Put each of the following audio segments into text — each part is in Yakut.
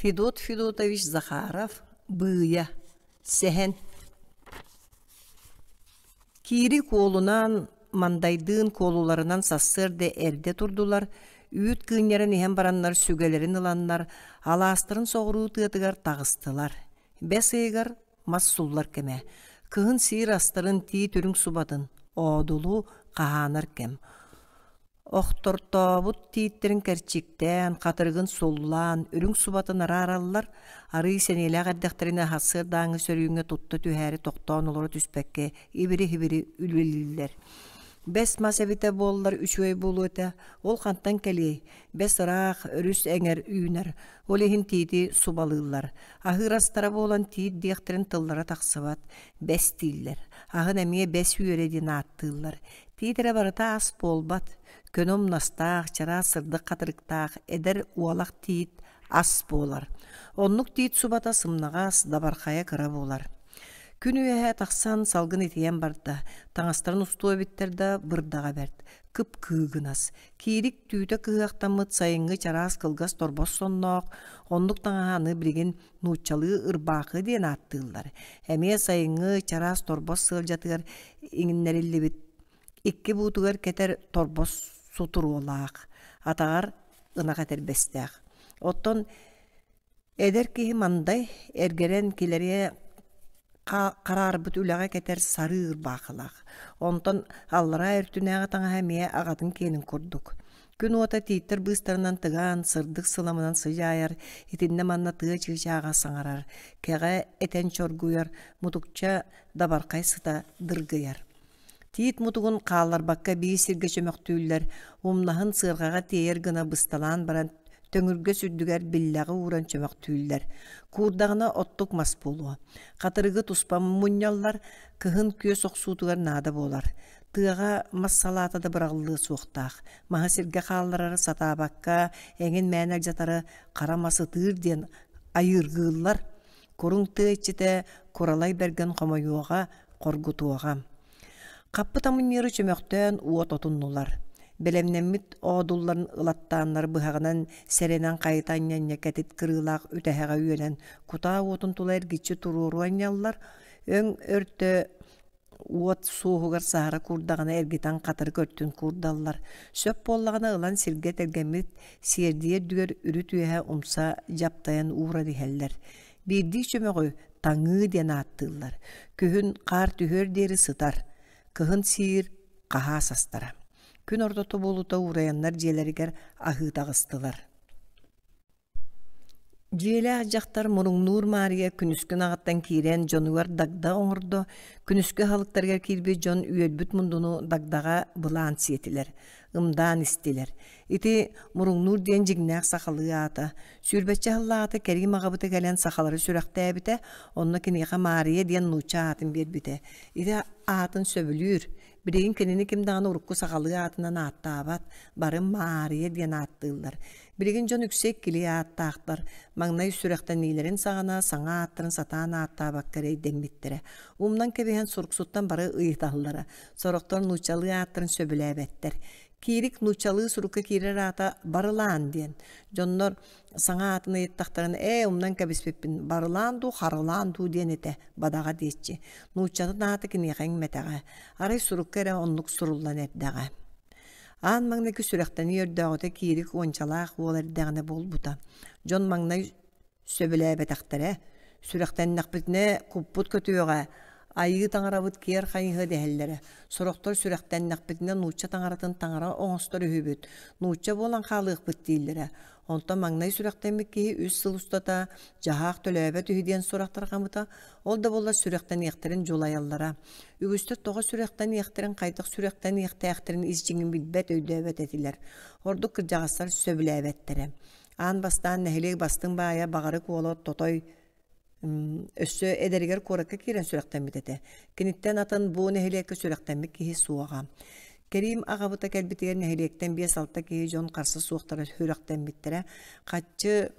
Федот Федотович Захаров «Быыйа» сэһэн Киирик уолунаан Мандайдыын куолуларынан сарсыарда эрдэ турдулар, үүт кыынньарын иһэн бараннар сүгэлэрин ыланнар, алаастарын соҕуруу тыатыгар таҕыстылар. Бэс ыйыгар мас суллар кэмэ. Кыһын сиир астарын тиит үрүҥ субатын, оодулу хаһаанар кэм. Охтортообут тииттэрин кэрчиктээн, хатырыгын суллаан, үрүҥ субатын араараллар, арыый сэниэлээх эрдэхтэринэ сарсыардааҥҥы сөрүүҥҥэ тутта түһээри тохтоон олоро түспэккэ ибири-һибири үлэлииллэр. Бэс мас эбитэ буоллар үчүгэй буолуо этэ, ол хантан кэлиэй, бэс ыраах, өрүс эҥэр үүнэр, ол иһин тиити субалыыллар. Аһыыр астара буолан тиит диэхтэрин тыллара тахсыбат, бэс дииллэр. Аһын эмиэ бэс үөрэ диэн ааттыыллар. Тиит эрэ барыта ас буолбат, көнө умнастаах, чараас сырдык хатырыктаах эдэр уолах тиит ас буолар. Оннук тиит субата сымнаҕас, дабархайа кыра буолар. Күн үөһэ тахсан салгын итийэн барда, таҥастарын устуо эбиттэр да бырдаҕа бэрт, кып-кыыгынас. Киирик түүтэ кыһыахтаммыт сайыҥҥы чараас кылгас торбос сонноох, оннук таҥаһы аны билигин нууччалыы ырбаахы диэн ааттыыллар. Эмиэ сайыҥҥы чараас торбос сыалдьатыгар иҥиннэриллибит икки буутугар кэтэр торбос сутуруолаах, атаҕар ынах этэрбэстээх. Оттон эдэр киһи мандай эргэрэн килэриэ хараарбыт үлэҕэ кэтэр сарыы ырбаахылаах. Онтон аллараа өртүнээҕи таҥаһа эмиэ аҕатын киэнин курдук. Күн уота тииттэр быыстарынан тыгаан, сырдык сыламынан сыдьаайар, итиннэ-манна тыа чыычааҕа саҥарар, кэҕэ этэн чоргуйар, мутукча дабархай сыта дыргыйар. Тиит мутугун хаалларбакка биир сиргэ чөмөхтүүллэр, умнаһын сыарҕаҕа тиэйэр гына бысталаан баран төҥүргэс үрдүгэр биллэҕи ууран чөмөхтүүллэр. Куурдаҕына оттук мас буолуо. Хатырыгы туспа мунньаллар, кыһын күөс охсуутугар наада буолар. Тыаҕа мас салаата да быраҕыллыа суохтаах. Маһы сиргэ хаалларары сатаабакка, эҥин мээнэ алдьатары хара мас ытыыр диэн айыыргыыллар. Куруҥ тыа иччитэ Куралай Бэргэн хомойуоҕа, хоргутуоҕа. Хаппыт амынньыыры чөмөхтөөн уот отуннулар. Бэлэмнэммит оодулларын ылаттааннар быһаҕынан сэрэнэн хайыта анньанньа кэтит кырыылаах үтэһэҕэ үөлэн кутаа уотун тула эргиччи туруору анньаллар, өҥ өртө уот суоһугар саһара куурдаҕына эргитэн хатырык өртүн куурдаллар. Сөп буоллаҕына ылан сиргэ тэлгэммит сиэрдийэ үрдүгэр үрүт үөһэ умса дьаптайан ууран иһэллэр. Биирдии чөмөҕү таҥыы диэн ааттыыллар. Күһүн хаар түһүөр диэри сытар, кыһын сиир хаһаас астара. Күн ортото буолуута уурайаннар дьиэлэригэр аһыы таҕыстылар. Дьиэлээх дьахтар муруҥнуур Маарыйа күнүскүн аҕаттан киирэн дьонугар дагда оҥордо, күнүскү аһылыктарыгар киирбит дьон үөлбүт мундуну дагдаҕа былаан сиэтилэр, ымдаан истилэр. Ити муруҥнуур диэн дьиҥнээх сахалыы аата. Сүүрбэччэ сыллааҕыта Кэриим аҕабыта кэлэн сахалары сүрэхтээбитэ, онно киниэхэ Маарыйа диэн нуучча аатын биэрбитэ. Ити аатын сөбүлүүр, Билигин кинини ким даҕаны урукку сахалыы аатынан ааттаабат, бары Маарыйа диэн ааттыыллар. Билигин дьон үксэ иккилии ааттаахтар. Маҥнай сүрэхтэниилэрин саҕана саҥа ааттарын сатаан ааттаабакка эрэйдэммиттэрэ. Умнан кэбиһэн суруксуттан бары ыйыталлара. Сорохтор нууччалыы ааттарын сөбүлээбэттэр. Киирик нууччалыы сурукка киирэр аата Барылаан диэн. Дьоннор саҥа аатын ыйыттахтарына ээ умнан кэбиспиппин Барылаан дуу, Харылаан дуу диэн этэ, бадаҕа диэччи. Нууччатын аата киниэхэ иҥмэтэҕэ. Арай сурукка эрэ оннук суруллан эрдэҕэ. Аан маҥнайгы сүрэхтэнии өрдөөҕүтэ Киирик уончалаах уол эрдэҕинэ буолбута. Дьон маҥнай сөбүлээбэтэхтэрэ. Сүрэхтэннэхпитинэ куппут көтүөҕэ, айыы таҥарабыт киэр хайыһыа дэһэллэрэ. Сорохтор сүрэхтэннэхпитинэ нуучча таҥаратын таҥара оҥостор үһүбүт, нуучча буолан хаалыахпыт дииллэрэ. Онтон маҥнай сүрэхтэммит киһи үс сыл устата дьаһаах төлөөбөт үһү диэн сурах тарҕаммыта. Ол да буоллар сүрэхтэниэхтэрин дьулайаллара. Үгүстэр тоҕо сүрэхтэниэхтэрин, хайдах сүрэхтэниэхтээхтэрин ис дьиҥин билбэт, өйдөөбөт этилэр. Ордук кырдьаҕастар сөбүлээбэттэрэ. Аан бастаан нэһилиэк бастыҥ баайа Баҕарык уола Тотой өссө эдэригэр куоракка киирэн сүрэхтэммит этэ. Киниттэн атын бу нэһилиэккэ сүрэхтэммит киһи суоҕа. Кэриим аҕабыта кэлбитигэр нэһилиэктэн биэс-алта киһи дьон харса суохтара сүрэхтэммиттэрэ. Хаччы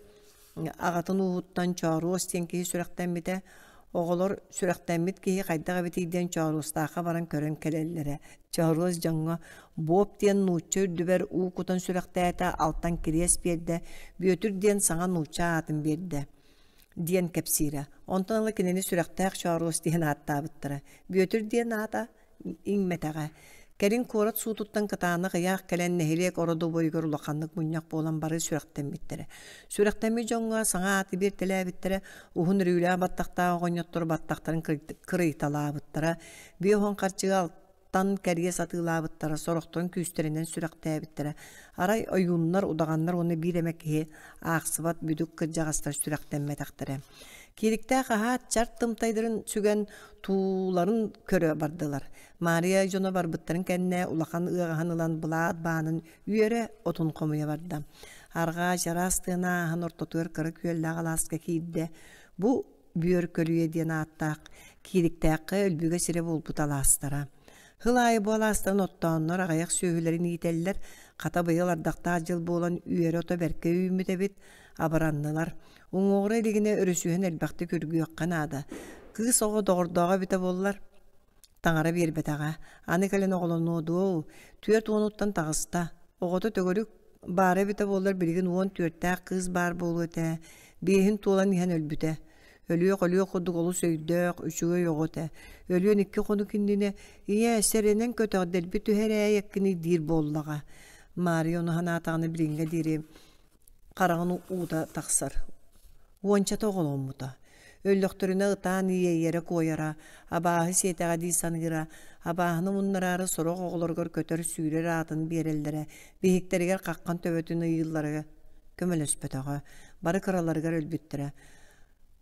аҕатын ууһуттан Чооруос диэн киһи сүрэхтэммитэ. Оҕолор сүрэхтэммит киһи хайдах эбитий диэн Чооруостаахха баран көрөн кэлэллэрэ. Чооруос дьоҥҥо Буоп диэн нуучча үрдүбэр уу кутан сүрэхтээтэ, алтан кириэс биэрдэ, Бүөтүр диэн саҥа нуучча аатын биэрдэ диэн кэпсиирэ. Онтон ыла кинини сүрэхтээх Чооруос диэн ааттаабыттара. Бүөтүр диэн аата иҥмэтэҕэ. Кэлин куорат суутуттан кытаанах ыйаах кэлэн нэһилиэк ородобуойугар улаханнык мунньах буолан бары сүрэхтэммиттэрэ. Сүрэхтэммит дьоҥҥо саҥа ааты биэртэлээбиттэрэ, уһун өрүүлээх баттахтаах оҕонньоттор баттахтарын кырыйталаабыттара, 50 харчыга алтан кэриэс атыылаабыттара, сорохторун күүстэринэн сүрэхтээбиттэрэ. Арай ойууннар, удаҕаннар уонна биир эмэ киһи аахсыбат бүдүк кырдьаҕастар сүрэхтэммэтэхтэрэ. Киириктээх аһаат чар тымтайдарын сүгэн тууларын көрө бардылар. Маарыйа дьоно барбыттарын кэннэ улахан ыаҕаһын ылан былаат баанын үөрэ отун хомуйа барда. Арҕаа чараас тыаны ааһан ортотугар кыра күөллээх алааска киирдэ. Бу Бүөр Көлүйэ диэн ааттаах Киириктээххэ өлбүгэ сирэ буолбут алаастара. Сыл аайы бу алаастарын оттооннор аҕыйах сүөһүлэрин иитэллэр, хата быйыл ардахтаах дьыл буолан үөрэ ото бэркэ үүммүт эбит, абыраннылар. Уҥуоҕура илигинэ өрүсүһэн элбэхтик үргүөххэ наада. Кыыс оҕо доҕордооҕо эбитэ буоллар, таҥара биэрбэтэҕэ. Аны кэлэн оҕолонуо дуо, 40-уттан таҕыста. Оҕото төгүрүк баара эбитэ буоллар билигин 14-тээх кыыс баар буолуо этэ. Биэһин туолан иһэн өлбүтэ. Өлүөх-өлүөх курдук олус өйдөөх, үчүгэй оҕо этэ. Өлүөн икки хонук иннинэ «Ийээ, сэрэнэн көтөх, дэлби түһэрээйэккиний» диир буоллаҕа. Маарыйа ону санаатаҕына билиҥҥэ диэри хараҕын уута тахсар. Уончата оҕоломмута. Өллөхтөрүнэ ытаан иэйэрэ куойара, абааһы сиэтэҕэ дии саныыра, абааһыны муннараары сорох оҕолоругар көтөр-сүүрэр аатын биэрэллэрэ, биһиктэригэр хаххан төбөтүн ыйыыллара көмөлөспөтөҕө. Бары кыраларыгар өлбүттэрэ.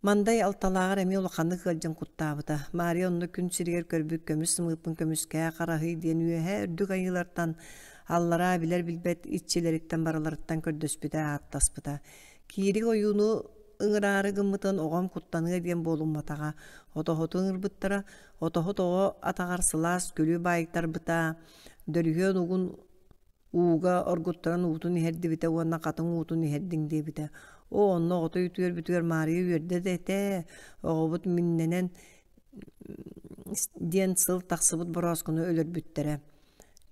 Мандай алталааҕар эмиэ улаханнык ыалдьан куттаабыта. Маарыйа онно күн сиригэр көрбүт көмүс сымыыппын көмүскээ хараһый диэн үөһээ үрдүк айыылартан аллараа билэр-билбэт иччилэриттэн барыларыттан көрдөспүтэ, ааттаспыта. Киирик ойууну ыҥыраары гыммытын оҕом куттаныа диэн буолумматаҕа. Отоһуту ыҥырбыттара, отоһут оҕо атаҕар сылаас күлү баайтарбыта, дөлүһүөн угун Ууга оргуттаран уутун иһэрдибитэ уонна хатыҥ уутун иһэрдиҥ диэбитэ. Оо, онно оҕото үтүөрбүтүгэр Маарыйа үөрдэ да этэ, оҕобут миннэнэн диэн сыл тахсыбыт борооскуну өлөрбүттэрэ.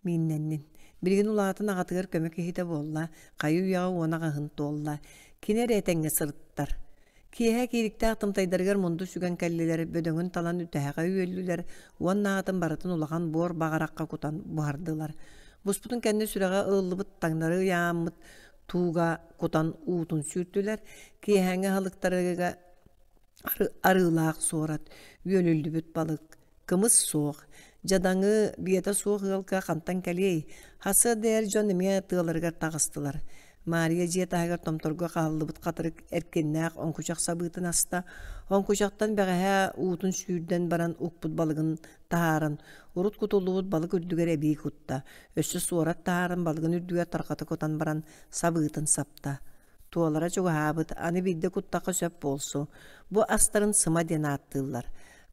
Мииннэннин. Билигин улаатан аҕатыгар көмө киһитэ буолла, хайы-үйэҕэ уона аҕыһын туолла. Кини эрэ этэҥҥэ сырыттар. Киэһэ киириктээх тымтайдарыгар мунду сүгэн кэллилэр, бөдөҥүн талан үтэһэҕэ үөллүлэр уонна аатын барытын улахан буор баҕарахха кутан буһардылар. Буспутун кэннэ сүрэҕэ ылыллыбыт таҥнары ыйааммыт тууга кутан уутун сүүртүлэр. Киэһээҥҥи аһылыктарыга арыылаах суорат, үөлүллүбүт балык, Кымыс суох, дьадаҥы, биэтэ суох ыалга хантан кэлиэй, сарсыарда эр дьон эмиэ тыаларыгар таҕыстылар. Маарыйа дьиэ таһыгар томторго хаһыллыбыт хатырык эркиннээх оҥкучах сабыытын аста, оҥкучахтан бэҕэһээ уутун сүүрдэн баран укпут балыгын таһааран, урут кутуллубут балык үрдүгэр эбии кутта, өссө суорат таһааран балыгын үрдүгэр тарҕата кутан баран сабыытын сапта. Туолара чугаһаабыт, аны биирдэ куттахха сөп буолсу. Бу астарын сыма диэн ааттыыллар.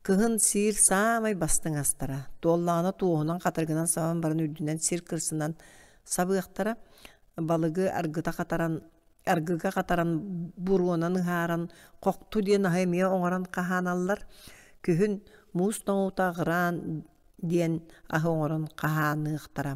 Кыһын сиир саамай бастыҥ астара. Туоллаҕына туоһунан хатырыгынан сабан баран үрдүнэн сир кырсынан сабыахтара. Балыгы аргыта хатаран аргыга хатаран буруонан ыһааран хохту диэн аһы эмиэ оҥорон хаһааналлар. Күһүн муус тоҥуута аҕыраан диэн аһы оҥорон хаһааныахтара.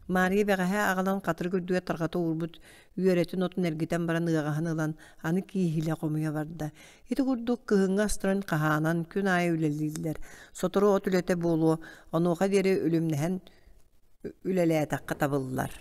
Маарыйа бэҕэһээ аҕалан хатырык үрдүгэр тарҕата уурбут үөрэтин отун эргитэн баран ыаҕаһын ылан аны кииһилэ хомуйа барда. Ити курдук кыһыҥҥы астарын хаһаанан күн аайы үлэлииллэр. Сотору от үлэтэ буолуо, онуоха диэри үлүмнэһэн үлэлээтэххэ табыллар.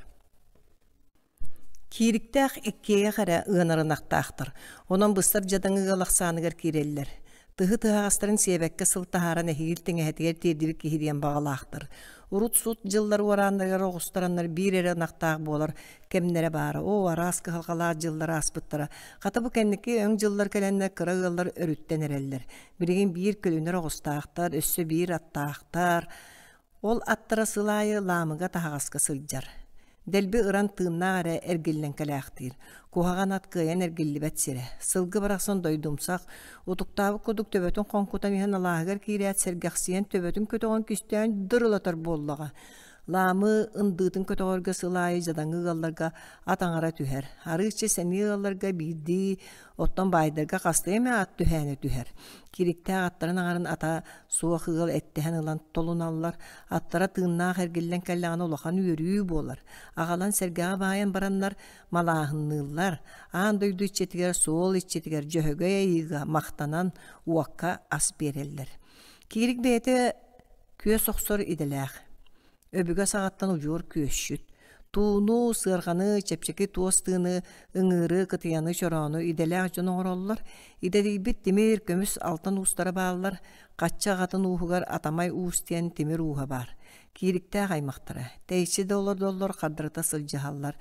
Киириктээх иккиэйэх эрэ ыанар ынахтаахтар, онон быстар дьадаҥы ыал ахсааныгар киирэллэр. Тыһы тыһаҕастарын сиэбэккэ сыл таһааран эһиил тиҥэһэтигэр тиэрдибит киһи диэн баҕалаахтар. Урут сут дьыллар уорааннарыгар оҕустараннар биир эрэ ынахтаах буолар кэмнэрэ баара. Оо, араас кыһалҕалаах дьыллар ааспыттара. Хата бу кэнники өҥ дьыллар кэлэннэр кыра ыаллар өрүттэн эрэллэр. Билигин биир көлүнэр оҕустаахтар, өссө биир аттаахтар. Ол аттара сыл аайы Лаамыга таһаҕаска сылдьар. Дэлби ыран тыыннаах эрэ эргиллэн кэлээхтиир. Куһаҕан ат кыайан эргиллибэт сирэ. Сылгы барахсан дойдумсах, утуктаабыт курдук төбөтүн хоҥкутан иһэн алааһыгар киирээт сэргэхсийэн төбөтүн көтөҕөн кистээн дырылатар буоллаҕа. Лаамы ындыытын көтөҕөргө сыл аайы дьадаҥы ыалларга ат аҥара түһэр. Арыычча сэниэ ыалларга биирдии, оттон баайдарга хастыы эмэ ат түһээнэ түһэр. Кириктээх аттарын аҥарын ата суох ыал эттэһэн ылан толуналлар. Аттара тыыннаах эргиллэн кэллэҕинэ улахан үөрүү буолар. Аҕалан сэргэҕэ баайан бараннар малааһынныыллар. Аан дойду иччитигэр, суол иччитигэр Дьөһөгөй Айыыга махтанан уокка ас биэрэллэр. Киирик бэйэтэ күөс охсор идэлээх. Өбүгэ саҕаттан удьуор күөсчүт. Тууну, сыарҕаны, чэпчэки туос тыыны, ыҥыыры, кытыйаны, чороону идэлээх дьон оҥороллор. Идэтийбит тимир, көмүс, алтан уустара бааллар. Хачча аҕатын ууһугар Атамай уус диэн тимир ууһа баар. Киириктээх аймахтара. Тэйиччи да олордоллор, хардарыта сылдьыһаллар.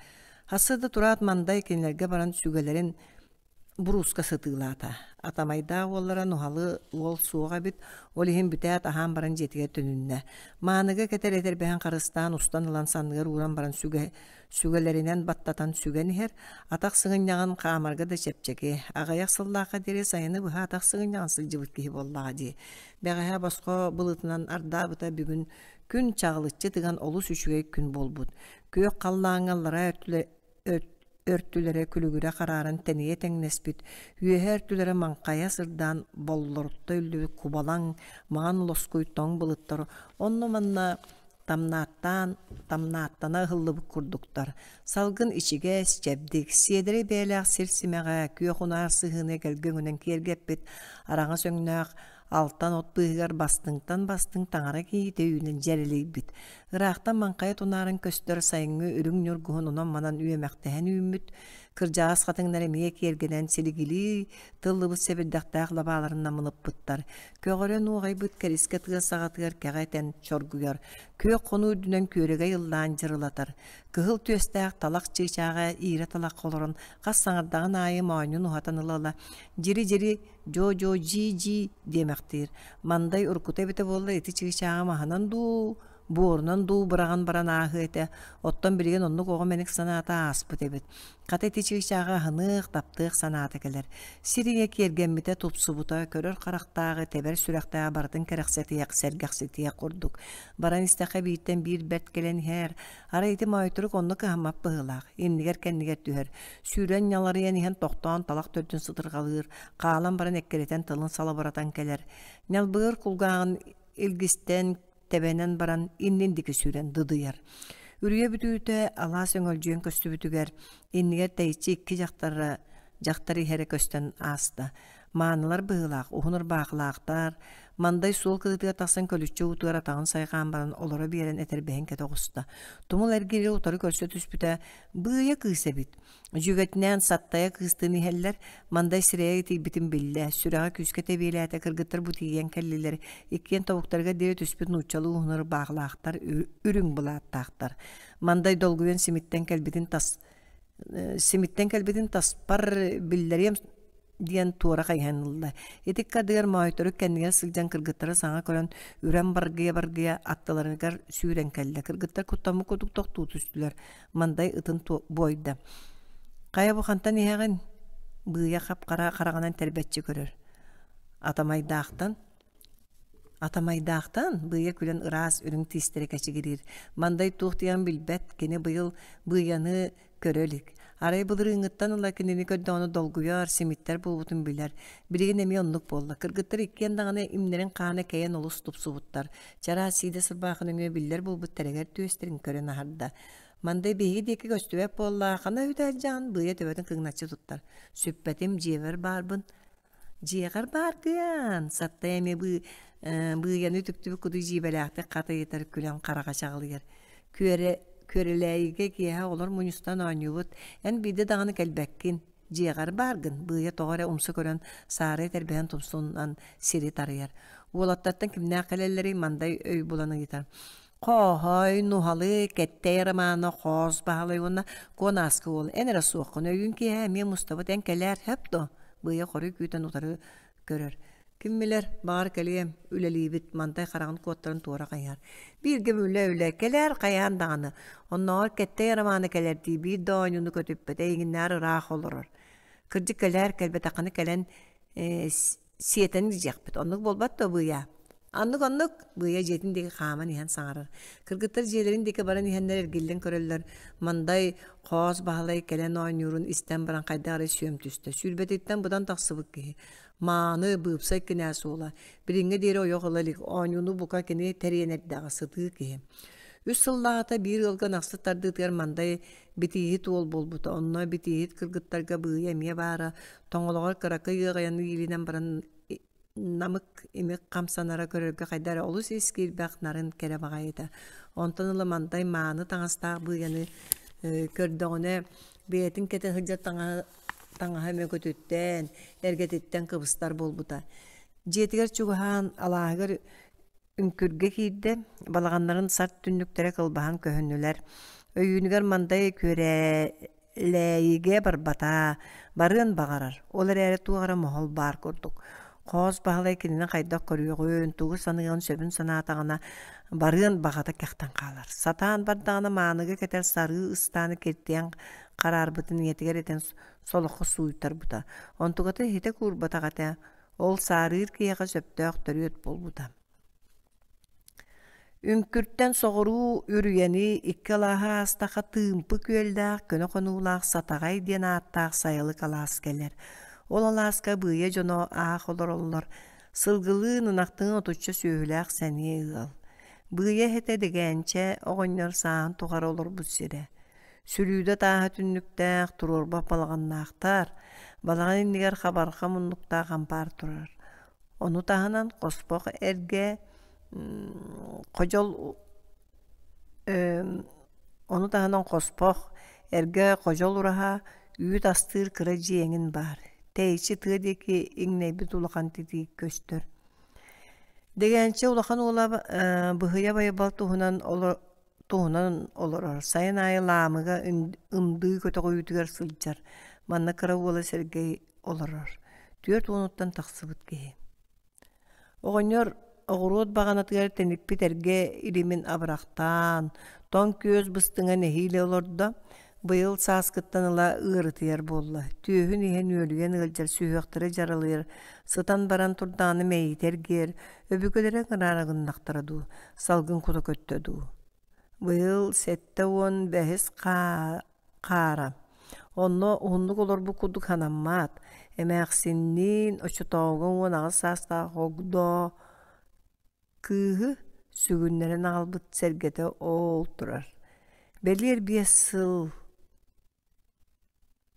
Хасса да тураат Мандай кинилэргэ баран сүгэлэрин бурууска сытыылаата. Атамайдаах уоллара Нуһалы уол суох эбит, ол иһин бүтээт аһаан баран дьиэтигэр төнүннэ. Мааныга кэтэр этэрбэһин харыстаан устан ылан санныгар ууран баран сүгэ, сүгэлэринэн баттатан сүгэн иһэр, атах сыгынньаҕын хаамарга да чэпчэки. Аҕыйах сыллаахха диэри сайыны быһа атах сыгынньаҕын сылдьыбыт киһи буоллаҕа дии. Бэҕэһээ босхо былытынан ардаабыта бүгүн күн чаҕылыччы тыган олус үчүгэй күн буолбут. Күөх халлааҥҥа аллараа өртүлэрэ күлүгүрэ харааран тэнийэ тэҥнэспит, үөһээ өртүлэрэ маҥхайа сырдаан боллорутта үллүбүт кубалаҥ, маҥан лоскуй тоҥ былыттар онно-манна тамнааттаан, тамнааттана ыһыллыбыт курдуктар. Салгын ичигэс, чэбдик, сиэдэрэй бэйэлээх сир симэҕэ, күөх унаар сыһыыны эгэлгэ өҥүнэн киэргэппит араҥас өҥнөөх Алтан от быыһыгар бастыҥтан бастыҥ таҥара киһитэ үүнэн дьэрэлийбит. Ыраахтан маҥхайа тунааран көстөр сайыҥҥы үрүҥ ньургуһун онон-манан үөмэхтэһэн үүммүт, кырдьаҕас хатыҥнар эмиэ киэргэнэн силигилии тыллыбыт сэбирдэхтээх лабааларын намылыппыттар. Көҕөрөн уоҕайбыт кэрискэ тыа саҕатыгар кэҕэ этэн чоргуйар, күөх хонуу үрдүнэн күөрэгэй ыллаан дьырылатар. Кыһыл түөстээх талах чыычааҕа иирэ талахха олорон хас саҥардаҕын аайы моонньун уһатан ыла-ыла дьири-дьири Дьоо-дьоо дьии-дьии диэмэхтиир. Мандай уруккута эбитэ буоллар ити чыычааҕы маһынан дуу, буорунан дуу быраҕан баран ааһыа этэ. Оттон билигин оннук оҕо мэник санаата ааспыт эбит. Хата ити чыычааҕы аһыныах, таптыах санаата кэлэр. Сир ийэ киэргэммитэ, тупсубута, көрөр харахтааҕы, тэбэр сүрэхтээҕи барытын кэрэхсэтиэх, сэргэхситиэх курдук. Баран истэххэ бииртэн биир бэрт кэлэн иһэр. Арай ити Моойторук онно кыһаммат быһыылаах, иннигэр-кэннигэр түһэр, сүүрэн ньаларыйан иһэн тохтоон талах төрдүн сытырҕалыыр, хаалан баран эккирэтэн тылын салыбыратан кэлэр. Ньалбыгыр кулгааҕын илгистэн, тэбэнэн баран иннин диэки сүүрэн дыдыйар. Үрүйэ бүтүүтэ алаас өҥөлдьүйэн көстүбүтүгэр иннигэр тэйиччи икки дьахтара дьахтар иһэрэ көстөн ааста. Маанылар быһыылаах, уһун ырбаахылаахтар, Мандай суол кытыытыгар тахсан көлүччэ уутугар атаҕын сайҕаан баран олоро биэрэн этэрбэһин кэтэ оҕуста. Тумул эргиирэ утары көрсө түспүтэ, быыйа кыыс эбит. Дьүөгэтинээн Саттайа кыыстыын иһэллэр, Мандай сирэйэ итийбитин биллэ, сүрэҕэ күүскэ тэбиэлээтэ, кыргыттар бу тиийэн кэллилэр, иккиэн тобуктарыгар диэри түспүт нууччалыы уһун ырбаахылаахтар, үрүҥ былааттаахтар. Мандай долгуйан симиттэн кэлбитин тас симиттэн кэлбитин таспар биллэриэм диэн туора хайыһан ылла. Ити ыккардыгар Моойторук кэннигэр сылдьан кыргыттары саҥа көрөн, үрэн баргыйа-баргыйа аттыларыгар сүүрэн кэллэ. Кыргыттар куттаммыт курдук тохтуу түстүлэр. Мандай ытын буойда. «Хайа бу хантан иһэҕин?» Быыйа хап-хара хараҕынан тэрбэччи көрөр. Атамайдаахтан Атамайдаахтан быыйа күлэн ыраас үрүҥ тиистэрэ кэчигириир. Мандай туох диэн билбэт, кини быйыл быыйаны көрө илик. Арай былырыыҥҥыттан ыла кинини көрдөҕүнэ долгуйар, симиттэр буолбутун билэр. Билигин эмиэ оннук буолла. Кыргыттар иккиэн даҕаны имнэрин хаана кэйэн олус тупсубуттар. Чараас сиидэ сырбаахын өҥүө биллэр буолбут тэрэгэр түөстэрин көрөн аһарда. Мандай биһиги диэки көстүбэт буолла, хана үтэ быйа төбөтүн кыҥначчы туттар. Сүппэтим, дьиэбэр баарбын. Дьиэҕэр бааргыан, Саттай эмиэ быыйаны үтүктүбүт кудуй дьиибэлээхтик хат ыйытар күлэн хараҕа чаҕылыйар. Күөрэ, күөрэлээйигэ киэһэ оҕолор мунньустан оонньуубут, эн биирдэ даҕаны кэлбэккин, дьиэҕэр бааргын, быыйа тоҕо эрэ умса көрөн, саарай тэрбэһэн тумсунан сири тарыйар. Уолаттартан кимнээх кэлэллэрий Мандай өй булан ыйытар. Хооһой, Нуһалы, Кэттэй Романа, Хоос Баһылай уонна Куонааскы уол эн эрэ суоххун, өйүүн киэһэ эмиэ мустабыт, эн кэлээр, сөп дуо? Быйа хоруй күүтэн утары көрөр. Ким билэр, баҕар кэлиэм, үлэлиибит, Мантай хараҕын куоттаран туора хайыһар. Бииргэ үлэ-үлэ, кэлээр хайаан даҕаны. Оннооҕор Кэттэй Романа кэлэрдии биир да оонньууну көтүппэт, эйигиннээр ыраах олорор. Кырдьык кэлээр, кэлбэтэххинэ кэлэн сиэтэн илдьиэхпит. Оннук буолбат дуо, Быйаа? Оннук-оннук, Быйа дьиэтин диэки хааман иһэн саҥарар. Кыргыттар дьиэлэрин диэки баран иһэннэр эргиллэн көрөллөр. Мандай Хоос Баһылай кэлэн оонньуурун истэн баран хайдах эрэ сүөм түстэ. Сүүрбэтиттэн быдан тахсыбыт киһи. Мааны, быыпсай кинээс уола. Билиҥҥэ диэри ойох ыла илик, оонньууну бука кини тэрийэн эрдэҕэ, сытыы киһи. Үс сыллааҕыта биир ыалга ынахсыт тардыытыгар Мандай битииһит уол буолбута. Онно битииһит кыргыттарга быыйа эмиэ баара. Тоҥолоҕор кыракый ыаҕайаны иилинэн баран намык имик хамсанара көрөргө хайда эрэ олус ис киирбэх нарын кэрэ баҕайыта. Онтон ыла Мандай мааны таҥастаах быыйаны көрдөҕүнэ бэйэтин кэтэ сылдьар таҥаһа таҥаһа мөкүтүттэн, эргэтиттэн кыбыстар буолбута. Дьиэтигэр чугаһаан алааһыгар үҥкүргэ киирдэ, балаҕаннарын сарт түннүктэрэ кылбаһан көһүннүлэр. Өйүүнүгэр Мандай күөрэлээйигэ барбата, барыан баҕарар, ол эрээри туох эрэ моһол баар курдук. Хоос Баһылай кинини хайдах көрүөҕүн, тугу саныаҕын сөбүн санаатаҕына, барыан баҕата кэхтэн хаалар. Сатаан бардаҕына мааныга кэтэр сарыы ыстааны киртийэн хараарбытын ийэтигэр этэн солоххо сууйтарбыта. Онтуката иһитэ куурбатах этэ, ол саарыыр киһиэхэ сөптөөх төрүөт буолбута. Үҥкүртэн соҕуруу үрүйэни икки алааһы аастахха Тыымпы күөллээх, көнө хонуулаах Сатаҕай диэн ааттаах сайылык алаас кэлэр. Ол алааска быыйа дьоно аах олороллор. Сылгылыын, ынахтыын отучча сүөһүлээх сэниэ ыал. Быыйа эһэтэ Дэгээнчэ оҕонньор сааһын тухары олорбут сирэ. Сүлүүдэ тааһа түннүктээх, туруорбах балаҕаннаахтар. Балаҕан иннигэр хабарҕа муннуктаах ампаар турар. Ону таһынан хоспох эргэ ходьол ону таһынан хоспох эргэ ходьол ураһа үүт астыыр кыра дьиэ эҥин баар. Тэйиччи тыа диэки иҥнэйбит улахан титиик көстөр. Дэгээнчэ улахан уола Быһыйа Байбал туһунан туһунан олорор. Сайын аайы Лаамыга ындыы көтөҕүүтүгэр сылдьар. Манна кыра уола Сергей олорор. 40-уттан тахсыбыт киһи. Оҕонньор оҕуруот баҕанатыгар тэниппит эргэ илимин абырахтаан, тоҥ күөс быстыҥа нэһиилэ олордо. Быйыл сааскыттан ыла ыарытыйар буолла. Түөһүн иһэн үөлүйэн ыалдьар, сүһүөхтэрэ дьаралыйар, сытан баран турдаҕына мэйиитэ эргийэр, өбүгэлэрэ ыҥыраара гыннахтара дуу, салгын кута көттө дуу. Быйыл 75-ис хаара. Онно уһуннук олорбут курдук санаммат. Эмээхсинниин оччотооҕуга 18 саастаах Огдоо Кыыһы сүгүннэрэн аҕалбыт сэргэтэ оол турар. Бэлиэр биэс сыл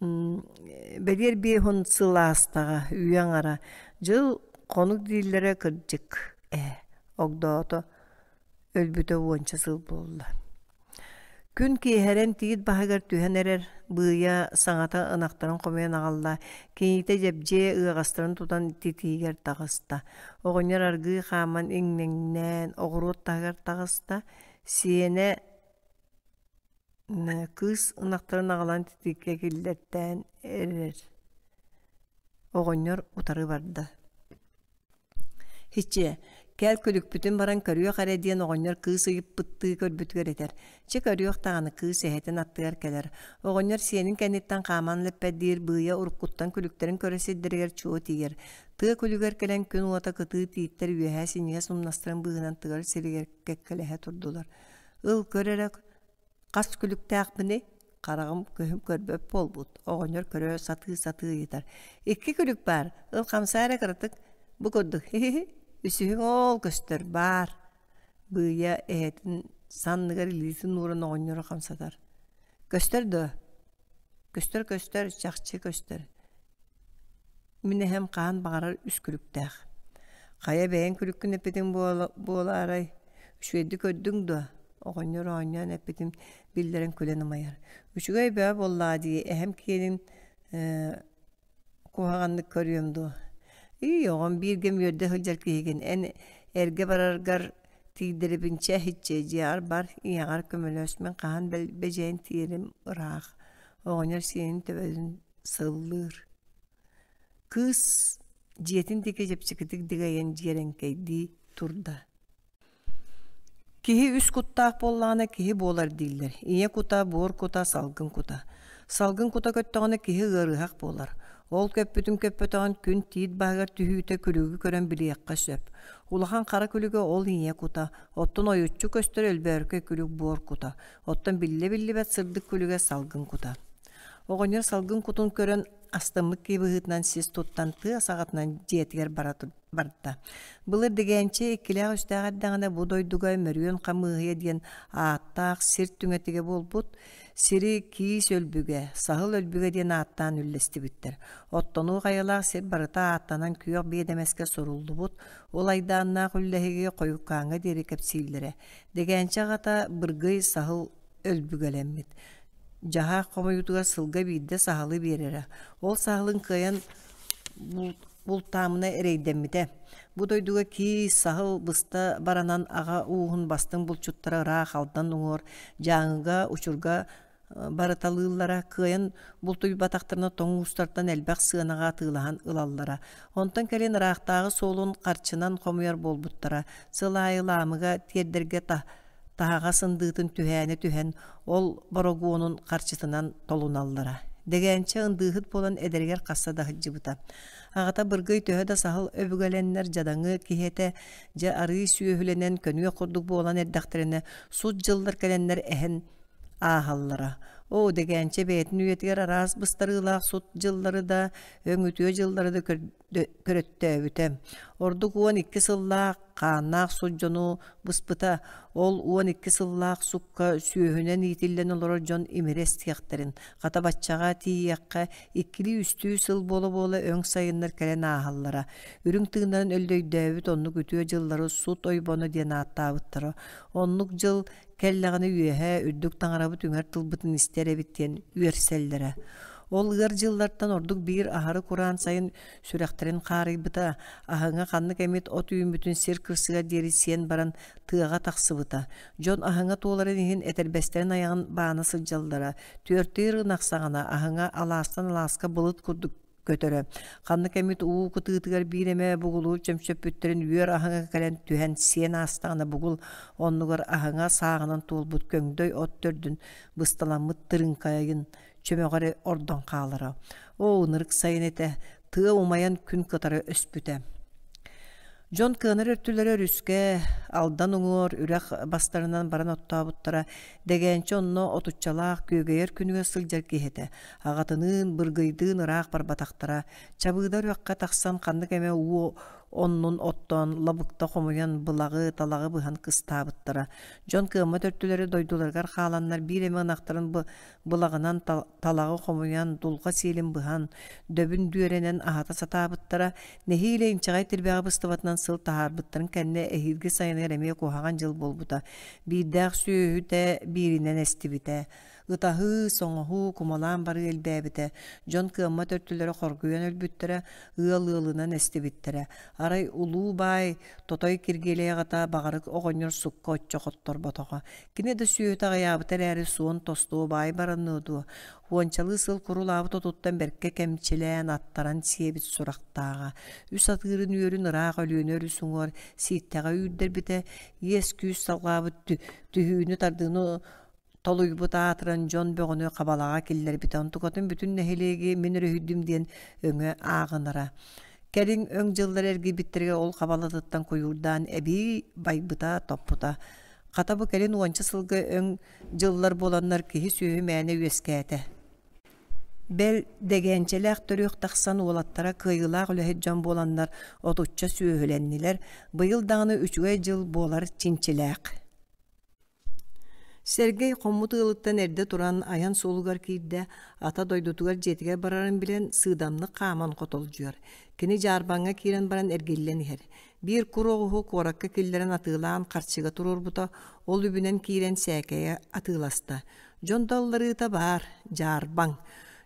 бэлиэр биэһун сыл аастаҕа, үйэ аҥара. Дьыл хонук дииллэрэ кырдьык ээ, огдоото өлбүтэ уонча сыл буолла. Күн киэһэрэн тиит баһыгар түһэн эрэр быыйа саҥата ынахтарын хомуйан аҕалла, кинитэ дьэбдьиэ ыаҕастарын тутан титиигэр таҕыста. Оҕонньор аргыый хааман иҥнэҥнээн оҕуруот таһыгар таҕыста, сиэнэ кыыс ынахтарын аҕалан титииккэ киллэртээн эрэр. Оҕонньор утары барда. Һиччиэ, кэл күлүкпүтүн баран көрүөх эрэ диэн оҕонньор кыыс ыйыппыттыы көрбүтүгэр этэр. Чэ көрүөх даҕаны кыыс эһэтин аттыгар кэлэр. Оҕонньор сиэнин кэнниттэн хааман лэппэрдиир быыйа уруккуттан күлүктэрин көрө сирдэригэр чуо тиийэр. Тыа күлүгэр кэлэн күн уота кытыы тииттэр үөһээ синньигэс умнастарын быыһынан тыгар сиригэр кэккэлэһэ турдулар. Ыл көр эрэ Хас күлүктээхпиний? Хараҕым көһүм көрбөт буолбут, оҕонньор көрө сатыы-сатыы ыйытар. Икки күлүк баар, ыл хамсаа эрэ кыратык, бу курдук хи-хи, үсүһүҥ оол көстөр, баар. Быыйа эһэтин санныгар илиитин ууран оҕонньору хамсатар. Көстөр дуо? Көстөр-көстөр, чахчы көстөр. Мин эһэм хаһан баҕарар үс күлүктээх. Хайа бэйэҥ күлүккүн эппитиҥ буолаарай? Үчүгэйдик көрдүҥ дуо? Оҕонньор оонньоон эппитин биллэрэн күлэн ымайар. Үчүгэй бөҕө буоллаҕа дии, эһэм киэнин ээ куһаҕаннык көрүөм дуо? Ии, оҕом бииргэм үөрдэ сылдьар киһигин, эн эргэ бараргар тиийдэрибин чэ иһиччэ дьиэҕэр бар, ийэҕэр көмөлөс, мин хаһан бэдьэйэн тиийэрим ыраах. Оҕонньор сиэнин төбөтүн сыллыыр. Кыыс дьиэтин диэки чэпчэкитик дыгайан дьиэрэҥкэйдии турда. Киһи үс куттаах буоллаҕына киһи буолар дииллэр. Ийэ кута, буор кута, салгын кута. Салгын кута көттөҕүнэ киһи ыарыһах буолар. Ол көппүтүн көппөтөҕүн күн тиит баһыгар түһүүтэ күлүгү көрөн билиэххэ сөп. Улахан хара күлүгэ ол ийэ кута, оттон ойуччу көстөр өлбөөркөй күлүк буор кута, оттон биллэ-биллибэт сырдык күлүгэ салгын кута. Оҕонньор салгын кутун көрөн астыммыт киһи быһыытынан сис туттан тыа саҕатынан дьиэтигэр бара барда. Былыр Дэгээнчи иккилээх-үстээх эрдэҕинэ бу дойдуга Мөрүөн хамыыһыйа диэн ааттаах сир түҥэтигэ буолбут, сири киис өлбүгэ, саһыл өлбүгэ диэн ааттаан үллэстибиттэр. Оттонуу хайалаах сир барыта ааттанан күөх биэдэмэскэ суруллубут, ол айдааннаах үллэһиги хойуккааҥҥа диэри кэпсииллэрэ. Дэгээнчи аҕата Быргый саһыл өлбүгэлэммит. Дьаһаах хомуйуутугар сылга биирдэ саһылы биэрэрэ. Ол саһылын кыайан бултаамына эрэйдэммитэ. Бу дойдуга киис, саһыл быста баранан аҕа ууһун бастыҥ булчуттара ыраах Алдан уҥуор, Дьааҥыга, Учурга барыталыыллара, кыайан бултуйбатахтарына тоҥ уустартан элбэх сыанаҕа атыылаһан ылаллара. Онтон кэлин ыраахтааҕы суолун харчынан хомуйар буолбуттара. Сыл аайы Лаамыга тиэрдэргэ таһаҕас ындыытын түһээнэ түһэн, ол борогуонун харчытынан толуналлара. Дэгээнчэ ындыыһыт буолан эдэригэр хасса да сылдьыбыта. Аҕата Быргый төһө да саһыл өбүгэлэннэр дьадаҥы киһи этэ, дьэ арыы сүөһүлэнэн көнүөх курдук буолан эрдэхтэринэ, сут дьыллар кэлэннэр эһэн ааһаллара. Оо, Дэгээнчэ бэйэтин үйэтигэр араас быстарыылаах сут дьыллары да, өҥ үтүө дьыллары да көрөттөөбүтэ. Ордук 12 сыллаах хааннаах сут дьону быспыта. Ол 12 сыллаах сукка сүөһүнэн иитиллэн олорор дьон имири эстиэхтэрин, хата баччаҕа тиийиэххэ иккилии-үстүү сыл буола-буола өҥ сайыннар кэлэн ааһаллара. Үрүҥ тыыннарын өллөйдөөбүт оннук үтүө дьыллары сут ойбоно диэн ааттаабыттара. Оннук дьыл кэллэҕинэ үөһэ үрдүк таҥарабыт үҥэр тылбытын истэр эбит диэн үөрсэллэрэ. Ол ыар дьыллартан ордук биир аһары кураан сайын сүрэхтэрин хаарыйбыта, аһыҥа ханнык эмит от үүммүтүн сир кырсыгар диэри сиэн баран тыаҕа тахсыбыта. Дьон аһыҥа туоларын иһин этэрбэстэрин айаҕын баана сылдьаллара. Түөртүүр ынах саҕана аһыҥа алаастан алааска былыт курдук көтөрө. Ханнык эмит уу кытыытыгар биир эмэ бугулу чөмчөппүттэрин үөр аһыҥа кэлэн түһэн сиэн аастаҕына бугул оннугар аһыҥа сааҕынан туолбут көҥдөй от төрдүн бысталаммыт тырыҥкайын чөмөҕөр ордон хаалара. Оо, ынырык сайын этэ, тыа умайан күн кытары өспүтэ. Дьон кыанар өртүлэрэ өрүскэ, Алдан уҥуор, үрэх бастарынан баран оттообуттара. Дэгээнчи онно отуччалаах күөгэйэр күнүгэр сылдьар киһи этэ. Аҕатыныын, Быргыйдыын ыраах барбатахтара. Чабыыда үрэххэ тахсан ханнык эмэ уу оннун оттоон, лабыкта хомуйан, былаҕы, талаҕы быһан кыстаабыттара. Дьон кыаммат өртүлэрэ дойдуларыгар хааланнар биир эмэ ынахтарын былаҕынан талаҕы хомуйан, дулҕа сиэлин быһан, дөбүн дүөрэнэн аһата сатаабыттара. Нэһиилэ инчэҕэй тирбэҕэ быстыбатынан сыл таһаарбыттарын кэннэ эһиилги сайыныгар эмиэ куһаҕан дьыл буолбута. Биирдээх сүөһүтэ бииринэн эстибитэ. Ытаһыы, соҥоһуу, кумалаан барыы элбээбитэ. Дьон кыаммат өртүлэрэ хоргуйан өлбүттэрэ, ыал ыалынан эстибиттэрэ. Арай улуу баай Тотой Киргиэлэй аҕата Баҕарык оҕонньор сукка оччо хотторботоҕо. Кини да сүөһүтэ аҕыйаабыта эрээри суон тостуо баай бараныа дуо, уончалыы сыл курулаабыт отуттан бэркэ кэмчилээн аттаран сиэбит сурахтааҕа. Үс атыырын үөрүн ыраах Өлүөнэ өрүс уҥуор Сииттэҕэ үүрдэрбитэ, иэс-күүс салҕаабыт түһүүнү-тардыыны толуйбут аатыран дьон бөҕөнү хабалаҕа киллэрбитэ. Онтукатын бүтүн нэһилиэги мин өрүһүйдүм диэн өҥө ааҕынара. Кэлин өҥ дьыллар эргийбиттэригэр ол хабалатыттан куйуурдаан эбии байбыта, топпута. Хата бу кэлин уонча сылга өҥ дьыллар буоланнар киһи-сүөһү мээнэ үөскээтэ. Бэл, дэгээнчэлээх төрүөх тахсан уолаттара кыайыылаах үлэһит дьон буоланнар отучча сүөһүлэннилэр, быйыл даҕаны үчүгэй дьыл буолар чинчилээх. Сэргэй хоммут ыалыттан эрдэ туран айан суолугар киирдэ, ата дойдутугар дьиэтигэр барарын билэн сыыдамнык хааман хотолдьуйар. Кини дьаарбаҥҥа киирэн баран эргиллэн иһэр. Биир кур оҕуһу куоракка киллэрэн атыылаан харчыга туруорбута, ол үбүнэн киирэн сээкэйэ атыыласта. Дьон да ылларыыта баар, дьаарбаҥ.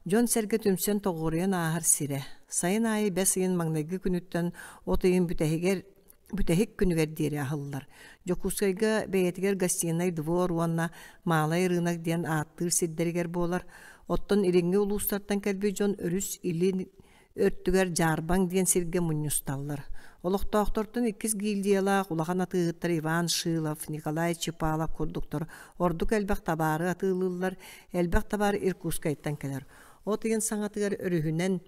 Дьон-сэргэ түмсэн тоҕуоруйан ааһар сирэ. Сайын аайы бэс ыйын маҥнайгы күнүттэн от ыйын бүтэһигэр бүтэһик күнүгэр диэри аһыллар. Дьокуускайга бэйэтигэр гостиный двор уонна Маалай рынок диэн ааттыыр сирдэригэр буолар. Оттон илиҥҥи улуустартан кэлбит дьон өрүс илин өртүгэр Дьаарбаҥ диэн сиргэ мунньусталлар. Олохтоохтортон иккис гильдиялаах улахан атыыһыттар Иван Шилов, Николай Чепалов курдуктар ордук элбэх табаары атыылыыллар, элбэх табаар Иркутскайтан кэлэр. От ыйын саҥатыгар өрүһүнэн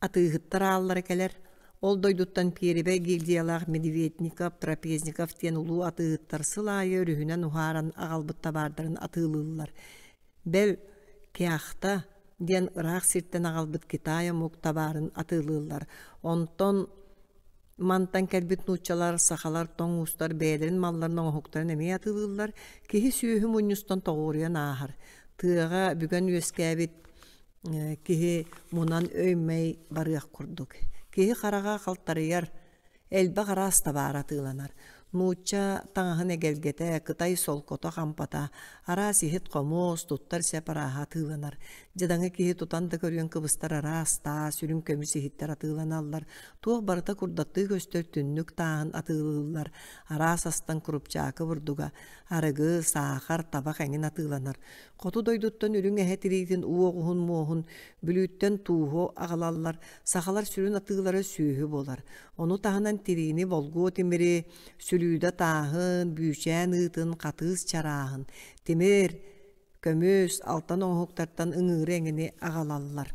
Атыыһыттар ааллара кэлэр, ол дойдуттан пиэрибэй гильдиялаах Медведников, Трапезников диэн улуу атыыһыттар сыл аайы өрүһүнэн уһааран аҕалбыт табаардарын атыылыыллар. Бэл, Кяхта диэн ыраах сиртэн аҕалбыт Китай омук табаарын атыылыыллар. Онтон мантан кэлбит нууччалар, сахалар, тоҥ уустар бэйэлэрин малларын оҥоһуктарын эмиэ атыылыыллар, киһи-сүөһү мунньустан тоҕуоруйан ааһар. Тыаҕа бүгэн үөскээбит киһи мунан өй-мэй барыах курдук. Киһи хараҕа халтарыйар, элбэх араас табаар атыыланар. Нуучча таҥаһын эгэлгэтэ, кытай солкото хампата, араас иһит-хомуос, туттар сэп арааһа атыыланар. Дьадаҥы киһи тутан да көрүөн кыбыстар араас таас, үрүҥ көмүс иһиттэр атыыланаллар. Туох барыта курдаттыы көстөр түннүк тааһын атыылыыллар. Араас астан курупчаакы бурдуга, арыгы, саахар, табах эҥин атыыланар. Хоту дойдуттан үрүҥ эһэ тириитин уу оҕуһун муоһун, Бүлүүттэн тууһу аҕалаллар, сахалар сүрүн атыылара сүөһү буолар. Ону таһынан тириини болгуо тимири, сүлүүдэ тааһын, бүүчээн ыытын, хатыыс чарааһын, тимир, көмүс, алтан оҥоһуктартан ыҥыыры эҥини аҕалаллар.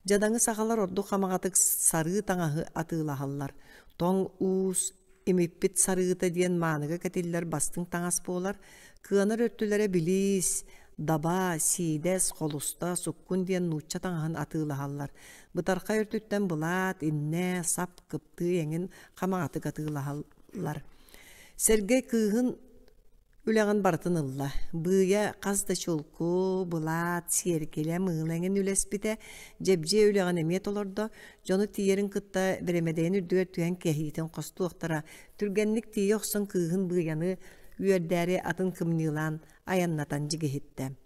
Дьадаҥы сахалар ордук хамаҕатык сарыы таҥаһы атыылаһаллар. Тоҥ уус, Имиппит сарыыта диэн мааныга кэтиллэр бастыҥ таҥас буолар, кыанар өттүлэрэ билиис, даба, сиидэс, холуста, суккун диэн нуучча таҥаһын атыылаһаллар. Бытархай өртүттэн былаат, иннэ, сап, кыптыы эҥин хамаҕатык атыылаһаллар. Сэргэй кыыһын Үлэҕин барытын ылла. Быыйа хас да чулку, былаат, сиэркилэ, мыыла эҥин үлэспитэ, дьэбдьиэ үлэҕин эмиэ толордо, дьону тиийэрин кытта бэрэмэдэйин үрдүгэр түһэн кэһиитин хостуохтара, түргэнник тиийэ охсон кыыһын Быыйаны үөрдээри атын кымньыылаан айаннатан дьигиһиттэ.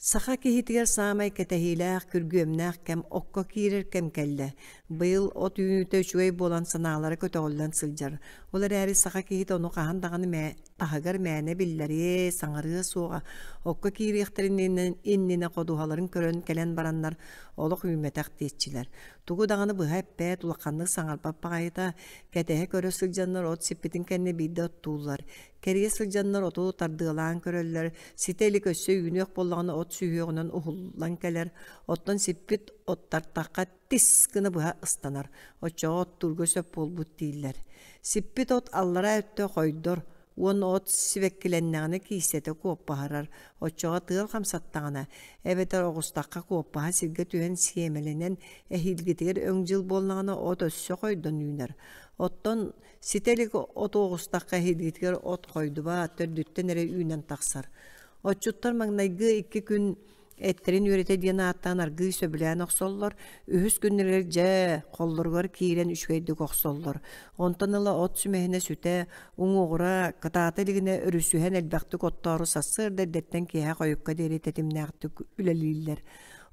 Саха киһитигэр саамай кэтэһиилээх, күргүөмнээх кэм окко киирэр кэм кэллэ. Быйыл от үүнүүтэ үчүгэй буолан санаалара көтөҕүллэн сылдьар. Ол эрээри саха киһитэ ону хаһан даҕаны мэ таһыгар мээнэ биллэриэ, саҥарыа суоҕа. Окко киириэхтэрин иннинэ ходуһаларын көрөн кэлэн бараннар олох үүммэтэх диэччилэр. Тугу даҕаны быһа эппэт, улаханнык саҥарбат баҕайыта, кэтэһэ көрө сылдьаннар от сиппитин кэннэ биирдэ оттууллар. Кэрийэ сылдьаннар оту тардыалаан көрөллөр, ситэ илик өссө үүнүөх буоллаҕына от сүһүөҕүнэн уһуллан кэлэр, оттон сиппит от тартахха тис гына быһа ыстанар, оччоҕо оттуурга сөп буолбут дииллэр. Сиппит от аллараа өттө хойдор уонна от сибэккилэннэҕинэ киистэтэ куоппаһырар, оччоҕо тыал хамсаттаҕына, эбэтэр оҕустахха куоппаһа сиргэ түһэн сиэмэлэнэн эһиилгитигэр өҥ дьыл буоллаҕына от өссө хойдон үүнэр. Оттон Ситэ илик от оҕустахха эһиилгитигэр от хойдубат, төрдүттэн эрэ үүнэн тахсар. Отчуттар маҥнайгы икки күн эттэрин үөрэтэ диэн ааттаан аргыый сөбүлээн охсоллор, үһүс күннэригэр дьэ холлоругар киирэн үчүгэйдик охсоллор. Онтон ыла от сүмэһинэ сүтэ, уҥуоҕура, кытаата илигинэ өрүсүһэн элбэхтик оттоору сарсыарда эрдэттэн киэһэ хойукка диэри тэтимнээхтик үлэлииллэр.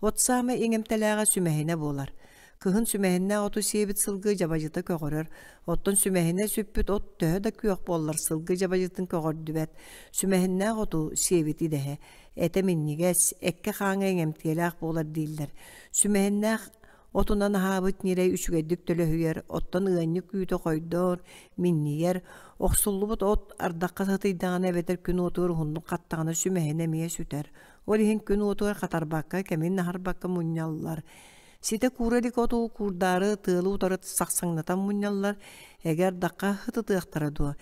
От саамай иҥэмтэлээҕэ сүмэһинэ буолар. Кыһын сүмэһиннээх оту сиэбит сылгы дьабадьыта көҕөрөр, оттон сүмэһинэ сүппүт от төһө да күөх буоллар сылгы дьабадьытын көҕөрдүбэт. Сүмэһиннээх оту сиэбит идэһэ, этэ минньигэс, эккэ-хааҥҥа иҥэмтиэлээх буолар дииллэр. Сүмэһиннээх отунан аһаабыт ньирэй үчүгэйдик төлөһүйэр, оттон ыанньык үүтэ хойдор, минньийэр, охсуллубут от ардахха сытыйдаҕына эбэтэр күн уотугар уһуннук хаттаҕына сүмэһинэ эмиэ сүтэр. Ол иһин күн уотугар хатарбакка, кэмин аһарбакка мунньаллар. Ситэ куура илик оту куурдаары тыалы утары сахсаҥнатан мунньаллар, эгэ ардахха ытытыахтара дуо?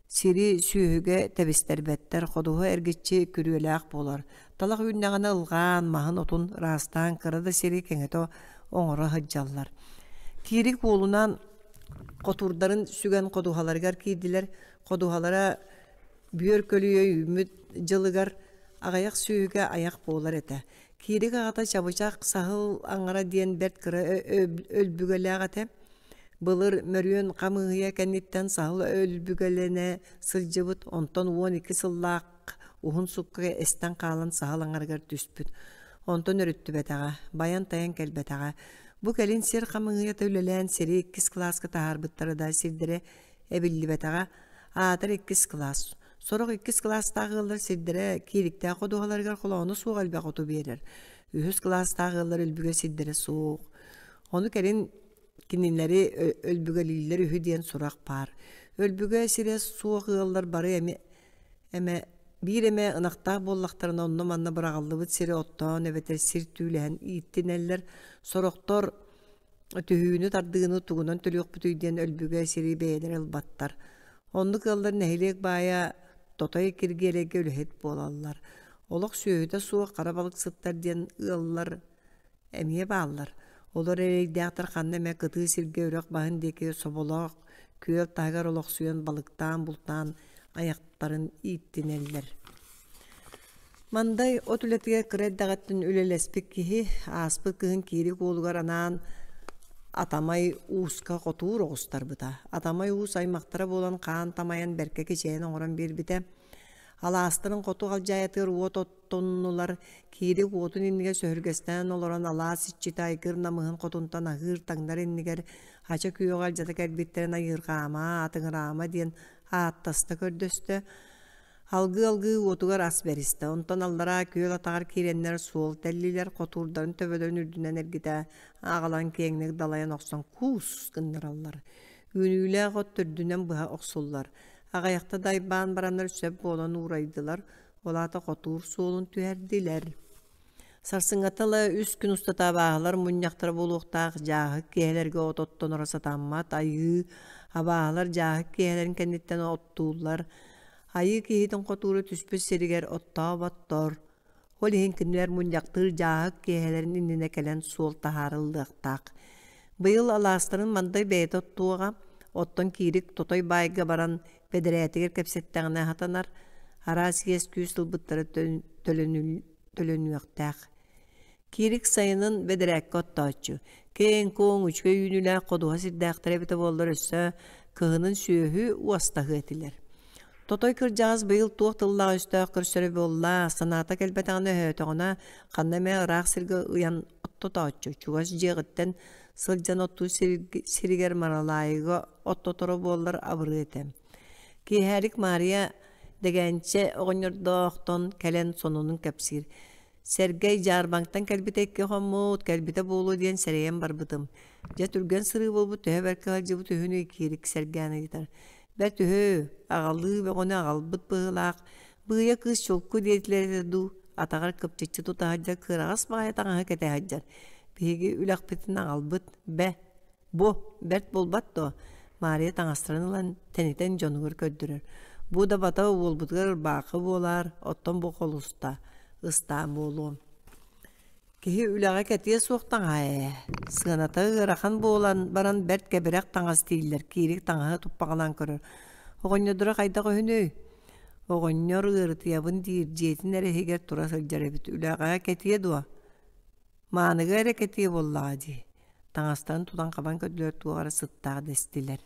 Сири сүөһүгэ тэбистэрбэттэр, ходуһа эргиччи күрүөлээх буолар. Талах үүннэҕинэ ылҕаан, маһын отун ыраастаан кыра да сири кэҥэтэ оҥоро сылдьаллар. Киирик уолунаан хотуурдарын сүгэн ходуһаларыгар киирдилэр. Ходуһалара бүөр көлүйэ үүммүт дьылыгар аҕыйах сүөһүгэ айах буолар этэ. Киирик аҕата чабычах саһыл аҥара диэн бэрт кыра өлбүгэлээх этэ. Былыр Мөрүөн хамыыһыйа кэнниттэн саһыл өлбүгэлэнэ сылдьыбыт, онтон 12 сыллаах уһун сукка эстэн хаалан саһыл аҥарыгар түспүт. Онтон өрүттүбэтэҕэ, байан-тайан кэлбэтэҕэ. Бу кэлин сир хамыыһыйата үлэлээн сири иккис кылааска таһаарбыттара да сирдэрэ эбиллибэтэҕэ. Аатар иккис кылаас. Сорох иккис кылаастаах ыаллар сирдэрэ киириктээх ходуһаларыгар холооно суох элбэх оту биэрэр. Үһүс кылаастаах ыаллар өлбүгэ сирдэрэ суох. Ону кэлин кинилэри өлбүгэлииллэр үһү диэн сурах баар. Өлбүгэ сирэ суох ыаллар бары эми эмэ биир эмэ ынахтаах буоллахтарына онно-манна быраҕыллыбыт сири оттоон эбэтэр сир түүлэһэн ииттинэллэр. Сорохтор. Түһүүнү-тардыыны тугунан төлүөхпүтүй диэн өлбүгэ сири бэйэлэрэ ылбаттар. Оннук ыаллар нэһилиэк баайа Тотой Киргиэлэйгэ үлэһит буолаллар. Олох сүөһүтэ суох хара балыксыттар диэн ыаллар эмиэ бааллар. Олор эрэйдээхтэр ханна эмэ кытыы сиргэ үрэх баһын диэки соболоох күөл таһыгар олохсуйан балыктаан, бултаан айахтарын ииттинэллэр. Мандай от үлэтигэр кыра эрдэҕиттэн үлэлэспит киһи ааспыт кыһын Киирик уолугар анаан Атамай ууска хотуур оҕустарбыта. Атамай уус аймахтара буолан хаан тамайан бэркэ кичэйэн оҥорон биэрбитэ. Алаастарын хоту халдьаайатыгар уот оттоннулар, Киирик уотун иннигэр сөһүргэстээн олорон алаас иччитэ айгыр намыһын хотунтан аһыыр-таҥнар иннигэр ача күөҕэ алдьата кэлбиттэрин айыырҕаама, атыҥыраама диэн ааттаста көрдөстө. Алгыы-алгыы уотугар ас бэристэ, онтон аллараа күөл атаҕар киирэннэр суол тэллилэр, хотуурдарын төбөлөрүн үрдүнэн эргитэ аҕалан киэҥник далайан охсон куус гыннараллар. Үүнүүлээх от төрдүнэн быһа охсуллар. Аҕыйахта дайбаан бараннар сөп буолан уурайдылар, ол аата хотуур суолун түһэрдилэр. Сарсыҥҥата ыла үс күн устата абааһылар мунньахтара буолуохтаах дьааһык киэһэлэргэ от оттоноро сатаммат, айыы, абааһылар дьааһык киэһэлэрин кэнниттэн оттууллар, Айыы киһитин хотуура түспүт сиригэр оттооботтор, ол иһин кинилэр мунньахтыыр дьааһык киэһэлэрин иннинэ кэлэн суол таһаарыллыахтаах. Быйыл алаастарын Мандай бэйэтэ оттуоҕа, оттон Киирик Тотой баайга баран бэдэрээтигэр кэпсэттэҕинэ сатанар, араас иэс-күүс ылбыттара төлөнүөхтээх. Киирик сайынын бэдэрээккэ оттооччу, киэҥ-куоҥ, үчүгэй үүнүүлээх ходуһа сирдээхтэрэ эбитэ буоллар өссө кыһынын сүөһү уостаһыа этилэр. Тотой кырдьаҕас быйыл туох тыллаах-өстөөх көрсөрө буолла, санаата кэлбэтэҕинэ өһөөтөҕүнэ ханна эмэ ыраах сиргэ ыйан оттотооччу, чугас дьиэҕиттэн сылдьан оттуур сиригэр Маралаайыга оттоторо буоллар абырыа этэ. Киэһэлик Маарыйа Дэгээнчэ оҕонньордоохтон кэлэн сонунун кэпсиир. Сэргэй дьаарбаҥтан кэлбитэ икки хоммут, кэлбитэ буолуо диэн сэрэйэн барбытым. Дьэ түргэн сырыы буолбут төһө бэркэ ыалдьыбыт үһүнүй Киирик сэргээн ыйытар. Бэрт үһү, аҕалыы бөҕөнү аҕалбыт быһыылаах, быыйа кыыс чулку диэтилэр этэ дуу, атаҕар кыпчыччы тута сылдьар кыараҕас баҕайы таҥаһы кэтэ сылдьар. Биһиги үлэхпитин аҕалбыт, бэ, Бу, бэрт буолбат дуо? Маарыйа таҥастарын ылан, тэнитэн дьонугар көрдөрөр. Бу да бата уолбутугар ырбаахы буолаар, оттон бу холуста, ыстаан буолуом. Киһи үлэҕэ кэтиэ суох таҥаһа ээ. Сыаната ыарахан буолан баран бэрт кэбирэх таҥас дииллэр, киирик таҥаһы туппаҕалаан көрөр. Оҕонньордоро хайдах үһүнүй? Оҕонньор ыарытыйабын диир, дьиэтин эрэ иһигэр тура сылдьар эбит. Үлэҕэ кэтиэ дуо? Мааныга эрэ кэтиэ буоллаҕа дии. Таҥастарын тутан-хабан көрдүлэр туох эрэ сыттаах дэстилэр.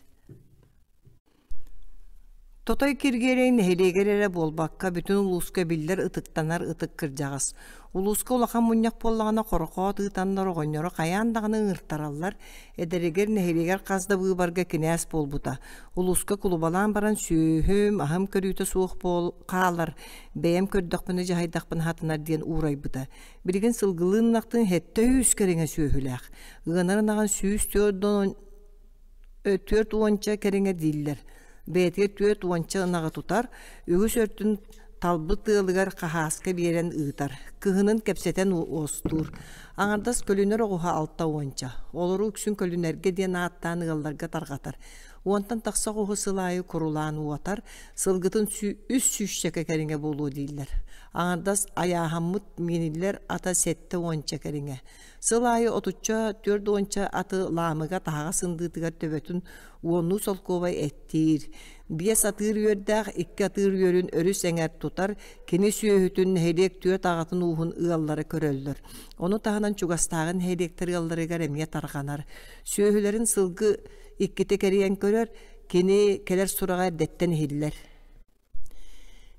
Тотой Киргиэлэй нэһилиэгэр эрэ буолбакка, бүтүн улууска биллэр ытыктанар ытык кырдьаҕас. Улууска улахан мунньах буоллаҕына хорохоот ыытаннар оҕонньору хайаан даҕаны ыҥыртараллар. Эдэригэр нэһилиэгэр хас да быыбарга кинээс буолбута. Улууска кулубалаан баран сүөһүм, аһым көрүүтэ суох буол хаалар, бэйэм көрдөхпүнэ дьаһайдахпына сатанар диэн уурайбыта. Билигин сылгылыын ынахтыын 700 кэриҥэ сүөһүлээх. Ыанар ынаҕын 140 уонча кэриҥэ дииллэр. Бэйэтигэр 40 ынаҕы тутар, үгүс өртүн талбыт ыалыгар хаһааска биэрэн ыытар. Кыһынын кэпсэтэн уостуур. Аҥардас көлүнэр оҕуһа алта уонча. Олору үксүн көлүнэргэ диэн ааттаан ыалларга тарҕатар. Уонтан тахса оҕуһу сыл аайы курулаан уотар, сылгытын үс сүүсчэкэ кэриҥэ буолуо дииллэр. Аҥардас айааһаммыт мииниллэр ата сэттэ уонча кэриҥэ. Сыл аайы отучча түөрт уонча аты Лаамыга таһаҕас ындыытыгар төбөтүн уоннуу солкуобай эттиир. Биэс атыыр үөрдээх, икки атыыр үөрүн өрүс эҥэр тутар, кини сүөһүтүн нэһилиэк түөрт аҕатын ууһун ыаллара көрөллөр. Ону таһынан чугастааҕы нэһилиэктэр ыалларыгар эмиэ тарҕанар. Сүөһүлэрин сылгы иккитэ кэрийэн көрөр, кини кэлэр сураҕа эрдэттэн иһиллэр.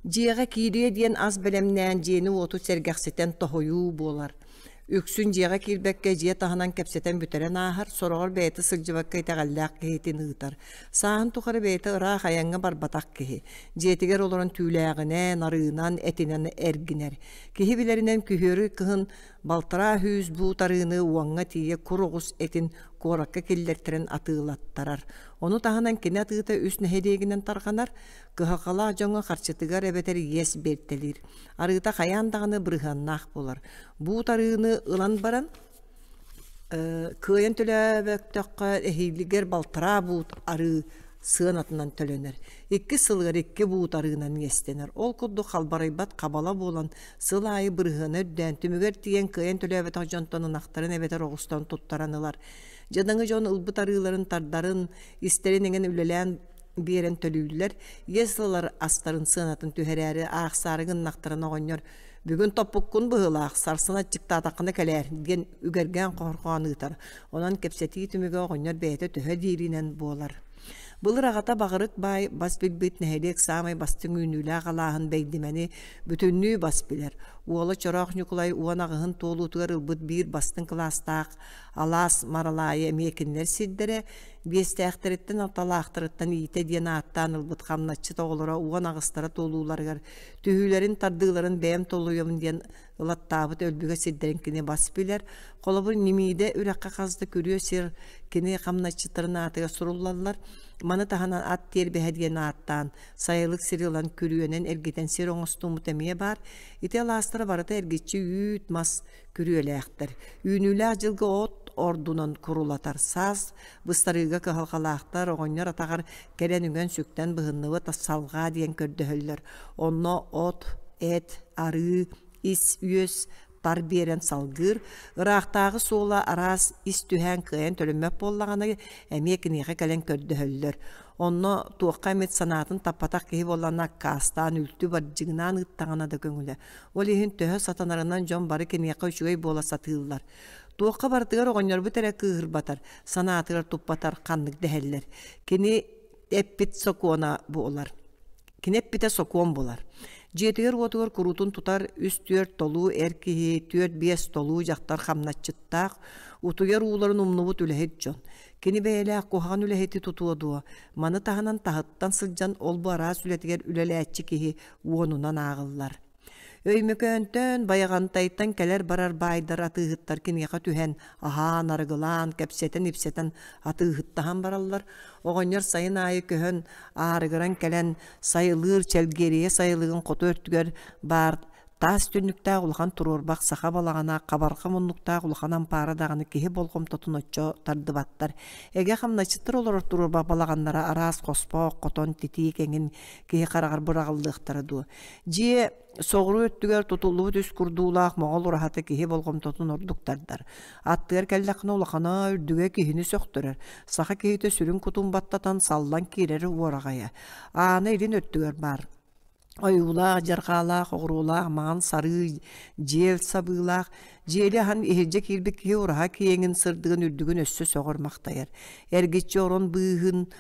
Дьиэҕэ киириэ диэн ас бэлэмнээн дьиэни-уоту сэргэхситэн тоһуйуу буолар. Үксүн дьиэҕэ киирбэккэ дьиэ таһынан кэпсэтэн бүтэрэн ааһар, сороҕор бэйэтэ сылдьыбакка итэҕэллээх киһитин ыытар. Сааһын тухары бэйэтэ ыраах айаҥҥа барбатах киһи. Дьиэтигэр олорон түүлээҕинэн, арыынан, этинэн эргинэр. Киһи билэринэн күһүөрү кыһын балтараа сүүс буут арыыны уоҥҥа тиийэ кур оҕус этин куоракка киллэртэрэн атыылаттарар. Ону таһынан кини атыыта үс нэһилиэгинэн тарҕанар, кыһалҕалаах дьоҥҥо харчытыгар эбэтэр иэс биэртэлиир. Арыыта хайаан даҕаны бырыһыаннаах буолар. Буут арыыны ылан баран, Кыайан төлөөбөтөххө эһиилигэр балтараа буут арыы сыанатынан төлөнөр. Иккис сылыгар икки буут арыынан иэстэнэр. Ол курдук халбарыйбат хабала буолан, сыл аайы бырыһыана үрдээн, түмүгэр тиийэн кыайан төлөөбөтөх дьонтон ынахтарын эбэтэр оҕустарын туттаран ылар. Дьадаҥы дьон ылбыт арыыларын тардарын, истэрин эҥин үлэлээн биэрэн төлүүллэр. Иэс ылар астарын сыанатын түһэрээри аахсаары гыннахтарына оҕонньор «Бүгүн топпуккун быһыылаах, сарсын аччыктаатаххына кэлээр» диэн үгэргээн хоһорҕоон ыытар. Онон кэпсэтии түмүгэ оҕонньор бэйэтэ төһө дииринэн буолар. Былыр аҕата Баҕырык баай бас билбит нэһилиэк саамай бастыҥ үүнүүлээх алааһын Бэйдимэни бүтүннүү бас билэр. Уола Чороох Ньукулай 18-ын туолуутугар ылбыт биир бастыҥ кылаастаах алаас Маралаайы эмиэ кинилэр сирдэрэ, биэстээхтэриттэн алталаахтарыттан иитэ диэн ааттаан ылбыт хамначчыт оҕолоро 18-тара туолууларыгар түһүүлэрин тардыыларын бэйэм толуйуом диэн ылаттаабыт өлбүгэ сирдэрин кини бас билэр. Холобур, Ньимиидэ үрэххэ хас да күрүө сир кини хамначчыттарын аатыгар суруллаллар. Маны таһынан ат тиэрбэһэ диэн ааттаан, сайылык сири ылан күрүөнэн эргитэн сир оҥостуммут эмиэ баар. Ити алаастара барыта эргиччи үүт мас күрүөлээхтэр. Үүнүүлээх дьылга от ордунан курулатар. Саас быстарыыга кыһалҕалаахтар оҕонньор атаҕар кэлэн үҥэн-сүктэн быһынныбыт салҕаа диэн көрдөһөллөр. Онно от, эт, арыы, ис-үөс тар биэрэн салгыыр. Ыраахтааҕы суола араас ис түһээн кыайан төлөммөт буоллаҕына, эмиэ киниэхэ кэлэн көрдөһөллөр. Онно туохха эмит санаатын таппатах киһи буоллаҕына аккаастаан үлтү бардьыгынаан ыыттаҕына да көҥүлэ. Ол иһин төһө сатанарынан дьон бары киниэхэ үчүгэй буола сатыыллар. Туохха барытыгар оҕонньорбут эрэ кыыһырбатар, санаатыгар туппатар ханнык дэһэллэр. Кини эппит сокуона буолар. Кини эппитэ сокуон буолар. Дьиэтигэр-уотугар куруутун тутар үс-түөрт толуу эр киһи, түөрт-биэс толуу дьахтар хамначчыттаах, утуйар ууларын умнубут үлэһит дьон. Кини бэйэлээх куһаҕан үлэһити тутуо дуо? Маны таһынан таһыттан сылдьан ол-бу араас үлэтигэр үлэлээччи киһи уонунан ааҕыллар. Өймөкөөнтөн, Байаҕантайтан кэлэр-барар баайдар атыыһыттар киниэхэ түһэн, аһаан, арыгылаан, кэпсэтэн-ипсэтэн атыыһыттаһан бараллар. Оҕонньор сайын аайы көһөн, аарыгыран кэлэн, сайылыыр Чэлгиэрийэ сайылыгын хоту өртүгэр баар таас түннүктээх улахан туруорбах саха балаҕана, хабарҕа муннуктаах улахан ампаара даҕаны киһи болҕомтотун оччо тардыбаттар. Эгэ хамначчыттар олорор туруорбах балаҕаннара араас хоспох, хотон, титиик эҥин киһи хараҕар быраҕыллыахтара дуо? Дьиэ соҕуруу өттүгэр тутуллубут үс курдуулаах моҕол ураһата киһи болҕомтотун ордук тардар. Аттыгар кэллэххинэ улахана үрдүгэ киһини сөхтөрөр. Саха киһитэ сүрүн кутун баттатан саллан киирэр уораҕайа. Аана илин өттүгэр баар. Ойуулаах, дьарҕаалаах, оҕуруолаах, маҥан сарыы, дьиэл сабыылаах, Дьиэли аһан иһирдьэ киирбит киһи ураһа киэҥин, сырдыгын үрдүгүн өссө сөҕөр-махтайар. Эргиччи орон быыһын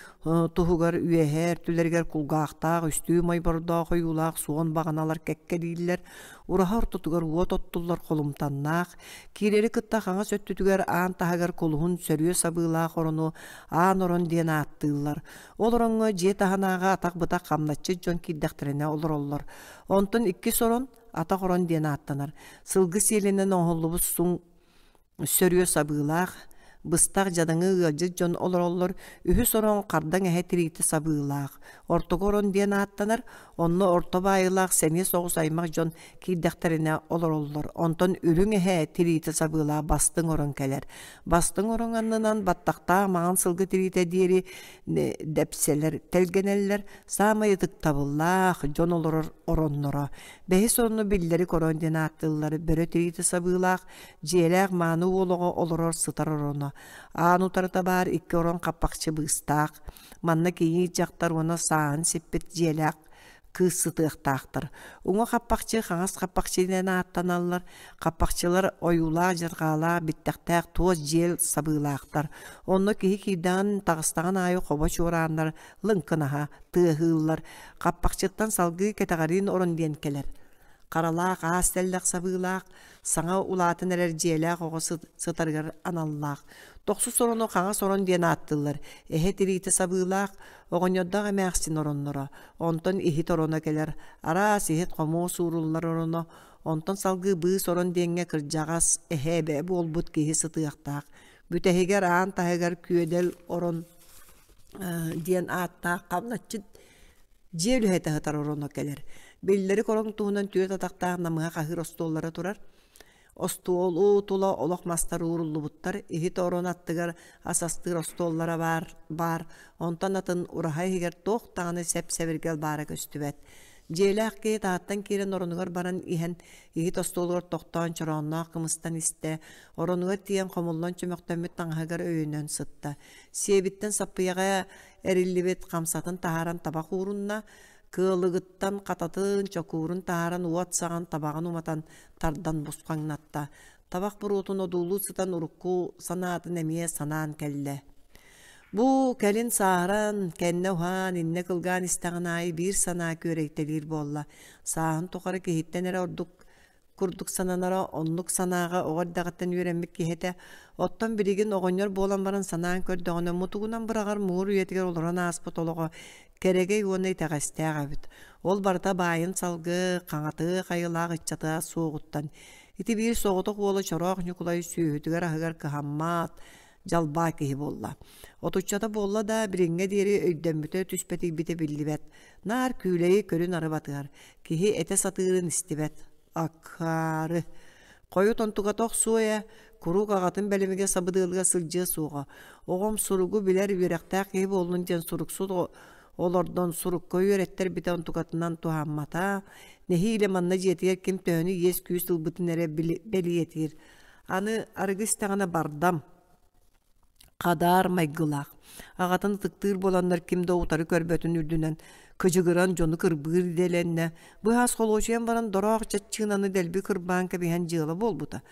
туһугар үөһээ өртүлэригэр кулгаахтаах, үстүү мойбордоох ойуулаах суон баҕаналар кэккэлииллэр. Ураһа ортотугар уот оттуллар холумтаннаах, киирэри кытта хаҥас өттүтүгэр аан таһыгар кулуһун сөрүө сабыылаах орону аан орон диэн ааттыыллар. Ол ороҥҥо дьиэ таһынааҕы атах-бытах хамначчыт дьон киирдэхтэринэ олороллор. Онтон иккис орон атах орон диэн ааттанар. Сылгы сиэлинэн оҥоһуллубут суҥ сөрүө сабыылаах, быстах дьадаҥы ыалдьыт дьон олороллор. Үһүс орон хардаҥ эһэ тириитэ сабыылаах. Ортоку орон диэн ааттанар. Онно орто баайыылаах сэниэ соҕус аймах дьон киирдэхтэринэ олороллор. Онтон үрүҥ эһэ тириитэ сабыылаах бастыҥ орон кэлэр. Бастыҥ орон аннынан баттахтаах маҥан сылгы тириитэ диэри дэпсэлэр тэлгэнэллэр. Саамай ытыктабыллаах дьон олорор оронноро. Бэһис оронну биллэри корон диэн ааттыыллар. Бөрө тириитэ сабыылаах, дьиэлээх мааны уол оҕо олорор сытар ороно. Аан утарыта баар икки орон хаппахчы быыстаах. Манна кийиит дьахтар уонна сааһын сиппит дьиэлээх кыыс сытыахтаахтар. Уҥа хаппахчы, хаҥас хаппахчы диэн ааттаналлар. Хаппахчылар ойуулаах-дьарҕаалаах, биттэхтээх туос дьиэл сабыылаахтар. Онно киһи киирдэҕин, таҕыстаҕын аайы хобо чуорааннар лыҥкынаһа тыаһыыллар. Хаппахчыттан салгыы кэтэҕэриин орон диэн кэлэр. Харалаах аас тэллэх сабыылаах, саҥа улаатан эрэр дьиэлээх оҕо сытарыгар аналлаах. Тохсус орону хаҥас орон диэн ааттыыллар. Эһэ тириитэ сабыылаах, оҕонньордоох эмээхсин оронноро. Онтон иһит ороно кэлэр. Араас иһит-хомуос ууруллар ороно. Онтон салгыы быыс орон диэҥҥэ кырдьаҕас, эһэ эбэ буолбут киһи сытыахтаах. Бүтэһигэр аан таһыгар күөдэл орон диэн ааттаах хамначчыт дьиэ үлэһитэ сытар ороно кэлэр. Биллэрик орон туһунан түөрт атахтаах намыһах аһыыр остуоллара турар. Остуолу тула олох мастар ууруллубуттар, иһит орон аттыгар ас астыыр остуоллара баар, баар, онтон атын ураһа иһигэр туох даҕаны сэп-сэбиргэл баара көстүбэт. Дьиэлээх киһи таһыттан киирэн оронугар баран иһэн, иһит остуолугар тохтоон чороонноох кымыстан истэ, оронугар тиийэн хомуллан чөмөхтөммүт таҥаһыгар өйөнөн сытта. Сиэбиттэн саппыйаҕа эриллибит хамсатын таһааран табах уурунна, кыалыгыттан хататын, чокуурун таһааран уот саҕан табаҕын уматан тардан бусхаҥнатта. Табах буруотун одуулуу сытан урукку санаатын эмиэ санаан кэллэ. Бу кэлин сааһыран, кэннэ уһаан, иннэ кылгаан истэҕин аайы биир санаа күөрэйтэлиир буолла. Сааһын тухары киһиттэн эрэ ордук курдук сананара, оннук санааҕа оҕо эрдэҕиттэн үөрэммит киһи этэ. Оттон билигин оҕонньор буолан баран санаан көрдөҕүнэ, мутугунан быраҕар муҥур үйэтигэр олорон ааспыт олоҕо кэрэгэй уонна итэҕэстээх эбит. Ол барыта баайын салгыы, хаҥатыы хайылаах ыччата суоҕуттан. Ити биир соҕотох уола Чороох Ньукулай сүөһүтүгэр-аһыгар кыһаммат, дьалбаа киһи буолла. Отуччата буолла да, билиҥҥэ диэри өйдөммүтэ, түспэтийбитэ биллибэт. Наар күүлэйи көрүн-ары батыһар. Киһи этэ сатыырын истибэт. Акаары. Хойут онтуката охсуо ээ, куруук аҕатын бэлэмигэр сабыдыалыгар сылдьыа суоҕа. Оҕом суругу билэр үөрэхтээх киһи буоллун диэн суруксут олордон сурукка үөрэттэрбитэ онтукатынан туһаммата. Нэһиилэ манна дьиэтигэр ким төһөнү иэс-күүс ылбытын эрэ бэлиэтиир. Аны арыгы истэҕинэ бардам, хадаар майгылаах. Аҕатын ытыктыыр буоланнар ким да утары көрбөтүн үрдүнэн кыдьыгыран дьону кырбыыр идэлэннэ. Быһаас холуочуйан баран дороох чаччыынаны дэлби кырбаан кэбиһэн дьыала буолбута.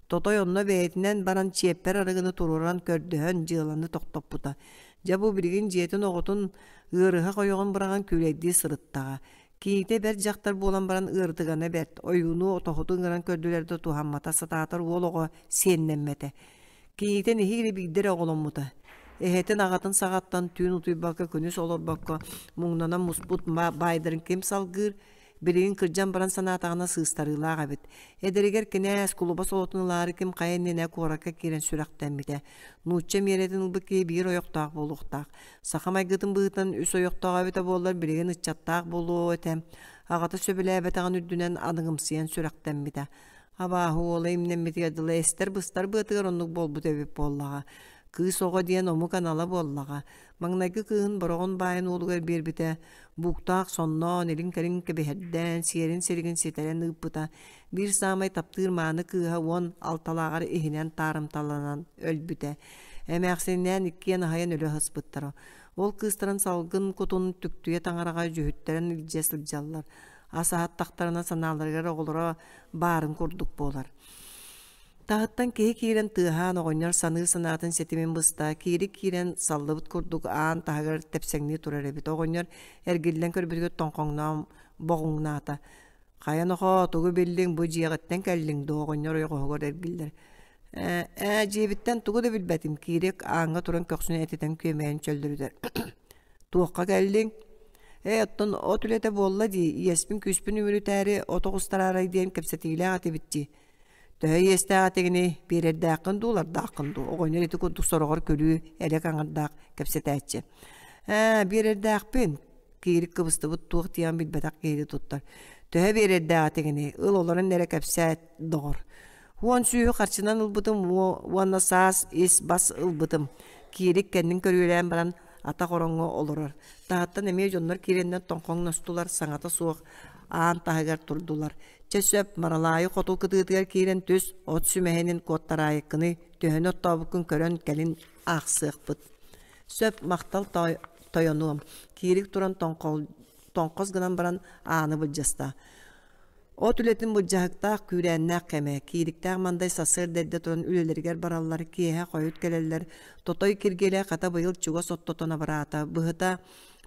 Тотой онно бэйэтинэн баран чиэппэр арыгыны туруоран көрдөһөн дьыаланы тохтоппута. Дьэ бу билигин дьиэтин оҕотун ыарыһах ойоҕун быраҕан күүлэйдии сырыттаҕа. Киитэ бэрт дьахтар буолан баран ыарытыгана бэрт, ойууну отоһуту ыҥыран көрдүлэр да туһаммата, сатаатар уол оҕо сиэннэммэтэ. Киитэ нэһиилэ биирдэ эрэ оҕоломмута. Эһэтин аҕатын саҕаттан түүн утуйбакка, күнүс олорбокко муҥнанан муспут баайдарын ким салгыыр, билигин кырдьан баран санаатаҕына сыыстарыылаах эбит. Эдэригэр кинээс кулуба солотун ылаары ким хайа иннинэ куоракка киирэн сүрэхтэммитэ. Нуучча миэрэтин ылбыт киһи биир ойохтоох буолуохтаах. Саха майгытын быһыытынан үс ойохтоох эбитэ буоллар билигин ыччаттаах буолуо этэ. Аҕата сөбүлээбэтэҕин үрдүнэн аныгымсыйан сүрэхтэммитэ. Абааһы уола имнэммитигэр дылы эстэр-быстар быатыгар оннук буолбут эбит буоллаҕа. Кыыс оҕо диэн омук анала буоллаҕа. Маҥнайгы кыыһын Бороҕон баайын уолугар биэрбитэ, бууктаах сонноон, илин-кэлин кэбиһэрдээн, сиэрин-силигин ситэрэн ыыппыта. Биир саамай таптыыр мааны кыыһа 16-лааҕар иһинэн таарымталанан өлбүтэ. Эмээхсининээн иккиэн аһыйан өлө сыспыттара. Ол кыыстарын салгын кутун түктүйэ таҥараҕа дьүһүттэрэн илдьэ сылдьаллар. Ас аһаттахтарына санааларыгар оҕолоро баарын курдук буолар. Таһыттан киһи киирэн тыаһаан оҕонньор саныыр санаатын ситимин быста, киирик киирэн саллыбыт курдук аан таһыгар тэпсэҥнии турар эбит. Оҕонньор эргиллэн көрбүтүгэр тоҥхоҥноон боҕуҥнаата. Хайа нохоо, тугу биллиҥ, бу дьиэҕиттэн кэллиҥ дуо? Оҕонньор ойоҕоһугар эргиллэр. Ээ, ээ, дьиэбиттэн тугу да билбэтим, Киирик ааҥҥа туран көхсүн этитэн күөмэйин чөллөрүтэр. Туохха кэллиҥ? Ээ, оттон от үлэтэ буолла дии, иэспин-күүспүн үмүрүтээри от оҕустараарай диэн кэпсэтиилээх этибит дии. Төһө иэстээх этигиний, биэрэрдээххин дуу, ылардааххын дуу? Оҕонньор ити курдук сороҕор күлүү, элэк аҥардаах кэпсэтээччи. Ээ, биэрэрдээхпин, Киирик кыбыстыбыт туох диэн билбэтэх киһини туттар. Төһө биэрэрдээх этигиний, ыл олорон эрэ кэпсээт, доҕор. Уон сүүһү харчынан ылбытым уонна саас ис бас ылбытым. Киирик кэннин көрүөлээн баран атах ороҥҥо олорор. Таһыттан эмиэ дьоннор киирэннэр тоҥхоҥностулар, саҥата суох аан таһыгар турдулар. Чэ сөп, Маралаайы хоту кытыытыгар киирэн түс, от сүмэһинин куоттараайыккыный, төһөнү оттообуккун көрөн кэлин аахсыахпыт. Сөп, махтал тойонуом. Киирик туран тоҥхос гынан баран ааны былдьаста. От үлэтин былдьаһыктаах күүрээннээх кэмэ, киириктээх мандай сарсыарда эрдэ туран үлэлэригэр бараллар, киэһэ хойут кэлэллэр. Тотой Киргиэлэй хата быйыл чугас оттотон абыраата, быһыта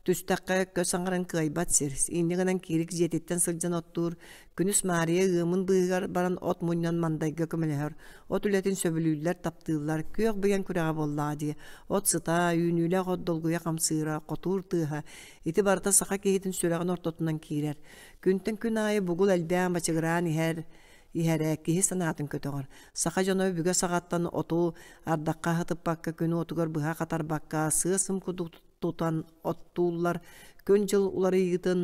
түстэххэ көс аҥарын кыайбат сир. Инньэ гынан Киирик дьиэтиттэн сылдьан оттуур, күнүс Маарыйа ыамын быыһыгар баран от мунньан мандайга көмөлөһөр. От үлэтин сөбүлүүллэр, таптыыллар, күөх быйаҥ күрэҕэ буоллаҕа дии. От сыта, үүнүүлээх от долгуйа хамсыыра, хотуур тыаһа, ити барыта саха киһитин сүрэҕин ортотунан киирэр. Күнтэн күн аайы бугул элбээн бачыгыраан иһэр, иһэрэ киһи санаатын көтөҕөр. Саха дьоно өбүгэ саҕаттан оту ардахха аһытыппакка, күн уотугар быһа хатарбакка, сыа-сым курдук тутан оттууллар, күн-дьыл уларыйыытын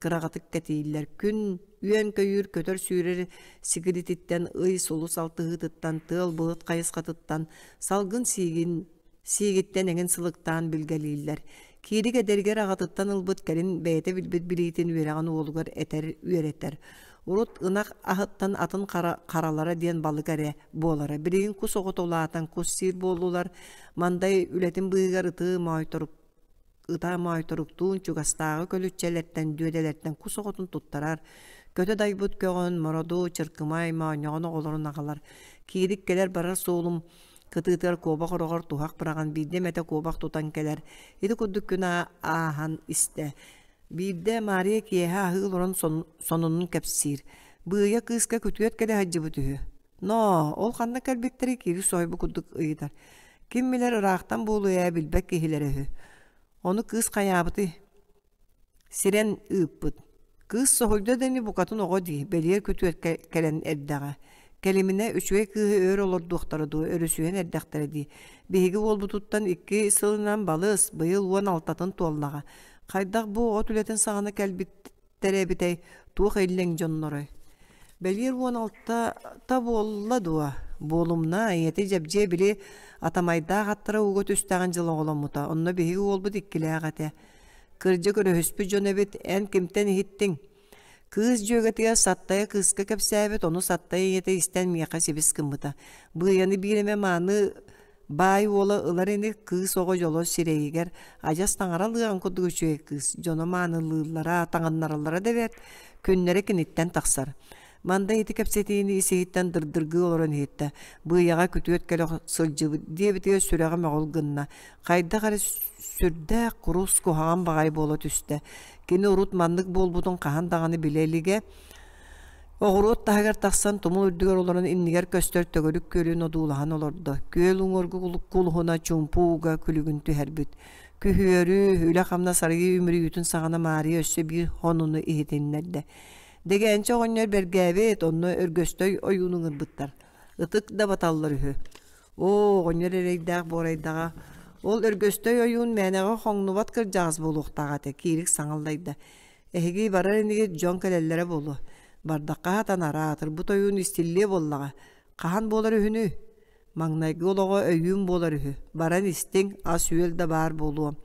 кыраҕытык кэтииллэр. Күн үөн-көйүүр көтөр-сүүрэр сигилититтэн, ый сулус алтыһыытыттан, тыал-былыт хайысхатыттан, салгын сиигин сиигиттэн эҥин сылыктаан билгэлииллэр. Киирик эдэригэр аҕатыттан ылбыт кэлин бэйэтэ билбит билиитин үөрэҕин уолугар этэр, үөрэтэр. Урут ынах аһыттан атын хара, харалара диэн балык эрэ буолара. Билигин кус оҕото улаатан кус сиир буоллулар. Мандай үлэтин быыһыгар ытыы моойторук ыта моойторуктуун чугастааҕы көлүччэлэртэн, дүөдэлэртэн кус оҕотун туттарар. Көтө дайбыт көҕөн, мороду, чыркымай, моонньоҕон оҕолорун аҕалар. Киирик кэлэр-барар суолум Кытыытыгар куобах ороҕор туһах быраҕан биирдэ эмэтэ куобах тутан кэлэр. Ити курдук күн ааһан истэ. Биирдэ Маарыйа киэһэ аһыы олорон сонунун кэпсиир. Быыйа кыыска күтүөт кэлэ сылдьыбыт үһү. Ноо, ол ханна кэлбиттэрий киһи соһуйбут курдук ыйытар. Ким билэр ыраахтан буолуо ээ билбэт киһилэрэ үһү. Ону кыыс хайаабытый? Сирэн ыыппыт. Кыыс соһуйда да ини букатын оҕо дии, бэлиэр күтүөт кэлэн эрдэҕэ. Кэлиминэ үчүгэй кыыһы өр олордуохтара дуо, өрүсүһэн эрдэхтэрэ дии. Биһиги уолбутуттан икки сылынан балыс, быйыл 16-ын туоллаҕа. Хайдах бу от үлэтин саҕана кэлбиттэрэ эбитэй, туох иллэҥ дьоннорой? Бэлиэр 16-та буолла дуо? Буолумна, ийэтэ Дьэбдьиэ били атамайдаах аттара ууга түстэҕин дьыл оҕоломмута. Онно биһиги уолбут иккилээх этэ. Кырдьык өрөһүспүт дьон эбит, эн кимтэн иһиттиҥ? Кыыс дьүөгэтигэр Саттайа кыыска кэпсээбит, ону Саттайа ийэтэ истэн миэхэ сибис гыммыта. Быйаны биир эмэ мааны баай уола ылар ини, кыыс оҕо дьоло сирэйигэр адьас таҥара лыаҕын курдук үчүгэй кыыс, дьоно маанылыыллара, таҥыннараллара да бэрт, күннэрэ киниттэн тахсар. Манда ити кэпсэтиини ис-иһиттэн дырдыргыы олорон иһиттэ. Быйаҕа күтүөт кэлэ сылдьыбыт диэбитигэр сүрэҕэ мөҕүл гынна. Хайдах эрэ сүрдээх курус, куһаҕан баҕайы буола түстэ. Кини урут маннык буолбутун хаһан даҕаны билэ илигэ. Оҕуруот таһыгар тахсан тумул үрдүгэр олорон иннигэр көстөр төгүрүк күөлүн одуулаһан олордо. Күөл уҥуоргу кулуһуна чуумпу ууга күлүгүн түһэрбит. Күһүөрү, үлэ-хамнас арыйыы үмүрүйүүтүн саҕана Маарыйа өссө биир хонуну иһитиннэрдэ. Дэгээнчэ оҕонньор бэргээбит, онно Өргөстөй ойууну ыҥырбыттар. Ытык да баталлар үһү. Оо, оҕонньор эрэйдээх буорайдаҕа. Ол Өргөстөй ойуун мээнэҕэ хоҥнубат кырдьаҕас буолуохтаах этэ, Киирик саҥаллайда. Эһиги барар инигит дьон кэлэллэрэ буолуо. Бардахха сатанар, аатырбыт ойуун истиллиэ буоллаҕа. Хаһан буолар үһүнүй? Маҥнайгы олоҕо өйүүн буолар үһү, баран истиҥ, ас-үөл да баар буолуо.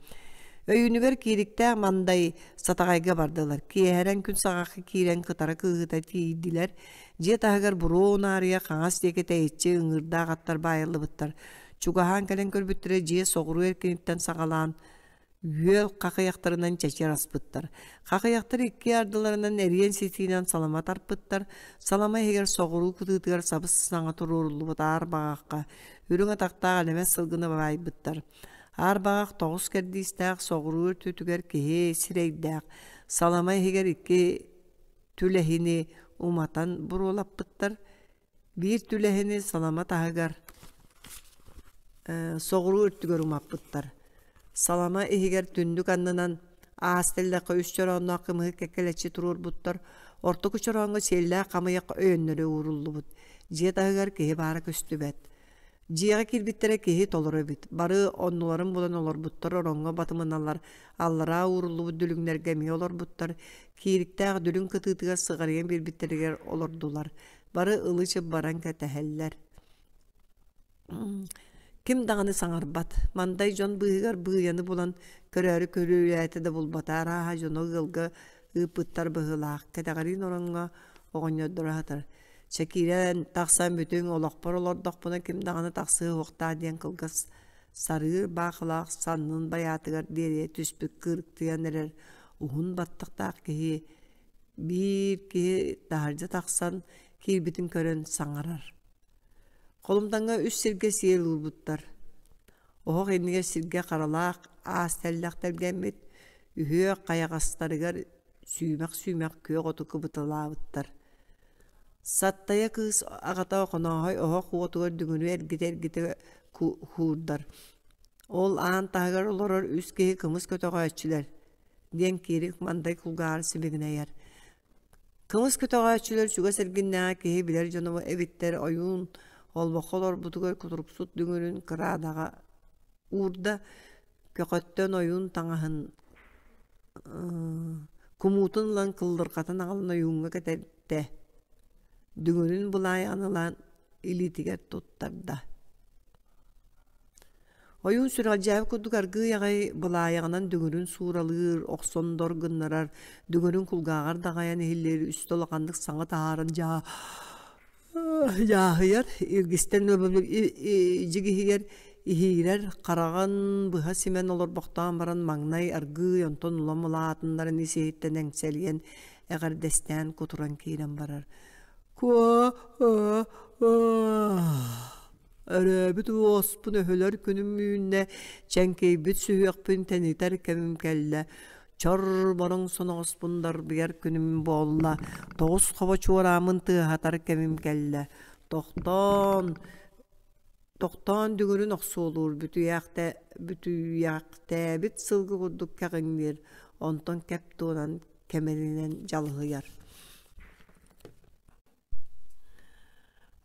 Өйүүнүгэр киириктээх Мандай Сатаҕайга бардылар. Киэһэрэн күн саҕахха киирэн кытара кыыһыта тиийдилэр. Дьиэ таһыгар буруо унаарыйа хаҥас диэки тэйиччи ыҥыырдаах аттар баайыллыбыттар. Чугаһаан кэлэн көрбүттэрэ дьиэ соҕуруу эркиниттэн саҕалаан үөл хахыйахтарынан чэчир аспыттар. Хахыйахтар икки ардыларынан эриэн ситиинэн салама тарпыттар. Салама иһигэр соҕуруу кытыытыгар сабыс-саҥа туруоруллубут аар баҕахха үрүҥ атахтаах элэмэс сылгыны баайбыттар. Аар баҕах тоҕус кэрдиистээх соҕуруу өртүтүгэр киһи сирэйдээх, салама иһигэр икки түлэһини уматан буруолаппыттар. Биир түлэһини салама таһыгар соҕуруу өртүгэр умаппыттар. Салама иһигэр түннүк аннынан аас тэллэххэ үс чороонноох кымыһы кэккэлэччи туруорбуттар. Ортоку чорооҥҥо сиэллээх хамыйах өйөннөрө ууруллубут. Дьиэ таһыгар киһи баара көстүбэт. Дьиэҕэ киирбиттэрэ киһи толору эбит. Бары оннуларын булан олорбуттар, ороҥҥо батымыналар, аллараа ууруллубут дүлүҥнэргэ эмиэ олорбуттар. Киириктээх дүлүҥ кытыытыгар сыҕарыйан биэрбиттэригэр олордулар. Бары ылы-чып баран кэтэһэллэр. Ким даҕаны саҥарбат. Мандай дьон быыһыгар быыйаны булан көрөөрү көрүлээтэ да булбата. Арааһа дьоно ыалга ыыппыттар быһыылаах. Кэтэҕэриин ороҥҥо оҕонньордоро сытар. Чэ киирэн тахсан бүтүҥ, олохпор олордохпуна ким даҕаны тахсыа суохтаах диэн кылгас сарыыр баахылаах саннын байаатыгар диэри түспүт кыырыктыйан эрэр уһун баттахтаах киһи Биир киһи таһырдьа тахсан киирбитин көрөн саҥарар. Холумтаҥҥа үс сиргэ сиэл уурбуттар. Оһох иннигэр сиргэ харалаах аас тэллэх тэлгэммит, үһүө хайаҕастарыгар сүүмэх-сүүмэх күөх оту кыбыталаабыттар. Саттайа кыыс аҕата Охонооһой оһох уотугар дүҥүрү эргитэ-эргитэ куурдар. Ол аан таһыгар олорор үс киһи кымыс көтөҕөөччүлэр диэн Киирик Мандай кулгааҕар сибигинэйэр. Кымыс көтөҕөөччүлэр чугас эргиннээҕи киһи билэр дьоно эбиттэр ойуун олбоххо олорбутугар кутуруксут дүҥүрүн кыраадаҕа уурда. Көҕөттөн ойуун таҥаһын кумуутун ылан кыллырҕатын аҕалан ойууҥҥа кэтэртэ, дүҥүрүн былаайаҕын ылан илиитигэр туттарда. Ойуун сүрэҕэлдьээбит курдук аргыый аҕай былаайаҕынан дүҥүрүн сууралыыр, охсон дор гыннарар, дүҥүрүн кулгааҕар даҕайан иһиллиир үстэ улаханнык саҥа таһааран дьаа дьааһыйар, илгистэн дьигиһигэр иһиирэр, хараҕын быһа симэн олорбохтоон баран маҥнай аргыый онтон улам улаатыннаран ис-иһиттэн эҥсэлийэн эҕэрдэстээн кутуран киирэн барар. Куо Өрөөбүт уоспун өһүлэр күнүм үүннэ, чэҥкийбит сүһүөхпүн тэнитэр кэмим кэллэ, чор-бороҥ соноҕоспун дарбыйар күнүм буолла, тоҕус хобо чуорааммын тыаһатар кэмим кэллэ. Тохтоон, тохтоон дүҥүрүн охсуолуур бүтүйэхтээбит сылгы курдук кэҕиҥниир, онтон кэп туонан кэмэринэн дьалыһыйар.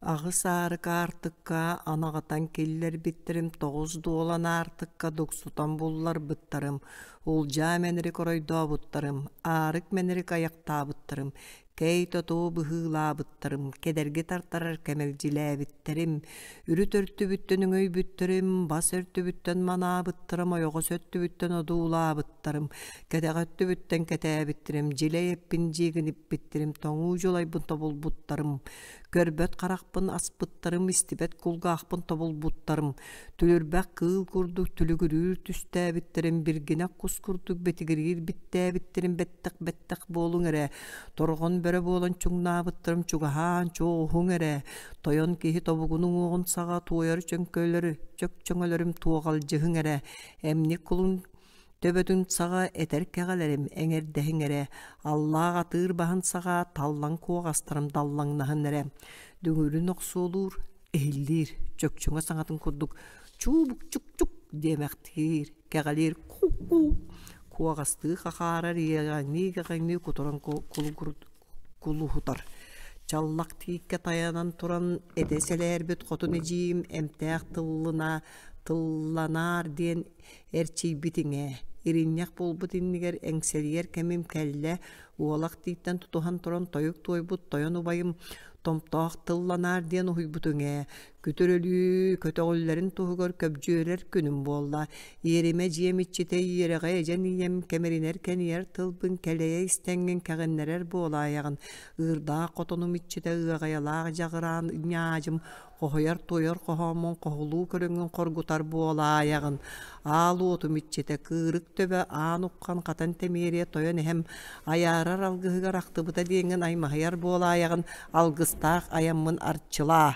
Аҕыс аарык аартыкка анаҕытан киллэрбиттэрим тоҕус дуолан аартыкка дуксутан булларбыттарым, улдьаа мэнэрик оройдообуттарым, аарык мэнэрик айахтаабыттарым, кэй-тотуу быһыылаабыттарым, кэдэрги тартарар кэмэлдьилээбиттэрим, үрүт өртүбүттэн өҥөйбүттэрим, бас өртүбүттэн манаабыттарым, ойоҕос өттүбүттэн одуулаабыттарым, кэтэҕэ өттүбүттэн кэтээбиттэрим, дьилэй эппин дьиэгиниппиттэрим, тоҥуу дьулайбын тобулбуттарым, көрбөт харахпын аспыттарым, истибэт кулгаахпын тобулбуттарым, түлүрбэх кыыл курдук түлүгүрүүр түстээбиттэрим, биргинэх кус курдук битигириир биттээбиттэрим бэттэх-бэттэх буолуҥ эрэ, торҕон бөрө буолан чуҥнаабыттарым чугаһаан чуоҕуһуҥ эрэ, тойон киһи тобугун уҥуоҕун саҕа туойар чөҥкөлөрү, чөкчөҥөлөрүм туоҕалдьыһыҥ эрэ, эмник кулун Төбөтүн саҕа этэр кэҕэлэрим эҥэрдэһиҥ эрэ, аллаах атыыр баһын саҕа таллаҥ куоҕастарым даллаҥнаһын эрэ, дүҥүрүн охсуолуур, иһиллиир, чөкчөҥө саҥатын курдук чуубук-чук-чук диэмэхтиир, кэҕэлиир ку-ку, куоҕастыы хахаарар иэҕэҥнии-иэҕэҥнии кутуран кулуһутар. Чаллах тииккэ тайанан туран этэ сэлээрбит хотун эдьиийим эмтээх тыллына тылланаар диэн эрчийбитиҥ ээ, иринньэх буолбут иннигэр эҥсэлийэр кэмим кэллэ, уолах тииттэн тутуһан туран тойук туойбут тойон убайым томтоох тылланаар диэн уһуйбутуҥ ээ, күтүр өлүү көтөҕүллэрин туһугар көбдьүөрэр күнүм буолла, иэримэ дьиэм иччитэ иэрэҕэ эдьэн ийэм кэмиринэр кэнийэр тылбын кэлэйэ истэҥҥин кэҕиннэрэр буолаайаҕын, ыырдаах хотонум иччитэ ыаҕайалаах дьаҕыраан ньаадьым Хоһуйар-туойар хоһооммун хоһулуу көрөҥҥүн хоргутар буолаайаҕын, аал уотум иччитэ, кыырык төбө аан уххан хатан тэмиэрийэ тойон эһэм айаарар алгыһыгар ахтыбыта диэҥҥин аймаһыйар буолаайаҕын, алгыстаах айаммын арчылаа.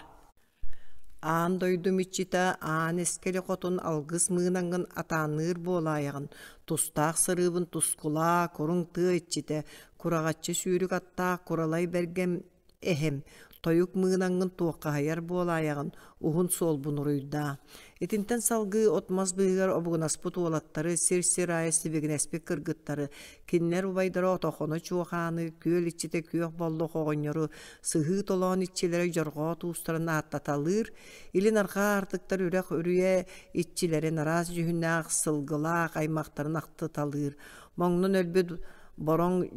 Аан дойдум иччитэ аан эскэли хотун алгыс мыынаҥҥын атаанныыр буолаайаҕын, тустаах сырыыбын тускулаа, куруҥ тыа иччитэ, кураҕаччы сүүрүк аттаах куралай бэргэм Эһэм, тойук мыынаҥҥын туоххаһыйар буолаайаҕын, уһун суолбун уруйдаа. Итинтэн салгыы от-мас быыһыгар обугунаспыт уолаттары, сир-сир аайы сибигинэспит кыргыттары, кинилэр убайдара Отохоно Чуохааны, күөл иччитэ Күөх Боллох оҕонньору, сыһыы толоон иччилэрэ Дьорҕоот уустарын ааттаталыыр, илин-арҕаа аартыктар үрэх үрүйэ иччилэрин араас дьүһүннээх сылгылаах аймахтарын ахтыталыыр, моҥнон өлбүт бороҥ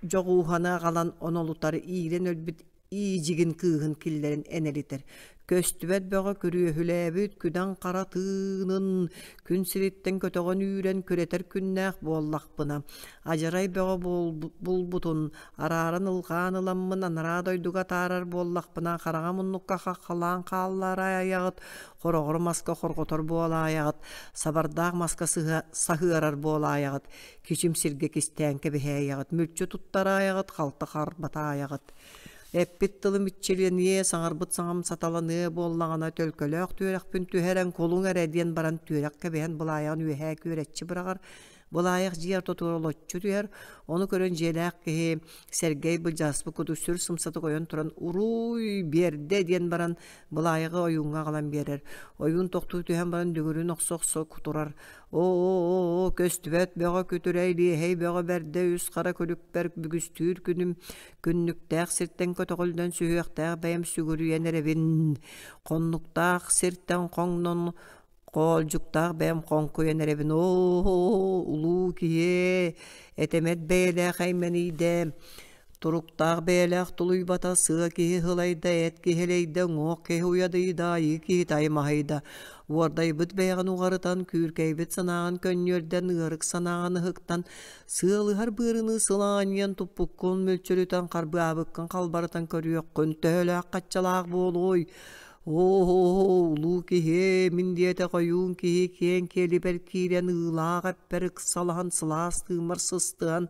дьоҕууһаны аҕалан онолутар иирэн өлбүт иидьигин кыыһын киллэрэн энэлитэр көстүбэт бөҕө күрүөһүлээбит күдэн хара тыынын күн сириттэн көтөҕөн үүрэн күрэтэр күннээх буоллахпына адьарай бөҕө булбутун арааран ылҕаан ыламмын анараа дойдуга атаарар буоллахпына хараҥа муннукка хаххалаан хааллараайаҕыт хороҕор маска хорҕотор буолаайаҕыт сабардаах маска саһыарар буолаайаҕыт кичим сиргэ кистээн кэбиһээйэҕит, мүлчү туттараайаҕыт, халты харбатаайаҕыт. Эппит тылым иччилэниэ, саҥарбыт саҥам саталаныа буоллаҕына, төлкөлөөх түөрэхпин түһэрэн кулуҥ эрэ диэн баран түөрэх кэбиһэн былаайаҕын үөһээ күөрэччи быраҕар, былаайах дьиэ ортотугар олоччу түһэр, ону көрөн дьиэлээх киһи Сэргэй былдьаспыт куту сүр сымсатык ойон туран «Уруй, биэрдэ» диэн баран былаайаҕы ойууҥҥа аҕалан биэрэр. Ойуун тохтуу түһэн баран дүҥүрүн охсо-охсо кутурар. Оо, көстүбэт бөҕө күтүрэй, лиэһэй бөҕө бэрдэ үс хара күлүкпэр бүгүстүүр күнүм, күннүктээх сиртэн көтөҕүллэн сүһүөхтээх бэйэм сүгүрүйэн эрэбин. Хоннуктаах сиртэн хоҥнон, Хоолдьуктаах бэйэм хоҥкуйан эрэбин оо, улуу киһи, этэмэт бэйэлээх эймэнийдэ, туруктаах бэйэлээх тулуйбата, сыа киһи һылайда, эт киһи элэйдэ, уҥуох киһи уйадыйда, айыы киһи таймаһыйда, уордайбыт бэйэҕин уҕарытан, күүркэйбит санааҕын көнньүөрдэн, ыарык санааҕын ыһыктан, сыалыһар быарыныы сылаанньыйан туппуккун мүлчүрүтэн, харбыаабыккын халбарытан көрүөххүн, төһөлөөх хаччалаах буолуой, Оо, улуу киһи, мин диэтэх ойуун киһи киэҥ киэлибэр киирэн ыылаах эппэр ыксалаһан сылаас тыыммар сыстыһан,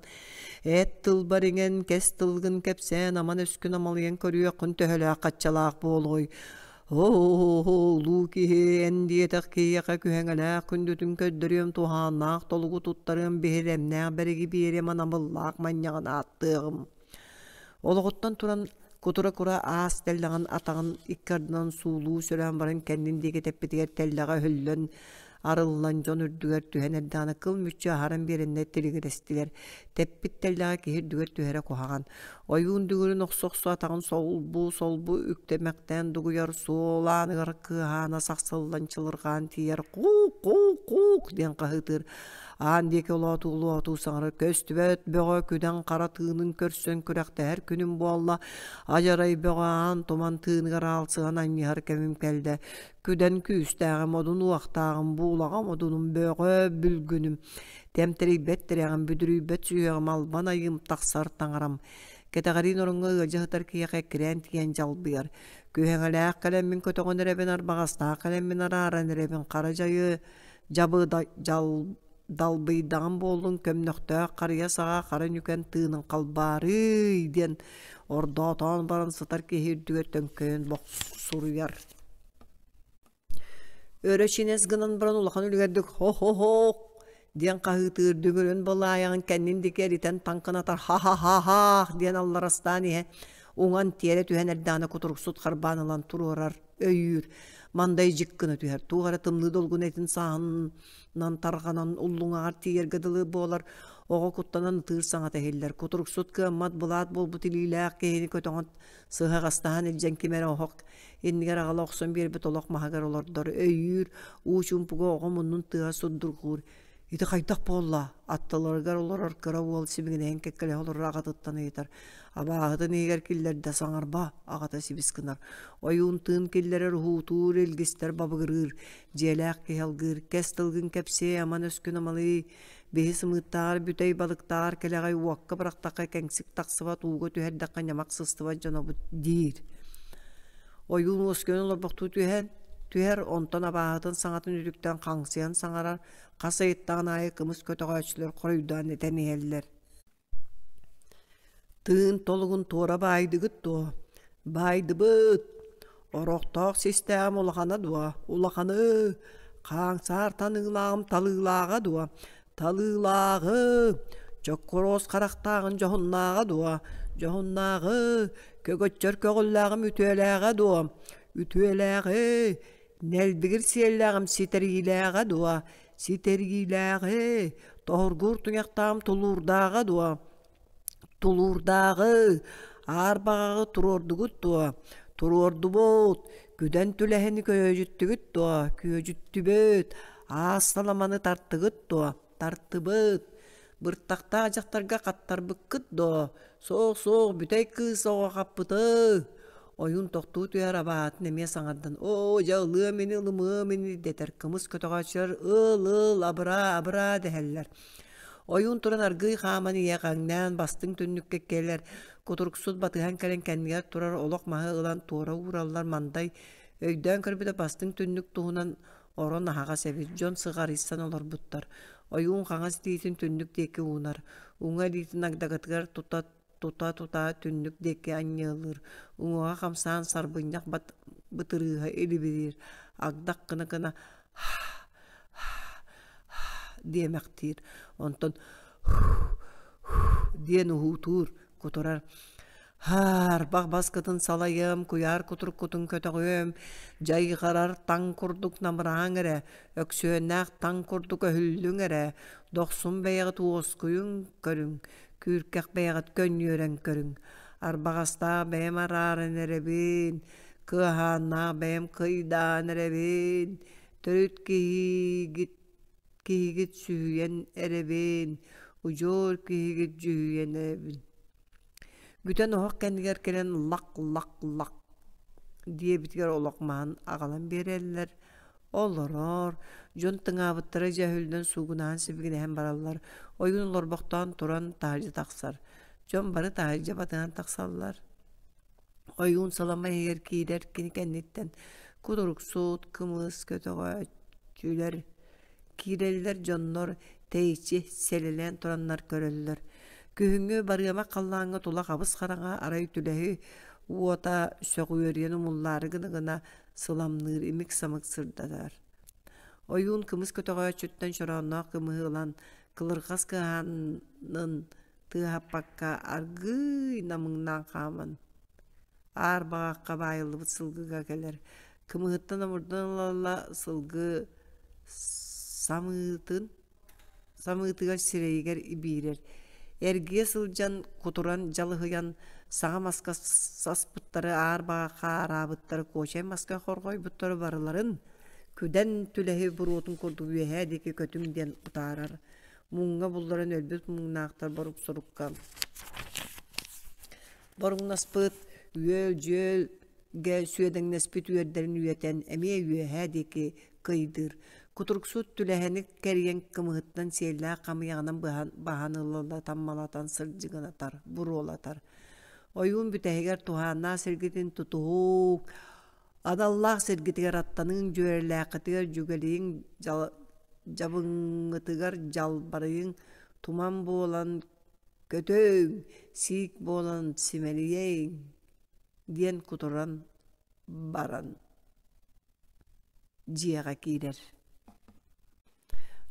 эт тылбар иҥэн, кэс тылгын кэпсээн аман өскүн амалыйан көрүөххүн төһөлөөх хаччалаах буолуой. Оо, улуу киһи, эн диэтэх киһиэхэ күһэҥэлээх күндүтүн көрдөрүөм, туһааннаах толугу туттарыам, биһирэмнээх бэриги биэриэм, анабыллаах манньаҕын ааттыаҕым. Олоҕуттан туран кутура-кура аас тэллэҕин атаҕын икки ардынан суулуу сөрөөн баран кэннин диэки тэппитигэр тэллэҕэ өһүллэн арыллан дьон үрдүгэр түһэн эрдэҕинэ кыл мүччү аһаран биэрэннэр тилигирэстилэр. Тэппит тэллэҕэ киһи үрдүгэр түһэрэ куһаҕан. Ойуун дүҥүрүн охсо-охсо атаҕын солбу-солбу үктэмэхтээн дугуйар суол ааныгар кыаһаана сахсыллан чылырҕаан тиийэр куук-куук-куук диэн хаһыытыыр. Аан диэки олоотуу-олоотуу саҥарар көстүбэт бөҕө күдэн хара тыынын көрсөн күрэхтэһэр күнүм буолла. Адьарай бөҕө аан туман тыыныгар аалсыһан анньыһар кэмим кэллэ. Күдэн күүстээҕим, одун уохтааҕым, буулаҕам одунум, бөҕө бүлгүнүм. Тэмтэрийбэт тирэҕим, бүдүрүйбэт сүһүөҕүм, албан айыым, тахсар таҥарам. Кэтэҕэриин ороҥҥо ыалдьа сытар киһиэхэ эккирээн тиийэн дьалбыйар. Күһэҥэлээх кэлэммин көтөҕөн эрэбин, арбаҕастаах кэлэммин арааран эрэбин, хара дьайы Дьабы далбыйдаҕым буоллун, көмнөхтөөх харыйа саҕа хара ньүкэн тыынын халбаарыый диэн ордоотоон баран сытар киһи үрдүгэр төҥкөйөн бохсуруйар. Өрө чинэс гынан баран улахан үлүгэрдик «Хо-хо-хо!» диэн хаһыытыыр, дүҥүрүн былаайаҕын кэннин диэки эритэн таҥкынатар «Ха-ха-ха-хаах!» диэн алларастаан иһэ уҥан тиэрэ түһэн эрдэҕинэ кутуруксут харбаан ылан туруорар өйүүр, мандай дьик гына түһэр, туох эрэ тымныы долгун этин сааһынан тарҕанан уллуҥаҕар тиийэргэ дылы буолар, оҕо куттанан ытыыр саҥата иһиллэр, кутуруксут кыаммат былаат буолбут илиилээх киһини көтөҕөн сыһаҕастаһан илдьэн ким эрэ оһох иннигэр аҕала охсон биэрбит олох маһыгар олордор, өйүүр, уу чуумпуга оҕо муннун тыаһа сурдурҕуур, Ити хайдах буолла? Аттыларыгар олорор кыра уол сибигинэйэн кэккэлэһэ олорор аҕатыттан ыйытар. Абааһытын иһигэр киллэрдэ саҥарба, аҕата сибис гынар. Ойуун тыын киллэрэр уһуутуур, илгистэр бабыгырыыр. Дьиэлээх киһи алгыыр, кэс тылгын кэпсиэй, аман өскүн амалый. Биһи сымыыттааҕар бүтэй балыктааҕар кэлэҕэй уокка бырахтахха кэҥсик тахсыбат, ууга түһэрдэххэ ньамах сыстыбат дьонобут диир. Ойуун уоскуйан олорбохтуу түһэн, түһэр, онтон абааһытын саҥатын үтүктэн хаҥсыйан саҥарар, Хас ыйыттаҕын аайы кымыс көтөҕөөччүлэр хоруйдаан этэн иһэллэр: «Тыын толугун туора баайдыгыт дуо? Баайдыбыт! Орохтоох систээҕим улахана дуо? Улаханы! Хааҥсаар таныылааҕым талыылааҕа дуо? Талыылааҕы! Чоккуруос харахтааҕын дьоһуннааҕа дуо? Дьоһуннааҕы! Көгөччөр көҕүллээҕим үтүөлээҕэ дуо? Үтүөлээҕи! Нэлбигир сиэллээҕим ситэриилээҕэ дуо, ситэриилээҕи, тоһургуур туйахтааҕым тулуурдааҕа дуо, тулуурдааҕы, аар баҕаҕы туруордугут дуо, туруордубут, күдэн түлэһини көйөдьүттүгүт дуо, күөдьүттүбүт, аас саламаны тартыгыт дуо, Тартыбыт, быртахтаах дьахтарга хаттарбыккыт дуо? Суох-суох, бүтэй кыыс оҕо хаппыты. Ойуун тохтуу түһэр абаһатын эмиэ саҥардан, «Оо, дьэ ылыам ини, ылымыам ини» дэтэр. Кымыс көтөҕөөччүлэр «Ыл-ыл, абыраа, абыраа» дэһэллэр. Ойуун туран аргыый хааман иэҕэҥнээн бастыҥ түннүккэ кэлэр, кутуруксут батыһан кэлэн кэннигэр турар олох маһы ылан туора уураллар Мандай өйдөөн көрбүтэ бастыҥ түннүк туһунан Орон аһаҕас эбит, дьон сыҕарыйсан олорбуттар. Ойуун хаҥас илиитин түннүк диэки уунар, уҥа илиитин агдагатыгар тута тута-тута түннүк диэки анньыалыыр, уҥуоҕа хамсаан сарбынньах бытырыыһа илибириир, агдах гына-гына диэмэхтиир, онтон диэн уһуутуур, кутурар. Һаарбах баскытын салайыам, куйаар кутуруккутун көтөҕүөм, дьайҕарар таҥ курдук намыраһаҥ эрэ, өксүөннээх таҥ курдук өһүллүҥ эрэ, дохсун бэйэҕит уоскуйуҥ көрүҥ, күүркэх бэйэҕит көнньүөрэн көрүҥ, арбаҕастаах бэйэм арааран эрэбин, кыаһааннаах бэйэм кыйдаан эрэбин, Төрүт киһигит киһигит сүһүйэн эрэбин, удьуор киһигит дьүһүйэн эрэбин. Бүтэн оһох кэннигэр кэлэн лах-лах-лах диэбитигэр олох маһын аҕалан биэрэллэр, олорор, дьон тыҥаабыттара дьөһүлүнэн суугунаһан сибигинэһэн бараллар, ойуун олорбохтоон туран таһырдьа тахсар. Дьон бары таһырдьа батыһан тахсаллар. Ойуун салама иһигэр киирэр, кини кэнниттэн кутуруксут, кымыс көтөҕөөччүлэр киирэллэр, дьоннор тэйиччи сэлэлээн тураннар көрөллөр. Күһүҥҥү барыамах халлааҥҥа тула хабыс-хараҥа арай түлэһи уота сөҕүөрүйэн умуллаары гына-гына сыламныыр имик-самык сырдатар. Ойуун кымыс көтөҕөөччүттэн чороонноох кымыһы ылан кылырҕас кыһаанын тыаһаппакка аргыый намыҥнаан хааман аар баҕахха баайыллыбыт сылгыга кэлэр кымыһыттан омурдан ыла-ыла сылгы самыытын самыытыгар сирэйигэр ибиирэр эргийэ сылдьан кутуран дьалыһыйан саҥа маска саспыттары аар баҕахха араабыттары куочай маска хорҕойбуттары барыларын күдэн түлэһи буруотун курдук үөһээ диэки көтүҥ диэн утаарар муҥҥа булларан өлбүт муҥнаахтар борук-сорукка боруҥнаспыт үөл-дьүөлгэ сүөдэҥнэспит үөрдэрин үөтэн эмиэ үөһээ диэки кыйдыыр. Кутуруксут түлэһэни кэрийэн кымыһыттан сиэллээх хамыйаҕынан быһан баһан ыла таммалатан сырдьыгынатар, буруолатар. Ойуун бүтэһигэр туһааннаах сиргитин тутуһуук, Аналлаах сиргитигэр аттаныҥ, дьүөрэлээххитигэр дьүгэлийиҥ, дьабыҥҥытыгар дьалбарыйыҥ, туман буолан көтөҥ, сиик буолан симэлийэҥ диэн кутуран баран дьиэҕэ киирэр.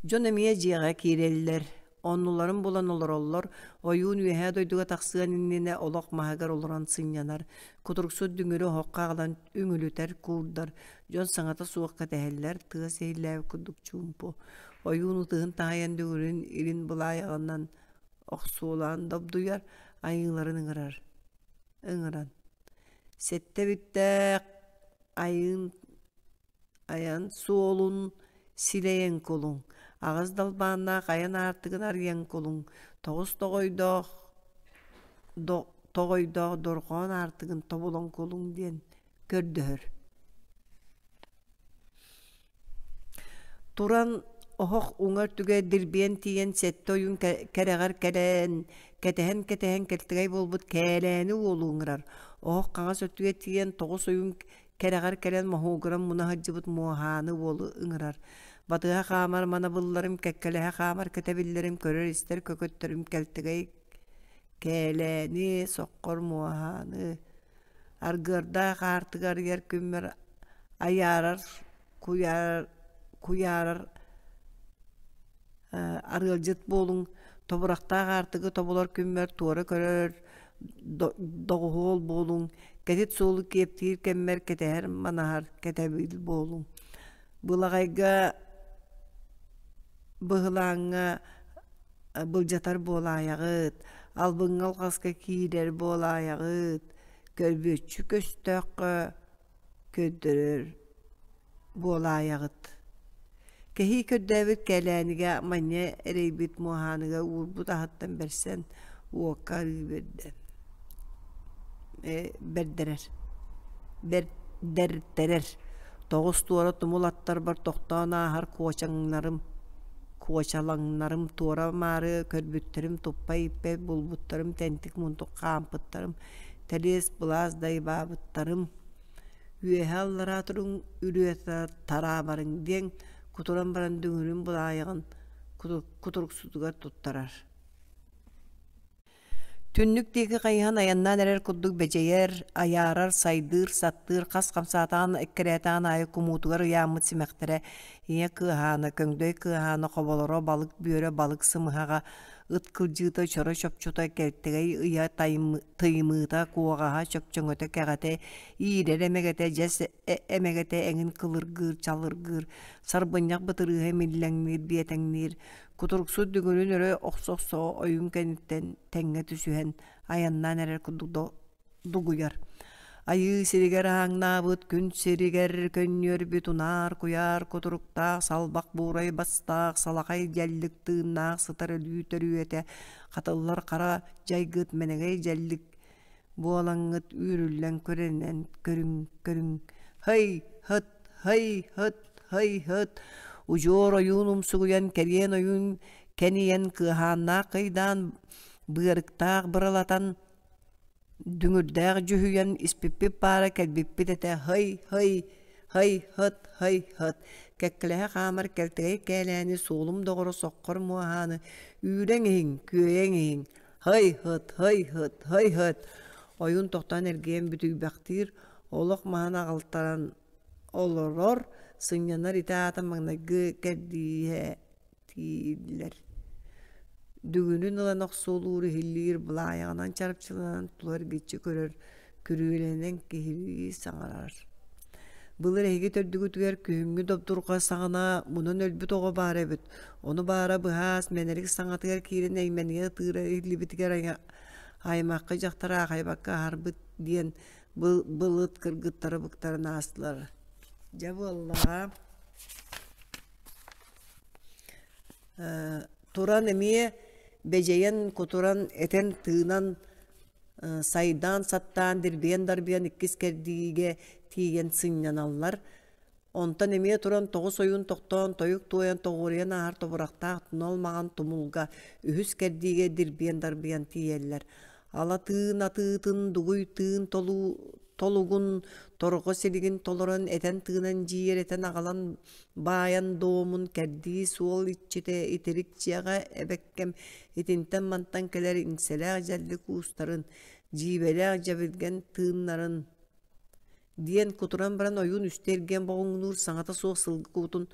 Дьон эмиэ дьиэҕэ киирэллэр, оннуларын булан олороллор, ойуун үөһээ дойдуга тахсыан иннинэ олох маһыгар олорон сынньанар, кутуруксут дүҥүрү оһоххо аҕалан үҥүлүтэр, куурдар, дьон саҥата суох кэтэһэллэр, тыас иһиллээбит курдук чуумпу. Ойуун ытыһын таһыйан дүҥүрүн илин былаайаҕынан охсуолаан добдуйар, айыыларын ыҥырар, ыҥыран «Сэттэ бүттээх айыын Айан суолун силэйэн кулуҥ, аҕыс далбааннаах айан аартыгын арыйан кулуҥ, тоҕус тоҕойдоох тоҕойдоох дорҕоон аартыгын тобулан кулуҥ диэн көрдөһөр. Туран оһох уҥа өттүгэр дирбиэн тиийэн сэттэ ойуун кэрэҕэр кэлэн, кэтэһэн-кэтэһэн кэлтэгэй буолбут Кээлээни уолу ыҥырар. Оһох хаҥас өттүгэр тиийэн тоҕус ойуун Кэрэҕэр кэлэн моһуогуран муна сылдьыбыт муоһааны уолу ыҥырар. Батыһа хаамар манабылларым, кэккэлэһэ хаамар кэтэбиллэрим, көрөр-истэр көкөттөрүм кэлтэгэй кээлээни, соххор муоһааны, аргыардаах аартыгы арыйар күммэр айаарар, куйаарар, куйаарар арыалдьыт буолуҥ, тобурахтаах аартыгы тобулар күммэр туора көрөр доҕуһуол буолуҥ, кэтит суолу киэптиир кэммэр кэтэһэр манаһар кэтэбил буолуҥ. Былаҕайга быһылааҥҥа былдьатар буолаайаҕыт, албыҥҥа алҕаска киирэр буолаайаҕыт, көрбүөччү көстөөххө көрдөрөр буолаайаҕыт. Кэһии көрдөөбүт кэлээнигэ манньа эрэйбит муоһааныга уурбут аһыттан бэрсэн уокка арыы биэрдэ бэрдэрэр бэрдэртэрэр тоҕус туора тумул аттарбар тохтоон ааһар куочаҥнарым куочалаҥнарым туора маары көрбүттэрим туппай-иппэй булбуттарым тэнтик мунтук хаампыттарым тэлиэс былаас дайбаабыттарым Үөһэ аллараа туруҥ үрүө тараабарыҥ диэн кутуран баран дүҥүрүн былаайаҕын кутуруксутугар туттарар. Түннүк диэки хайыһан айаннаан эрэр курдук бэдьэйэр, айаарар, сайдыыр, саттыыр, хас хамсаатаҕын эккирээтэҕин аайы кумуутугар ыйааммыт симэхтэрэ ийэ кыаһаана, көҥдөй кыаһаана, хоболоро, балык бүөрэ, балык сымыһаҕа, ыт кылдьыыта, чоро чопчута, кэлтэгэй ыйа тыймыыта, куоҕаһа, чөкчөҥөтө, кэҕэтэ, иирэр эмэгэтэ, дьэс эмэгэтэ эҥин кылыргыыр, чалыргыыр, сарбынньах бытырыыһа имиллэҥниир, биэтэҥниир, кутуруксут дүҥүрүн өрө охсо-охсо ойуун кэнниттэн тэҥҥэ түсүһэн айаннаан эрэр курдук дугуйар. Айыы сиригэр ааҥнаабыт күн сиригэр көнньүөрбүт унаар куйаар кутуруктаах салбах буурай бастаах салахай дьэллик тыыннаах сытар өлүү төрүөтэ хатыллар хара дьайгыт мэнэгэй дьэллик буолаҥҥыт үүрүллэн көрүнэн көрүҥ көрүҥ һый һыт һый һыт һый һыт удьуор ойуун умсугуйан кэриэн ойуун кэнийэн кыаһааннаах кыйдаан быарыктаах быралатан Дүҥүрдээх дьүһүйэн испиппит баара кэлбиппит этэ һый һый һый һыт һый һыт кэккэлэһэ хаамар кэлтэгэй кээлээни суолум доҕоро соххор муоһааны үүрэн иһиҥ күөйэн иһиҥ һый һыт һый һыт һый һыт ойуун тохтоон эргийэн бүтүйбэхтиир олох маһын аҕалтаран олорор сынньанар ити аата маҥнайгы кэрдииһэ тиийдилэр. Дүҥүрүн ылан охсуолуур, иһиллиир, былаайаҕынан чарапчыланан тула эргиччи көрөр, күрүөлэнэн киһилии саҥарар. Былыр эһиги төрдүгүтүгэр күһүҥҥү добдурҕа саҕана мунан өлбүт оҕо баар эбит. Ону баара быһаас мэнэрик саҥатыгар киирэн эймэнийэ ытыыра иһиллибитигэр аймахха дьахтар аахайбакка аһарбыт диэн былыт кыргыттара быктаран аастылар. Дьэ буоллаҕа Туран эмиэ бэдьэйэн, кутуран, этэн-тыынан, сайдаан-саттаан, дирбиэн-дарбыйан иккис кэрдиигэ тиийэн сынньаналлар. Онтон эмиэ туран тоҕус ойуун тохтоон, тойук туойан тоҕуоруйан ааһар тобурахтаах тунал маҥан тумулга үһүс кэрдиигэ дирбиэн-дарбыйан тиийэллэр. Ала тыын атыытын, дугуй тыын толуу толугун торҕо силигин толорон этэн-тыынан дьиэрэтэн аҕалан баайан дуомун кэрдии суол иччитэ итирик дьиэҕэ эбэккэм итинтэн-мантан кэлэр иҥсэлээх дьэллик уустарын дьиибэлээх дьэбилгэн тыыннарын диэн кутуран баран ойуун үстэ эргийэн боҕуҥнуур саҥата суох сылгы куутун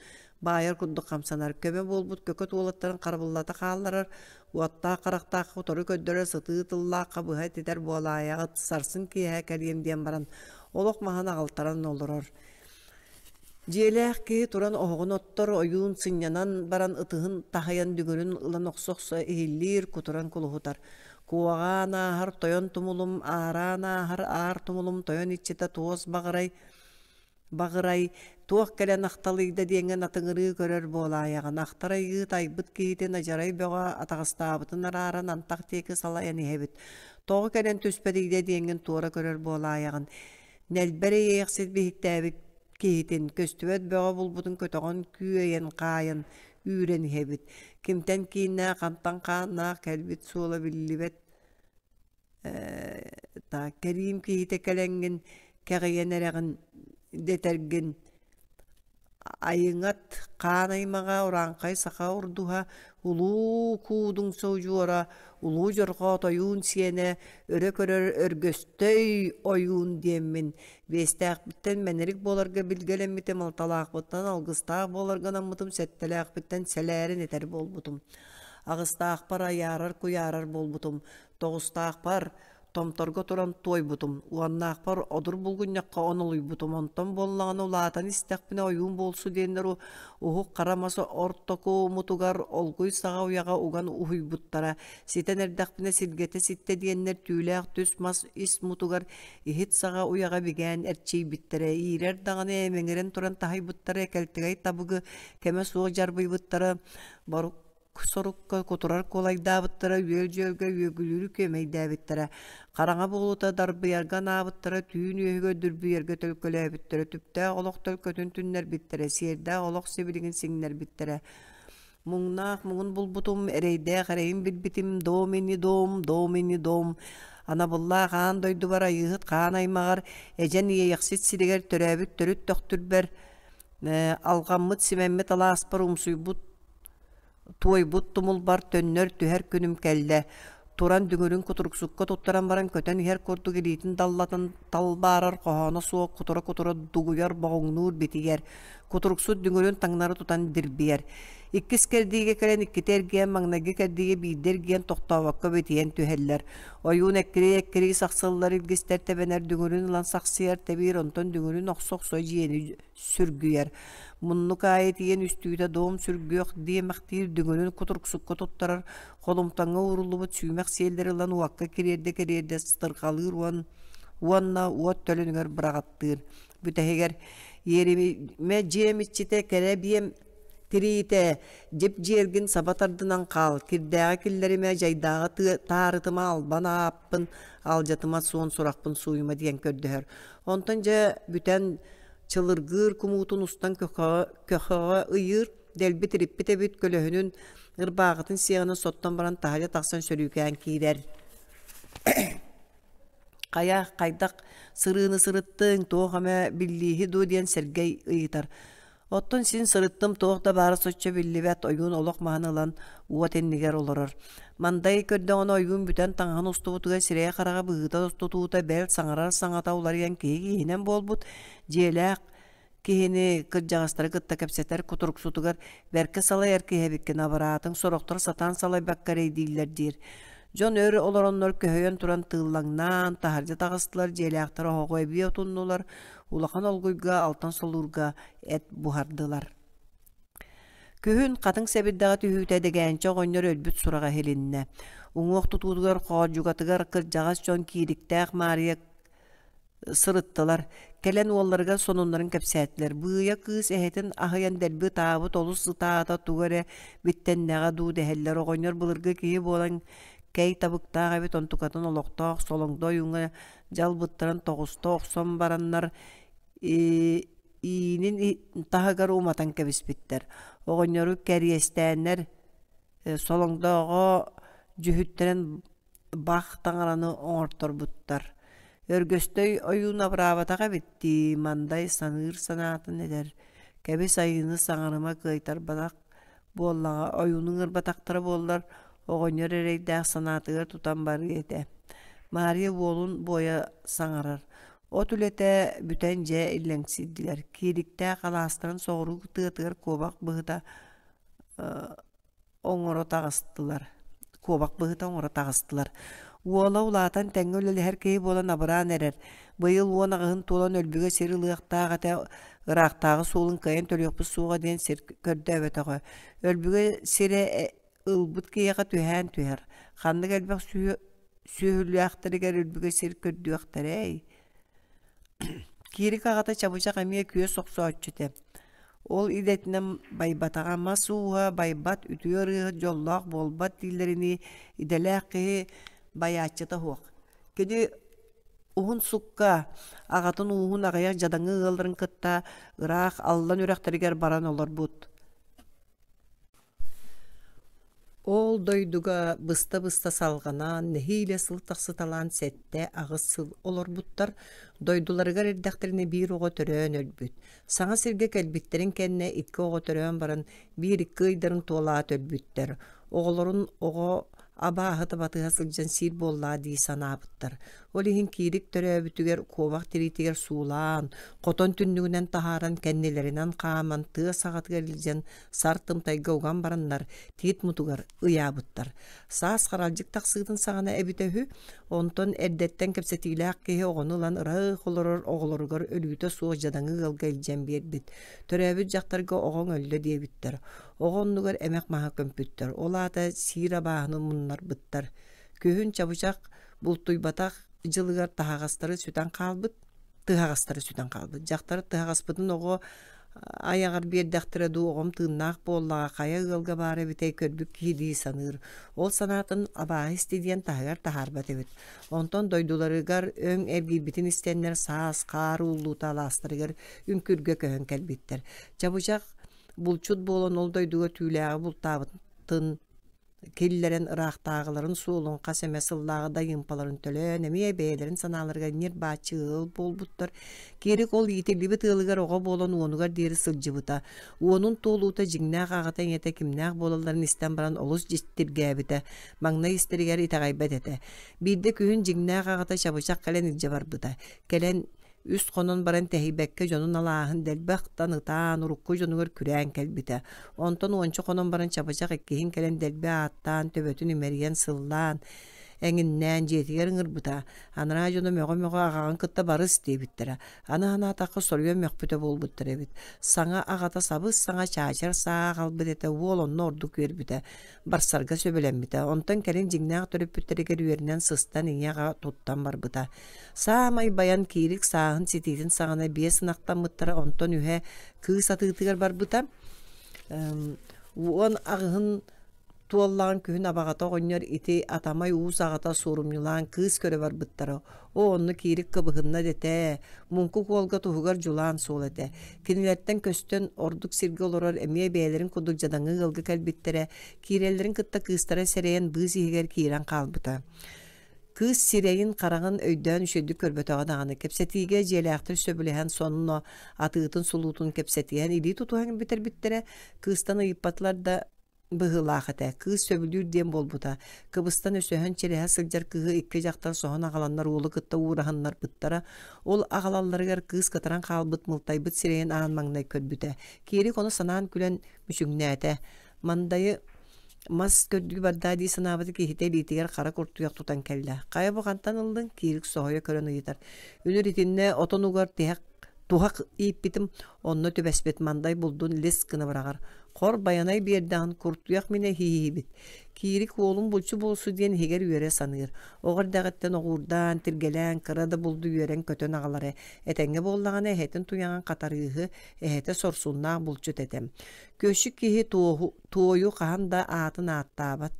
баайар курдук хамсанар көмө буолбут көкөт уолаттарын харабыллата хаалларар уоттаах харахтаахха утары көрдөрөр сытыы тыллаахха быһа этитэр буолаайаҕыт сарсын киэһэ кэлиэм диэн баран олох маһын аҕалтаран олорор Дьиэлээх киһи туран оһоҕун оттор, ойуун сынньанан баран ытыһын таһыйан дүҥүрүн ылан охсо-охсо иһиллиир, кутуран кулуһутар. Куоҕаан ааһар тойон тумулум, аараан ааһар аар тумулум тойон иччитэ туос баҕарай, баҕырай, туох кэлэн ахталыйда диэҥҥин атыҥырыы көрөр буолаайаҕын, ахтар айыы тайбыт киһитин адьарай бөҕө атаҕастаабытын арааран антах диэки салайан иһэбит. Тоҕо кэлэн түспэтийдэ диэҥҥин туора көрөр буолаайаҕын. Нэлбэр эйиэхсит биһиктээбит киһитин, көстүбэт бөҕө булбутун көтөҕөн күөйэн хаайан үүрэн иһэбит. Кимтэн кииннээх, хантан хааннаах кэлбит суола биллибэт ээ кэриим киһитэ кэлэҥҥин кэҕийэн эрэҕин дэтэргин Айыҥат хаан аймаҕа урааҥхай саха урдуһа, улуу куудуҥса удьуора, улуу дьорҕоот ойуун сиэнэ, өрө көрөр Өргөстөй ойуун диэммин, биэстээхпиттэн мэнэрик буоларга билгэлэммитим, алталаахпыттан алгыстаах буоларга анаммытым, сэттэлээхпиттэн сэлээрин этэр буолбутум. Аҕыстаахпар айаарар-куйаарар буолбутум, тоҕустаахпар Томторго туран туойбутум, уоннаахпар одур булгунньахха онолуйбутум, онтон буоллаҕына улаатан истэхпинэ ойуун буолсу диэннэр уһук хара мас ортоку мутугар олгуй саҕа уйаҕа уган уһуйбуттара. Ситэн эрдэхпинэ силгэтэ ситтэ диэннэр түүлээх түс мас ис мутугар иһит саҕа уйаҕа бигээн эрчийбиттэрэ. Иирэр даҕаны эмэҥирэн туран таһыйбыттара, кэлтэгэй табыгы кэмэ суох дьарбыйбыттара, борук сорукка кутурар куолайдаабыттара, үөл-дьүөлгэ үөгүлүүрү күөмэйдээбиттэрэ, хараҥа буолуута дарбыйарга анаабыттара, түүн үөһүгэр дүрбүйэргэ төлкөлөөбүттэрэ, түптээх олох төлкөтүн түннэрбиттэрэ, сиэрдээх олох сибилигин сиҥнэрбиттэрэ. Муҥнаах муҥун булбутум, эрэйдээх эрэйин билбитим, дом ини дом, дом ини дом. Анабыллаах аан дойдубар айыыһыт хаан аймаҕар, эдьэн иэйэхсит сиригэр төрөөбүт төрүт төхтүрбэр, алҕаммыт симэммит алааспар умсуйбут Туойбут тумулбар төннөр түһэр күнүм кэллэ. Туран дүҥүрүн кутуруксукка туттаран баран көтөн иһэр курдук илиитин даллатан талбаарар хоһооно суох кутура-кутура дугуйар боҕуҥнуур битигэр. Кутуруксут дүҥүрүн таҥнары тутан дирбийэр. Иккис кэрдиигэ кэлэн иккитэ эргийэн маҥнайгы кэрдиигэ биирдэ эргийэн тохтообокко битийэн түһэллэр. Ойуун эккирии-эккирии сахсыллар илгистэр тэбэнэр дүҥүрүн ылан сахсыйар тэбиир онтон дүҥүрүн охсо-охсо дьиэни сүргүйэр. Муннук аайы тиийэн үстүүтэ дом сүргүөх диэмэхтиир дүҥүрүн кутуруксукка туттарар, холумтаҥҥа ууруллубут сүүмэх сиэллэри ылан уокка кириэрдэ-кириэрдэ сытырҕалыыр уон уонна уот төлөнүгэр быраҕаттыыр. Бүтэһигэр иэримэ дьиэм иччитэ кэрэ биэм тириитэ дьип-дьиэргин саба тардынан хаал, кирдээҕи киллэримэ, дьайдааҕы таарытыма албан ааппын, алдьатыма суон сурахпын сууйума диэн көрдөһөр. Онтон дьэ бүтэн чылыргыыр кумуутун устан көхөҕө ыйыыр, дэлби тириппит эбит көлөһүнүн ырбааҕытын сиэҕинэн соттон баран таһырдьа тахсан сөрүүкээн киирэр. Хайа, хайдах сырыыны сырыттыҥ, туох эмэ биллииһи дуо диэн Сэргэй ыйытар. Оттон син сырыттым, туох да баара соччо биллибэт, ойуун олох маһын ылан уот иннигэр олорор. Мандай көрдөҕүнэ ойуун бүтэн таҥаһын устубутугар сирэйэ-хараҕа быһыыта тутуута бэл саҥарар саҥата уларыйан киһи киһинэн буолбут, дьиэлээх киһини кырдьаҕастары кытта кэпсэтэр кутуруксутугар бэркэ салайар киһи эбиккин абыраатыҥ сорохтор сатаан салайбакка эрэйдииллэр диир дьон өр олороннор көһүйэн туран тыыллаҥнаан таһырдьа таҕыстылар дьиэлээхтэр оһоҕу эбии отуннулар улахан олгуйга алтан солуурга эт буһардылар Күһүн хатыҥ сэбирдэҕэ түһүүтэ Дэгээнчэ оҕонньор өлбүт сураҕа иһилиннэ. Уҥуох тутуутугар хоодьугатыгар кырдьаҕас дьон Киириктээх Маарыйа сырыттылар. Кэлэн уолларыгар сонуннарын кэпсээтилэр. Быыйа кыыс эһэтин аһыйан дэлби ытаабыт, олус ытаата, тугу эрэ биттэннэҕэ дуу дэһэллэр. Оҕонньор былыргы киһи буолан кэй табыктаах эбит, онтукатын олохтоох солоҥдо ойууҥҥа дьалбыттарын тоҕуста охсон бараннар иинин таһыгар уматан кэбиспиттэр. Оҕонньору кэриэстээннэр солоҥдооҕо дьүһүттэрин бах таҥараны оҥорторбуттар. Өргөстөй ойуун абыраабатах эбит дии, Мандай саныыр санаатын этэр. Кэбис айыыны саҥарыма кыайтарбатах буоллаҕа, ойууну ыҥырбатахтара буоллар, оҕонньор эрэйдээх санаатыгар тутан барыа этэ. Маарыйа уолун буойа саҥарар. От үлэтэ бүтэн дьэ иллэҥсийдилэр. Киириктээх алаастарын соҕуруу тыатыгар куобах быһыта оҥоро таҕыстылар куобах быһыта оҥоро таҕыстылар уола улаатан тэҥҥэ үлэлэһэр киһи буолан абыраан эрэр быйыл 18-ын туолан өлбүгэ сир ылыахтаах этэ ыраахтааҕы суолун кыайан төлүөхпүт суоҕа диэн сир көрдөөбөтөҕө өлбүгэ сирэ ылбыт киһиэхэ түһээн түһэр ханнык элбэх сүөһүлээхтэригэр өлбүгэ сир көрдүөхтэрэй Киирик аҕата чабычах эмиэ күөс охсооччу этэ. Ол идэтинэн байбатаҕа мас ууһа байбат, үтүө ырыаһыт дьоллоох буолбат дииллэринии идэлээх киһи байааччыта суох. Кини уһун сукка аҕатын ууһун аҕыйах дьадаҥы ыалларын кытта ыраах Аллан үрэхтэригэр баран олорбут. Ол дойдуга быста-быста салҕанан, нэһиилэ сыл тахсыталаан 7-8 сыл олорбуттар, дойдуларыгар эрдэхтэринэ биир оҕо төрөөн өлбүт. Саҥа сиргэ кэлбиттэрин кэннэ икки оҕо төрөөн баран биир-икки ыйдарын туолаат өлбүттэр. Оҕолорун оҕо абааһыта батыһа сылдьан сиир буоллаа дии санаабыттар. Ол иһин Киирик төрөөбүтүгэр куобах тириитигэр суулаан, хотон түннүгүнэн таһааран кэннилэринэн хааман тыа саҕатыгар илдьэн сар тымтайга уган бараннар тиит мутугар ыйаабыттар. Саас харалдьык тахсыытын саҕана эбитэ үһү, онтон эрдэттэн кэпсэтиилээх киһи оҕону ылан ыраах олорор оҕолоругар өлүүтэ суох дьадаҥы ыалга илдьэн биэрбит. Төрөөбүт дьахтарга оҕоҥ өллө диэбиттэр. Оҕо оннугар эмэх маһа көмпүттэр, ол аата сиир абааһыны муннарбыттар. Күһүн чабычах бултуйбатах дьылыгар таһаҕастары сүтэн хаалбыт, тыһаҕастары сүтэн хаалбыт. Дьахтар тыһаҕаспытын оҕо айаҕар биэрдэхтэрэ дуу, оҕом тыыннаах буоллаҕа, хайа ыалга баар эбитэй көрбүт киһи дии саныыр. Ол санаатын абааһы исти диэн таһыгар таһаарбат эбит. Онтон дойдуларыгар өҥ эргийбитин истэннэр саас хаар ууллуута алаастарыгар үҥкүргэ көһөн кэлбиттэр. Чабычах булчут буолан ол дойдуга түүлээҕи бултаабытын киллэрэн ыраахтааҕыларын суолун хас эмэ сыллааҕы дайыымпаларын төлөөн эмиэ бэйэлэрин санааларыгар ньир-бааччы ыал буолбуттар. Киирик ол иитиллибит ыалыгар оҕо буолан уонугар диэри сылдьыбыта. Уонун туолуута дьиҥнээх аҕата ийэтэ кимнээх буолалларын истэн баран олус дьиктиргээбитэ. Маҥнай истэригэр итэҕэйбэт этэ. Биирдэ күһүн дьиҥнээх аҕата чабычах кэлэн илдьэ барбыта. Кэлэн Үс хонон баран тэһийбэккэ дьонун алааһын дэлби ахтан, ытаан, урукку дьонугар күрээн кэлбитэ. Онтон уонча хонон баран чабычах иккиһин кэлэн дэлби ааттаан, төбөтүн имэрийэн сыллаан, Эҥиннээн дьиэтигэр ыҥырбыта. Анараа дьоно мөҕө-мөҕө аҕаҕын кытта барыс диэбиттэрэ. Аны санаатахха соруйан мөхпүтэ буолбуттар эбит. Саҥа аҕата сабыс-саҥа чаачар саа аҕалбыт этэ, уол онно ордук үөрбүтэ. Барсарга сөбүлэммитэ. Онтон кэлин дьиҥнээх төрөппүттэригэр үөрэнэн сыстан ийэ-аҕа туттан барбыта. Саамай байан Киирик сааһын ситиитин саҕана биэс ынахтаммыттара, онтон үһэ кыыс атыытыгар барбыта. 18-ын туоллаҕын күһүн абаҕата оҕонньор ити Атамай уус аҕата суорумньулаан кыыс көрө барбыттара. Оо, онно Киирик кыбыһынна дэтээ, муҥкук уолга туһугар дьулаан суол этэ. Кинилэртэн көстөн ордук сиргэ олорор эмиэ бэйэлэрин курдук дьадаҥы ыалга кэлбиттэрэ, киирэллэрин кытта кыыстара сэрэйэн быыс иһигэр киирэн хаалбыта. Кыыс сирэйин-хараҕын өйдөөн үчүгэйдик көрбөтөҕө даҕаны, кэпсэтиигэ дьиэлээхтэр сөбүлэһэн сонно атыытын-сулуутун кэпсэтиһэн илии тутуһан бүтэрбиттэрэ, кыыстан ыйыппатылар да быһыылаах этэ. Кыыс сөбүлүүр диэн буолбута. Кыбыстан өсөһөн чирэһэ сылдьар кыыһы икки дьахтар соһон аҕаланнар уолу кытта уураһыннарбыттара. Ол аҕалалларыгар кыыс кытаран хаалбыт мылтайбыт сирэйин аан маҥнай көрбүтэ. Киирик ону санаан күлэн мүчүҥнээтэ. Мандайы мас көрдүү бардаа дии санаабыт киһитэ илиитигэр хара куртуйах тутан кэллэ. Хайа бу хантан ыллыҥ? Киирик соһуйа көрөн ыйытар. Үнүр итиннэ отон угар тиһэх туһах ииппитим, онно түбэспит Мандай булдун лис гына быраҕар. Хор Байанай биэрдэҕин куртуйах минэ иһииһибит. Киирик уолум булчу буолсу диэн иһигэр үөрэ саныыр. Оҕо эрдэҕиттэн оҕуурдаан, тиргэлээн, кыра да булду үөрэн-көтөн аҕалара. Этэҥҥэ буоллаҕына эһэтин туйаҕын хатарыыһы, эһэтэ сорсуннаах булчут этэ. Көшүк киһи туоһу, туойу хаһан да аатын ааттаабат.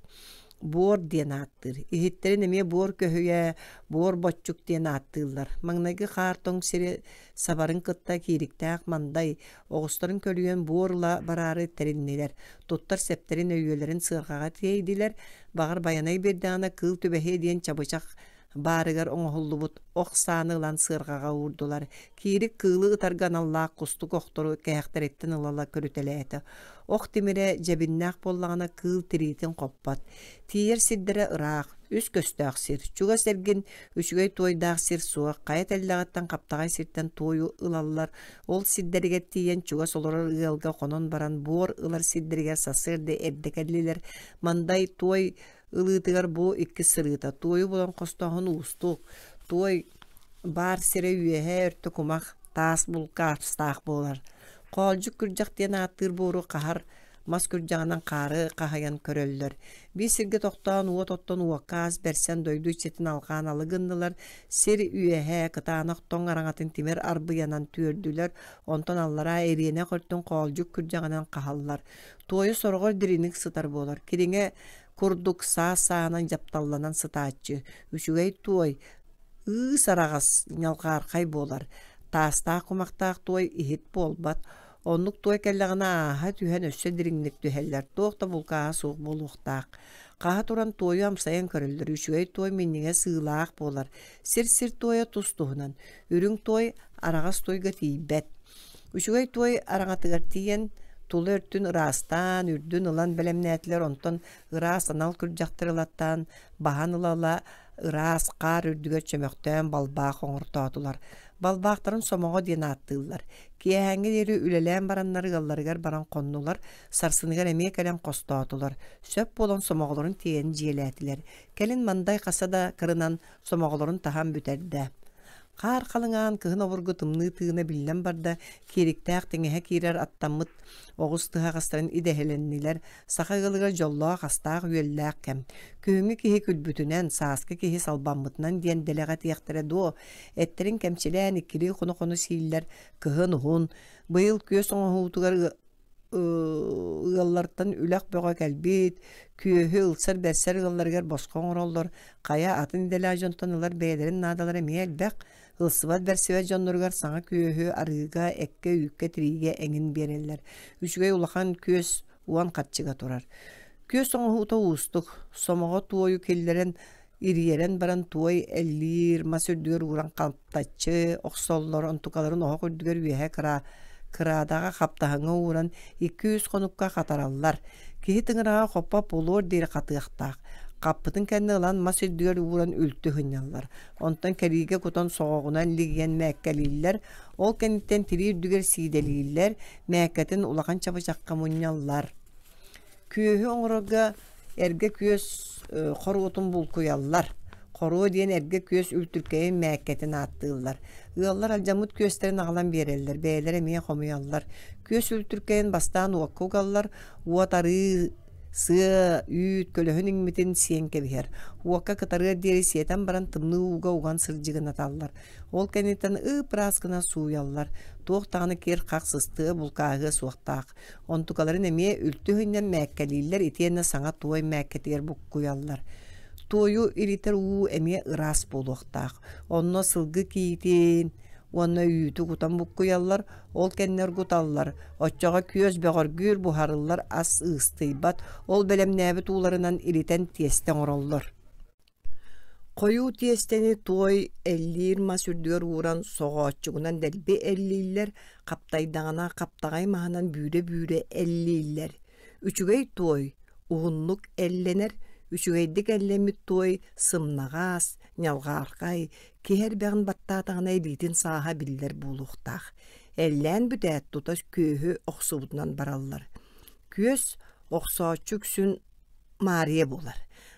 Буор диэн ааттыыр. Иһиттэрин эмиэ буор көһүйэ, буор боччук диэн ааттыыллар. Маҥнайгы хаар тоҥ сири сабарын кытта киириктээх мандай оҕустарын көлүйэн буор ыла бараары тэриннилэр. Туттар сэптэрин өйүөлэрин сыарҕаҕа тиэйдилэр. Баҕар Байанай биэрдэҕинэ кыыл түбэһиэ диэн чабычах баарыгар оҥоһуллубут ох сааны ылан сыарҕаҕа уурдулар. Киирик кыылы ытарга аналлаах кустук охтору кэһэхтэриттэн ыла-ыла көрүтэлээтэ. Ох тимирэ дьэбиннээх буоллаҕына кыыл тириитин хоппот. Тиийэр сирдэрэ ыраах, үс көстөөх сир, чугас эргин үчүгэй туойдаах сир суох, хайа тэллэҕиттэн хаптаҕай сиртэн туойу ылаллар. Ол сирдэригэр тиийэн чугас олорор ыалга хонон баран буор ылар сирдэригэр сарсыарда эрдэ кэллилэр. Мандай туой ылыытыгар бу иккис сырыыта туойу булан хостооһун уустук туой баар сирэ үөһээ өртө кумах таас булкаастаах буолар хоолдьук күрдьэх диэн ааттыыр буору хаһар мас күрдьэҕинэн хаары хаһыйан көрөллөр биир сиргэ тохтоон уот оттон уокка ас бэрсэн дойду иччитин алҕаан алы гыннылар сир үөһээ кытаанах тоҥ араҥатын тимир арбыйанан түөрдүлэр онтон аллараа ириэнэх өртүн хоолдьук күрдьэҕинэн хаһаллар туойу сороҕор дириҥник сытар буолар кириҥэ курдук саас-сааһынан дьапталланан сытааччы, үчүгэй туой, ыыс араҕас ньалҕаархай буолар, таастаах кумахтаах туой иһит буолбат, оннук туой кэллэҕинэ ааһа түһэн өссө дириҥник түһэллэр, туох да булкааһа суох буолуохтаах. Хаһа туран туойу амсайан көрөллөр, үчүгэй туой минньигэс сыылаах буолар, сир-сир туойа тус-туһунан, үрүҥ туой араҕас туойга тиийбэт. Үчүгэй туой араҥатыгар тиийэн, тула өртүн ыраастаан, үрдүн ылан бэлэмнээтилэр, онтон ыраас анал күрдьэхтэри ылаттаан, баһан ыла-ыла ыраас хаар үрдүгэр чөмөхтөөн балбаах оҥортоотулар. Балбаахтарын сомоҕо диэн ааттыыллар. Киэһээҥҥи диэри үлэлээн бараннар ыалларыгар баран хоннулар, сарсыныгар эмиэ кэлэн хостоотулар. Сөп буолан сомоҕолорун тиэйэн дьиэлээтилэр. Кэлин Мандай хаса да кырынан сомоҕолорун таһан бүтэрдэ. Хаар халыҥаан, кыһын обургу тымныы тыына биллэн барда, киириктээх тиҥэһэ киирэр аттаммыт оҕус тыһаҕастарын идэһэлэннилэр, саха ыалыгар дьоллоох астаах-үөллээх кэм. Күһүҥҥү киһи күлбүтүнэн, сааскы киһи салбаммытынан диэн дэлэҕэ этиэхтэрэ дуо, эттэрин кэмчилээн иккилии хоно-хоно сииллэр, кыһын уһун, быйыл күөс оҥоһуутугар ыаллартан үлэх бөҕө кэлбит, күөһү ылсар-бэрсэр ыалларыгар босхо оҥороллор, хайа атын идэлээх дьонтон ылар бэйэлэрин наадалара эмиэ элбэх, ылсыбат-бэрсибэт дьонноругар саҥа күөһү арыыга, эккэ, үүккэ, тириигэ эҥин биэрэллэр. Үчүгэй улахан күөс уон харчыга турар. Күөс оҥоһуута уустук, сомоҕо туойу киллэрэн ириэрэн баран туой эллиир, мас үрдүгэр ууран халтаччы охсоллор, онтукаларын оһох үрдүгэр үөһэ кыра кыраадаҕа хаптаһыҥҥа ууран 2-3 хонукка хатараллар. Киһи тыҥыраҕа хоппо буолуор диэри хатыахтаах. Хаппытын кэннэ ылан мас үрдүгэр ууран үлтү сынньаллар. Онтон кэриигэ кутан соҕоҕунан лигийэн мээккэлииллэр. Ол кэнниттэн тирии үрдүгэр сиидэлииллэр, мээккэтин улахан чабычахха мунньаллар. Күөһү оҥорорго Эргэ күөс хоруотун булкуйаллар. Хоруо диэн эргэ күөс үлтүркэйин мээккэтин ааттыыллар. Ыаллар алдьаммыт күөстэрин аҕалан биэрэллэр, бэйэлэрэ эмиэ хомуйаллар. Күөс үлтүркэйин бастаан уокка угаллар, уот арыы, сыа, үүт, көлөһүн иҥмитин сиэн кэбиһэр. Уокка кытарыар диэри сиэтэн баран тымныы ууга уган сырдьыгынаталлар. Ол кэнниттэн ып-ыраас гына сууйаллар. Туох даҕаны кир-хах сыстыа, булкааһыа суохтаах. Онтукаларын эмиэ үлтү иһинэн мээккэлииллэр итиэннэ саҥа туой мээккэтигэр буккуйаллар. Туойу илитэр уу эмиэ ыраас буолуохтаах. Онно сылгы киитин уонна үүтү кутан буккуйаллар, ол кэннэ оргуталлар. Оччоҕо күөс бөҕөргүүр, буһарыллар ас ыыстыйбат, ол бэлэмнээбит ууларынан илитэн тиэстэ оҥороллор. Хойуу тиэстэни туой эллиир мас үрдүгэр ууран соҕооччугунан дэлби эллииллэр, хаптайдаҕына хаптаҕай маһынан бүүрэ-бүүрэ эллииллэр. Үчүгэй туой уһуннук эллэнэр, үчүгэйдик эллэммит туой сымнаҕас, ньалҕаархай, киһи эрбэҕин баттаатаҕына илиитин сааһа биллэр буолуохтаах. Эллээн бүтээт тута күөһү охсубутунан бараллар. Күөс охсооччу үксүн Маарыйа буолар.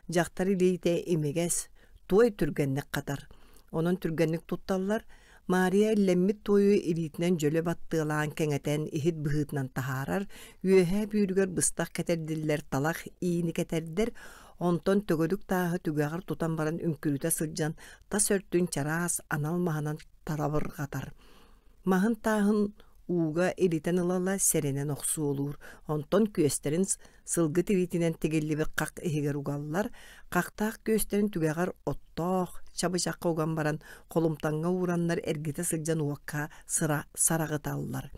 Дьахтар илиитэ имигэс, туой түргэнник хатар. Онон түргэнник тутталлар. Маарыйа иллэммит туойу илиитинэн дьөлө баттыалаан кэҥэтэн иһит быһыытынан таһаарар, үөһээ бүүрүгэр быстах кэтэрдиллэр талах иини кэтэрдэр, онтон төгүрүк тааһы түгэҕэр тутан баран үҥкүрүтэ сылдьан тас өртүн чараас анал маһынан тарабырҕатар. Маһын тааһын ууга илитэн ыла-ыла сэрэнэн охсуолуур, онтон күөстэрин сылгы тириитинэн тигиллибит хах иһигэр угаллар, хахтаах күөстэрин түгэҕэр оттоох чабычахха уган баран холумтаҥҥа уураннар эргитэ сылдьан уокка сыра сараҕыталлар.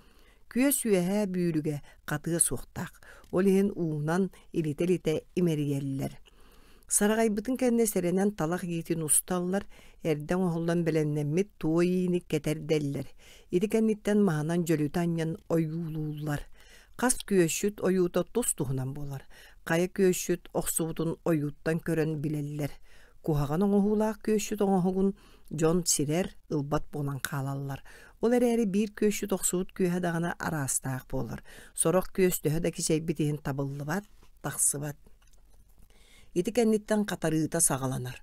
Күөс үөһээ бүүрүгэ хатыа суохтаах, ол иһин уунан илитэ-илитэ имэрийэллэр. Сараҕайбытын кэннэ сэрэнэн талах иитин усталлар, эрдэ оҥоһуллан бэлэмнэммит туой иини кэтэрдэллэр. Ити кэнниттэн маһынан дьөлүтэ анньан ойуулууллар. Хас күөсчүт ойуута тус-туһунан буолар. Хайа күөсчүт охсубутун ойууттан көрөн билэллэр. Куһаҕан оҥоһуулаах күөсчүт оҥоһугун дьон сирэр, ылбат буолан хаалаллар. Ол эрээри биир күөсчүт охсубут күөһэ даҕаны араастаах буолар. Сорох күөс төһө да кичэйбит иһин табыллыбат, тахсыбат. Ити кэнниттэн хатарыыта саҕаланар.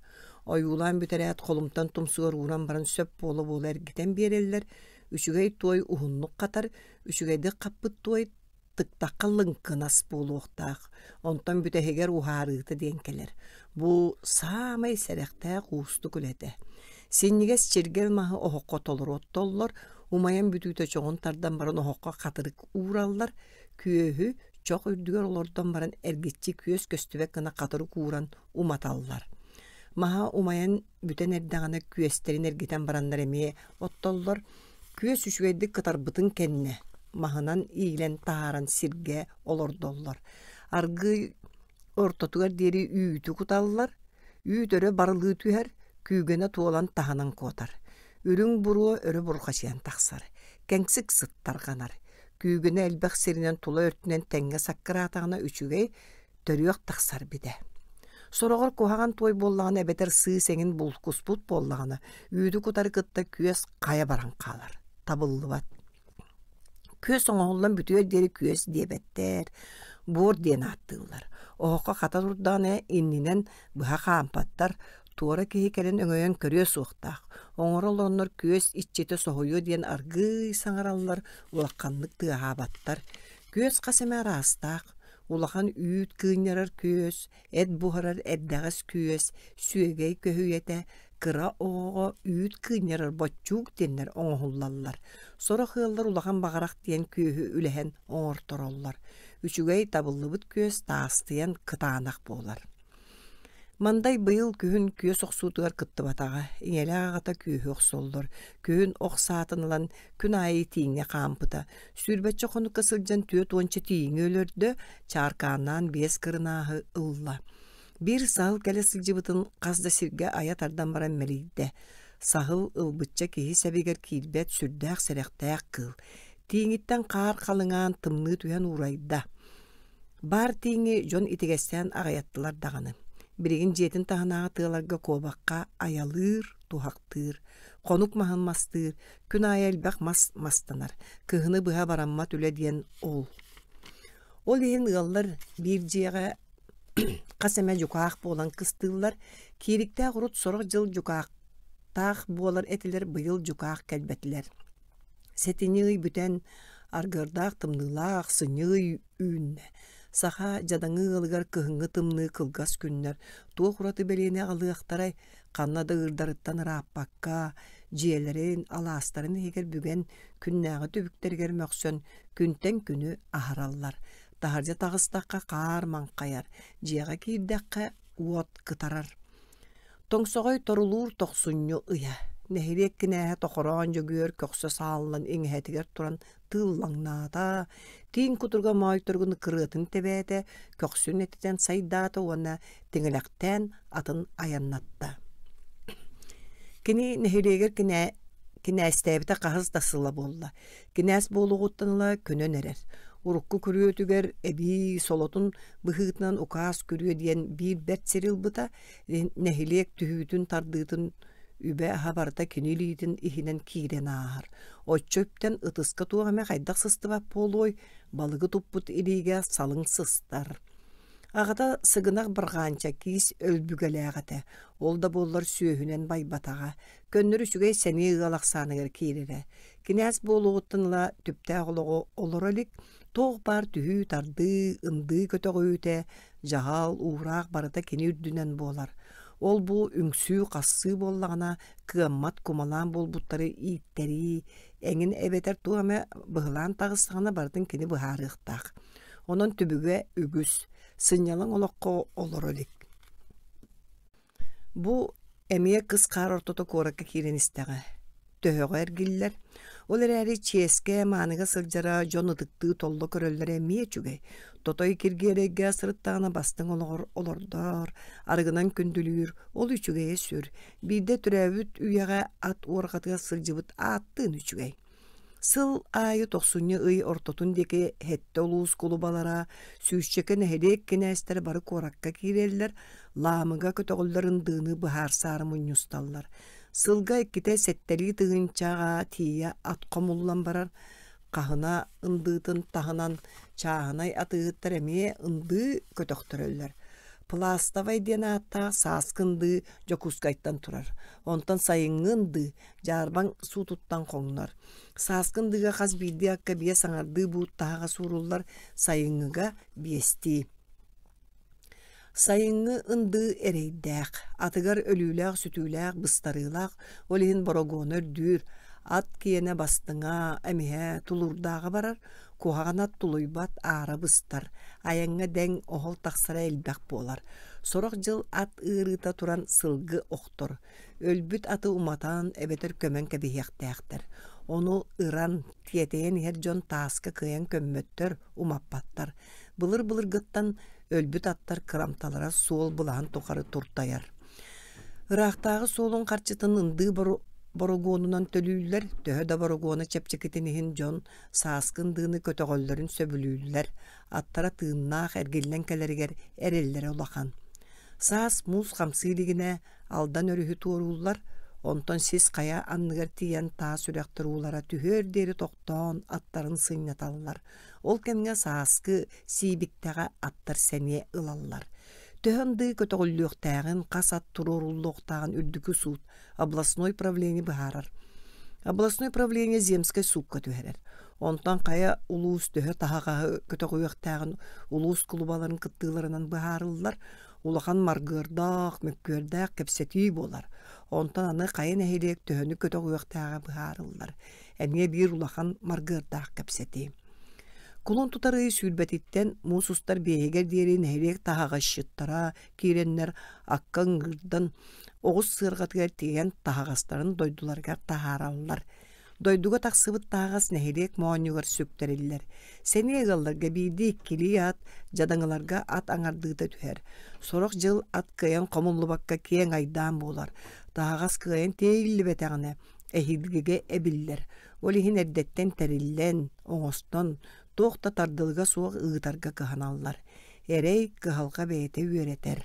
Ойуулаан бүтэрээт холумтан тумсугар ууран баран сөп буола-буола эргитэн биэрэллэр, үчүгэй туой уһуннук хатар, үчүгэйдик хаппыт туой тыктахха лыҥкынас буолуохтаах, онтон бүтэһигэр уһаарыыта диэн кэлэр. Бу саамай сэрэхтээх уустук үлэтэ. Синньигэс чиргэл маһы оһоххо толору оттоллор, умайан бүтүүтэ чоҕун тардан баран оһоххо хатырык уураллар, күөһү чох үрдүгэр олордон баран эргиччи күөс көстүбэт гына хатырык ууран уматаллар. Маһа умайан бүтэн эрдэҕинэ күөстэрин эргитэн бараннар эмиэ оттоллор. Күөс үчүгэйдик кытарбытын кэннэ маһынан иилэн таһааран сиргэ олордоллор. Аргыый ортотугар диэри үүтү куталлар, үүт өрө барылыы түһэр, күүгэнэ туолан таһынан куотар. Үрүҥ буруо өрө бурҕачыйан тахсар, кэҥсик сыт тарҕанар. Күүгэнэ элбэх сиринэн тула өртүнэн тэҥҥэ саккыраатаҕына үчүгэй, төрүөх тахсар битэ. Сороҕор куһаҕан туой буоллаҕына эбэтэр сыыс эҥин булкуспут буоллаҕына, үүтү кутары кытта күөс хайа баран хаалар, табыллыбат. Күөс оҥоһуллан бүтүөр диэри күөс диэбэттэр, буор диэн ааттыыллар. Оһоххо хата турдаҕына иннинэн быһа хаампаттар, туора киһи кэлэн өҥөйөн көрүө суохтаах. Оҥоро олороннор күөс иччитэ соһуйуо диэн аргыый саҥараллар, улаханнык тыаһаабаттар. Күөс хас эмэ араастаах, улахан үүт кыынньарар күөс, эт буһарар эрдэҕэс күөс, сүөгэй көһүйэтэ, кыра оҕоҕо үүт кыынньарар боччуук диэннэр оҥоһуллаллар. Сорох ыаллар улахан баҕарах диэн күөһү үлэһэн оҥортороллор. Үчүгэй табыллыбыт күөс таастыйан кытаанах буолар. Мандай быйыл күһүн күөс охсуутугар кыттыбатаҕа, ийэлээх аҕата күөһү охсоллор. Күһүн ох саатын ылан күн аайы тииҥҥэ хаампыта. Сүүрбэччэ хонукка сылдьан түөрт уонча тииҥи өлөрдө, чааркааннаан биэс кырынааһы ылла. Биир саһыл кэлэ сылдьыбытын хас да сиргэ айа тардан баран мэлийдэ. Саһыл ылбычча киһи сэбигэр киирбэт сүрдээх сэрэхтээх кыыл. Тииҥиттэн хаар халыҥаан тымныы түһэн уурайда. Баар тииҥи дьон итигэстээн аҕыйаттылар даҕаны. Билигин дьиэтин таһынааҕы тыаларга куобахха айалыыр, туһахтыыр, хонук маһын мастыыр, күн аайы элбэх мас мастанар, кыһыны быһа бараммат үлэ диэн ол. Ол иһин ыаллар биир дьиэҕэ Хас эмэ дьукаах буолан кыстыыллар, Киириктээх урут сорох дьыл дьукаахтаах буолар этилэр, быйыл дьукаах кэлбэтилэр. Сэтинньи ый бүтэн, аргыардаах тымныылаах сынньы ый үүннэ. Саха дьадаҥы ыалыгар кыһыҥҥы тымныы кылгас күннэр туох ураты бэлиэни аҕалыахтарай, ханна да ыырдарыттан ырааппакка, дьиэлэрин, алаастарын иһигэр бүгэн, күннээҕи түбүктэригэр мөхсөн, күнтэн күнү аһараллар. Таһырдьа таҕыстахха хаар маҥхайар, дьиэҕэ киирдэххэ уот кытарар. Тоҥсоҕой торулуур тохсунньу ыйа. Нэһилиэк кинээһэ Тохороон Дьөгүөр көхсө сааллан иҥэһэтигэр туран тыыллаҥнаата, тииҥ кутуруга моойторугун кырыатын тэбээтэ, көхсүн этитэн сайдаата уонна тиҥилэхтээн атын айаннатта. Кини нэһилиэгэр кинээ кинээстээбитэ хаһыс да сыла буолла. Кинээс буолуоҕуттан ыла көнөн эрэр. Урукку күрүөтүгэр эбии солотун быһыытынан укаас күрүө диэн биир бэрт сири ылбыта, нэһилиэк түһүүтүн-тардыытын үбэ-аһа барыта кини илиитин иһинэн киирэн ааһар. Оччо үптэн ытыска туох эмэ хайдах сыстыбат буолуой, балыгы туппут илиигэ салыҥ сыстар. Аҕата Сыгынах Барҕаанча киис өлбүгэлээх этэ, ол да буоллар сүөһүнэн байбатаҕа, көннөрү үчүгэй сэниэ ыал ахсааныгар киирэрэ. Кинээс буолуоҕуттан ыла түптээх олоҕу олоро илик, туох баар түһүү-тардыы, ындыы көтөҕүүтэ, дьаһал, уураах барыта кини үрдүнэн буолар. Ол-бу үҥсүү-хассыы буоллаҕына, кыаммат кумалаан буолбуттары ииттэрии, эҥин эбэтэр туох эмэ быһылаан таҕыстаҕына барытын кини быһаарыахтаах. Онон түбүгэ үгүс, сынньалаҥ олоххо олоро илик. Бу эмиэ кыс хаар ортото куоракка киирэн истэҕэ. Төһөҕө эргиллэр. Ол эрээри чиэскэ, мааныга сылдьара, дьон ытыктыы толло көрөллөрө эмиэ үчүгэй. Тотой Киргиэлэйгэ сырыттаҕына бастыҥ олоҕор олордоор, арыгынан күндүлүүр, ол үчүгэйэ сүр. Биирдэ төрөөбүт үйэҕэ ат уорҕатыгар сылдьыбыт ааттыын үчүгэй. Сыл аайы тохсунньу ый ортотун диэки сэттэ улуус кулубалара, сүүсчэкэ нэһилиэк кинээстэрэ бары куоракка киирэллэр, Лаамыга көтөҕүллэр ындыыны быһаарсаары мунньусталлар. Сылга иккитэ сэттэлии тыһыынчаҕа тиийэ ат хомуллан барар, хаһына ындыытын таһынан чааһынай атыыһыттар эмиэ ындыы көтөхтөрөллөр. Пластовай диэн ааттаах сааскы ындыы Дьокуускайтан турар. Онтон сайыҥҥы ындыы Дьаарбаҥ суутуттан хоҥнор. Сааскы ындыыга хас биирдии акка биэс аҥардыы буут таһаҕас ууруллар, сайыҥҥыга биэстии. Сайыҥҥы ындыы эрэйдээх, атыгар өлүүлээх-сүтүүлээх, быстарыылаах, ол иһин борогуона үрдүүр, ат киэнэ бастыҥа, эмиһэ, тулуурдааҕа барар, куһаҕан ат тулуйбат, аара быстар, айаҥҥа дэҥ, оһол тахсара элбэх буолар. Сорох дьыл ат ыарыыта туран сылгы охтор, Өлбүт аты уматан эбэтэр көмөн кэбиһиэхтээхтэр. Ону ыран, тиэтэйэн иһэр дьон тааска кыайан көммөттөр, умаппаттар. Былыр-былыргыттан өлбүт аттар кырамталара суол былаһын тухары туртайар. Ыраахтааҕы суолун харчытын ындыы борогуонунан төлүүллэр, төһө да борогуона чэпчэкитин иһин дьон сааскы ындыыны көтөҕөллөрүн сөбүлүүллэр, аттара тыыннаах эргиллэн кэлэригэр эрэллэрэ улахан. Саас муус хамсыы илигинэ Алдан өрүһү туорууллар, онтон сис хайа анныгар тиийэн таас үрэхтэр уулара түһүөр диэри тохтоон аттарын сынньаталлар. Ол кэмҥэ сааскы сиибиктэҕэ аттар сэниэ ылаллар. Төһө ындыы көтөҕүллүөхтээҕин, хас ат туруоруллуохтааҕын үрдүкү суут, областной правление быһаарар. Областной правление земскэй суукка түһэрэр. Онтон хайа улуус төһө таһаҕаһы көтөҕүөхтээҕин улуус кулубаларын кыттыыларынан быһаарыллар. Улахан маргыардаах, мөккүөрдээх кэпсэтии буолар. Онтон аны хайа нэһилиэк төһөнү көтөҕүөхтээҕэ быһаарыллар. Эмиэ биир улахан маргыардаах кэпсэтии. Кулун тутар ый сүүрбэтиттэн муус устар биэһигэр диэри нэһилиэк таһаҕасчыттара киирэннэр акка ыҥыырдан оҕус сыарҕатыгар тиийэн таһаҕастарын дойдуларыгар таһаараллар. Дойдуга тахсыбыт таһаҕас нэһилиэк моонньугар сүктэриллэр. Сэниэ ыалларга биирдии-иккилии ат, дьадаҥыларга ат аҥардыыта түһэр. Сорох дьыл ат кыайан хомуллубакка киэҥ айдаан буолар. Таһаҕас кыайан тиэйиллибэтэҕинэ, эһиилгигэ эбиллэр. Ол иһин эрдэттэн тэриллэн, оҥостон, туох да тардылыга суох ыытарга кыһаналлар. Эрэй, кыһалҕа бэйэтэ үөрэтэр.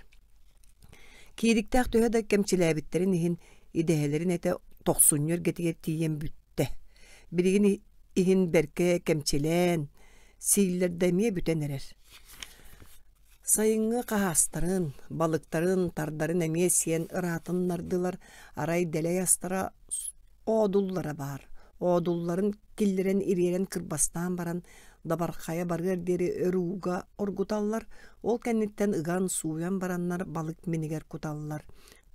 Киириктээх төһө да кэмчилээбиттэрин иһин идэһэлэрин этэ тохсунньу эргэтигэр тиийэн бүттэ. Билигин иһин бэркэ кэмчилээн, сииллэр да эмиэ бүтэн эрэр. Сайыҥҥы хаһаастарын, балыктарын, тардарын эмиэ сиэн ыраатыннардылар, арай дэлэй астара оодуллара баар. Оодулларын киллэрэн ириэрэн кырбастаан баран, дабархайа барыар диэри өр ууга оргуталлар, ол кэнниттэн ыган сууйан бараннар балык минигэр куталлар.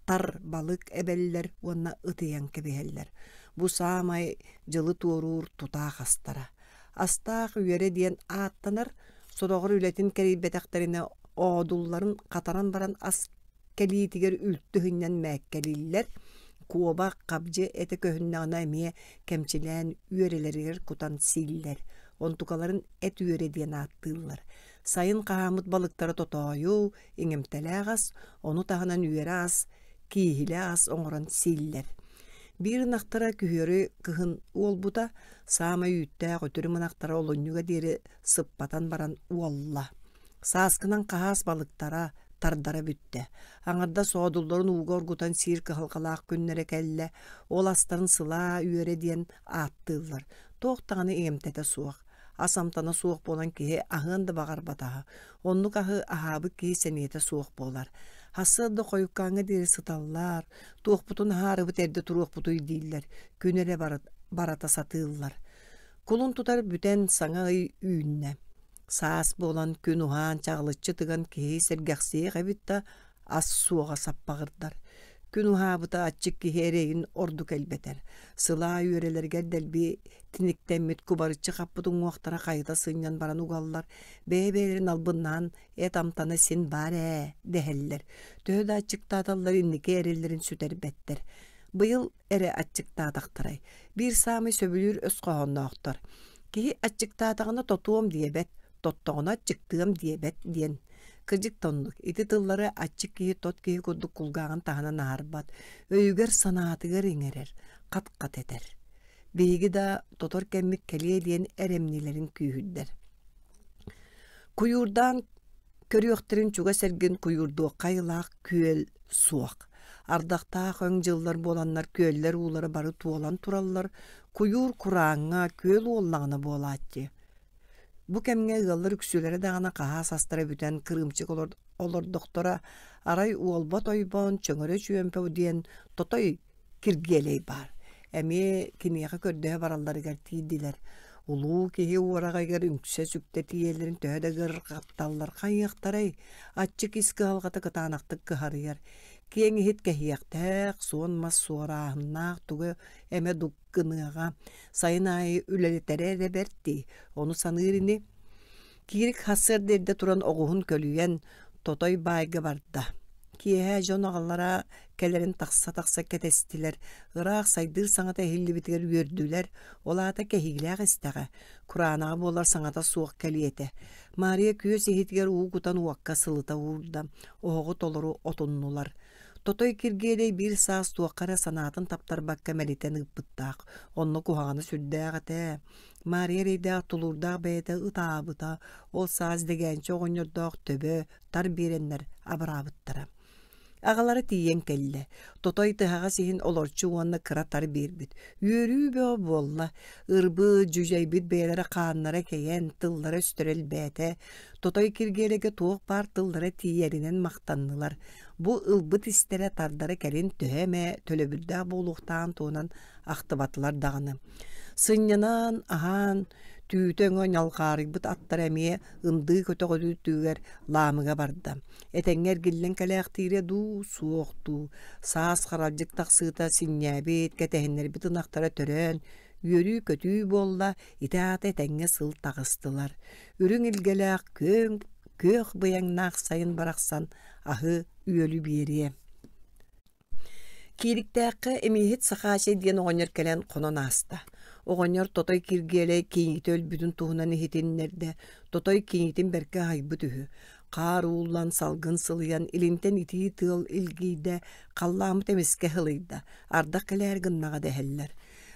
Тар балык эбэллэр уонна ытыйан кэбиһэллэр. Бу саамай дьылы туоруур тутаах астара. Астаах үөрэ диэн ааттанар, сороҕор үлэтин кэрийбэтэхтэринэ оодулларын хатаран баран ас кэлиитигэр үлтү ыһынньан мээккэлииллэр, куобах, хабдьы этэ көһүннэҕинэ эмиэ кэмчилээн үөрэлэригэр кутан сииллэр, онтукаларын эт үөрэ диэн ааттыыллар. Сайын хаһааммыт балыктара тотоойу, иҥэмтэлээх ас, ону таһынан үөрэ ас, кииһилэ ас оҥорон сииллэр. Биир ынахтара күһүөрү кыһын уолбута, саамай үүттээх үтүрүм ынахтара олунньуга диэри сыппатан баран уолла. Сааскынан хаһаас балыктара, тардара бүттэ. Аҥардас оодулларын ууга оргутан сиир кыһалҕалаах күннэрэ кэллэ, ол астарын сылаа үөрэ диэн ааттыыллар. Туох даҕаны иҥэмтэтэ суох. Ас амтана суох буолан киһи аһыан да баҕарбатаҕа. Оннук аһы аһаабыт киһи сэниэтэ суох буолар. Сарсыарда хойуккааҥҥа диэри сыталлар, туохпутун аһаарыбыт эрдэ туруохпутуй дииллэр, күн эрэ барата сатыыллар. Кулун тутар бүтэн саҥа ый үүннэ. Саас буолан күн уһаан чаҕылыччы тыган киһи сэргэхсийиэх эбит да, ас суоҕа саппаҕырдар. Күн уһаабыта аччык киһи эрэйин ордук элбэтэр. Сылаа үөрэлэригэр дэлби тиниктэммит кубарыччы хаппыт уҥуохтара хайыта сынньан баран угаллар, бэйэ-бэйэлэрин албыннаан эт амтана син баар ээ дэһэллэр. Төһө да аччыктааталлар инники эрэллэрин сүтэрбэттэр. Быйыл эрэ аччыктаатахтарай. Биир саамай сөбүлүүр өс хоһоонноохтор. Киһи аччыктаатаҕына тотуом диэбэт, тоттоҕуна аччыктыам диэбэт диэн. Кырдьык да оннук. Ити тыллары аччык киһи тот киһи курдук кулгааҕын таһынан аһарбат, өйүгэр-санаатыгар иҥэрэр, хат-хат этэр. Биһиги да тотор кэммит кэлиэ диэн эрэмньилэрин күүһүрдэр. Куйуурдаан көрүөхтэрин чугас эргин куйуурдуохха айылаах күөл суох. Ардахтаах өҥ дьыллар буоланнар күөллэр уулара бары туолан тураллар, куйуур курааҥҥа күөл уоллаҕына буолааччы. Бу кэмҥэ ыаллар үксүлэрэ даҕаны хаһаас астара бүтэн кырыымчык олордохторо, арай уолбат ойбон, чөҥөрө чүөмпэ диэн тотой Киргиэлэй баар. Эмиэ киниэхэ көрдөһө баралларыгар тиийдилэр. Улуу киһи уораҕайыгар үҥсэ-сүктэ тиийэллэрин төһө да ыарырҕатталлар хайыахтарай, аччык ис кыһалҕата кытаанахтык кыһарыйар. Киэҥ иһит кэһиэхтээх, суон мас суорааһыннаах тугу эмэ дук гыныаҕа. Сайын аайы үлэлэтэрэ эрэ бэрт дии, ону саныыр ини. Киирик сарсыарда эрдэ туран оҕуһун көлүйэн, Тотой баайга барда. Киэһэ дьон аҕалара кэлэрин тахса-тахса кэтэстилэр, ыраах сайдыыр саҥата иһиллибитигэр үөрдүлэр, ол аата кэһиилээх истэҕэ, кураанаҕа буолар саҥата суох кэлиэтэ. Маарыйа күөс иһитигэр уу кутан уокка сылыта уурда, оһоҕу толору отуннулар. Тотой Киргиэлэй биир саас туохха эрэ санаатын таптарбакка мэлитэн ыыппыттаах, онно куһаҕана сүрдээх этэ. Маарыйа эрэйдээх тулуурдаах бэйэтэ ытаабыта, ол саас дэгээнчи оҕонньордоох төбө тар биэрэннэр абыраабыттара. Аҕалара тиийэн кэллэ. Тотой тыһаҕас иһин олорчу уонна кыра тар биэрбит. Үөрүү бөҕө буолла. Ырбыт, дьүдьэйбит бэйэлэрэ хааннара кэйэн, тыллара-өстөрө элбээтэ. Тотой Киргиэлэйгэ туох баар тыллара тиийэринэн махтаннылар. Бу ылбыт истэрэ тардара кэлин төһө эмэ төлөбүрдээх буолуохтааҕын туһунан ахтыбатылар даҕаны. Сынньанан, аһаан, түүтэ өҥө ньалҕаарыйбыт аттара эмиэ ындыы көтөҕүлүүтүгэр лаамыга барда. Этэҥҥэ эргиллэн кэлээхтиирэ дуу, суох дуу, саас харалдьык тахсыыта синньээбит, кэтэһиннэрбит ынахтара төрөөн, үөрүү-көтүү буолла, ити аата этэҥҥэ сыл таҕыстылар. Үрүҥ илгэлээх күөҥ, күөх быйаҥнаах сайын барахсан аһы-үөлү биэриэ. Киириктээххэ Эмииһит Сахаачай диэн оҕонньор кэлэн хонон ааста. Оҕонньор Тотой Киргиэлэй кийиитэ өлбүтүн туһунан иһитиннэрдэ. Тотой кийиитин бэркэ аһыйбыт үһү. Хаар ууллан, салгын сылыйан, илинтэн итии тыал илгийдэ, халлааммыт эмискэ ыһылыйда, ардах кэлээр гыннаҕа дэһэллэр.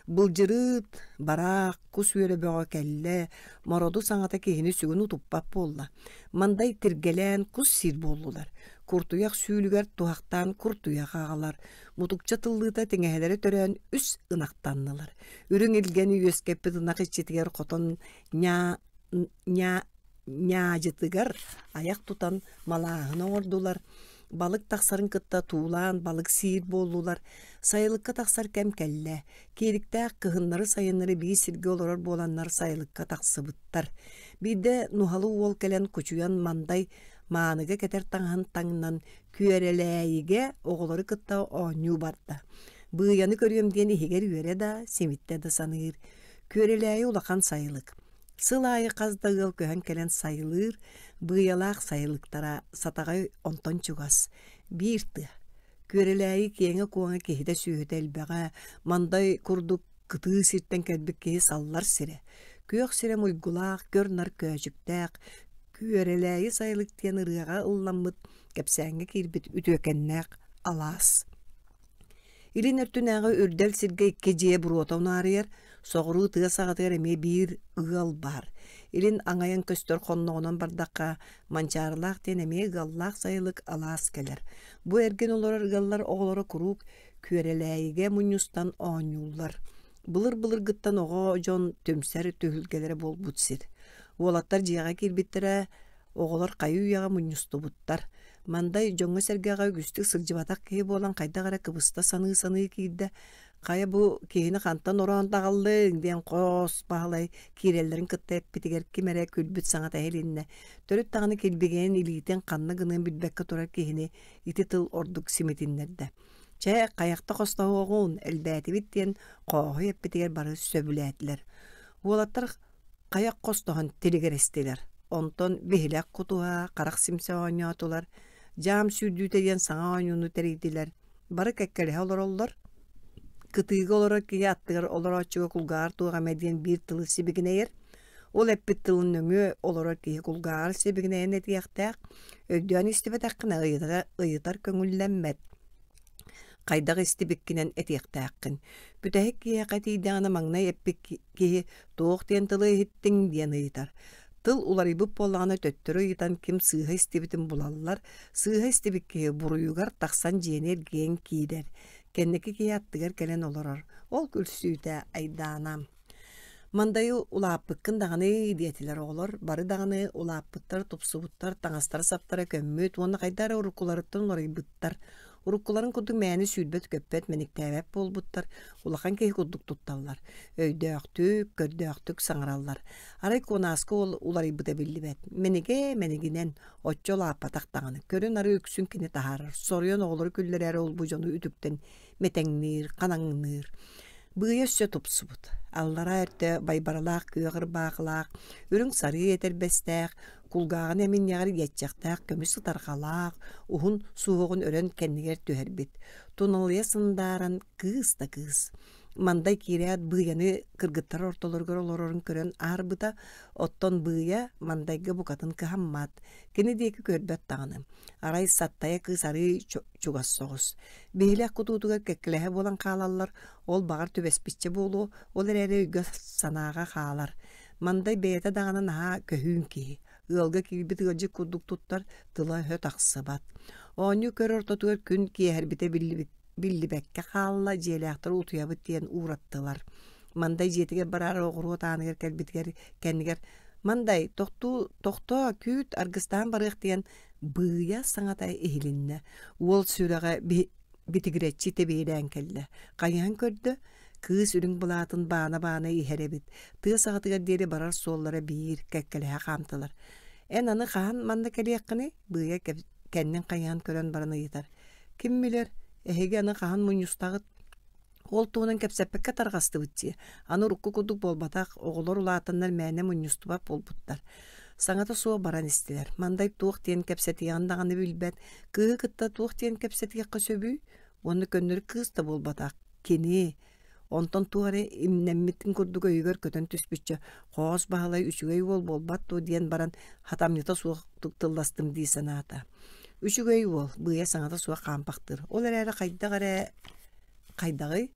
Былдьырыыт, бараах, кус үөрэ бөҕө кэллэ, мороду саҥата киһини сүгүн утуппат буолла. Мандай тиргэлээн кус сиир буоллулар. Куртуйах сүүлүгэр туһахтаан куртуйах аҕалар, мутукча тыллыыта тиҥэһэлэрэ төрөөн үс ынахтаннылар. Үрүҥ илгэни үөскэппит ынах иччитигэр хотон ньаа ньаа Ньаадьытыгар айах тутан малааһын оҥордулар, балык тахсарын кытта туулаан балык сиир буоллулар, сайылыкка тахсар кэм кэллэ. Киириктээх кыһыннары-сайыннары биир сиргэ олорор буоланнар сайылыкка тахсыбыттар. Биирдэ Нуһалы уол кэлэн кучуйан мандай мааныга кэтэр таҥаһын таҥнан Күөрэлээйигэ оҕолору кытта оонньуу барда. Быыйаны көрүөм диэн иһигэр үөрэ да, симиттэ да саныыр. Күөрэлээйи улахан сайылык. Сыл аайы хас да ыал көһөн кэлэн сайылыыр, быйалаах сайылыктара Сатаҕай онтон чугас, биир тыа. Күөрэлээйи киэҥэ-куоҥа киһитэ-сүөһүтэ элбэҕэ, мандай курдук кытыы сиртэн кэлбит киһи саллар сирэ. Күөх сирэ муйгулаах, көр-нар көөчүктээх, Күөрэлээйи сайылык диэн ырыаҕа ылламмыт, кэпсээҥҥэ киирбит үтүөкэннээх алаас. Илин өртүнээҕи үрдэл сиргэ икки дьиэ буруота унаарыйар, соҕуруу тыа саҕатыгар эмиэ биир ыал баар. Илин аҥайан көстөр хонноҕунан бардахха, Манчаарылаах диэн эмиэ ыаллаах сайылык алаас кэлэр. Бу эргин олорор ыаллар оҕолоро куруук Күөрэлээйигэ мунньустан оонньууллар. Былыр-былыргыттан оҕо дьон түмсэр түһүлгэлэрэ буолбут сир. Уолаттар дьиэҕэ киирбиттэрэ, Оҕолор хайыы-үйэҕэ мунньустубуттар. Мандай дьоҥҥо-сэргэҕэ үгүстүк сылдьыбатах киһи буолан хайдах эрэ кыбыста саныы-саныы киирдэ. Хайа бу киһини хантан ороон таҕаллыҥ диэн хос Баһылай киирэллэрин кытта эппитигэр ким эрэ күлбүт саҥата иһилиннэ. Төрүт даҕаны килбигийэн илиитин ханна гыныан билбэккэ турар киһини ити тыл ордук симитиннэрдэ. Чэ, хайахта хостоһуоҕун, элбээтибит диэн Хооһой эппитигэр бары сөбүлээтилэр. Уолаттар хайах хостоһон тилигирэстилэр. Онтон биһилэх кутуһа, харах симсэ оонньоотулар, дьаам сүүрдүүтэ диэн саҥа оонньууну тэрийдилэр. Бары кэккэлэһэ олороллор. Кытыыга олорор киһи аттыгар олорооччуга кулгааҕар туох эмэ диэн биир тылы сибигинэйэр. Ол эппит тылын нөҥүө олорор киһи кулгааҕар сибигинэйэн этиэхтээх. Өйдөөн истибэтэххинэ ыйытар, ыйытар көҥүллэммэт. Хайдах истибиккинэн этиэхтээххин. Бүтэһик киһиэхэ тиийдэҕинэ маҥнай эппит киһи туох диэн тылы иһиттиҥ диэн ыйытар. Тыл уларыйбыт буоллаҕына төттөрү ыйытан ким сыыһа истибитин булаллар, сыыһа истибит киһи буруйугар тахсан дьиэни эргийэн киирэр. Кэнники киһи аттыгар кэлэн олорор. Ол күлсүүтэ айдаана. Мандайы улааппыккын даҕаны диэтилэр оҕолор, бары даҕаны улааппыттар, тупсубуттар, таҥастара-саптара көммүт уонна хайдах эрэ уруккуларыттан уларыйбыттар. Уруккуларын курдук мээнэ сүүрбэт-көппөт, мэниктээбэт буолбуттар, улахан киһи курдук тутталлар, өйдөөхтүк, көрдөөхтүк саҥараллар. Арай Куонааска уол уларыйбыта биллибэт. Мэнигэ мэнигинэн, оччо улааппатах даҕаны. Көрүн-ары үксүн кини таһаарар, соруйан оҕолору күллэрээри ол-бу дьону үтүктэн мэтэҥниир, ханаҥныыр. Быыйа өссө тупсубут. Аллараа өртө байбаралаах күөх ырбаахылаах, үрүҥ сарыы этэрбэстээх, кулгааҕын эминньэҕэр иэччэхтээх көмүс ытарҕалаах, уһун суһуоҕун өрөн кэннигэр түһэрбит. Туналыйа сындааран кыыс да кыыс. Мандай киирээт Быйаны кыргыттар ортолоругар олорорун көрөн аарбыта, оттон Быйа Мандайга букатын кыһаммат, кини диэки көрбөт даҕаны. Арай Саттайа кыыс арыый чугас соҕус. Биһилэх кутуутугар кэккэлэһэ буолан хаалаллар, ол баҕар түбэспиччэ буолуо, ол эрээри өйгө-санааҕа хаалар. Мандай бэйэтэ даҕаны наһаа көһүүн киһи, ыалга киирбит ыалдьыт курдук туттар, тыла-өһө тахсыбат. Оонньуу көр ортотугар күн киэһэрбитэ биллибэккэ хаалла, дьиэлээхтэр утуйабыт диэн уураттылар. Мандай дьиэтигэр бараары оҕуруот ааныгар кэлбитигэр кэннигэр «Мандай, тохтуу, тохтоо, күүт, аргыстаан барыах» диэн Быыйа саҥата иһилиннэ, уол сүрэҕэ битигирэччи тэбиэлээн кэллэ, хайыһан көрдө, кыыс үрүҥ былаатын баана-баана иһэр эбит, тыа саҕатыгар диэри барар суоллара биир, кэккэлэһэ хаамтылар. «Эн аны хаһан манна кэлиэххиний?» Быыйа кэннин хайыһан көрөн баран ыйытар. «Ким билэр, эһиги аны хаһан мунньустаҕыт?» Ол туһунан кэпсэппэккэ тарҕастыбыт дии. Аны урукку курдук буолбатах, оҕолор улаатаннар мээнэ мунньустубат буолбуттар. Саҥата суох баран истилэр. Мандай туох диэн кэпсэтиэҕин даҕаны билбэт, кыыһы кытта туох диэн кэпсэтиэххэ сөбүй? Уонна көннөрү кыыс да буолбатах, кини. Онтон туох эрэ имнэммитин курдук өйүгэр көтөн түспүччэ, Хоос Баһылай үчүгэй уол буолбат дуо диэн баран хатамньыта суохтук тылластым дии санаата. Үчүгэй уол, быйа саҥата суох хаампахтыыр. Ол эрээри хайдах эрэ Хайдаҕый?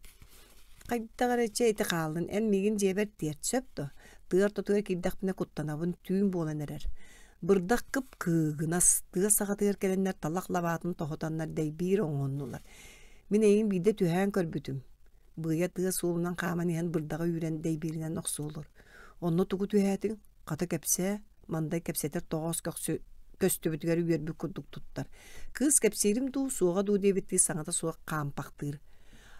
Хайдах эрэ чэ ити хааллын, эн миигин дьиэбэр тиэрт, сөп дуо? Тыа ортотугар киирдэхпинэ куттанабын, түүн буолан эрэр. Бырдах кып-кыыгынас, тыа саҕатыгар кэлэннэр талах лабаатын тоһутаннар дэйбиир оҥоһуннулар. Мин эйигин биирдэ түһээн көрбүтүм. Быйа тыа суолунан хааман иһэн бырдаҕы үүрэн дэйбииринэн охсуолур. Онно тугу түһээтиҥ? Хата кэпсээ. Мандай кэпсэтэр тоҕоос көхсү көстүбүтүгэр үөрбүт курдук туттар. Кыыс кэпсиирим дуу, суоҕа дуу диэбиттии саҥата суох хаампахтыыр.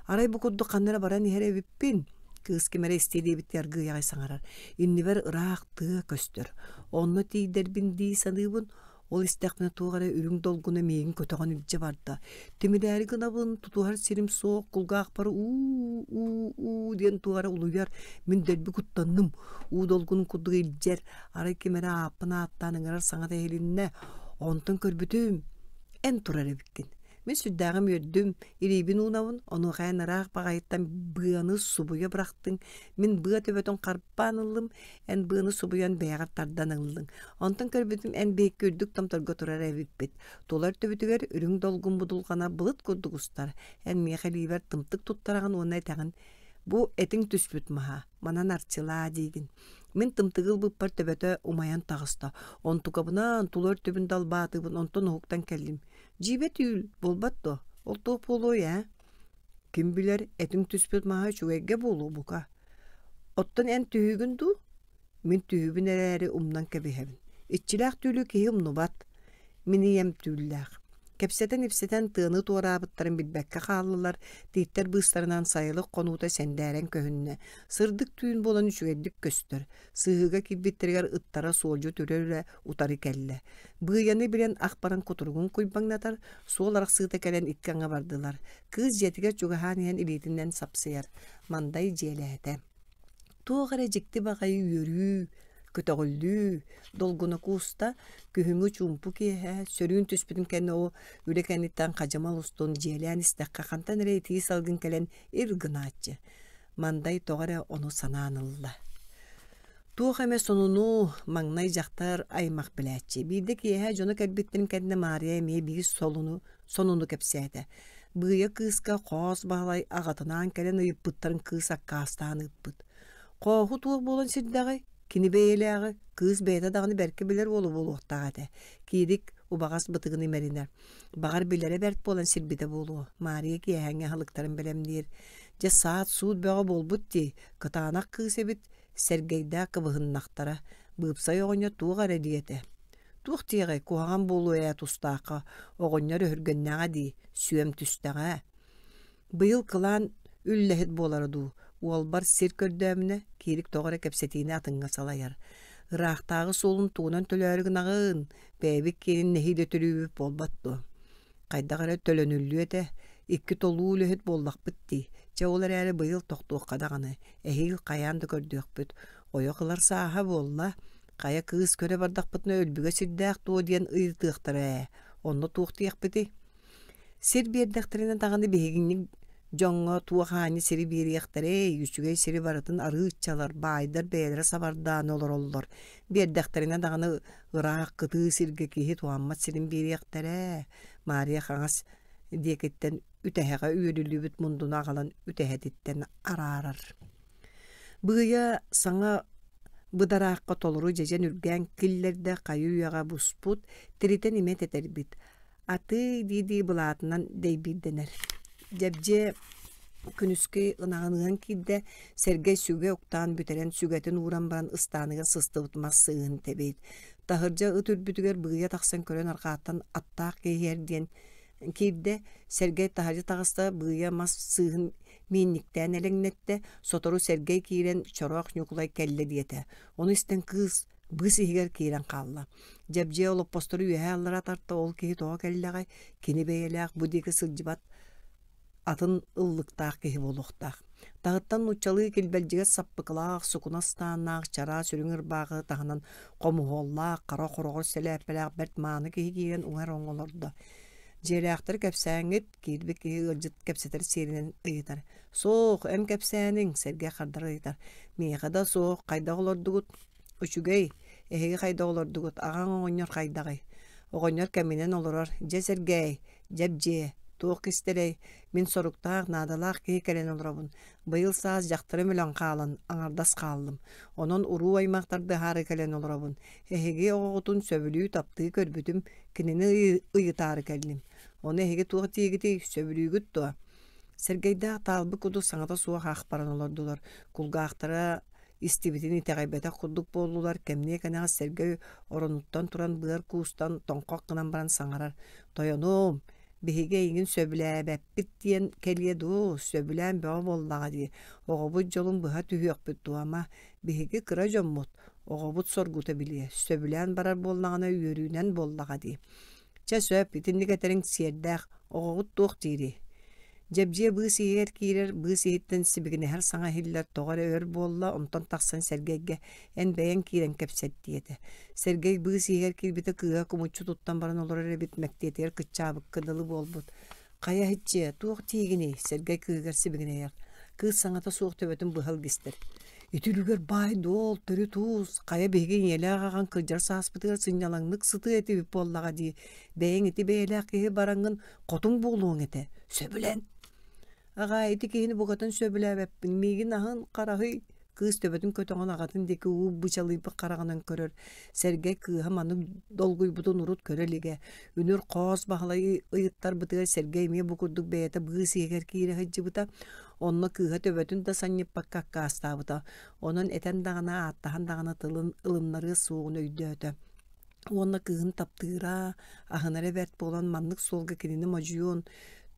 Арай бу курдук ханна эрэ баран иһэр эбиппин. Кыыс ким эрэ истиэ диэбиттии аргыый аҕай саҥарар. Иннибэр ыраах тыа көстөр. Онно тиийдэрбин дии саныыбын, Ол истэхпинэ туох эрэ үрүҥ долгуна миигин көтөҕөн илдьэ барда. Тимирээри гынабын, тутуһар сирим суох, кулгаахпар уу-уу-уу диэн туох эрэ улуйар. Мин дэлби куттанным. Уу долгунун курдук илдьэр. Арай ким эрэ ааппын ааттаан ыҥырар саҥата иһилиннэ. Онтон көрбүтүм, эн турар эбиккин. Мин сүрдээҕим үөрдүм, илиибин уунабын, онуоха эн ыраах баҕайыттан быаны субуйа бырахтыҥ, мин быа төбөтүн харбаан ыллым, эн быаны субуйан бэйэҕэр тардан ыллыҥ. Онтон көрбүтүм эн биһикки үрдүк томторго турар эбиппит. Тула өртүбүтүгэр үрүҥ долгун будулҕана былыт курдук устар. Эн миэхэ илиибэр тымтык туттараҕын уонна этэҕин бу этиҥ түспүт маһа, манан арчылаа диигин. Мин тымтыгы ылбыппар төбөтө умайан таҕыста. Онтукабынан тула өртүбүн далбаатыыбын, онтон уһуктан кэллим. Дьиибэ түүл буолбат дуо? Ол туох буолуой ээ? Ким билэр, этиҥ түспүт маһа үчүгэйгэ буолуо бука. Оттон эн түһүүгүн дуу? Мин түһүүбүн эрээри умнан кэбиһэбин. Иччилээх түүлү киһи умнубат. Мин ийэм түүллээх. Кэпсэтэн-ипсэтэн тыаны туораабыттарын билбэккэ хааллылар, тииттэр быыстарынан сайылык хонуута сэндээрэн көһүннэ. Сырдык түүн буолан үчүгэйдик көстөр. Сыһыыга киирбиттэригэр ыттара суолдьут үрэ-үрэ утары кэллэ. Быыйаны билэн ах баран кутуругун куйбаҥнатар, суол арахсыыта кэлэн икки аҥа бардылар. Кыыс дьиэтигэр чугаһаан иһэн илиитинэн сапсыйар. Мандай дьиэлээтэ. Туох эрэ дьикти баҕайы үөрүү, көтөҕүллүү, долгуна кууста, күһүҥҥү чуумпу киэһэ, сөрүүн түспүтүн кэннэ ол үлэ кэнниттэн хадьымал устун дьиэлээн истэххэ хантан эрэ итии салгын кэлэн ир гынааччы. Мандай тоҕо эрэ ону санаан ылла. Туох эмэ сонуну маҥнай дьахтар аймах билээччи. Биирдэ киэһэ дьоно кэлбиттэрин кэннэ Маарыйа эмиэ биир солуну, сонуну кэпсээтэ. Быыйа кыыска Хоос Баһылай аҕатынаан кэлэн ыйыппыттарын кыыс аккаастаан ыыппыт. Хооһу туох буолан сирдэҕэй? Кини бэйэлээҕи, кыыс бэйэтэ даҕаны бэркэ билэр уолу буолуохтаах этэ. Киирик убаҕас бытыгын имэринэр. Баҕар билэрэ бэрт буолан сирбитэ буолуо. Маарыйа киэһээҥҥи аһылыктарын бэлэмниир. Дьэ саат-суут бөҕө буолбут дии, кытаанах кыыс эбит, Сэргэйдээх кыбыһыннахтара, быыпсай оҕонньор туох эрэ диэтэ. Туох диэҕэй, куһаҕан буолуо ээ тустаахха, оҕонньор өһүргэннэҕэ дии, сүөм түстэҕэ. Быйыл кылаан үллэһит буолара дуу, уолбар сир көрдөөмүнэ, Киирик тоҕо эрэ кэпсэтиини атыҥҥа салайар. Ыраахтааҕы суолун тугунан төлөөрү гынаҕын, бэйэбит киэнин нэһиилэ төлүүбүт буолбат дуо? Хайдах эрэ төлөнүллүө этэ, икки толуу үлэһит буоллахпыт дии. Чэ, ол эрээри быйыл тохтуохха даҕаны, эһиил хайаан да көрдүөхпүт. Ойох ылар сааһа буолла. Хайа кыыс көрө бардахпытына өлбүгэ сирдээх дуо диэн ыйытыахтара ээ. Онно туох диэхпитий? Сир биэрдэхтэринэ даҕаны биһигинник дьоҥҥо туох аанньа сири биэриэхтэрэй, үчүгэй сири барытын арыыччалар, баайдар бэйэлэрэ сабардаан олороллор. Биэрдэхтэринэ даҕаны ыраах кытыы сиргэ киһи туһаммат сирин биэриэхтэрэ. Маарыйа хаҥас диэкиттэн үтэһэҕэ үөрүллүбүт мундуну аҕалан үтэһэтиттэн араарар. Быыйа саҥа быдараахха толору дьэдьэн үргээн киллэрдэ хайы-үйэҕэ буспут, тиритэн имэ тэтэрбит. Атыы дии-дии былаатынан дэйбиирдэнэр. Дьэбдьиэ күнүскү ынаҕын ыан киирдэ, Сэргэй сүгэ уктаан бүтэрэн сүгэтин ууран баран ыстааныгар сыстыбыт мас сыыһын тэбиит. Таһырдьа ыт үрбүтүгэр быыйа тахсан көрөн арҕааттан аттаах киһи иһэр диэн киирдэ, Сэргэй таһырдьа таҕыста, быыйа мас сыыһын миинньиктээн элэҥнэттэ, сотору Сэргэй киирэн Чороох Ньукулай кэллэ диэтэ. Ону истэн кыыс быыс иһигэр киирэн хаалла. Дьэбдьиэ олоппостору үөһээ аллара тарта, ол киһи тоҕо кэллэҕэй, кини бэйэлээх бу диэки сылдьыбат атын ыллыктаах киһи буолуохтаах. Таһыттан нууччалыы килбэлдьигэс саппыкылаах, сукуна ыстааннаах, чараас үрүҥ ырбаахы таһынан хомуһуоллаах, хара хороҕор сэлээппэлээх бэрт мааны киһи киирэн уҥар оҥолордо. Дьиэлээхтэр кэпсээҥҥит, киирбит киһи ыалдьыт кэпсэтэр сиэринэн ыйытар. Суох, эн кэпсээниҥ, Сэргэй хардары ыйытар. Миэхэ да суох, хайдах олордугут? Үчүгэй, эһиги хайдах олордугут, аҕаҥ оҕонньор хайдаҕый? Оҕонньор кэминэн олорор, дьэ Сэргээй, дьэбдьиэ, туох кистэлэй, мин соруктаах, наадалаах киһи кэлэн олоробун. Быйыл саас дьахтарым өлөн хаалан, аҥардас хааллым. Онон уруу аймахтарды аһаары кэлэн олоробун. Эһиги оҕоҕутун сөбүлүү таптыы көрбүтүм, кинини ыйытаары кэллим. Ону эһиги туох диигитий, сөбүлүүгүт дуо? Сэргэйдээх таалбыт кудус саҥата суох аах баран олордулар. Кулгаахтара Истибитин итэҕэйбэтэх курдук буоллулар, кэмниэ кэнэҕэс Сэргэй оронуттан туран быар куустан тоҥхох гынан баран саҥарар: «Тойонуом, биһиги эйигин сөбүлээбэппит диэн кэлиэ дуу, сөбүлээн бөҕө буоллаҕа дии, оҕобут дьолун быһа түһүөхпүт дуо ама, биһиги кыра дьоммут, оҕобут соргута билиэ, сөбүлээн барар буоллаҕына үөрүүнэн буоллаҕа дии. Чэ сөп, итинник этэриҥ сиэрдээх, оҕоҕут туох диирий? Дьэбдьиэ быыс иһигэр киирэр, быыс иһиттэн сибигинэһэр саҥа иһиллэр тоҕо эрэ өр буолла, онтон тахсан Сэргэйгэ эн бэйэҥ киирэн кэпсэт диэтэ. Сэргэй быыс иһигэр киирбитэ кыыһа кумуччу туттан баран олорор эбит, мэктиэтигэр кыччаабыкка дылы буолбут. Хайа иһиччиэ, туох диигиний? Сэргэй кыыһыгар сибигинэйэр. Кыыс саҥата суох төбөтүн быһа илгистэр. Ити үлүгэр баай-дуол, төрүт уус, хайа биһиги ийэлээх аҕаҥ кырдьар сааспытыгар сынньалаҥнык сытыа этибит буоллаҕа дии. Бэйэҥ ити бэйэлээх киһи бараҥҥын хотуҥ буолуоҥ этэ. Сөбүлэн. Аҕаа, ити киһини букатын сөбүлээбэппин. Миигин аһын хараһый Кыыс төбөтүн көтөҕөн аҕатын диэки уу бычалыйбыт хараҕынан көрөр. Сэргэй кыыһа маннык долгуйбутун урут көрө илигэ. Үнүр Хоос Баһылай ыйыттарбытыгар Сэргэй эмиэ бу курдук бэйэтэ быыс иһигэр киирэ сылдьыбыта. Онно кыыһа төбөтүн да санньыппакка аккаастаабыта. Онон этэн даҕаны, ааттаһан даҕаны тылын ылыннарыа суоҕун өйдөөтө. Уонна кыыһын таптыыра, аһынара бэрт буолан маннык суолга кинини модьуйуон,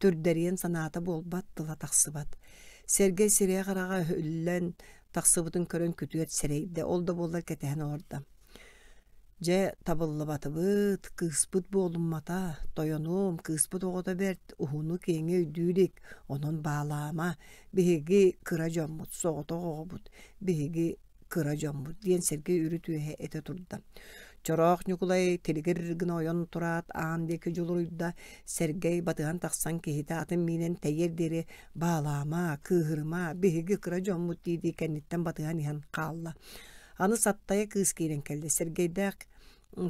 түрдэриэн санаата буолбат, тыла тахсыбат. Сэргэй сирэйэ-хараҕа өһүллэн тахсыбытын көрөн күтүөт сэрэйдэ, ол да буоллар кэтэһэн олордо. Дьэ, табыллыбатыбыт, кыыспыт буолуммата, тойонуом, кыыспыт оҕото бэрт, уһуну-киэҥи өйдүү илик, онон баалаама, биһиги кыра дьоммут, соҕотох оҕобут, биһиги кыра дьоммут диэн Сергей үрүт үөһэ этэ турда. Чороох Ньукулай тилигир гына ойон тураат аан диэки дьулуруйда, Сергей батыһан тахсан киһитэ атын миинэн тэйиэр диэри «Баалаама, кыыһырыма, биһиги кыра дьоммут» дии-дии кэнниттэн батыһан иһэн хаалла. Аны Саттайа кыыс киирэн кэллэ. Сергейдээх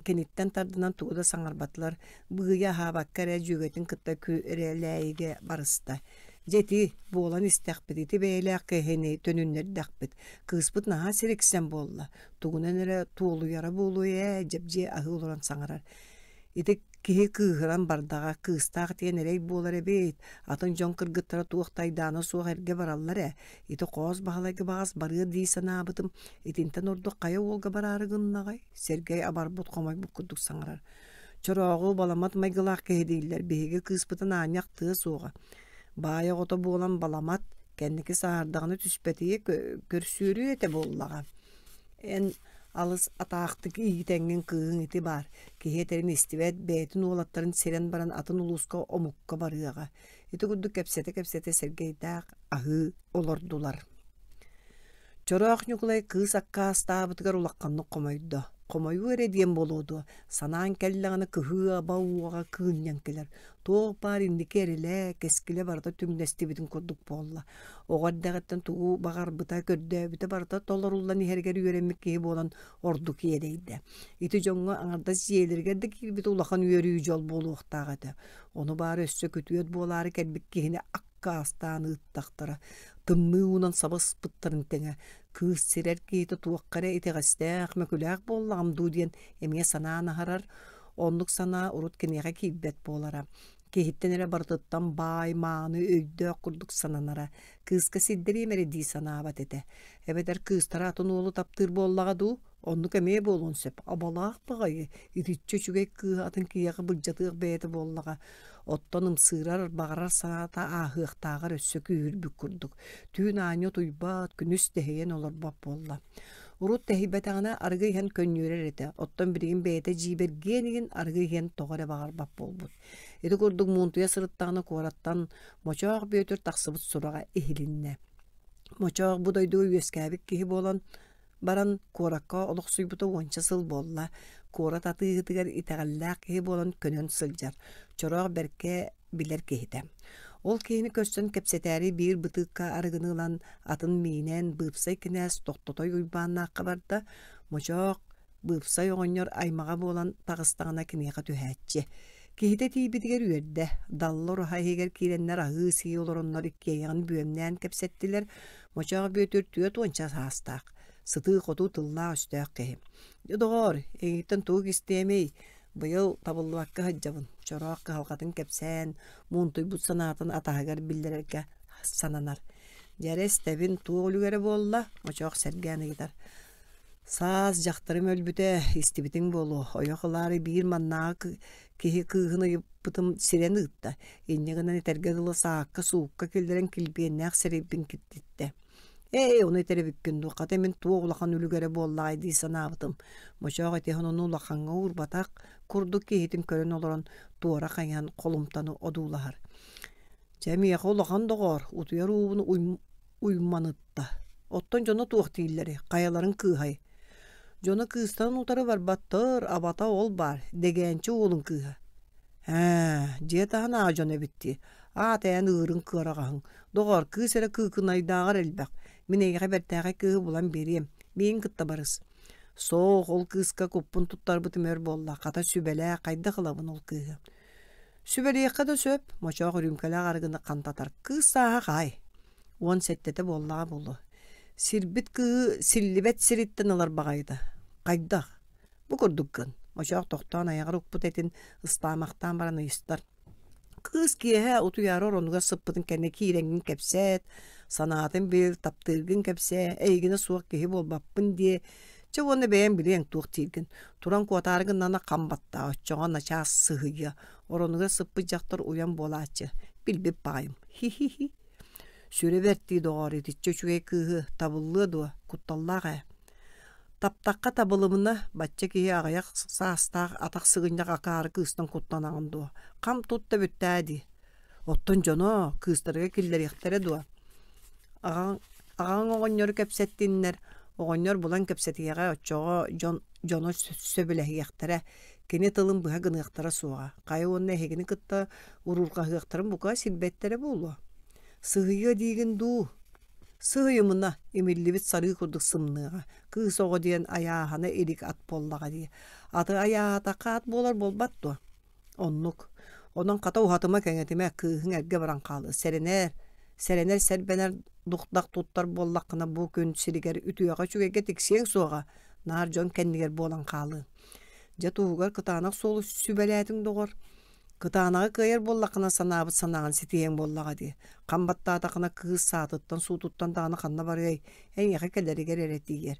киниттэн тардынан тугу да саҥарбатылар, быыйа аһаабакка эрэ дьүөгэтин кытта күрэлээйигэ барыста. Дьэ ити буолан истэхпит, ити бэйэлээх киһини төнүннэрдэхпит. Кыыспыт наһаа сириксэн буолла, тугунан эрэ туолуйара буолуо ээ, дьэбдьиэ аһыы олорон саҥарар. Ити киһи кыыһыран бардаҕа, кыыстаах диэн эрэй буолар эбит, атын дьон кыргыттара туох да айдаана суох эргэ бараллар ээ. Ити Хоос Баһылайга баҕас барыа дии санаабытым, итинтэн ордук хайа уолга бараары гыннаҕай? Сэргэй абарбыт-хомойбут курдук саҥарар. Чорооҕу баламат майгылаах киһи дииллэр, биһиги кыыспытын аанньа ахтыа суоҕа. Баай оҕото буолан баламат, кэнники сааһырдаҕына түспэтигэ көрсүөрүү этэ буоллаҕа. Эн алыс атаахтык иитэҥҥин кыыһыҥ ити баар, киһи этэрин истибэт, бэйэтин уолаттарын сирэн баран атын улууска омукка барыаҕа. Ити курдук кэпсэтэ-кэпсэтэ Сэргэйдээх аһыы олордулар. Чороох Ньукулай кыыс аккаастаабытыгар улаханнык хомойдо. Хомойуу эрэ диэн буолуо дуо, санаан кэллэҕинэ кыһыы-аба уоҕа кыынньан кэлэр. Туох баар инники эрэлэ, кэскилэ барыта түҥнэстибитин курдук буолла. Оҕо эрдэҕиттэн тугу баҕарбыта, көрдөөбүтэ барыта толоруллан иһэригэр үөрэммит киһи буолан ордук иэдэйдэ. Ити дьоҥҥо аҥардас дьиэлэригэр да киирбит улахан үөрүү дьол буолуохтаах этэ. Ону баара өссө күтүөт буолаары кэлбит киһини аккаастаан ыыттахтара. Тымныы уунан саба ыспыттарын тэҥэ, кыыс сирэр киһитэ туохха эрэ итэҕэстээх, мөкүлээх буоллаҕым дуу диэн эмиэ санаан аһарар. Оннук санаа урут киниэхэ киирбэт буолара. Киһиттэн эрэ барытыттан баай, мааны, өйдөөх курдук сананара. Кыыска сирдэриэм эрэ дии санаабат этэ. Эбэтэр кыыстара атын уолу таптыыр буоллаҕа дуу? Оннук эмиэ буолуон сөп. Абалаах баҕайы, итиччэ үчүгэй кыыһы атын киһиэхэ былдьатыах бэйэтэ буоллаҕа. Оттон ымсыырар, баҕарар санаата ааһыахтааҕар өссө күүһүрбүт курдук. Түүн аанньа утуйбат, күнүс тэһийэн олорбот буолла. Урут тэһийбэтэҕинэ арыгы иһэн көнньүөрэр этэ, оттон билигин бэйэтэ дьиибэргиэн игин арыгы иһэн тоҕо эрэ баҕарбат буолбут. Ити курдук муунтуйа сырыттаҕына куораттан Мочоох Бүөтүр тахсыбыт сураҕа иһилиннэ. Мочоох бу дойдуга үөскээбит киһи буолан баран куоракка олохсуйбута уонча сыл буолла. Куорат атыыһытыгар итэҕэллээх киһи буолан көнөн сылдьар. Чороох бэркэ билэр киһитэ. Ол киһини көрсөн кэпсэтээри биир бытыыкка арыгыны ылан атын миинэн быыпсай кинээс Тохтотой Уйбааннаахха барда. Мочоох быыпсай оҕонньор аймаҕа буолан таҕыстаҕына киниэхэ түһээччи. Киһитэ тиийбитигэр үөрдэ. Далла ураһа иһигэр киирэннэр аһыы-сии олороннор иккиэйэҕин бүөмнээн кэпсэттилэр. Мочоох Бүөтүр түөрт уонча саастаах, сытыы-хотуу тыллаах-өстөөх киһи. «Дьэ, доҕоор, эйигиттэн тугу кистиэмий? Быйыл табыллыбакка сылдьабын, чороох кыһалҕатын кэпсээн, муунтуйбут санаатын атаһыгар биллэрэргэ сананар. Дьэ эрэ истэбин, туох үлүгэрэ буолла? Мочоох сэргээн ыйытар. Саас дьахтарым өлбүтэ, истибитиҥ буолуо, ойох ылаары биир маннааҕы киһи кыыһын ыйыппытым сирэн ыытта, инньэ гынан этэргэ дылы саакка-суукка киллэрэн килбиэннээх сирэйбин киртиттэ. Ээ, ону этэр эбиккин дуу, хата мин туох улахан үлүгэрэ буоллаҕай дии санаабытым. Мочоох ити ону улахаҥҥа уурбатах курдук киһитин көрөн олорон туора хайыһан холумтаны одуулаһар. Дьэ, миэхэ улахан доҕоор, утуйар уубун уйманытта. Оттон дьоно туох дииллэрий, хайаларын кыыһай? Дьоно кыыстарын утары барбаттар, абата ол баар, Дэгээнчи уолун кыыһа. Ээ, дьиэ таһын аа дьон эбит дии. Аат эн ыырыҥ кыараҕаһыҥ. Доҕоор, кыыс эрэ кыыкынайдааҕар элбэх. Мин эйиэхэ бэртээхэй кыыһы булан биэриэм. Миигин кытта барыс. Суох, ол кыыска куппун туттарбытым өр буолла. Хата сүбэлээ, хайдах ылабын ол кыыһы? Сүбэлиэххэ да сөп, Мочоох үрүүмкэлээх арыгыны хантатар. Кыыс сааһа хаай? 17-тэ буоллаҕа буолуо. Сирбит кыыһы силлибэт сириттэн ылар баҕайыта. Хайдах? Бу курдук гын. Мочоох тохтоон айаҕар укпут этин ыстаамахтаан баран ыйыстар. Кыыс киэһэ утуйаары оронугар сыппытын кэннэ киирэҥҥин кэпсээт, санаатын бил, таптыыргын кэпсээ, эйигинэ суох киһи буолбаппын диэ. Чэ уонна бэйэҥ билиэҥ туох дииргин. Туран куотаары гыннана хам баттаа, оччоҕо начаас сыһыйыа. Оронугар сыппыт дьахтар уйан буолааччы. Билбит баҕайым. Хи-хи-хи. Сүрэ бэрт дии доҕоор, итиччэ үчүгэй кыыһы табыллыа дуо, кутталлаах ээ. Таптахха табылымына, бачча киһи аҕыйах саастаах атах сыгынньах акаары кыыстан куттанаҕын дуо? Хам тутта бүттээ дии. Оттон дьоно кыыстарыгар киллэриэхтэрэ дуо? Аҕаҥ, аҕаҥ оҕонньору кэпсэттиннэр, оҕонньор булан кэпсэтиэҕэ, оччоҕо дьон дьоно сөбүлэһиэхтэрэ, кини тылын быһа гыныахтара суоҕа. Хайа уонна эһигини кытта уруурҕаһыахтарын бука сирбэттэрэ буолуо. Сыһыйыа диигин дуу? Сыһыйымына, имиллибит сарыы курдук сымныаҕа, кыыс оҕо диэн айааһана илик ат буоллаҕа дии. Аты айааһатахха ат буолар буолбат дуо? Оннук. Онон хата уһатыма-кэҥэтимэ, кыыһыҥ эргэ баран хаалыа. Сэрэнээр, сэрэнэр сэрбэнэр духдах туттар буоллаххына бу күн сиригэр үтүөҕэ үчүгэйгэ тиксиэҥ суоҕа, наар дьон кэннигэр буолан хаалыаҥ. Дьэ туһугар кытаанах суолу сүбэлээтиҥ доҕор. Кытаанаҕы кыайар буоллаххына санаабыт санааҕын ситиһиэҥ буоллаҕа дии. Хам баттаатаххына кыыс саатыттан, суутуттан даҕаны ханна барыай, эйиэхэ кэлэригэр эрэ тиийэр.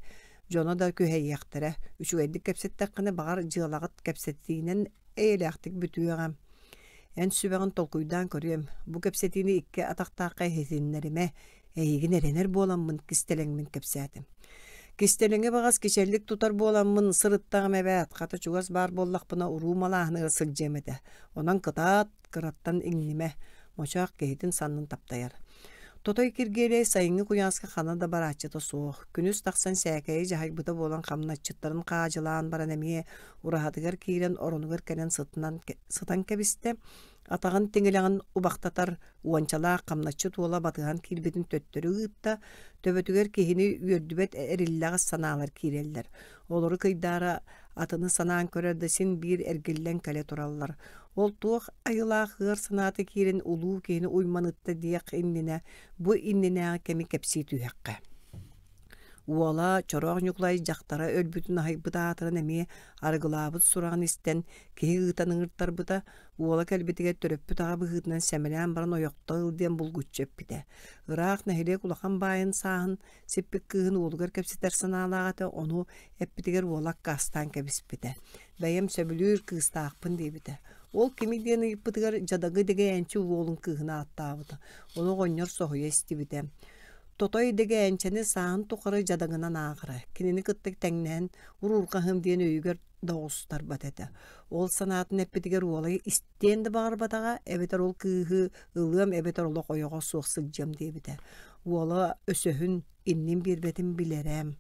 Дьоно да күһэйиэхтэрэ. Үчүгэйдик кэпсэттэххинэ, баҕар, дьыалаҕыт кэпсэтиинэн эйэлээхтик бүтүөҕэ. Эн сүбэҕин толкуйдаан көрүөм. Бу кэпсэтиини икки атахтаахха иһитиннэримэ. Эйигин эрэнэр буоламмын кистэлэҥмин кэпсээтим. Кистэлэҥи баҕас кичэллик тутар буоламмын сырыттаҕым эбээт, хата чугас баар буоллахпына уруу малааһыныгар сылдьыам этэ. Онон кытаат, кыраттан иҥнимэ, Мочоох киһитин саннын таптайар. Тотой Киргиэлэй сайыҥҥы куйааска ханна да барааччыта суох. Күнүс тахсан сээкэйи дьаһайбыта буолан хамначчыттарын хаадьылаан баран эмиэ ураһатыгар киирэн оронугар кэлэн сытынан, сытан кэбистэ. Атаҕын тиҥилэҕин убахтатар уончалаах хамначчыт уола батыһан киирбитин төттөрү ыытта, төбөтүгэр киһини үөрдүбэт эриллэҕэс санаалар киирэллэр. Олору кыйдаара атыны санаан көрөр да син биир эргиллэн кэлэ тураллар. Ол туох айылаах ыар санаата киирэн улуу киһини уйманытта диэх иннинэ бу иннинээҕи кэми кэпсии түһүөххэ. Уола Чороох Ньукулай дьахтара өлбүтүн аһыйбыт аатыран эмиэ арыгылаабыт сураҕын истэн киһи ыытан ыҥыртарбыта, уола кэлбитигэр төрөппүт аҕа быһыытынан сэмэлээн баран ойохто ыл диэн булгуччу эппитэ. Ыраах нэһилиэк улахан баайын сааһын сиппит кыыһын уолугар кэпсэтэр санаалаах этэ, ону эппитигэр уола аккаастаан кэбиспитэ. Бэйэм сөбүлүүр кыыстаахпын диэбитэ. Ол кими диэн ыйыппытыгар дьадаҥы дэгээнчи уолун кыыһын ааттаабыта. Ону оҕонньор соһуйа истибитэ. Тотой дэгээнчэни сааһын тухары дьадаҥынан ааҕара, кинини кытта тэҥнэһэн уруурҕаһым диэн өйүгэр да оҕустарбат этэ. Ол санаатын эппитигэр уола истиэн да баҕарбатаҕа, эбэтэр ол кыыһы ылыам эбэтэр олох ойоҕо суох сылдьыам диэбитэ. Уола өсөһүн, иннин биэрбэтин билэрэ.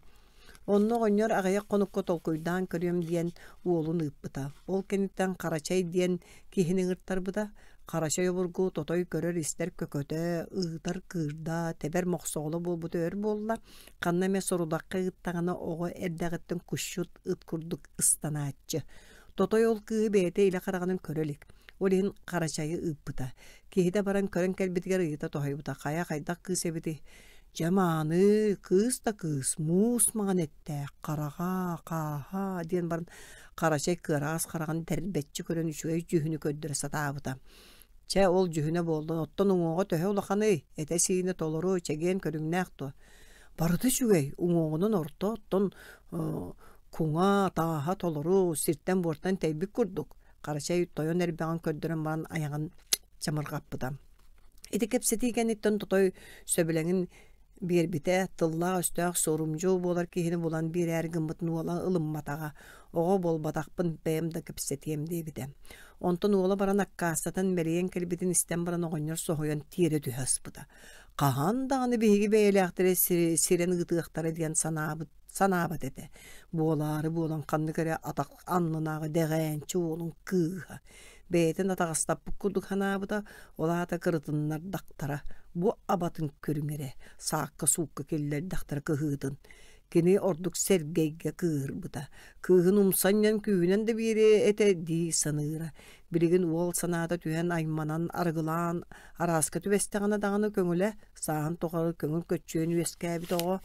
Онно оҕонньор аҕыйах хонукка толкуйдаан көрүөм диэн уолун ыыппыта. Ол кэнниттэн Харачай диэн киһини ыҥыртарбыта. Харачай обургу тотой көрөр-истэр көкөтө, ыытар кыырда, тэбэр мохсоҕоло буолбута өр буолла. Ханна эмэ сорудахха ыыттаҕына оҕо эрдэҕиттэн кусчут ыт курдук ыстанааччы. Тотой ол кыыһы бэйэтэ илэ хараҕынан көрө илик. Ол иһин Харачайы ыыппыта. Киһитэ баран көрөн кэлбитигэр ыйыта тоһуйбута: «Хайа хайдах кыыс эбитий?» Дьэ мааны, кыыс да кыыс, муус маҥан эттээх, хараҕа, хааһа диэн баран Харачай кыараҕас хараҕын тэрбэччи көрөн үчүгэй дьүһүнү көрдөрө сатаабыта. Чэ, ол дьүһүнэ буоллун, оттон уҥуоҕа төһө улаханый, этэ-сиинэ толору, чэгиэн көрүҥнээх дуо? Барыта үчүгэй, уҥуоҕунан орто, оттон куҥа, тааһа толору, сиртэн-буортан тэйбит курдук, Харачай тойон эрбэҕин көрдөрөн баран айаҕын чамырҕаппыта. Ити кэпсэтии кэнниттэн Тотой сөбүлэҥин биэрбитэ, тыллаах-өстөөх суорумдьу буолар киһини булан биэрээри гыммытын уола ылымматаҕа, оҕо буолбатахпын, бэйэм да кэпсэтиэм диэбитэ. Онтон уола баран аккаастатан мэлийэн кэлбитин истэн баран оҕонньор соһуйан тиэрэ түһэ аспыта. Хаһан даҕаны биһиги бэйэлээхтэри сирэн ыытыахтара диэн санаабыт санаабат этэ. Буолаары буолан ханнык эрэ атах аннынааҕы дэҕээнчи уолун кыыһа бэйэтин атаҕастаппыт курдук санаабыта, ол аата кырытыннардахтара, бу абатын көрүҥ эрэ, саакка-суукка киллэрдэхтэрэ кыһыытын. Кини ордук Сэргэйгэ кыыһырбыта. Кыыһын умсанньан күүһүнэн да биэриэ этэ дии саныыра. Билигин уол санаата түһэн айманан, арыгылаан, арааска түбэстэҕинэ даҕаны көҥүлэ, сааһын тухары көҥүл көччүйэн үөскээбит оҕо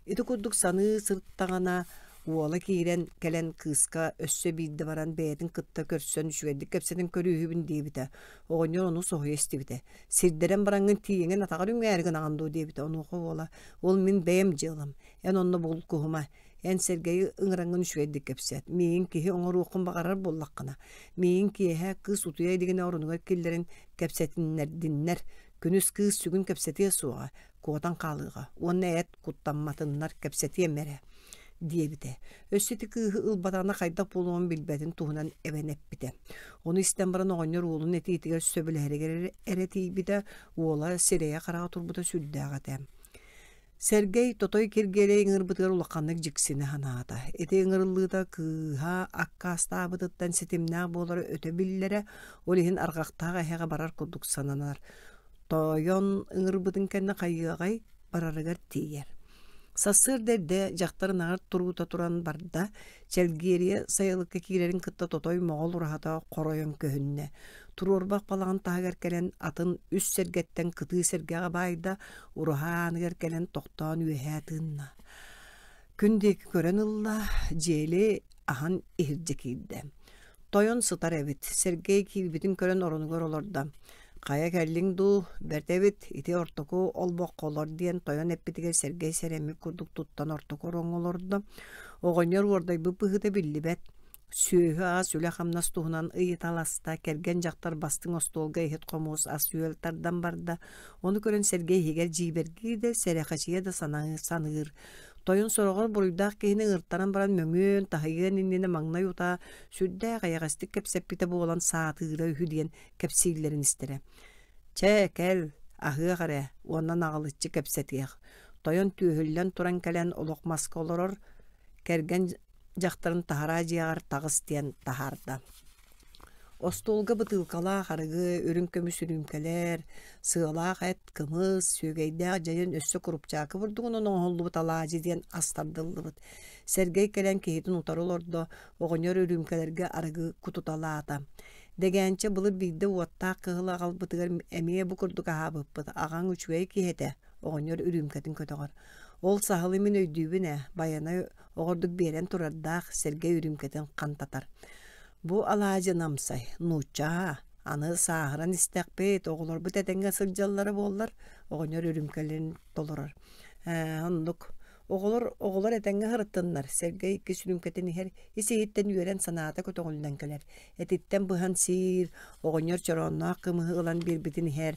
Ити курдук саныы сырыттаҕына, уола киирэн кэлэн кыыска өссө биирдэ баран бэйэтин кытта көрсөн үчүгэйдик кэпсэтэн көрүүһүбүн диэбитэ. Оҕонньор ону соһуйа истибитэ. Сирдэрэн бараҥҥын тиийэҥин атаҕар үҥээри гынаҕын дуо диэбитэ. Онуоха уола ол мин бэйэм дьыалам, эн онно булкуһума, эн Сэргэйи ыҥыраҥҥын үчүгэйдик кэпсэт, миигин киһи оҥоруоххун баҕарар буоллаххына, миигин киэһэ кыыс утуйа илигинэ оронугар киллэрин кэпсэтиннэрдиннэр, күнүс кыыс сүгүн кэпсэтиэ суоҕа, куотан хаалыаҕа уонна эт куттамматыннар кэпсэтиэм эрэ диэбитэ. Өссө ити кыыһы ылбатаҕына хайдах буолуоҕун билбэтин туһунан эбэн эппитэ. Ону истэн баран оҕонньор уолун этиитигэр сөбүлэһэригэр эрэ тиийбитэ, уола сирэйэ-хараҕа турбута сүрдээх этэ. Сэргэй Тотой Киргиэлэй ыҥырбытыгар улаханнык дьиксинэ санаата. Ити ыҥырыллыыта кыыһа аккаастаабытыттан ситимнээх буолара өтө биллэрэ, ол иһин арҕахтаах эһэҕэ барар курдук сананар. Тойон ыҥырбытын кэннэ хайыаҕай, барарыгар тиийэр. Сарсыарда эрдэ дьахтар ынаҕар туруута туран барда, Чэлгиэрийэ сайылыкка киирэрин кытта тотой моҕол ураһата хоройон көһүннэ. Туруорбах балаҕан таһыгар кэлэн атын үс сэргэттэн кытыы сэргэҕэ баайда, ураһа ааныгар кэлэн тохтоон үөһээ тыынна. Күн диэки көрөн ылла, дьиэли аһан иһирдьэ киирдэ. Тойон сытар эбит, Сергей киирбитин көрөн оронугар олордо. «Хайа кэллиҥ дуу, бэрт эбит, ити ортоку олбоххо олор» диэн тойон эппитигэр Сергей сэрэммит курдук туттан ортоку ороҥҥо олордо. Оҕонньор уордайбыт быһыыта биллибэт. Сүөһү-ас, үлэ-хамнас туһунан ыйыталаста, кэргэн дьахтар бастыҥ остуолга иһит-хомуос ас-үөл тардан барда. Ону көрөн Сергей иһигэр дьиибэргии да, сэрэхэчийэ да саныыр. Тойон сороҕор буруйдаах киһини ыҥыртаран баран мөҥүөн, таһыйыан иннинэ маҥнай утаа сүрдээх эйэҕэстик кэпсэппитэ буолан саатыыра үһү диэн кэпсииллэрин истэрэ. Чэ, кэл, аһыах эрэ уонна наҕылыччы кэпсэтиэх. Тойон түөһүллэн туран кэлэн олох маска олорор, кэргэн дьахтарын таһараа дьиэҕэр таҕыс диэн таһаарда. Остуолга бытыылкалаах арыгы, үрүҥ көмүс үрүүмкэлэр, сыалаах эт, кымыс, сүөгэйдээх дьайын өссө курупчаакы бурдугунан оҥоһуллубут алаадьы диэн ас тардыллыбыт. Сэргэй кэлэн киһитин утары олордо, оҕонньор үрүүмкэлэргэ арыгы кутуталаата. Дэгээнчэ былыр биирдэ уоттаах кыһыл аҕалбытыгар эмиэ бу курдук аһаабыппыт, аҕаҥ үчүгэй киһи этэ, оҕонньор үрүүмкэтин көтөҕөр. Ол саһылы мин өйдүүбүн ээ, Байанай оҕордук биэрэн турардаах Сэргэй үрүүмкэтин хантатар. Бу алаадьы намсай, нуучча аны сааһыран истэхпит, оҕолорбут этэҥҥэ сылдьаллара буоллар, оҕонньор үрүүмкэлэрин толорор. Ээ, оннук. Оҕолор, оҕолор этэҥҥэ сырыттыннар, Сэргэй иккис үрүүмкэтин иһэр, ис-иһиттэн үөрэн санаата көтөҕүллэн кэлэр. Этиттэн быһан сиир, оҕонньор чороонноох кымыһы ылан биэрбитин иһэр.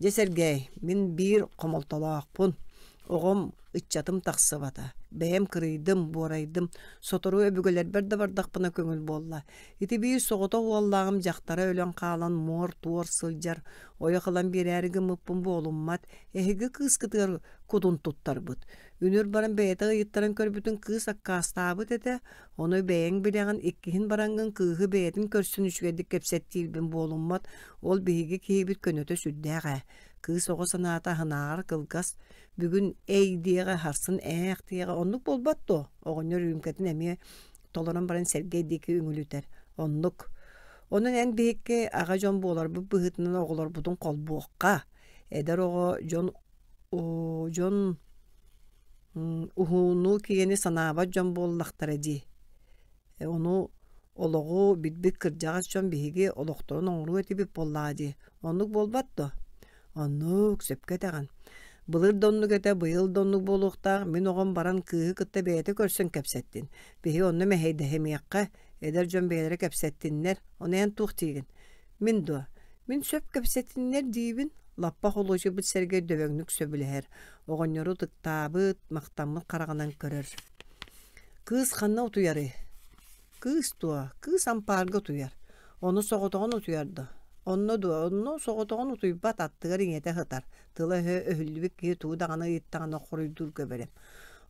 Дьэ, Сэргэй, мин биир хомолтолоохпун. Оҕом, ыччатым тахсыбата. Бэйэм кырыйдым, буорайдым. Сотору өбүгэлэрбэр да бардахпына көҥүл буолла. Ити биир соҕотох уоллааҕым дьахтара өлөн хаалан муор-туор сылдьар. Ойох ылан биэрээри гыммыппын буолуммат. Эһиги кыыскытыгар кутун туттарбыт. Үнүр баран бэйэтэ ыйыттаран көрбүтүн кыыс аккаастаабыт этэ. Ону бэйэҥ билэҕин, иккиһин бараҥҥын кыыһы бэйэтин көрсөн үчүгэйдик кэпсэттиирбин буолуммат. Ол биһиги киһибит көнөтө сүрдээх ээ. Кыыс оҕо санаата аһынааҕар кылгас, бүгүн эй диэҕэ, сарсын ээх диэҕэ оннук буолбат дуо? Оҕонньор үрүүмкэтин эмиэ толорон баран Сэргэй диэки үҥүлүтэр. Оннук. Онон эн биһикки аҕа дьон буоларбыт быһыытынан оҕолорбутун холбуохха. Эдэр оҕо дьон дьон уһуну киэни санаабат дьон буоллахтара дии. Ону Олоҕу билбит кырдьаҕас дьон биһиги олохторун оҥоруо этибит буоллаҕа дии. Оннук буолбат дуо? Оннук, сөпкө этэҕин. Былыр да оннук этэ, быйыл да оннук буолуохтаах. Мин оҕом баран кыыһы кытта бэйэтэ көрсөн кэпсэттин. Биһиги онно мэһэйдэһимиэххэ, эдэр дьон бэйэлэрэ кэпсэттиннэр. Ону эн туох диигин? Мин дуо? Мин сөп кэпсэтиннэр диибин. Лаппа холуочуйбут Сэргэй дөбөҥнүк сөбүлэһэр. Оҕонньору ытыктаабыт, махтаммыт хараҕынан көрөр. Кыыс ханна утуйарый? Кыыс дуо? Кыыс ампаарга утуйар. Ону соҕотоҕун утуйар дуо? Онно дуо? Онно соҕотоҕун утуйбат, аттыгар ийэтэ сытар. Тыла-өһө өһүллүбүт киһи тугу даҕаны ыйыттаҕына хоруйдуурга бэлэм.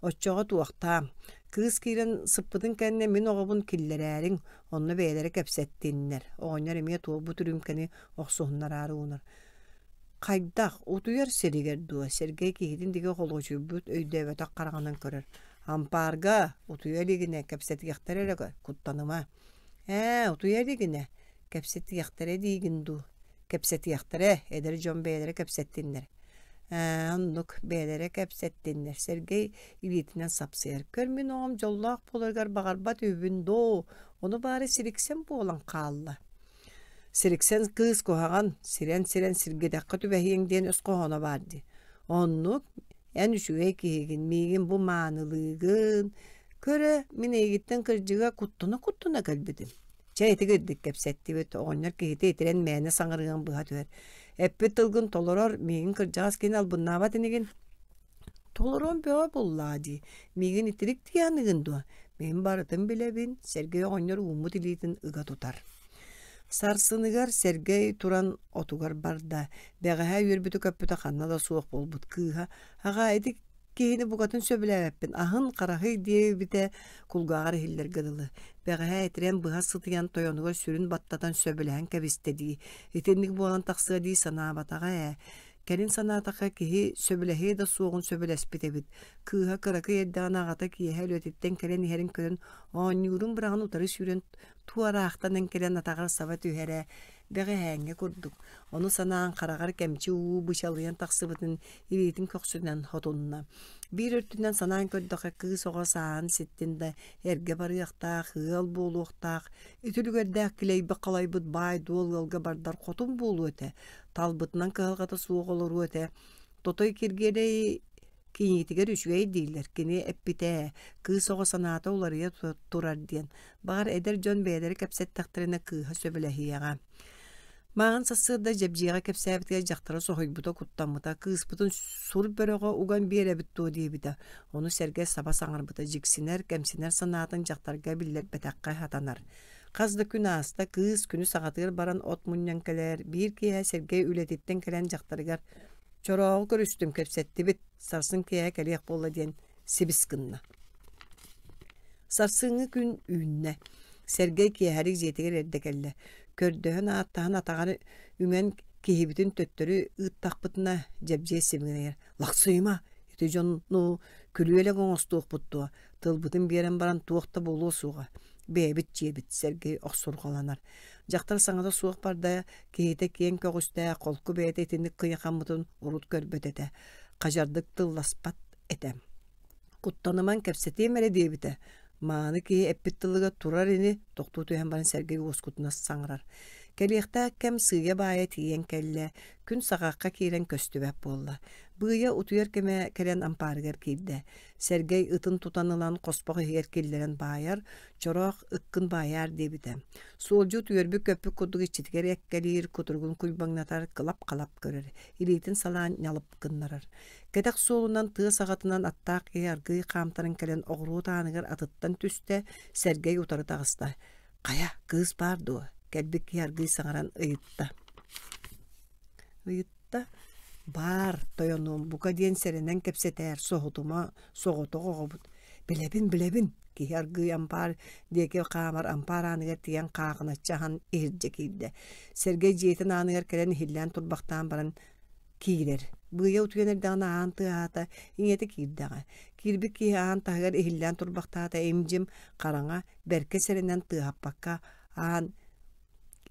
Оччоҕо туохтаам. Кыыс киирэн сыппытын кэннэ мин оҕобун киллэрээриҥ, онно бэйэлэрэ кэпсэттиннэр. Оҕонньор эмиэ туолбут үрүүмкэни охсуһуннараары уунар. Хайдах, утуйар сиригэр дуо? Сергей киһитин диэки холуочуйбут, өйдөөбөтөх хараҕынан көрөр. Ампаарга, утуйа илигинэ, кэпсэтиэхтэрэ эрэ куттаныма. Ээ, утуйа илигинэ, кэпсэтиэхтэрэ диигин дуу? Кэпсэтиэхтэрэ, эдэр дьон бэйэлэрэ кэпсэттиннэр. Ээ, оннук, бэйэлэрэ кэпсэттиннэр. Сергей илиитинэн сапсыйар. Көр, мин оҕом дьоллоох буоларыгар баҕарбат үһүбүн доо, ону баара сириксэн буолан хаалла. Сириксэн кыыс куһаҕан, сирэн-сирэн сиргэтэххэ түбэһиэҥ диэн өс хоһооно баар дии. Оннук, эн үчүгэй киһигин, миигин бу маанылыыгын. Көрө, мин эйигиттэн кырдьыга куттана-куттана кэлбитим. Чэ, ити кырдьык кэпсэттибит, оҕонньор киһитэ итирэн мээнэ саҥарыан быһа түһэр. Эппит тылгын толорор, миигин кырдьаҕас кини албыннаабат инигин. Толоруом бөҕө буоллаҕа дии, миигин итирик дии дуо? Мин барытын билэбин, Сергей оҕонньор ууммут илиитин ыга тутар. Сарсыныгар Сергей туран отугар барда. Бэҕэһээ үөрбүтэ-көппүтэ ханна да суох буолбут кыыһа «Аҕаа, ити киһини букатын сөбүлээбэппин, аһын, хараһый» диэбитэ кулгааҕар иһиллэргэ дылы. Бэҕэһээ итирэн быһа сытыйан тойонугар сүрүн баттатан сөбүлэһэн кэбистэ дии. Итинник буолан тахсыа дии санаабатаҕа ээ. Кэлин санаатахха киһи сөбүлэһиэ да суоҕун сөбүлэспит эбит. Кыыһа кыракый эрдэҕинэ аҕата киэһэ үлэтиттэн кэлэн иһэрин көрөн оонньуурун быраҕан утары сүүрэн туораахтанан кэлэн атаҕар саба түһэрэ бэҕэһээҥҥи курдук. Ону санаан хараҕар кэмчи уу бычалыйан тахсыбытын илиитин көхсүнэн хотунна. Биир өртүнэн санаан көрдөххө кыыс оҕо сааһын ситтин да эргэ барыахтаах, ыал буолуохтаах, үтүлүгэрдээх килэйбит-халайбыт баай-дуол ыалга бардар хотун буолуо этэ. Талбытынан кыһалҕата суох олоруо этэ. Тотой Киргиэлэй киниитигэр үчүгэй дииллэр. Кини эппитэ, кыыс оҕо санаата уларыйа турар диэн. Баҕар, эдэр дьон бэйэлэрэ кэпсэттэхтэринэ кыыһа сөбүлэһиэҕэ. Мааҕын сарсыарда Дьэбдьиэҕэ кэпсээбитигэр дьахтара соһуйбута, куттаммыта, кыыспытын сур бөрөҕө уган биэрэбит дуо диэбитэ. Ону сэргэ саба саҥарбыта, дьиксинэр, кэмсинэр санаатын дьахтарга биллэрбэтэххэ сатанар. Хас да күн ааста, кыыс күнүс аҕатыгар баран от мунньан кэлэр, биир киэһэ Сергей үлэтиттэн кэлэн дьахтарыгар «Чорооҕу көрүстүм, кэпсэттибит, сарсын киэһэ кэлиэх буолла» диэн сибис гынна. Сарсыҥҥы күн үүннэ. Сергей киэһэлик дьиэтигэр эрдэ кэллэ. Көрдөһөн-ааттаһан атаҕар үҥэн киһибитин төттөрү ыыттахпытына Дьэбдьиэ сибигинэйэр: «Лахсыйыма, ити дьону күлүөлэк оҥостуохпут дуо, тылбытын биэрэн баран туох да буолуо суоҕа, бэйэбит дьиэбит», Сергей охсурҕаланар. Дьахтар саҥата суох барда, киһитэ киэҥ көҕүстээх, холку бэйэтэ итинник кыйахаммытын урут көрбөт этэ, хадьардык тылласпат этэ. Куттанымаҥ, кэпсэтиэм эрэ диэбитэ. Мааны киһи эппит тылыгар турар ини, тохтуу түһэн баран Сергей уоскутуна саҥарар. Кэлиэхтээх кэм сыыйа-баайа тиийэн кэллэ, күн саҕахха киирэн көстүбэт буолла. Быыйа утуйар кэмэ кэлэн ампаарыгар киирдэ. Сергей ытын тутан ылан хоспох иһигэр киллэрэн баайар, чороох ыккын баайаар диэбитэ. Суолдьут үөрбүт-көппүт курдук иччитигэр эккэлиир, кутуругун куйбаҥнатар, кылап-халап көрөр, илиитин салаан ньалып гыннарар. Кэтэх суолунан тыа саҕатынан аттаах киһи аргыый хаамтаран кэлэн оҕуруот ааныгар атыттан түстэ, Сэргэй утары таҕыста. «Хайа, кыыс баар дуо?» Кэлбит киһи аргыый саҥаран ыйытта. Ыйытта. «Баар, тойонуом, бука диэн сэрэнэн кэпсэтээр, соһутума, соҕотох оҕобут. Билэбин, билэбин» киһи аргыый ампаар диэки хаамар ампаар ааныгар тиийэн хаахыначчы аһан иһирдьэ киирдэ. Сэргэй дьиэтин ааныгар кэлэн иһиллээн турбахтаан баран киирэр. Быыйа утуйан эрдэҕинэ аан тыаһаата, ийэтэ киирдэҕэ. Киирбит киһи аан таһыгар иһиллээн турбахтаата им-дьим, хараҥа, бэркэ сэрэнэн тыаһаппакка аан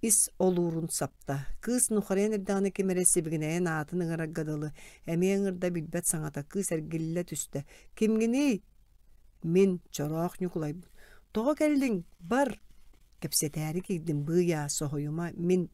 ис олуурун сапта. Кыыс нухарыйан эрдэҕинэ ким эрэ сибигинэйэн аатын ыҥырарга дылы, эмиэ ыҥырда билбэт саҥата кыыс эргиллэ түстэ. «Кимҥиний?» «Мин, Чороох Ньукулайбын». «Тоҕо кэллиҥ? Бар!» Кэпсэтээри киирдим, быыйаа, соһуйума, мин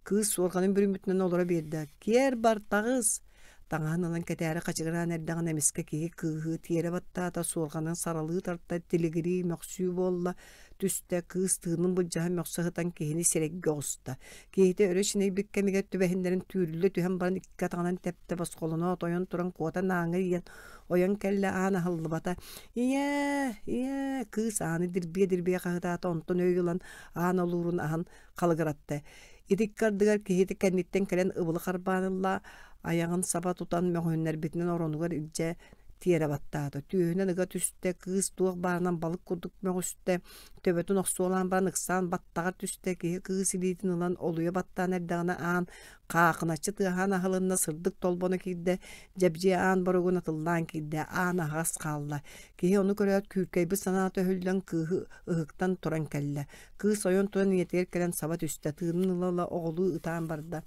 Кыыс суорҕанын бүрүммүтүнэн олоро биэрдэ: «Киэр бар, таҕыс!» Таҥаһын ылан кэтээри хачыгыраан эрдэҕинэ эмискэ киһи кыыһы тиэрэ баттаата, суорҕанын саралыы тарта, тилигирии мөхсүү буолла, түстэ, кыыс тыынын былдьаһан мөхсө сытан киһини сирэйгэ оҕуста. Киһитэ өрө чинэйбит кэмигэр түбэһиннэрин түүрүллэ түһэн баран икки атаҕынан тэптэ, босхолоноот ойон туран куотан ааҥҥа иийэн ойон кэллэ, аан аһыллыбата. «Ийээ, ийээ!» кыыс ааны дирбиэ-дирбиэ хаһытаата, онтон өй ылан аан олуурун аһан халыгыратта. Ити икки ардыгар киһити кэнниттэн кэлэн ыбылы харбаан ылла, айаҕын саба тутан мөҕүһүннэрбитинэн оронугар илдьэ тиэрэ баттаата. Түөһүнэн ыга түстэ, кыыс туох баарынан балык курдук мөҕүстэ, төбөтүн охсуолаан баран ыксаан баттаҕар түстэ, киһи кыыс илиитин ылан олуйа баттаан эрдэҕинэ аан хаахыначчы тыаһаан аһылынна, сырдык толбоно киирдэ, дьэбдьиэ аан боругун атыллаан киирдэ, аан аһаҕас хаалла. Киһи ону көрөөт күүркэйбит санаата өһүллэн кыыһы ыһыктан туран кэллэ. Кыыс ойон туран ийэтигэр кэлэн саба түстэ, тыынын ыла-ыла оҕолуу ытаан барда.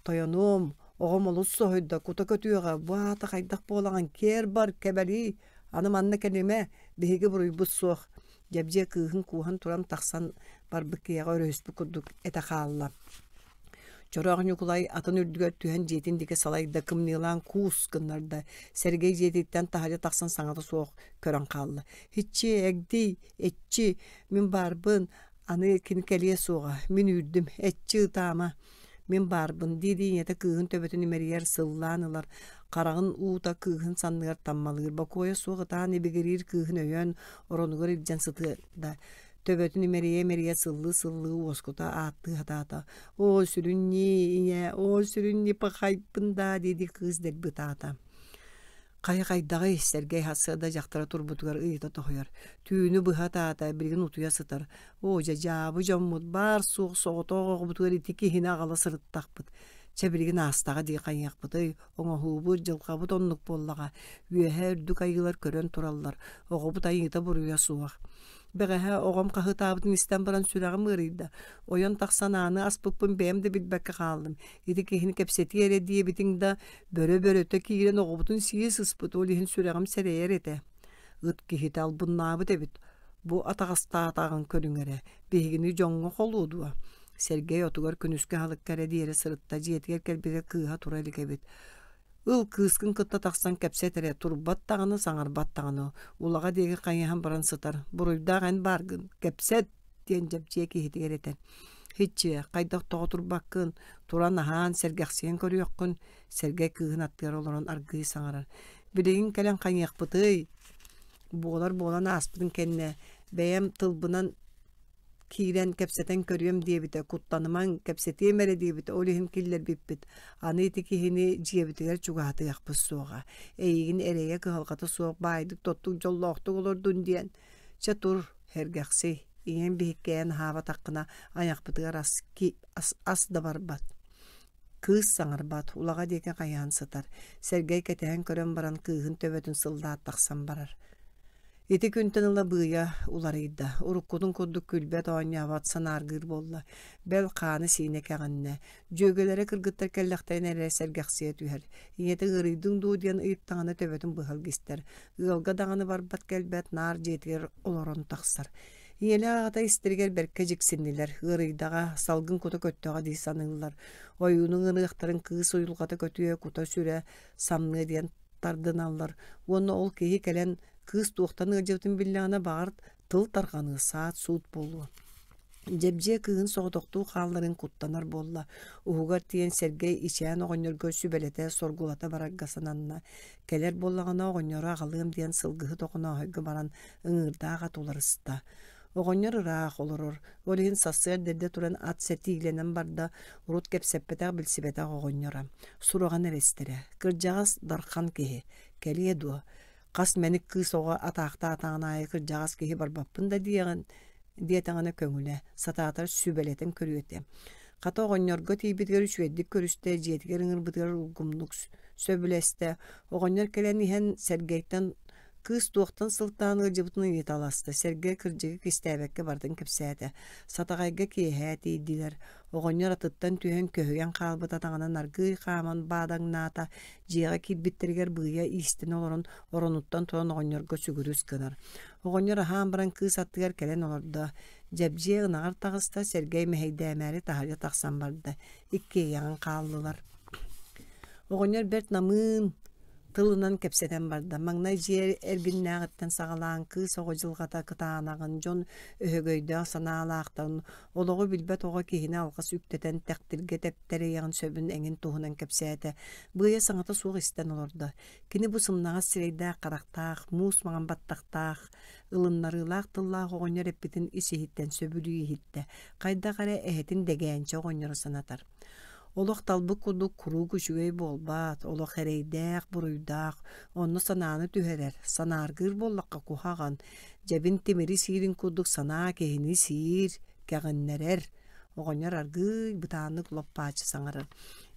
«Тойонуом, оҕом олус соһуйда, кута көтүөҕэ, бу аата хайдах буолаҕын, киэр бар, кэбэлий, аны манна кэлимэ, биһиги буруйбут суох» Дьэбдьиэ кыыһын кууһан туран тахсан барбыт киһиэхэ өрөһүспүт курдук этэ хаалла. Чороох Ньукулай атын үрдүгэр түһэн дьиэтин диэки салайда, кымньыылаан куус гыннарда. Сэргэй дьиэтиттэн таһырдьа тахсан саҥата суох көрөн хаалла. «Иччи, эгдий, иччи, мин баарбын, аны кини кэлиэ суоҕа, мин үүрдүм, эччи ытаама, мин баарбын» дии-дии ийэтэ кыыһын төбөтүн имэрийэр, сыллаан ылар, хараҕын уута кыыһын санныгар таммалыыр, бокуойа суох ытаан ибигириир кыыһын өйөөн оронугар илдьэн сытыарда, төбөтүн имэрийэ-имэрийэ сыллыы-сыллыы уоскута ааттыы сатаата: «Оо, сүрүн ньии, ийээ, оо, сүрүн ньии, пахайбын даа» дии-дии кыыс дэлби ытаата. Хайа хайдаҕый, Сэргэй сарсыарда дьахтара турбутугар ыйыта тоһуйар. Түүнү быһа ытаата, билигин утуйа сытар. Оо, дьэ, дьаабы дьоммут, баар-суох соҕотох оҕобутугар ити киһини аҕала сырыттахпыт. Чэ, билигин аастаҕа дии хайыахпытый, оҥоһуубут, дьылҕабыт оннук буоллаҕа. Үөһээ үрдүк айыылар көрөн тураллар, оҕобут айыыта-буруйа суох. Бэҕэһээ оҕом хаһыытаабытын истэн баран сүрэҕим ыарыйда. Ойон тахсан ааны аспыппын бэйэм да билбэккэ хааллым. Ити киһини кэпсэтиэ эрэ диэбитиҥ да, Бөрө-бөрөтө киирэн оҕобутун сии сыспыт, ол иһин сүрэҕим сэрэйэр этэ. Ыт киһитэ албыннаабыт эбит, бу атаҕастаатаҕын көрүҥ эрэ, биһигини дьоҥҥо холуо дуо? Сэргэй отугар күнүскү аһылыкка эрэ диэри сырытта, дьиэтигэр кэлбитэ кыыһа тура илик эбит. Ыл кыыскын кытта тахсан кэпсэт эрэ, турбат даҕаны, саҥарбат даҕаны, улаҕа диэки хайыһан баран сытар, буруйдаах эн бааргын, кэпсэт диэн дьэбдьиэ киһитигэр этэр. Һиччиэ, хайдах тоҕо турбаккын, туран аһаан, сэргэхсийэн көрүөххүн, Сэргэй кыыһын аттыгар олорон аргыый саҥарар. Билигин кэлэн хайыахпытый? Буолар буолан ааспытын кэннэ, бэйэм тылбынан киирэн кэпсэтэн көрүөм диэбитэ, куттанымаҥ, кэпсэтиэм эрэ диэбитэ, ол иһин киллэрбиппит. Аны ити киһини дьиэбитигэр чугаһатыахпыт суоҕа. Эйигин эрэйэ-кыһалҕата суох баайдык-тоттук дьоллоохтук олордун диэн. Чэ тур, сэргэхсий, ийэм биһиккэйэн аһаабатаххына айахпытыгар ас, ас, ас да барбат. Кыыс саҥарбат, улаҕа диэки хайыһан сытар. Сэргэй кэтэһэн көрөн баран кыыһын төбөтүн сыллаат тахсан барар. Ити күнтэн ыла быыйа уларыйда. Уруккутун курдук күлбэт, оонньообот, санааргыыр буолла. Бэл хаана-сиинэ кэҕиннэ. Дьүөгэлэрэ кыргыттар кэллэхтэринэ эрэ сэргэхсийэ түһэр. Ийэтэ ыарыйдыҥ дуу диэн ыйыттаҕына төбөтүн быһа илгистэр. Ыалга даҕаны барбат-кэлбэт, наар дьиэтигэр олорон тахсар. Ийэлээх аҕата истэригэр бэркэ дьиксиннилэр, ыарыйдаҕа, салгын кута көттөҕө дии саныыллар. Ойууну ыҥырыахтарын кыыс уйулҕата көтүө, кута-сүрэ самныа диэн тардыналлар уонна ол киһи кэлэн кыыс туохтан ыалдьыбытын биллэҕинэ, баҕар, тыл тарҕаныа, саат-суут буолуо. Дьэбдьиэ кыыһын соҕотохтуу хаалларын куттанар буолла, уһугар тиийэн Сэргэй ичээн оҕонньорго сүбэлэтэ, соргулата барарга сананна. Кэлэр буоллаҕына оҕонньору аҕалыам диэн сылгыһыт Охонооһойго баран ыҥыырдаах ат уларыста. Оҕонньор ыраах олорор, ол иһин сарсыарда эрдэ туран ат сэтиилэнэн барда, урут кэпсэппэтэх, билсибэтэх оҕонньоро. Сураҕын эрэ истэрэ. Кырдьаҕас дархан киһи. Кэлиэ дуо? Хас мэник кыыс оҕо атаахтаатаҕын аайы кырдьаҕас киһи барбаппын да диэҕин диэтэҕинэ көҥүлэ, сатаатар сүбэлэтэн көрүө этэ. Хата оҕонньорго тиийбитигэр үчүгэйдик көрүстэ, дьиэтигэр ыҥырбытыгар улгумнук сөбүлэстэ. Оҕонньор кэлэн иһэн Сэргэйтэн кыыс туохтан сылтаан ыалдьыбытын ыйыталаста. Сэргэй кырдьыгы кистээбэккэ барытын кэпсээтэ. Сатаҕайга киэһэ тиийдилэр. Оҕонньор атыттан түһэн көһүйэн хаалбыт атаҕынан аргыый хааман баадаҥнаата. Дьиэҕэ киирбиттэригэр быыйа иистэнэ олорон оронуттан туран оҕонньорго сүгүрүс гынар. Оҕонньор аһаан баран кыыс аттыгар кэлэн олордо. Дьэбдьиэ ынаҕар таҕыста, Сэргэй мэһэйдээмээри таһырдьа тахсан барда, иккиэйэҕин хааллылар. Оҕонньор бэрт намыын тылынан кэпсэтэн барда. Маҥнай дьиэ эргиннээҕиттэн саҕалаан кыыс оҕо дьылҕата кытаанаҕын, дьон өһөгөйдөөх санаалаахтарын, олоҕу билбэт оҕо киһини алҕас үктэтэн тэхтиргэ тэптэриэҕин сөбүн эҥин туһунан кэпсээтэ. Быйа саҥата суох истэн олордо. Кини бу сымнаҕас сирэйдээх-харахтаах, муус маҥан баттахтаах, ылыннарыылаах тыллаах оҕонньор эппитин ис-иһиттэн сөбүлүү иһиттэ. Хайдах эрэ эһэтин дэгээнчэ оҕонньоро санатар. Олох талбыт курдук куруук үчүгэй буолбат, олох эрэйдээх, буруйдаах, онно санааны түһэрэр, санааргыыр буоллахха куһаҕан, дьэбин тимири сиирин курдук санаа киһини сиир, кэҕиннэрэр. Оҕонньор аргыый бытааннык лоп-бааччы саҥарар.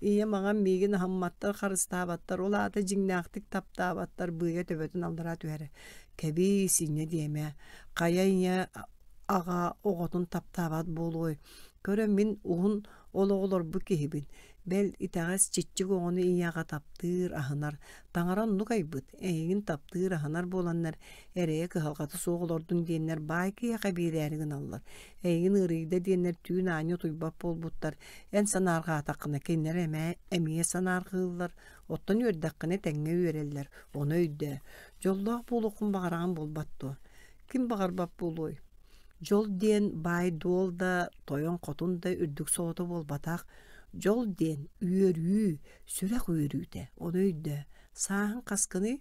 Ийэм, аҕам миигин аһымматтар, харыстаабаттар, ол аата дьиҥнээхтик таптаабаттар, быыйа төбөтүн аллараа түһэрэр. Кэбиис, инньэ диэмэ, хайа ийэ аҕа оҕотун таптаабат буолуой? Көрө мин уһун олоҕу олорбут киһибин. Бэл, итэҕэс чиччик оҕону ийэҕэ таптыыр, аһынар. Таҥара оннук айбыт, эйигин таптыыр, аһынар буоланнар, эрэйэ кыһалҕата суох олордун диэннэр баай киһиэхэ биэрээри гыналлар. Эйигин ыарыйда диэннэр түүн аанньа утуйбат буолбуттар. Эн санаарҕаатаххына кинилэр эмээ эмиэ санаарҕыыллар, оттон үөрдэххинэ тэҥҥэ үөрэллэр, ону өйдөө. Дьоллоох буолуоххун баҕараҕын буолбат дуо? Ким баҕарбат буолуой? Дьол диэн баай-дуол да, тойон-хотун да үрдүк солото буолбатах. Дьол диэн үөрүү, сүрэх үөрүүтэ, ону өйдөө. Сааһыҥ хаскыный?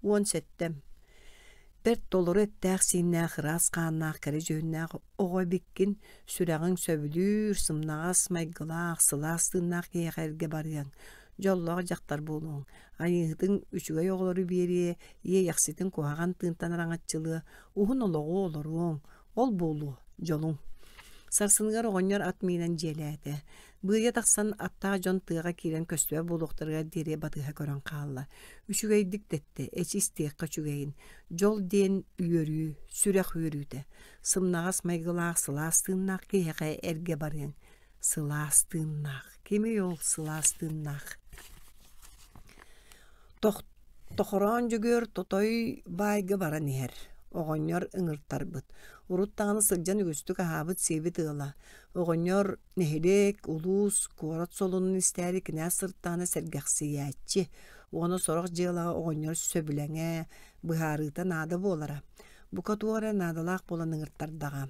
17-эм. Бэрт толору эттээх-сииннээх, ыраас хааннаах кэрэ дьүһүннээх оҕо эбиккин, сүрэҕиҥ сөбүлүүр, сымнаҕас майгылаах, сылаас тыыннаах киһиэхэ эргэ барыаҥ, дьоллоох дьахтар буолуоҥ. Айыыһытыҥ үчүгэй оҕолору биэриэ, иэйэхситин куһаҕан тыынтан араҥаччылыа, уһун олоҕу олоруоҥ, ол буолуо, дьолуҥ. Сарсыныгар оҕонньор ат миинэн дьиэлээтэ. Быыйа тахсан аттаах дьон тыаҕа киирэн көстүбэт буолуохтарыгар диэри батыһа көрөн хаалла. Үчүгэйдик дэттэ, эчи истиэххэ үчүгэйин. Дьол диэн үөрүү, сүрэх үөрүүтэ. Сымнаҕас майгылаах сылаас тыыннаах киһиэхэ эргэ барыаҥ. Сылаас тыыннаах. Кимий ол сылаас тыыннаах? Тохороон Дьөгүөр Тотой баайга баран иһэр. Оҕонньор ыҥыртарбыт. Урут даҕаны сылдьан үгүстүк аһаабыт-сиэбит ыала. Оҕонньор нэһилиэк, улуус, куорат солунун истээри кинээс сырыттаҕына сэргэхсийээччи. Уонна сорох дьыалаҕа оҕонньор сөбүлэҥэ, быһаарыыта наада буолара. Бука туох эрэ наадалаах буолан ыҥыртардаҕа.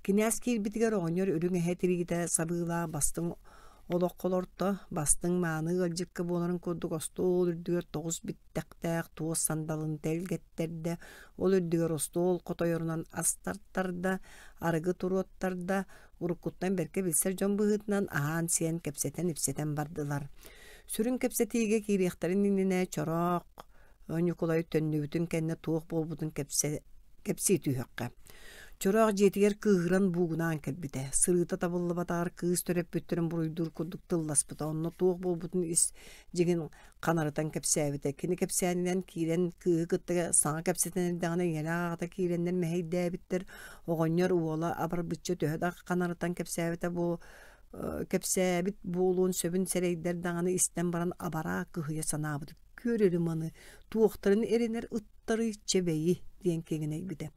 Кинээс киирбитигэр оҕонньор үрүҥ эһэ тириитэ сабыылаах бастыҥ олоххо олорто, бастыҥ мааны ыалдьыкка буоларын курдук остуол үрдүгэр тоҕус биттэхтээх туос сандалын тэлгэттэрдэ, ол үрдүгэр остуол хотойорунан ас тартарда, арыгы туруоттарда, уруккуттан бэркэ билсэр дьон быһыытынан аһаан-сиэн кэпсэтэн-ипсэтэн бардылар. Сүрүн кэпсэтиигэ киириэхтэрин иннинэ Чороох Ньукулай төннүбүтүн кэннэ туох буолбутун кэпсэ кэпсии түһүөххэ. Чороох дьиэтигэр кыыһыран буугунаан кэлбитэ. Сырыыта табыллыбатаҕар кыыс төрөппүттэрин буруйдуур курдук тылласпыта. Онно туох буолбутун ис дьиҥин ханарытан кэпсээбитэ. Кини кэпсээнинэн киирэн кыыһы кытта саҥа кэпсэтэн эрдэҕинэ ийэлээх аҕата киирэннэр мэһэйдээбиттэр. Оҕонньор уола абарбычча төһө да ханарытан кэпсээбитэ бу кэпсээбит буолуон сөбүн сэрэйдэр даҕаны истэн баран абараа кыһыйа санаабыт күөрөрү маны туохтарын эрэнэр ыттарый чэбэйи диэн киҥинэйбитэ.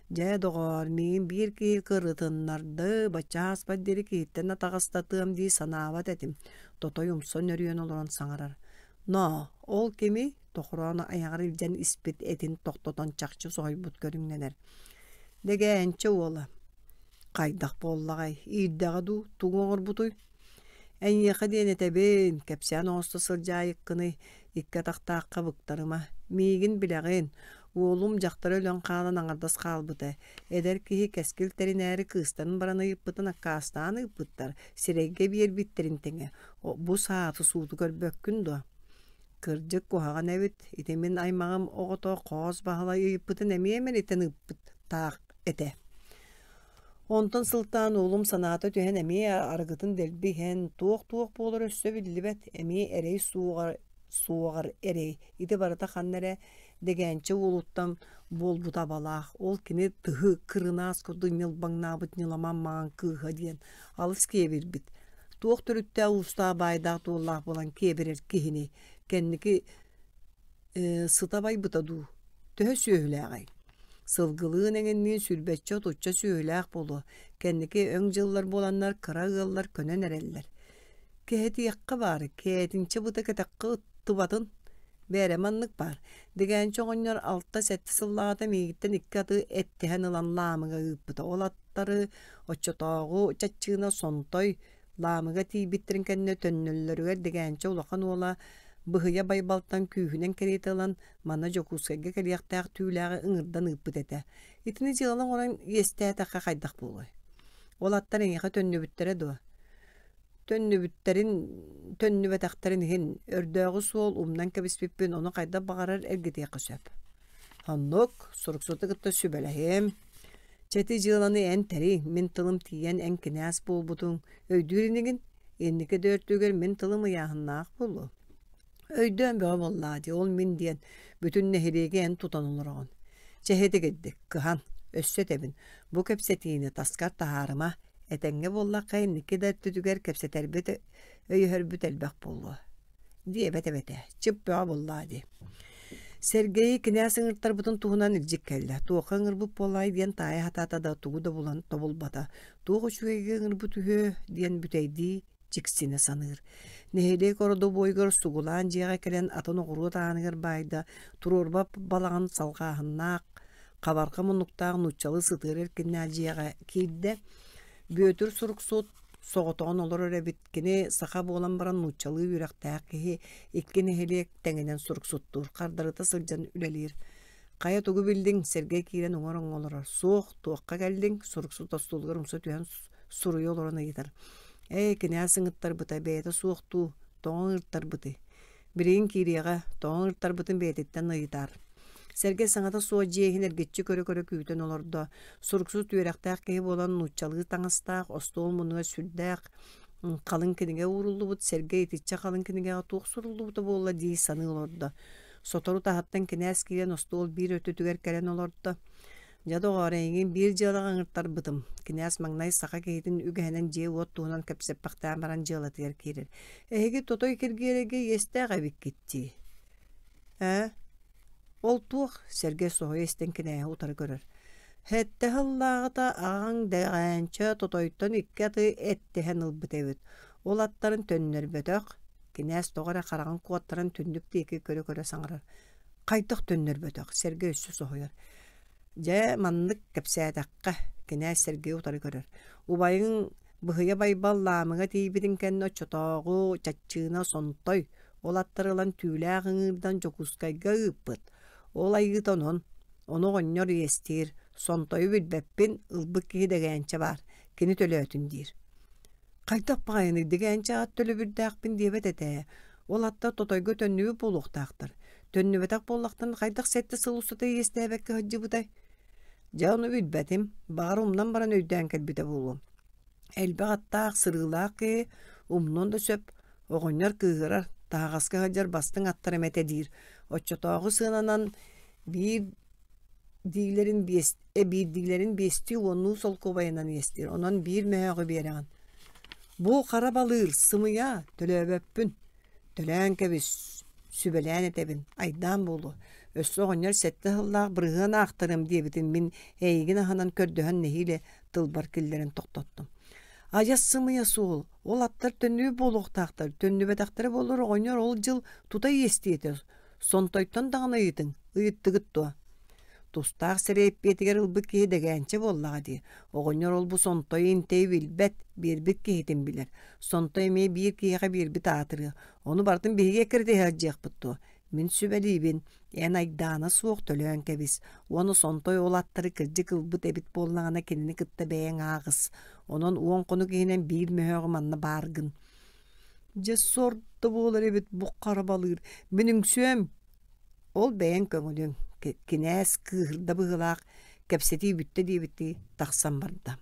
Дьэ, доҕоор, миигин биир киһи кырытыннарды, бачча ааспат диэри киһиттэн атаҕастатыам дии санаабат этим, Тотой умса нөрүйэн олорон саҥарар. Но, ол кими? Тохороон айаҕар илдьэн испит этин тохтотон чахчы соһуйбут көрүҥнэнэр. Дэгээнчэ уола. Хайдах буоллаҕай, иирдэҕэ дуу, тугу оҥорбутуй? Эйиэхэ диэн этэбин, кэпсээн оҥосто сылдьаайыккыный, икки атахтаахха быктарыма. Миигин билэҕин, уолум дьахтара өлөн хаалан аҥардас хаалбыта. Эдэр киһи кэскил тэринээри кыыстарын баран ыйыппытын аккаастаан ыыппыттар, сирэйгэ биэрбиттэрин тэҥэ. Бу сааты сууту көрбөккүн дуо? Кырдьык куһаҕан эбит, ити мин аймаҕым оҕото Хоос Баһылай ыйыппытын эмиэ мэлитэн ыыппыттаах этэ. Онтон сылтаан уолум санаата түһэн эмиэ арыгытын дэлби иһэн, туох-туох буолара өссө биллибэт, эмиэ эрэй суоҕар, суоҕар эрэй, ити барыта ханна эрэ дэгээнчэ уолуттан буолбута абалаах, ол кини тыһы кырынаас курдук ньылбаҥнаабыт ньыламан маҥан кыыһа диэн алыс киэбирбит. Туох төрүттээх уустаах баайдаах-дуоллаах буолан киэбирэр киһини кэнники сыта байбыта дуу, төһө сүөһүлээҕий? Сылгылыын эҥинниин сүүрбэччэ-отучча сүөһүлээх буолуо. Кэнники өҥ дьыллар буоланнар кыра ыаллар көнөн эрэллэр. Кэһэтиэххэ баар, кээтинчэ быта кэтэххэ ыттыбатын. Бээрэ маннык баар. Дэгээнчэ оҕонньор алта-сэттэ сыллааҕыта миигиттэн икки аты эттэһэн ылан Лаамыга ыыппыта. Ол аттары оччотооҕу чаччыына Сонтой Лаамыга тиийбиттэрин кэннэ төннөллөрүгэр Дэгээнчэ улахан уола Быһыйа Байбалтан күүһүнэн кэриэтэ ылан манна Дьокуускайга кэлиэхтээх түүлээҕи ыҥырдан ыыппыт этэ. Итини дьыала оҥорон иэстээтэххэ хайдах буолуой? Ол аттар эйиэхэ төннүбүттэрэ дуо? Төннүбүттэрин, төннүбэтэхтэрин иһин, өрдөөҕү суол умнан кэбиспиппин ону хайдах баҕарар эргитиэххэ сөп. Оннук, суруксуту кытта сүбэлэһиэм. Чэ ити дьыаланы эн тэрий, мин тылым тиийэн эн кинээс буолбутуҥ, өйдүүр инигин? Инники да өртүгэр мин тылым ыйааһыннаах буолуо. Өйдөөн бөҕө буоллаа дии, ол мин диэн бүтүн нэһилиэги эн тутан олороҕун. Чэ итигирдик, кыһан, өссө этэбин, бу кэпсэтиини таскар таһаарыма, этэҥҥэ буоллахха инники да өттүтүгэр кэпсэтэрбит, өйөһөрбүт элбэх буолуо. Диэбэт эбэтэ, чып бөҕө буоллаа дии. Сэргэйи кинээс ыҥыртарбытын туһунан илдьит кэллэ. Туохха ыҥырбыт буоллаай диэн таайа сатаата да тугу да булан тобулбата. Туох үчүгэйгэ ыҥырбыт үһү диэн бүтэйдии дьиксинэ саныыр. Нэһилиэк ородобуойугар сугулаан дьиэҕэ кэлэн атын оҕуруот ааныгар баайда, туруорбат балаҕан салҕааһыннаах, хабарҕа муннуктаах нууччалыы сытыары эркиннээх дьиэҕэ киирдэ. Бүөтүр суруксут соҕотоҕун олорор эбит. Кини саха буолан баран нууччалыы үөрэхтээх киһи, икки нэһилиэк тэҥинэн суруксуттуур, хардарыта сылдьан үлэлиир. Хайа тугу биллиҥ? Сэргэй киирэн уҥар оҥо олорор. Суох, туохха кэллиҥ? Суруксут остуолугар умса түһэн суруйа олорон ыйытар. Ээ, кинээс ыҥыттарбыта бэйэтэ суох дуу, тоҕо ыҥыртарбытый? Билигин киириэҕэ, тоҕо ыҥыртарбытын бэйэтиттэн ыйытаар. Сэргэй саҥата суох дьиэ иһин эргиччи көрө-көрө күүтэн олордо. Суруксут үөрэхтээх киһи буолан нууччалыы таҥастаах, остуол муннугар сүрдээх халыҥ кинигэ ууруллубут, Сэргэй итиччэ халыҥ кинигэҕэ туох суруллубута буолла дии саныы олордо. Сотору таһыттан кинээс киирэн остуол биир өттүтүгэр кэлэн олордо. Дьэ, доҕоор, эйигин биир дьыалаҕа ыҥыртарбытым. Кинээс маҥнай саха киһитин үгэһинэн дьиэ-уот туһунан кэпсэппэхтээн баран дьыалатыгар киирэр. Эһиги Тотой Киргиэлэйгэ иэстээх эбиккит дии. Ээ? Ол туох? Сэргэй соһуйа истэн кинээһи утары көрөр. Сэттэ сыллааҕыта аҕаҥ Дэҕээнчэ Тотойтон икки аты эттэһэн ылбыт эбит. Ол аттарын төннөрбөтөх. Кинээс тоҕо эрэ хараҕын куоттаран түннүк диэки көрө-көрө саҥарар. Хайдах төннөрбөтөх? Сэргэй өссө соһуйар. Дьэ, маннык кэпсээтэххэ, кинээс Сергей утары көрөр. Убайыҥ Быһыйа Байбал Лаамыга тиийбитин кэннэ оччотооҕу чаччыына Сонтой ол аттары ылан түүлээх ыҥыырдан Дьокуускайга ыыппыт. Ол айыыта онон. Ону оҕонньор иэстиир. Сонтойу билбэппин, ылбыт киһи дэгээнчэ баар, кини төлөөтүн диир. Хайдах баҕайыный дэгээнчэ аат төлөбүрдээхпин диэбэт этэ ээ. Ол аттар тотойго төннүбүт буолуохтаахтар. Төннүбэтэх буоллахтарына хайдах сэттэ сыл устата иэстээбэккэ сылдьыбытай? Дьэ ону билбэтим, баҕар умнан баран өйдөөн кэлбитэ буолуо. Элбэх аттаах, сырыылаах киһи умнуон да сөп, оҕонньор кыыһырар, таһаҕаска сылдьар бастыҥ аттарым этэ диир. Оччотооҕу сыананан биир диилэрин биэс биирдиилэрин биэстии уоннуу солкуобайынан иэстиир, онон биир мөһөөҕү биэрэҕин. Бу хара балыыр, сымыйа, төлөөбөппүн. Төлөөн кэбис, сүбэлээн этэбин, айдаан буолуо. Өссө оҕонньор сэттэ сыллаах бырыһыан аахтарыам диэбитин мин эйигин аһынан көрдөһөн нэһиилэ тылбар киллэрэн тохтоттум. Адьас сымыйа суол, ол аттар төннүбүт буолуохтаахтар, төннүбэтэхтэрэ буоллар оҕонньор ол дьыл тута иэстиэ этэ. Сонтойтон даҕаны ыйытыҥ, ыйыттыгыт дуо? Тустаах сирэй эппиэтигэр ылбыт киһи дэгээнчэ буоллаҕа дии. Оҕонньор ол-бу Сонтойу интэйи билбэт, биэрбит киһитин билэр. Сонтой эмиэ биир киһиэхэ биэрбит аатырыа. Ону барытын биһиги эккирэтиһэ сылдьыахпыт дуо? Мин сүбэлиибин, эн айдаана суох төлөөн кэбис. Уонна Сонтой ол аттары кырдьык ылбыт эбит буоллаҕына кинини кытта бэйэҥ ааҕыс. Онон уон хонук иһинэн биир мөһөөҕү манна бааргын. Дьэ сор да буолар эбит бу хара балыыр. Мин үҥсүөм. Ол бэйэҥ көҥүлүҥ. Кинээс кыыһырда быһыылаах, кэпсэтии бүттэ диэбиттии тахсан барда.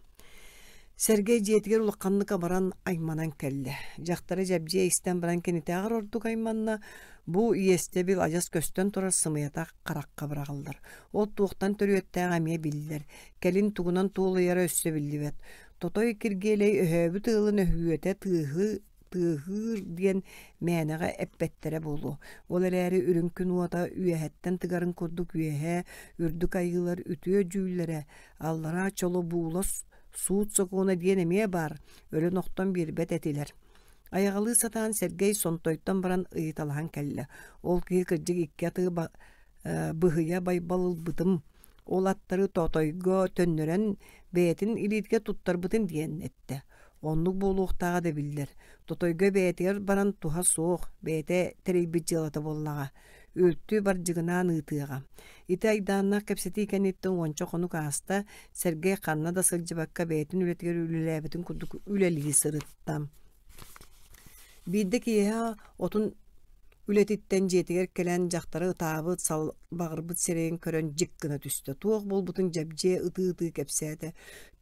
Сэргэй дьиэтигэр улаханнык абаран айманан кэллэ. Дьахтара дьэбдьиэ истэн баран кинитээҕэр ордук айманна, бу иэстэбил адьас көстөн турар сымыйата харахха быраҕыллар. Ол туохтан төрүөттээҕэ эмиэ биллэр. Кэлин тугунан туолуйара өссө биллибэт. Тотой Киргиэлэй өһөөбүт ыалын өһүөтэ тыаһы тыаһыыр диэн мээнэҕэ эппэттэрэ буолуо. Ол эрээри үрүҥ күн уота үөһэттэн тыгарын курдук үөһээ үрдүк айыылар үтүө дьүүллэрэ, аллараа чолобуула суут сокуона диэн эмиэ баар, өлөн-охтон биэрбэт этилэр. Айаҕалыы сатаан Сэргэй Сонтойтон баран ыйыталаһан кэллэ. Ол киһи кырдьык икки атыы быһыйа Байбал ылбытым, ол аттары Тоотойго төннөрөн бэйэтин илиитигэр туттарбытын диэн эттэ. Оннук буолуохтааҕа да биллэр. Тотойго бэйэтигэр баран туһа суох, бэйэтэ тэрийбит дьыалата буоллаҕа. Үлтү бардьыгынаан ыытыаҕа. Ити айдааннаах кэпсэтии кэнниттэн уонча хонук ааста, Сэргэй ханна да сылдьыбакка бэйэтин үлэтигэр үлэлээбитин курдук үлэлии сырытта. Биирдэ киэһэ отун үлэтиттэн дьиэтигэр кэлэн дьахтары ытаабыт, салбаҕырбыт сирэйин көрөн дьик гына түстэ. Туох буолбутун дьэбдьиэ ытыы-ытыы кэпсээтэ.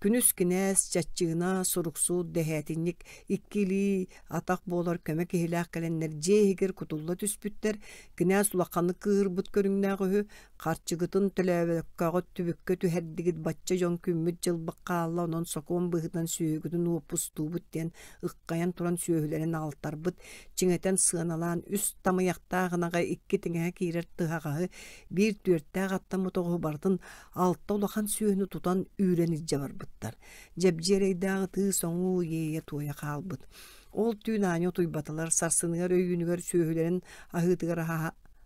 Күнүс кинээс, чаччыына, суруксут, дэһээтинньик икки илии атах буолар көмө киһилээх кэлэннэр дьиэ иһигэр кутулла түспүттэр. Кинээс улаханнык кыыһырбыт көрүҥнээх үһү, Харчыгытын төлөөбөккөҕүт түбүккэ түһэрдигит бачча дьон күммүт-дьылбыт хаалла онон сокуон быһыытынан сүөһүгүтүн уоппустуубут диэн ыххайан туран сүөһүлэрин аҕалтарбыт, чиҥэтэн сыаналаан үс тамыйахтаах ынаҕы икки тиҥэһэ киирэр тыһаҕаһы, биир түөртээх аттаммыт оҕуһу барытын алта улахан сүөһүнү тутан үүрэн илдьэ барбыттар. Дьэбдьиэ эрэйдээх ытыы-соҥуу иэйэ-туойа хаалбыт. Ол түүн аанньа утуйбатылар, сарсыныгар өйүүнүгэр сүөһүлэрин аһыытыгар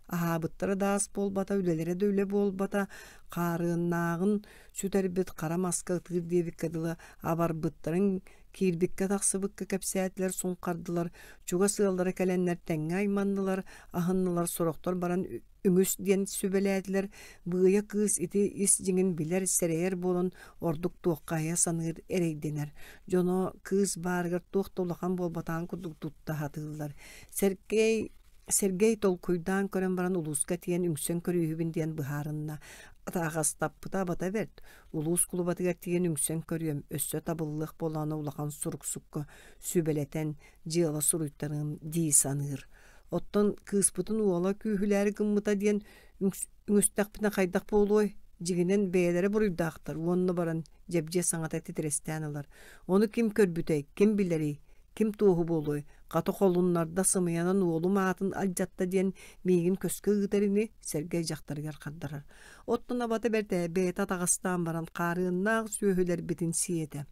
аһаабыттара да ас буолбата, үлэлэрэ да үлэ буолбата, хаарыаннааҕын сүтэрбит хара маска ытыыр диэбиккэ дылы абарбыттарын киирбиккэ-тахсыбыкка кэпсээтилэр, суҥхардылар, чугас ыаллара кэлэннэр тэҥҥэ айманнылар, аһыннылар, сорохтор баран үҥүс диэн сүбэлээтилэр, Быыйа кыыс ити ис дьиҥин билэр, сэрэйэр буолан ордук туоххаһыйа саныыр эрэйдэнэр. Дьоно кыыс баарыгар туох да улахан буолбатаҕын курдук тутта сатыыллар. Сэргэй Сергей толкуйдаан көрөн баран улууска тиийэн үҥсэн көрүүһүбүн диэн быһаарынна. Атаҕастаппыта абата бэрт. Улуус кулубатыгар тиийэн үҥсэн көрүөм, өссө табыллыах буоллаҕына улахан суруксукка сүбэлэтэн дьыала суруйтарыам дии саныыр. Оттон кыыспытын уола күүһүлээри гыммыта диэн үҥүстэхпинэ хайдах буолуой? Дьиҥинэн бэйэлэрэ буруйдаахтар уонна баран Дьэбдьиэ саҥата титирэстээн ылар. Ону ким көрбүтэй, ким билэрий, ким туоһу буолуой? Хата холуннарда сымыйанан уолум аатын алдьатта диэн миигин көскө ыытар ини, Сэргэй дьахтарыгар хардарар. Оттон абата бэрт ээ, бэйэтэ атаҕастаан баран хаарыаннаах сүөһүлэрбитин сиэтэ.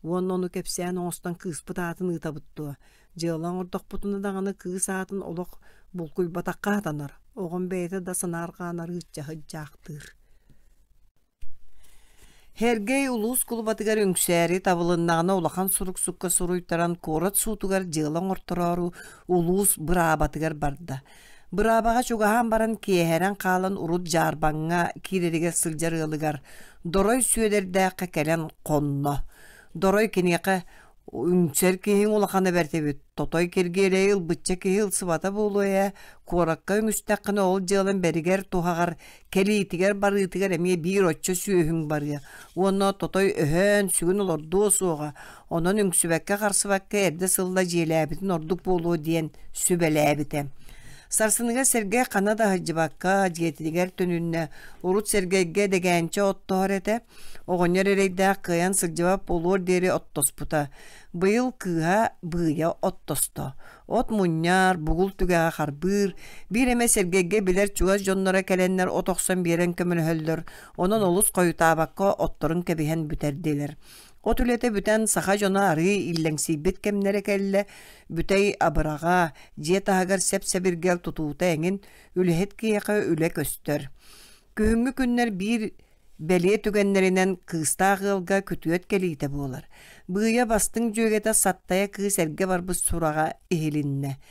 Уонна ону кэпсээн оҥостон кыыспыт аатын ыытабыт дуо? Дьыала оҥордохпутуна даҕаны кыыс аатын олох булкуйбатахха сатанар, оҕом бэйэтэ да санаарҕаан арыыччаһыт дьаахтыыр. Һэргэй улуус кулубатыгар үҥсээри табылыннаҕына улахан суруксукка суруйтаран куорат суутугар дьыала оҥортороору улуус быраабатыгар барда. Быраабаҕа чугаһаан баран киэһэрэн хаалан урут Дьаарбаҥҥа киирэригэр сылдьар ыалыгар Дорой Сүөдэрдээххэ кэлэн хонно. Дорой киниэхэ Үҥсэр киһиҥ улахана бэрт эбит, тотой Киргиэлэйи ылбычча киһи ылсыбата буолуо ээ, куоракка үҥүстэххинэ ол дьыалаҥ бэригэр-туһаҕар, кэлиитигэр-барыытыгар эмиэ биир оччо сүөһүҥ барыа уонна тотой өһөөн, сүгүн олордуо суоҕа, онон үҥсүбэккэ-харсыбакка эрдэ сылла дьиэлээбитин ордук буолуо диэн сүбэлээбитэ. Сарсыныгар Сэргэй ханна да сылдьыбакка дьиэтигэр төнүннэ, урут Сэргэйгэ дэгээнчэ оттоһор этэ, Оҕонньор эрэйдээх кыайан сылдьыбат буолуор диэри оттоспута. Быйыл кыыһа Быыйа оттосто. От мунньар, бугул түгэҕэ харбыыр, биир эмэ Сэргэйгэ билэр чугас дьонноро кэлэннэр от охсон биэрэн көмөлөһөллөр, онон олус хойутаабакка отторун кэбиһэн бүтэрдилэр. От үлэтэ бүтэн саха дьоно арыый иллэҥсийбит кэмнэрэ кэллэ, бүтэй абыраҕа, дьиэ таһыгар сэп-сэбиргэл тутуута эҥин, үлэһит киһиэхэ үлэ көстөр. Күһүҥҥү күннэр биир Бэлиэ түгэннэринэн кыыстаах ыалга күтүөт кэлиитэ буолар. Быыйа бастыҥ дьүөгэтэ Саттайа кыыс эргэ барбыт сураҕа иһилиннэ.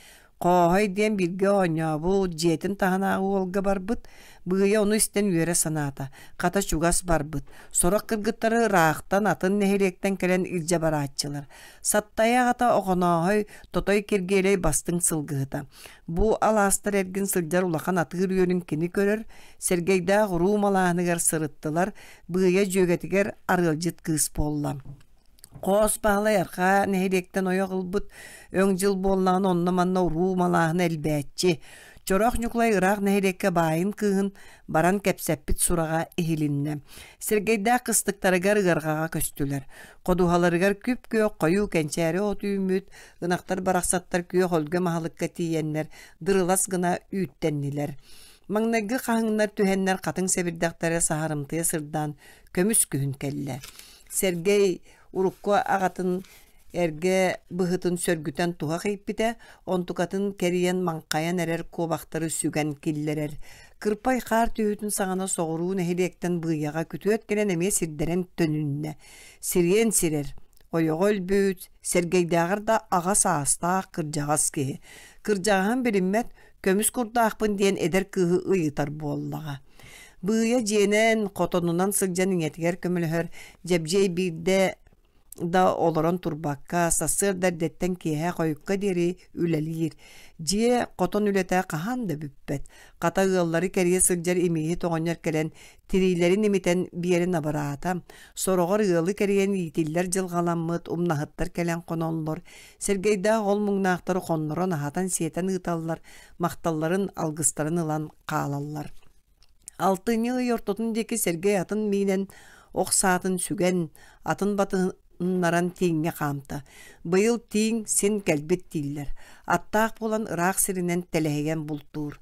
Хооһой диэн бииргэ оонньообут, дьиэтин таһынааҕы уолга барбыт. Быыйа ону истэн үөрэ санаата. Хата чугас барбыт. Сорох кыргыттары ыраахтан атын нэһилиэктэн кэлэн илдьэ барааччылар. Саттайа аҕата Охонооһой Тотой Киргиэлэй бастыҥ сылгыһыта. Бу алаастар эргин сылдьар улахан атыыр үөнүн кини көрөр, Сэргэйдээх уруу малааһыныгар сырыттылар, Быыйа дьүөгэтигэр арыалдьыт кыыс буолла. Хоос Баһылай арҕаа нэһилиэктэн ойох ылбыт, өҥ дьыл буоллаҕына онно-манна уруу малааһына элбээччи. Чороох Ньукулай ыраах нэһилиэккэ баайын кыыһын баран кэпсэппит сураҕа иһилиннэ. Сэргэйдээх кыстыктарыгар ыарҕаҕа көстүлэр. Ходуһаларыгар күп-күөх хойуу кэнчээри от үүммүт, ынахтар барахсаттар күөх өлгөм аһылыкка тиийэннэр дырылас гына үүттэннилэр. Маҥнайгы хаһыҥнар түһэннэр хатыҥ сэбирдэхтэрэ саһарымтыйа сырдаан көмүс күһүн кэллэ. Сэргэй урукку аҕатын эргэ быһытын сөргүтэн туһах ииппитэ, онтукатын кэрийэн маҥхайан эрэр куобахтары сүгэн киллэрэр. Кырпай хаар түһүүтүн саҕана соҕуруу нэһилиэктэн быыйаҕа күтүөт кэлэн эмиэ сирдэрэн төнүннэ. Сириэн сирэр, ойоҕо өлбүт, Сэргэйдээҕэр да аҕа саастаах кырдьаҕас киһи. Кырдьаҕаһын билиммэт, көмүс курдаахпын диэн эдэр кыыһы ыйытар буоллаҕа. Быыйа дьиэнэн, хотонунан сылдьан ийэтигэр көмөлөһөр, Дьэбдьиэй биирдэ да олорон турбакка, сарсыарда эрдэттэн киэһэ хойукка диэри үлэлиир. Дьиэ, хотон үлэтэ хаһан да бүппэт. Хата ыаллары кэрийэ сылдьар имииһит оҕонньор кэлэн тириилэрин имитэн биэрэн абыраата. Сороҕор ыалы кэрийэн иитиллэр дьылҕаламмыт умнаһыттар кэлэн хоноллор. Сэргэйдээх ол муҥнаахтары хоннорон аһатан-сиэтэн ыыталлар, махталларын, алгыстарын ылан хаалаллар. Алтынньы ый ортотун диэки Сэргэй атын миинэн ох саатын сүгэн, атын батыһыннаран тииҥҥэ хаамта. Быйыл тииҥ син кэлбит дииллэр. Аттаах буолан ыраах сиринэн тэлэһийэн бултуур.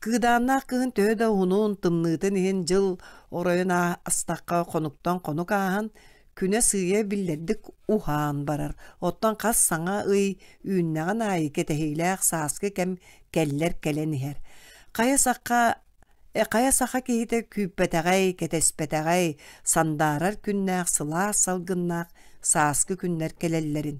Кыыдааннаах кыһын төһө да уһунун, тымныытын иһин дьыл оройун астахха хонуктан хонук ааһан, күнэ сыыйа биллэрдик уһаан барар. Оттон хас саҥа ый үүннэҕин аайы кэтэһиилээх сааскы кэм кэллэр кэлэн иһэр. Хайа сахха хайа саха киһитэ күүппэтэҕэй, кэтэспэтэҕэй, сандаарар күннээх сылаас салгыннаах сааскы күннэр кэлэллэрин.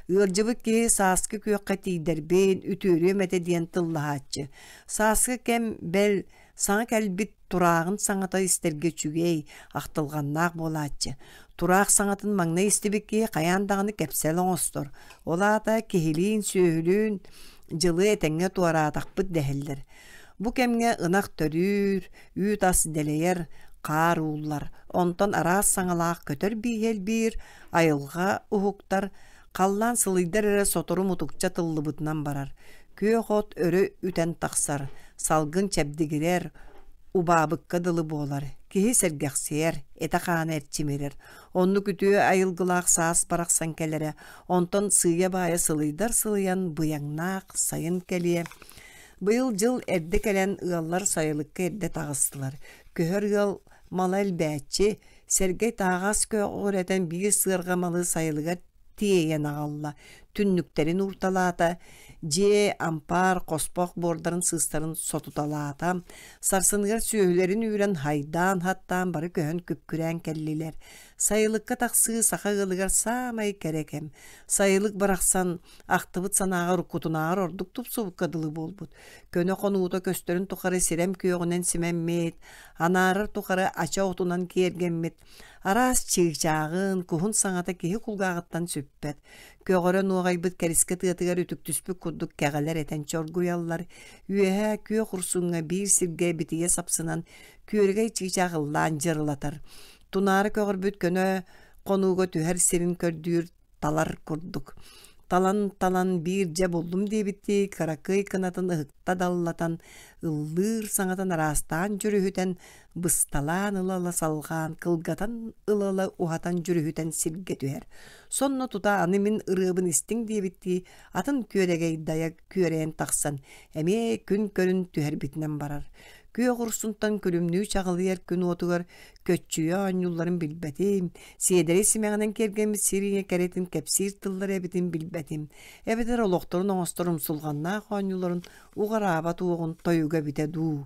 Ыалдьыбыт киһи сааскы күөххэ тиийдэрбин, үтүөрүөм этэ диэн тыллаһааччы. Сааскы кэм бэл саҥа кэлбит турааҕын саҥата истэргэ үчүгэй, ахтылҕаннаах буолааччы. Тураах саҥатын маҥнай истибит киһи хайаан даҕаны кэпсэл оҥостор. Ол аата киһилиин, сүөһүлүүн дьылы этэҥҥэ туораатахпыт дэһэллэр. Бу кэмҥэ ынах төрүүр, үүт ас дэлэйэр, хаар ууллар, онтон араас саҥалаах көтөр бииһэ элбиир, айылҕа уһуктар, халлаан сылыйдар эрэ сотору мутукча тыллыбытынан барар. Күөх от өрө үтэн тахсар, салгын чэбдигирэр, убаабыкка дылы буолар, киһи сэргэхсийэр, этэ-хаана эрчимирэр. Оннук үтүө айылгылаах саас барахсан кэлэрэ, онтон сыыйа-баайа сылыйдар сылыйан быйаҥнаах сайын кэлиэ. Быйыл дьыл эрдэ кэлэн ыаллар сайылыкка эрдэ таҕыстылар. Көһөр ыал мала элбээччи, Сэргэй таһаҕас көҕүрэтэн биир сыарҕа малы сайылыгар тиэйэн аҕалла, түннүктэрин уурталаата, дьиэ, ампаар, хоспох буордарын сыыстарын сотуталаата, сарсыныгар сүөһүлэрин үүрэн хайдаан-хаттаан бары көһөн күпкүрээн кэллилэр. Сайылыкка тахсыы саха ыалыгар саамай кэрэ кэм. Сайылык барахсан ахтыбыт санааҕа уруккутунааҕар ордук тупсубукка дылы буолбут. Көнө хонуута көстөрүн тухары сирэм күөҕүнэн симэммит, анаарар тухары ача отунан киэргэммит, араас чыычааҕын, куһун саҥата киһи кулгааҕыттан сүппэт. Көҕөрө нуоҕайбыт кэрискэ тыатыгар үтүктүспүт курдук кэҕэлэр этэн чоргуйаллар. Үөһээ күөх урсуҥҥа биир сиргэ битийэ сапсынан күөрэгэй чыычаах ыллаан дьырылатар. Тунаара көҕөрбүт көнө хонууга түһэр сирин көрдүүр талар курдук. Талан-талан биир дьэ буллум диэбиттии кыракый кынатын ыһыкта даллатан, ыллыыр саҥатын араастаан дьүрүһүтэн, бысталаан ыла-ыла салҕаан, кылгатан ыла-ыла уһатан дьүрүһүтэн сиргэ түһэр. Сонно тута аны мин ырыабын истиҥ диэбиттии атын күөрэгэй дайа күөрэйэн тахсан, эмиэ күн көрүн түһэрбитинэн барар. Күөх урсунтан күлүмнүү чаҕылыйар күн уотугар көччүйэ оонньуулларын билбэтим, сиэдэрэй симэҕинэн киэргэммит сир ийэ кэрэтин кэпсиир тыллара эбитин билбэтим, эбэтэр олохторун оҥостор умсулҕаннаах оонньууларын уҕараабат уоҕун тойуга эбитэ дуу.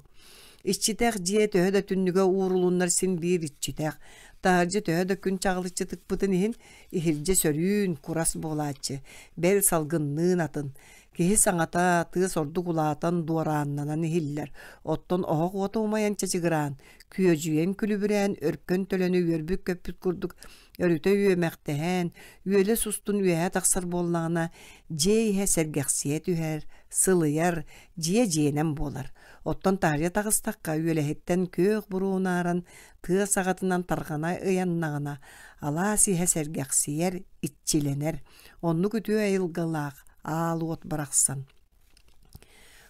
Иччитэх дьиэ төһө да түннүгэ уурулуннар син биир иччитэх, таһырдьа төһө да күн чаҕылыччы тыкпытын иһин, иһирдьэ сөрүүн, курас буолааччы, бэл салгынныын атын. Киһи саҥата, тыас ордук улаатан, дуорааннанан иһиллэр. Оттон оһох уота умайан чачыгыраан, күөдьүйэн күлүбүрээн, өркөн төлөнү үөрбүт-көппүт курдук өрүтэ үөмэхтэһэн, үөлэс устун үөһэ тахсар буоллаҕына, дьиэ иһэ сэргэхсийэ түһэр, сылыйар, дьиэ дьиэнэн буолар. Оттон таһырдьа таҕыстахха, үөлэһиттэн күөх буруо унааран, тыа саҕатынан тарҕана ыйаннаҕына, алаас иһэ сэргэхсийэр, иччилэнэр. Оннук үтүө айылгылаах аал уот барахсан.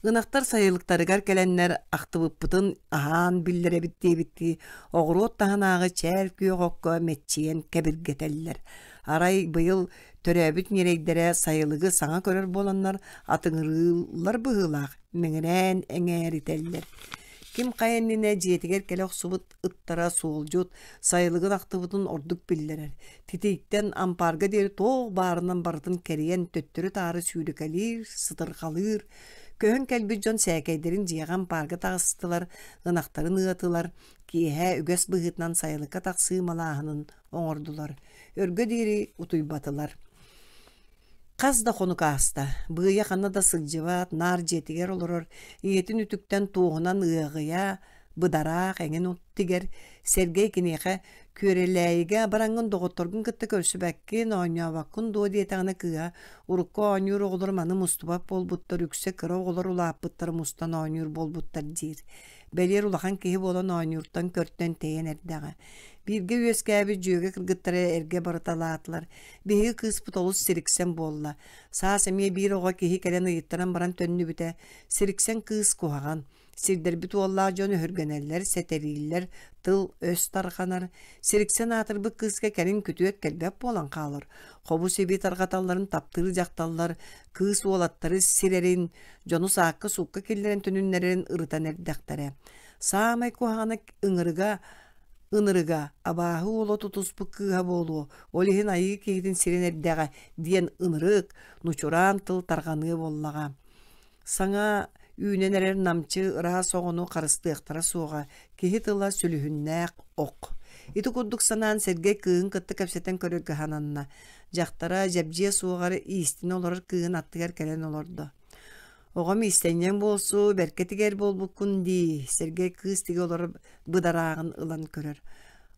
Ынахтар сайылыктарыгар кэлэннэр ахтыбыппытын аһаан биллэрэбит диэбиттии оҕуруот таһынааҕы чээл күөх окко мэччийэн кэбиргэтэллэр. Арай быйыл төрөөбүт ньирэйдэрэ сайылыгы саҥа көрөр буоланнар атыҥырыыллар быһыылаах, мэҥирээн эҥээритэллэр. Ким хайа иннинэ дьиэтигэр кэлэ охсубут ыттара суолдьут сайылыгын ахтыбытын ордук биллэрэр. Титииктэн ампаарга диэри туох баарынан барытын кэрийэн төттөрү-таары сүүрэкэлиир, сытырҕалыыр. Көһөн кэлбит дьон сээкэйдэрин дьиэҕэ ампаарга таҕыстылар, ынахтарын ыатылар, киэһэ үгэс быһыытынан сайылыкка тахсыы малааһынын оҥордулар. Өргө диэри утуйбатылар. Хас да хонук ааста, Быйа ханна да сылдьыбат, наар дьиэтигэр олорор, ийэтин үтүктэн туоһунан ыаҕыйа, быдараах эҥин тигэр. Сэргэй киниэхэ «Күөрэлээйигэ бараҥҥын доҕотторгун кытта көрсүбэккин, оонньообоккун дуо?» диэтэҕинэ кыыһа «Урукку оонньуур оҕолор маны мустубат буолбуттар, үксэ кыра оҕолор улааппыттар мустан оонньуур буолбуттар» диир. Бэлиэр улахан киһи буолан оонньууртан көртөн тэйэн эрдэҕэ. Бииргэ үөскээбит дьүөгэ кыргыттара эргэ барыталаатылар. Биһиги кыыспыт олус сириксэн буолла. Саас эмиэ биир оҕо киһи кэлэн ыйыттаран баран төннүбүтэ. Сириксэн кыыс куһаҕан. Сирдэрбит уоллаах дьон өһүргэнэллэр, сэтэрииллэр, тыл-өс тарҕанар. Сириксэн аатырбыт кыыска кэлин күтүөт кэлбэт буолан хаалар. Хобу-сиби тарҕаталларын таптыыр дьахталлар кыыс уолаттары сирэрин, дьону саакка-суукка киллэрэн төнүннэрэрин ырытан эрдэхтэрэ. Саамай куһаҕана ыҥырыга ынырыга абааһы уола тутуспут кыыһа буолуо, ол иһин айыы киһитин сирин эрдэҕэ диэн ынырык, нучураан тыл тарҕаныа буоллаҕа. Саҥа үүнэн эрэр намчы ыраас оҕону харыстыахтара суоҕа, киһи тыла сүлүһүннээх ох. Ити курдук санаан Сэргэй кыыһын кытта кэпсэтэн көрөргө сананна. Дьахтара дьэбдьиэ суоҕар иистэнэ олорор кыыһын аттыгар кэлэн олордо. Оҕом иистэнньэҥ буолсу, бэркэ тигэр буолбуккун дии, Сэргэй кыыс тигэ олорор быдарааҕын ылан көрөр.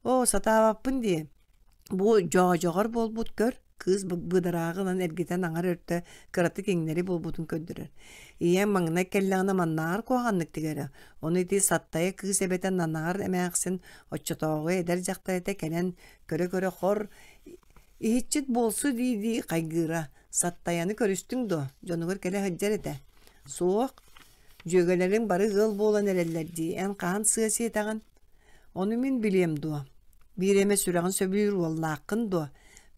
Оо, сатаабаппын дии. Бу дьоодьоҕор буолбут көр, кыыс быдарааҕы ылан эргитэн аҥар өртө кыратык иҥнэри буолбутун көрдөрөр. Ийэм маҥнай кэллэҕинэ маннааҕар куһаҕаннык тигэрэ. Ону ити Саттайа кыыс эбэтэ Нанаҕар эмээхсин оччотооҕу эдэр дьахтар этэ кэлэн көрө-көрө хор иһиччит буолсу дии-дии хайгыыра. Саттайаны көрүстүҥ дуо? Дьонугар кэлэ сылдьар этэ. Суох. Дьүөгэлэриҥ бары ыал буолан эрэллэр дии. Эн хаһан сыа сиэтэҕин? Ону мин билиэм дуо? Биир эмэ сүрэҕин сөбүлүүр уоллааххын дуо?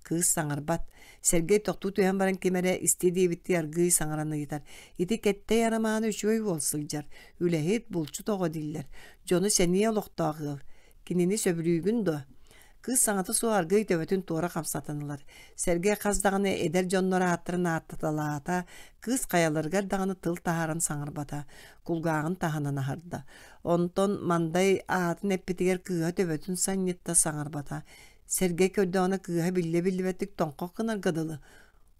Кыыс саҥарбат. Сэргэй тохтуу түһэн баран ким эрэ истиэ диэбиттии аргыый саҥаран ыйытар. Ити Кэттэй Арамаана үчүгэй уол сылдьар. Үлэһит, булчут оҕо дииллэр. Дьону сэниэ олохтоох ыал. Кинини сөбүлүүгүн дуо? Кыыс саҥата суох аргыый төбөтүн туора хамсатан ылар. Сэргэй хас даҕаны эдэр дьоннор ааттарын ааттаталаата, кыыс хайаларыгар даҕаны тыл таһааран саҥарбата, кулгааҕын таһынан аһарда. Онтон Мандай аатын эппитигэр кыыһа төбөтүн санньытта саҥарбата. Сэргэй көрдөҕүнэ кыыһа биллэ-биллибэттик тоҥхох гынарга дылы.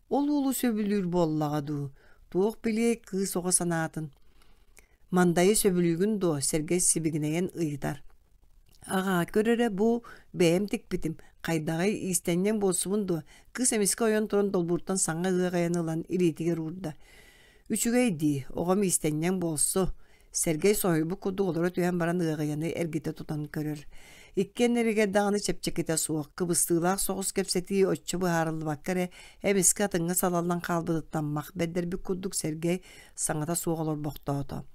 Ол уолу сөбүлүүр буоллаҕа дуу, туох билиэй кыыс оҕо санаатын. Мандайы сөбүлүүгүн дуо? Сэргэй сибигинэйэн ыйытар. Аҕаа, көр эрэ, бу бэйэм тикпитим. Хайдаҕый, иистэнньэҥ буолсубун дуо? Кыыс эмискэ ойон туран долбууртан саҥа ыаҕайан ылан илиитигэр уурда. Үчүгэй дии, оҕом иистэнньэҥ буолсу. Сэргэй соһуйбут курдук олоро түһэн баран ыаҕайаны эргитэ тутан көрөр. Иккиэннэригэр даҕаны чэпчэкитэ суох, кыбыстыылаах соҕус кэпсэтии оччо быһаарыллыбакка эрэ эмискэ атыҥҥа салаллан хаалбытыттан мах бэрдэрбит курдук Сэргэй саҥата суох олорбохтоото.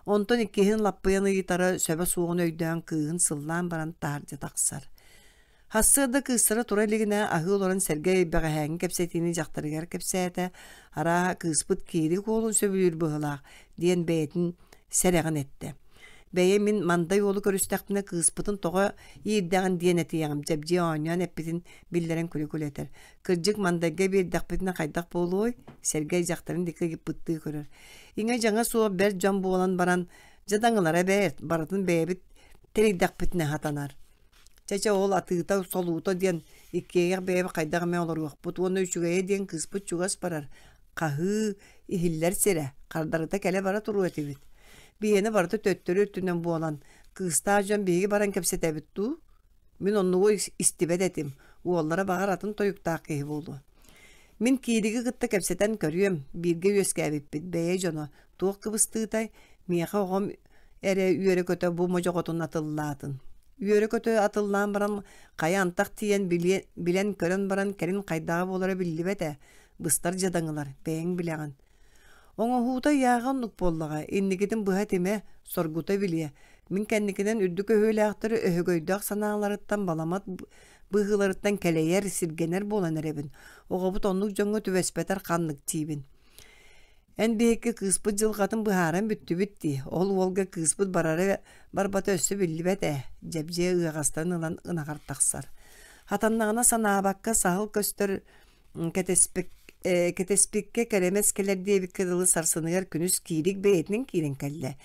Онтон иккиһин лаппыйан ыйытара сөбө суоҕун өйдөөн кыыһын сыллаан баран таһырдьа тахсар. Сарсыарда кыыстара тура илигинэ аһыы олорон Сэргэй бэҕэһээҥҥи кэпсэтиини дьахтарыгар кэпсээтэ, арааһа кыыспыт Киирик уолун сөбүлүүр быһыылаах диэн бэйэтин сэрэҕин эттэ. Бэйэ мин Мандай уолу көрүстэхпинэ кыыспытын тоҕо иирдэҕин диэн этиэҕим, Дьэбдьиэ оонньоон эппитин биллэрэн күлэ-күлэ этэр. Кырдьык Мандайга биэрдэхпитинэ хайдах буолуой? Сэргэй дьахтарын диэки ыйыппыттыы көрөр. Иҥэ-дьаҥа суох бэрт дьон буолан баран, дьадаҥылара бэрт, барытын бэйэбит тэрийдэхпитинэ сатанар. Чэ-чэ ол атыыта, солуута диэн иккиэйэх бэйэбит хайдах эмэ олоруохпут уонна үчүгэйэ диэн кыыспыт чугас барар, хаһыы иһиллэр сирэ, хардарыта кэлэ-бара туруо этибит. Биһиэнэ барыта төттөрү өттүнэн буолан, кыыстаах дьон биһиги баран кэпсэтэбит дуу? Мин оннугу истибэт этим, уоллара баҕар атын тойуктаах киһи буолуо. Мин Киириги кытта кэпсэтэн көрүөм, бииргэ үөскээбиппит, бэйэ дьоно, туох кыбыстыытай, миэхэ оҕом эрэ үөрэ-көтө бу модьоҕотун атыллаатын. Үөрэ-көтө атыллаан баран, хайа антах тиийэн билэн-көрөн баран кэлин хайдаҕа буолара биллибэт ээ, быстар дьадаҥылар, бэйэҥ билэҕин. Оҥоһуута ыйааҕа оннук буоллаҕа, инникитин быһа этимэ, соргута билиэ. Мин кэнникинэн үрдүк өһүөлээхтэри өһөгөйдөөх санааларыттан баламат быһыыларыттан кэлэйэр, сиргэнэр буолан эрэбин. Оҕобут оннук дьоҥҥо түбэспэтэр ханнык диибин. Эн биһикки кыыспыт дьылҕатын быһааран бүттүбүт дии, ол уолга кыыспыт барара барбата өссө биллибэт ээ, Дьэбдьиэ ыаҕастан ылан ынаҕар тахсар. Хатаннаҕына санаабакка саһыл көстөр кэтэспик, кэтэспиккэ кэрэмэс кэлэр диэбиккэ дылы сарсыныгар күнүс Киирик бэйэтинэн киирэн кэллэ.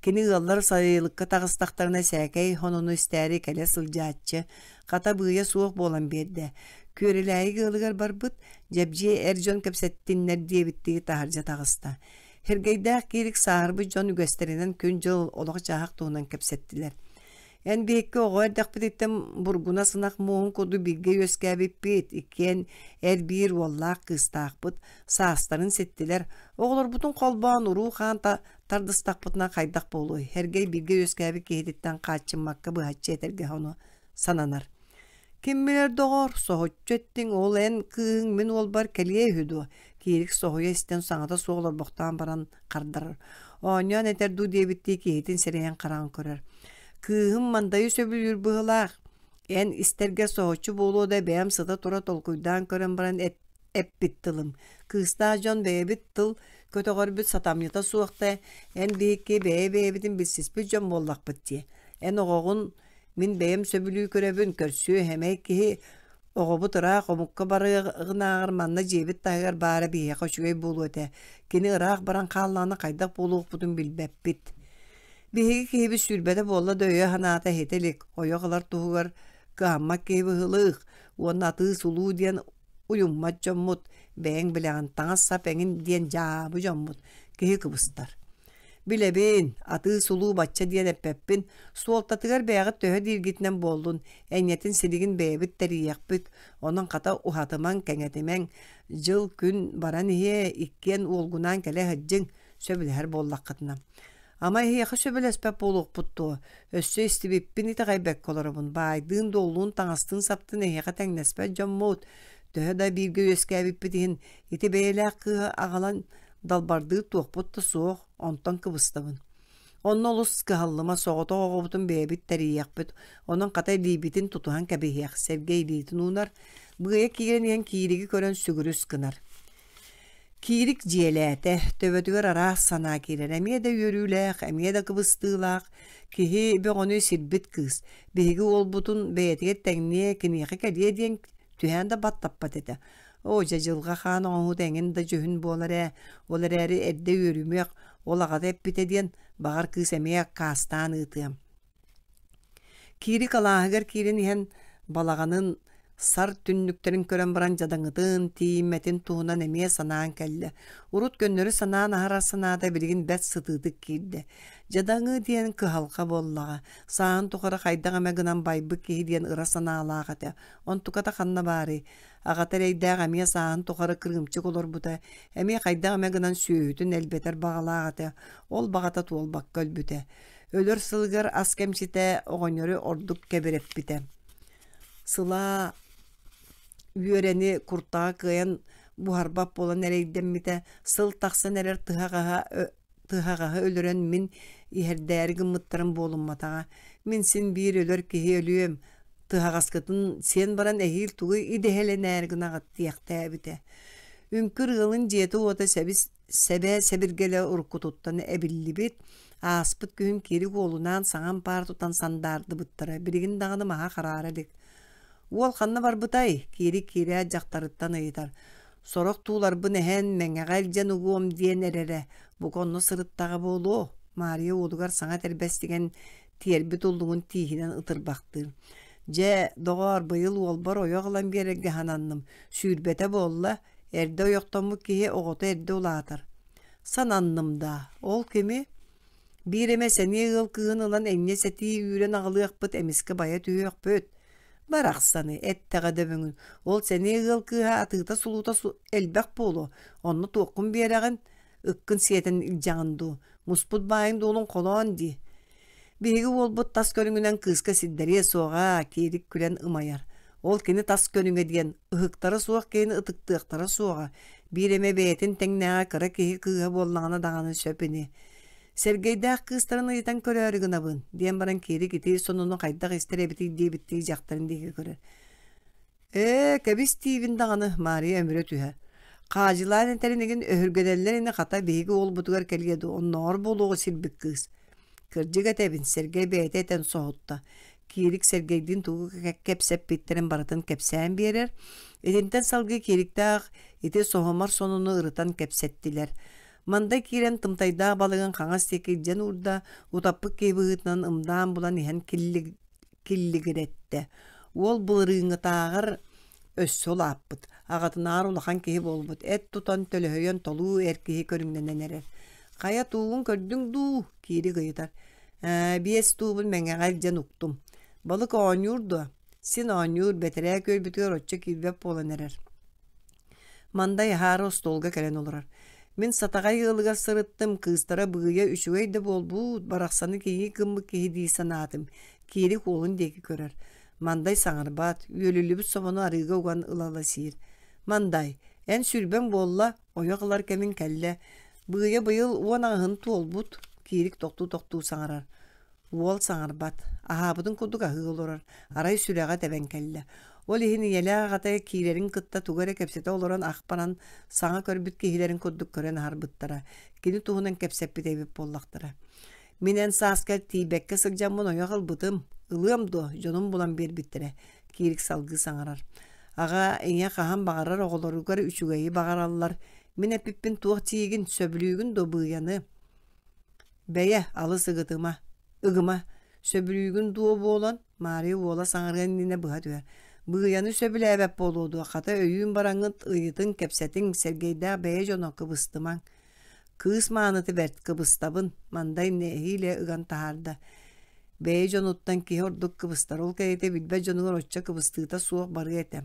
Кини ыаллар сайылыкка таҕыстахтарына сээкэй хонуну истээри кэлэ сылдьааччы, хата быыйа суох буолан биэрдэ. Күөрэлээйик ыалыгар барбыт, Дьэбдьиэ эр дьон кэпсэттиннэр диэбиттии таһырдьа таҕыста. Һиргэйдээх Киирик сааһырбыт дьон үгэстэринэн күн-дьыл, олох-дьаһах туһунан кэпсэттилэр. Эн биһикки оҕо эрдэхпититтэн бургуна сынах муоһун курдук бииргэ үөскээбиппит, иккиэн эр биир уоллаах кыыстаахпыт, саастарын ситтилэр. Оҕолорбутун холбоон уруу-хаан тардыстахпытына хайдах буолуой? Һэргэй бииргэ үөскээбит киһититтэн хааччыммакка быһаччы этэргэ ону сананар. Ким билэр доҕоор, соһуччу эттиҥ, ол эн кыыһыҥ мин уолбар кэлиэ үһү дуо? Киирик соһуйа истэн саҥата суох олорбохтоон баран хардарар. Оонньоон этэр дуу диэбиттии киһитин сирэйин хараҕын көрөр. Кыыһым Мандайы сөбүлүүр быһыылаах. Эн истэргэ соһуччу буолуо да бэйэм сыта-тура толкуйдаан көрөн баран эппит тылым. Кыыстаах дьон бэйэбит тыл көтөҕөрбүт сатамньыта суох да, эн биһикки бэйэ-бэйэбитин билсиспит дьон буоллахпыт дии. Эн оҕоҕун Мин бэйэм сөбүлүү көрөбүн, көрсүө, сэмэй киһи оҕобут ыраах омукка барыаҕынааҕар манна дьиэбит таһыгар баара биһиэхэ үчүгэй буолуо этэ. Кини ыраах баран хааллаҕына хайдах буолуохпутун билбэппит. Биһиги киһибит сүүрбэтэ буолла да өйө-санаата иһитэ илик, ойох ылар туһугар кыһаммат киһи быһыылыых уонна атыы-сулуу диэн уйуммат дьоммут, бэйэҥ билэҕин таҥас-сап эҥин диэн дьаабы дьоммут, киһи кыбыстар. Билэбин, атыы-сулуу бачча диэн эппэппин, суолтатыгар бэйэҕит төһө дииргитинэн буоллун, энньэтин силигин бэйэбит тэрийиэхпит, онон хата уһатымаҥ, кэҥэтимэҥ, дьыл-күн баран иһиэ, иккиэн уолгунаан кэлэ сылдьыҥ, сөбүлэһэр буоллаххытына. Ама эһиэхэ сөбүлэспэт буолуохпут дуо? Өссө истибиппин итэҕэйбэккэ олоробун, баайдыын-дуоллуун, таҥастыын-саптыын эһиэхэ тэҥнэспэт дьоммут. Төһө да бииргэ үөскээбиппит иһин, ити бэйэлээх кыыһы аҕалан далбардыыр туохпут да суох, онтон кыбыстабын. Онно олус кыһаллыма, соҕотох оҕобутун бэйэбит тэрийиэхпит, онон хата илиибитин тутуһан кэбиһиэх, Сэргэй илиитин уунар, быайа киирэн иһэн Киириги көрөн сүгүрүс гынар. Киирик дьиэлээтэ, төбөтүгэр араас санаа киирэр, эмиэ да үөрүүлээх, эмиэ да кыбыстыылаах, киһи бөҕөнү сирбит кыыс, биһиги уолбутун бэйэтигэр тэҥниэ, киниэхэ кэлиэ диэн түһээн да баттаппат этэ. Оо, дьэ дьылҕа хаан оҥоһуута эҥин да дьүһүн буолар ээ, ол эрээри эрдэ үөрүмүөх, ол аҕата эппитэ диэн, баҕар кыыс эмиэ аккаастаан ыытыам. Киирик алааһыгар киирэн иһэн балаҕанын сар түннүктэрин көрөн баран дьадаҥытын, тиийиммэтин туһунан эмиэ санаан кэллэ. Урут көннөрү санаан аһарар санаата билигин бэрт сытыытык киирдэ. Дьадаҥы диэн кыһалҕа буоллаҕа. Сааһын тухары хайдах эмэ гынан байбыт киһи диэн ыра санаалаах этэ. Онтуката ханна баарый? Аҕата эрэйдээх эмиэ сааһын тухары кырыымчык олорбута, эмиэ хайдах эмэ гынан сүөһүтүн элбэтэр баҕалаах этэ. Ол баҕата туолбакка өлбүтэ. Өлөр сылыгар ас кэмчитэ оҕонньору ордук кэбирэппитэ. Сылаа үөрэни куртаҕа кыайан буһарбат буолан эрэйдэммитэ. Сыл тахсан эрэр тыһаҕаһа тыһаҕаһы өлөрөн мин иһэрдээри гыммыттарым буолумматаҕа. Мин син биир өлөр киһи өлүөм, тыһаҕаскытын сиэн баран эһиил тугу идэһэлэнээри гынаҕыт диэхтээбитэ. Үҥкүр ыалын дьиэтэ-уота сэбис сэбэ сэбиргэлэ уруккутуттан эбиллибит, ааспыт күһүн Киирик уолунаан саҥа ампаар тутан сандаардыбыттара, билигин даҕаны маһа хараара илик. Уол ханна барбытай? Киирик киирээт дьахтарыттан ыйытар. Сорох тууларбын эһэн, Мэҥэҕэ илдьэн угуом диэн эрэрэ, бука онно сырыттаҕа буолуо, Маарыйа уолугар саҥа этэрбэс тигэн тиэрбит уллуҥун тииһинэн ытырбахтыыр. Дьэ, доҕоор, быйыл уолбар ойох ылан биэрэргэ сананным, сүүрбэтэ буолла, эрдэ ойохтоммут киһи оҕото эрдэ улаатар. Сананным даа, ол кими? Биир эмэ сэниэ ыал кыыһын ылан энньэ-сэтии үүрэн аҕалыахпыт, эмискэ байа түһүөхпүт. Барахсаны, эттэҕэ дөбөҥүн, ол сэниэ ыал кыыһа атыыта-сулуута элбэх буолуо, онно туоххун биэрэҕин, ыккын сиэтэн илдьэҕин дуу, муспут баайын-дуолун холоон дии. Биһиги уолбут тас көрүҥүнэн кыыска сирдэриэ суоҕа, Киирик күлэн ымайар. Ол кини тас көрүҥэ диэн, ыһыктара суох киһини ытыктыахтара суоҕа. Биир эмэ бэйэтин тэҥнээҕэ кыра киһи кыыһа буоллаҕына даҕаны сөп ини. Сэргэйдээх кыыстарын ыйытан көрөөрү гынабын, диэн баран Киирик ити сонуну хайдах истэр эбитий диэбиттии дьахтарын диэки көрөр. Ээ, кэбис диибин даҕаны, Маарыйа өмүрэ түһэр. Хаадьылаан этэрин игин өһүргэнэллэр ини хата биһиги уолбутугар кэлиэ дуо, оннооҕор буолуоҕу сирбит кыыс. Кырдьык этэбин, Сэргэй бэйэтэ этэн соһутта. Киирик Сэргэйдиин тугу кэпсэппиттэрин барытын кэпсээн биэрэр. Итинтэн салгыы Киириктээх ити соһумар сонуну ырытан кэпсэттилэр. Мандай киирэн тымтайдаах балыгын хаҥас диэки илдьэн уурда, утаппыт киһи быһыытынан ымдаан булан иһэн киллигирэттэ. Уол былырыыҥҥытааҕар өссө улааппыт, аҕатынааҕар улахан киһи буолбут, эт тутан төлөһүйэн толуу эр киһи көрүҥнэнэн эрэр. «Хайа туугун көрдүҥ дуу?» Киирик ыйытар. «Ээ, биэс туубун мэҥэҕэ илдьэн уктум. Балык оонньуур дуо?» «Син оонньуур, бэтэрээ күөлбүтүгэр оччо киирбэт буолан эрэр». Мандай аһаары остуолга кэлэн олорор. Мин Сатаҕай ыалыгар сырыттым, кыыстара быыйа үчүгэй да буолбут, барахсаны киһи гыммыт киһи дии санаатым. Киирик уолун диэки көрөр. Мандай саҥарбат, үөлүллүбүт собону арыыга уган ыла-ыла сиир. Мандай, эн сүрбэҥ буолла, ойох ылар кэмиҥ кэллэ. Быыйа быйыл 18-ын туолбут, Киирик тохтуу-тохтуу саҥарар. Уол саҥарбат, аһаабытын курдук аһыы олорор, арай сүрэҕэ тэбэн кэллэ. Ол иһин ийэлээх аҕата киирэрин кытта тугу эрэ кэпсэтэ олорон ах баран, саҥа көрбүт киһилэрин курдук көрөн аһарбыттара, кини туһунан кэпсэппит эбит буоллахтара. Мин эн сааскар тиийбэккэ сылдьаммын ойох ылбытым, ылыам дуо, дьонум булан биэрбиттэрэ, Киирик салгыы саҥарар. Аҕа, ийэ хаһан баҕарар оҕолоругар үчүгэйи баҕараллар. Мин эппиппин туох диигин, сөбүлүүгүн дуо быыйаны? Бэйэ, алыс ыгытыма, ыгыма, сөбүлүүгүн дуо буолан, Маарыйа уола саҥарыан иннинэ быһа түһэр. Быыйаны сөбүлээбэт буолуо дуо, хата өйүүн бараҥҥыт ыйытыҥ, кэпсэтиҥ, Сэргэйдээх бэйэ дьоно кыбыстымаҥ. Кыыс мааныты бэрт, кыбыстабын, Мандай нэһиилэ ыган таһаарда. Бэйэ дьонуттан киһи ордук кыбыстар, ол кэриэтэ билбэт дьонугар оччо кыбыстыыта суох барыа этэ.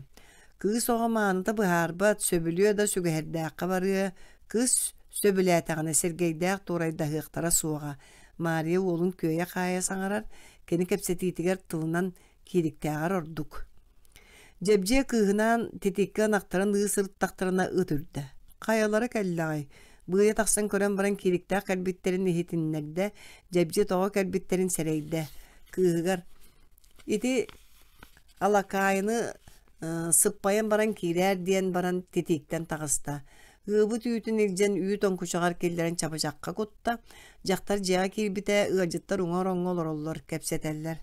Кыыс оҕо мааныта быһаарбат, сөбүлүө да сүгэһэрдээххэ барыа, кыыс сөбүлээтэҕинэ Сэргэйдээх туорайдаһыахтара суоҕа. Маарыйа уолун күөйэ-хаайа саҥарар, кини кэпсэтиитигэр тылынан киириктээҕэр ордук. Дьэбдьиэ кыыһынаан титиккэ ынахтарын ыы сырыттахтарына ыт үрдэ. Хайалара кэллэҕэй? Быыйа тахсан көрөн баран киириктээх кэлбиттэрин иһитиннэрдэ, Дьэбдьиэ тоҕо кэлбиттэрин сэрэйдэ. Кыыһыгар «Ити Алакаайыны сыппайан баран киирээр диэн баран титииктэн таҕыста. Ыабыт үүтүн илдьэн үүт оҥкучаҕар киллэрэн чабычахха кутта. Дьахтар дьиэҕэ киирбитэ, ыалдьыттар уҥа ороҥҥо олороллор, кэпсэтэллэр.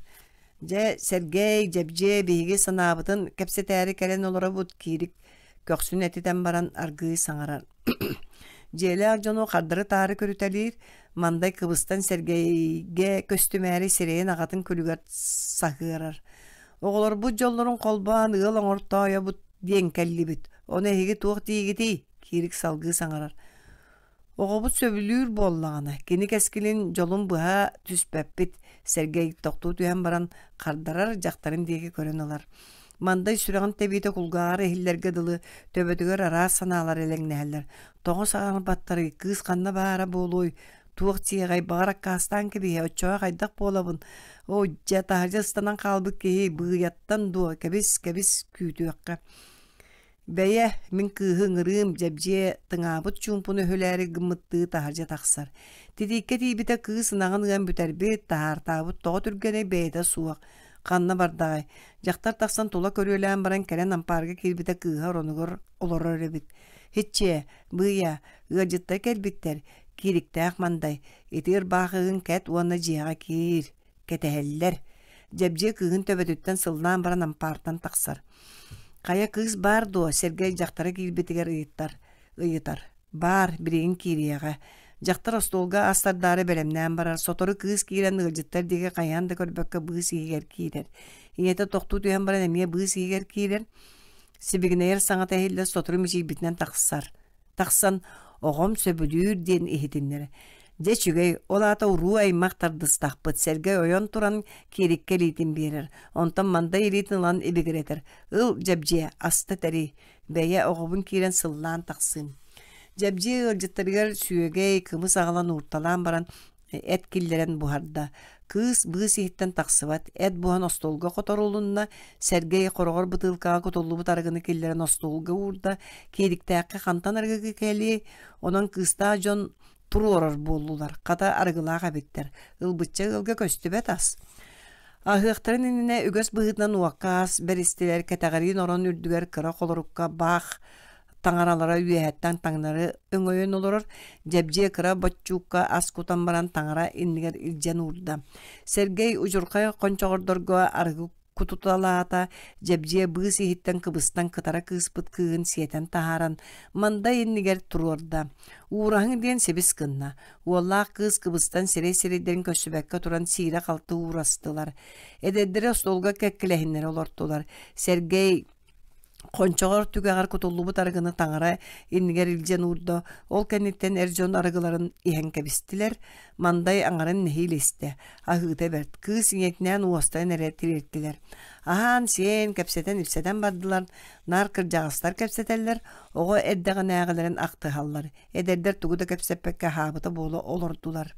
Дьэ, Сэргэй, Дьэбдьиэ биһиги санаабытын кэпсэтээри кэлэн олоробут, Киирик көхсүн этитэн баран аргыый саҥарар. Дьиэлээх дьону хардары-таары көрүтэлиир, Мандай кыбыстан Сэргэйгэ көстүмээри сирэйин аҕатын күлүгэр саһыарар. Оҕолорбут дьоллорун холбоон ыал оҥортоойобут диэн кэллибит. Ону эһиги туох диигитий? Киирик салгыы саҥарар. Оҕобут сөбүлүүр буоллаҕына, кини кэскилин дьолун быһа түспэппит, Сэргэй тохтуу түһэн баран хардарар дьахтарын диэки көрөн ылар. Мандай сүрэҕин тэбиитэ кулгааҕар иһиллэргэ дылы төбөтүгэр араас санаалар элэҥнэһэллэр. Тоҕо саҥарбаттарый, кыыс ханна баара буолуой, туох диэҕэй, баҕар аккаастаан кэбиһиэ, оччоҕо хайдах буолабын? Оо, дьэ, таһырдьа ыстанан хаалбыт киһи быыйаттан дуо, кэбис, кэбис, күүтүөххэ. Бэйэ, мин кыыһы ыҥырыым, Дьэбдьиэ тыҥаабыт чуумпуну өһүлээри гыммыттыы таһырдьа тахсар. Титииккэ тиийбитэ кыыс ынаҕын ыан бүтэрбит, таһаартаабыт тоҕо түргэнэй бэйэтэ суох. Ханна бардаҕай? Дьахтар тахсан тула көрүөлээн баран кэлэн ампаарга киирбитэ кыыһа оронугар олорор эбит. Һиччиэ, быыйа, ыалдьыттар кэлбиттэр, киириктээх мандай, ити ырбаахыгын кэт уонна дьиэҕэ киир, кэтэһэллэр. Дьэбдьиэ кыыһын төбөтүттэн сыллаан баран ампаартан тахсар. Хайа кыыс баар дуо? Сэргэй дьахтара киирбитигэр ыйыттар, ыйытар. Баар, билигин киириэҕэ. Дьахтар остуолга ас тардаары бэлэмнээн барар, сотору кыыс киирэн ыалдьыттар диэки хайаан да көрбөккө быыс иһигэр киирэр. Ийэтэ тохтуу түһэн баран эмиэ быыс иһигэр киирэр. Сибигинэйэр саҥата иһиллэр сотору мичийбитинэн тахсар. Тахсан оҕом сөбүлүүр диэн иһитиннэрэр. Дьэ үчүгэй, ол аата уруу-аймах тардыстахпыт, Сэргэй ойон туран киириккэ илиитин биэрэр, онтон Мандай илиитин ылан ибигирэтэр. Ыл, Дьэбдьиэ, аста тэрий, бэйэ оҕобун киирэн сыллаан тахсыым. Дьэбдьиэ ыалдьыттарыгар сүөгэй, кымыс аҕалан уурталаан баран, Эт киллэрэн буһарда. Кыыс быыс иһиттэн тахсыбат, эт буһан остуолга хоторулунна, Сэргэй хороҕор бытыылкаҕа кутуллубут арыгыны киллэрэн остуолга уурда, Киэдиктээххэ хантан арыгы кэлиэй, онон кыыстаах дьон туруорар буоллулар, хата арыгылаах эбиттэр, ылбычча ыалга көстүбэт ас. Аһыахтарын иннинэ үгэс быһыытынан уокка ас бэристилэр, кэтэҕэриин орон үрдүгэр кыра холорукка баах таҥаралара үөһэттэн таҥнары өҥөйөн олорор, дьэбдьиэ кыра боччуукка ас кутан баран таҥара иннигэр илдьэн уурда. Сэргэй удьурхай хончоҕордорго арыгы кутуталаата, дьэбдьиэ быыс иһиттэн кыбыстан кытара кыыспыт кыыһын сиэтэн таһааран мандай иннигэр туруорда. Уураһыҥ диэн сибис гынна. Уоллаах кыыс кыбыстан сирэй-сирэйдэрин көрсүбэккэ туран сиирэ-халты уурастылар. Эдэрдэри остуолга кэккилэһиннэрэ олортулар. Сэргэй Хончоҕор түгэҕэр кутуллубут арыгыны таҥара иннигэр илдьэн уурда, ол кэнниттэн эр дьон арыгыларын иһэн кэбистилэр, Мандай аҥарын нэһиилэ истэ, аһыыта бэрт, кыыс ийэтинээн уостарын эрэ тириэртилэр. Аһаан-сиэн, кэпсэтэн-ипсэтэн бардылар, наар кырдьаҕастар кэпсэтэллэр, оҕо эрдэҕинээҕилэрин ахтыһаллар, эдэрдэр тугу да кэпсэппэккэ аһаабыта буола олордулар.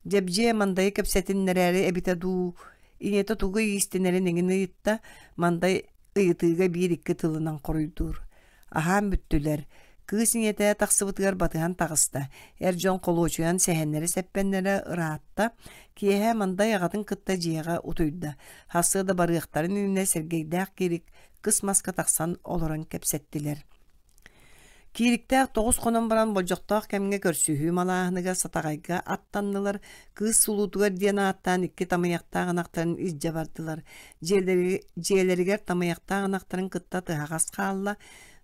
Дьэбдьиэ Мандайы кэпсэтиннэрээри эбитэ дуу, ийэтэ тугу иистэнэрин эҥин ыйытта, Мандай ыйытыыга биир-икки тылынан хоруйдуур. Аһаан бүттүлэр. Кыыс ийэтэ тахсыбытыгар батыһан таҕыста. Эр дьон холуочуйан сэһэннэрэ-сэппэннэрэ ыраатта. Киэһэ Мандай аҕатын кытта дьиэҕэ утуйда. Сарсыарда барыахтарын иннинэ Сергейдээх Кирик кыс маска тахсан олорон кэпсэттилэр. Киириктээх тоҕус хонон баран болдьохтоох кэмҥэ көрсүһүү малааһыныгар Сатаҕайга аттаннылар, кыыс сулуутугар диэн ааттаан икки тамыйахтаах ынахтарын илдьэ бардылар. Дьиэлэригэр тамыйахтаах ынахтарын кытта тыһаҕас хаалла.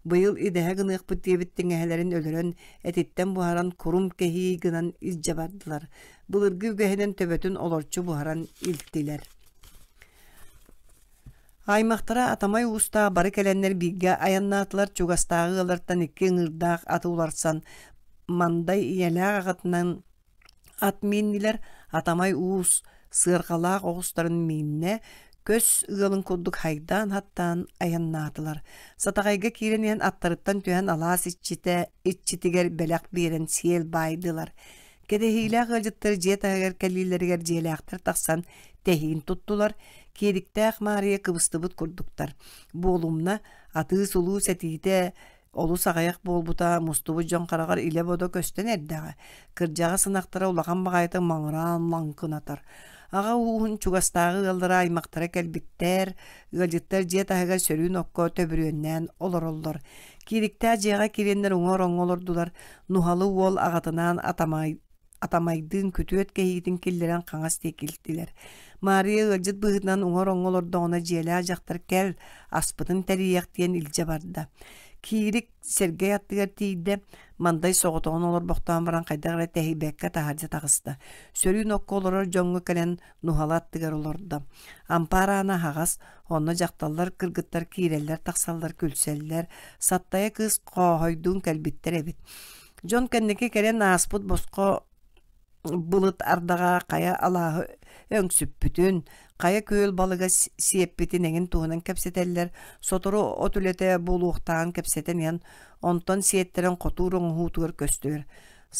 Быйыл идэһэ гыныахпыт диэбит тиҥэһэлэрин өлөрөн, этиттэн буһаран курум кэһии гынан илдьэ бардылар. Былыргы үгэһинэн төбөтүн олорчу буһаран илтилэр. Аймахтара Атамай уустаах бары кэлэннэр бииргэ айаннаатылар, чугастааҕы ыаллартан икки ыҥыырдаах аты уларсан Мандай ийэлээх аҕатынан ат мииннилэр, Атамай уус сыарҕалаах оҕустарын мииннэ, көс ыалын курдук хайдаан-хаттаан айаннаатылар. Сатаҕайга киирэн иһэн аттарыттан түһэн алаас иччитэ иччитигэр бэлэх биэрэн сиэл баайдылар. Кэтэһиилээх ыалдьыттар дьиэ таһыгар кэлиилэригэр дьиэлээхтэр тахсан тэһиин туттулар, Киириктээх Маарыйа кыбыстыбыт курдуктар. Буолумна, атыы-сулуу сэтиитэ олус аҕыйах буолбута мустубут дьон хараҕар илэ-бодо көстөн эрдэҕэ. Кырдьаҕас ынахтара улахан баҕайытык маҥыраан лаҥкынатар. Аҕа ууһун чугастааҕы ыаллара аймахтара кэлбиттэр, ыалдьыттар дьиэ таһыгар сөрүүн окко төбүрүөннээн олороллор. Киириктээх дьиэҕэ киирэннэр уҥа ороҥҥо олордулар, Нуһалы уол аҕатынаан Атамай Атамайдыын күтүөт кэһиитин киллэрэн хаҥас диэки илтилэр. Маарыйа ыалдьыт быһыытынан уҥа ороҥҥо олордоҕуна дьиэлээх дьахтар кэл, аспытын тэрийиэх диэн илдьэ барда. Киирик Сэргэй аттыгар тиийдэ, Мандай соҕотоҕун олорбохтоон баран хайдах эрэ тэһийбэккэ таһырдьа таҕыста. Сөрүүн окко олорор дьоҥҥо кэлэн Нуһала аттыгар олордо. Ампаар аана аһаҕас, онно дьахталлар, кыргыттар киирэллэр-тахсаллар, күлсэллэр. Саттайа кыыс хооһойдуун кэлбиттэр эбит. Дьон кэнники кэлэн ааспыт босхо былыт ардаҕа хайа алааһы өҥсүппүтүн, хайа күөл балыга сиэппитин эҥин туһунан кэпсэтэллэр, сотору от үлэтэ буолуохтааҕын кэпсэтэн иһэн, онтон сиэттэрэн хотуур оҥоһуутугар көстүөр.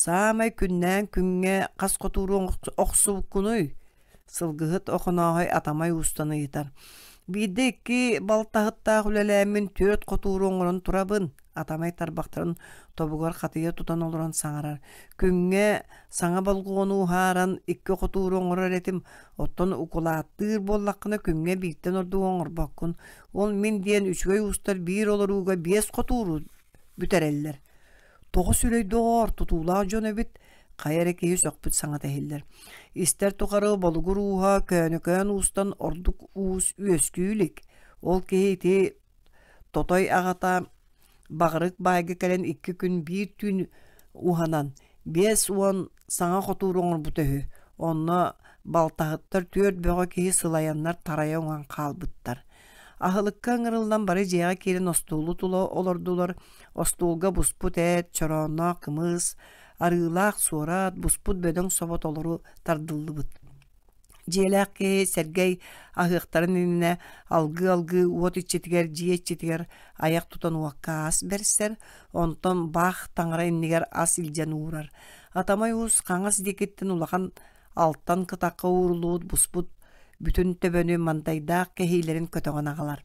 Саамай күннээн күҥҥэ хас хотууру охсубуккунуй? Сылгыһыт Охонооһой Атамай уустан ыйытар. Биирдэ икки балтаһыттаах үлэлээммин түөрт хотууру оҥорон турабын. Атамай тарбахтарын тобугар хатыйа тутан олорон саҥарар. Күҥҥэ саҥа болгуону уһааран икки хотууру оҥорор этим. Оттон укулааттыыр буоллаххына күҥҥэ бииртэн ордук оҥорбоккун. Ол мин диэн үчүгэй уустар биир олорууга биэс хотууру бүтэрэллэр. Тоҕо сүрэй доҕоор, тутуулаах дьон эбит, хайа эрэ киһи сөхпүт саҥата иһиллэр. Истэр тухары Болугур ууһа Көөнөкөөн уустан ордук уус үөскүү илик. Ол киһи ити Тотой аҕата Баҕарык баайга кэлэн икки күн биир түүн уһанан, 50 саҥа хотуур оҥорбута үһү. Онно балтаһыттар түөрт бөҕө киһи сылайаннар тарайа уҥан хаалбыттар. Аһылыкка ыҥырыллан бары дьиэҕэ киирэн остуолу тула олордулар, остуолга буспут эт, чороонноох кымыс, арыылаах суорат, буспут бөдөҥ собо толору тардыллыбыт. Дьиэлээх киһи Сэргэй аһыахтарын иннинэ алгыы-алгыы уот иччитигэр, дьиэ иччитигэр айах тутан уокка ас бэрсэр, онтон баах таҥара иннигэр ас илдьэн уурар. Атамай уус хаҥас диэкиттэн улахан алтан кытахха ууруллубут буспут бүтүн төбөнү мандайдаах кэһиилэрин көтөҕөн аҕалар.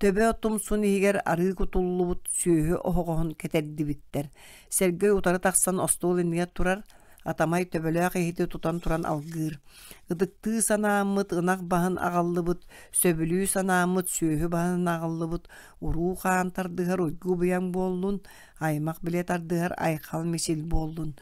Төбө тумсун иһигэр арыы кутуллубут сүөһү оһоҕоһун кэтэрдибиттэр. Сэргэй утары тахсан остуол иннигэр турар, Атамай төбөлөөх иһити тутан туран алгыыр. Ытыктыы санааммыт ынах баһын аҕаллыбыт, сөбүлүү санааммыт сүөһү баһын аҕаллыбыт, уруу-хаан тардыһар уйгу-быйаҥ буоллун, аймах билэ тардыһар айхал-мичил буоллун.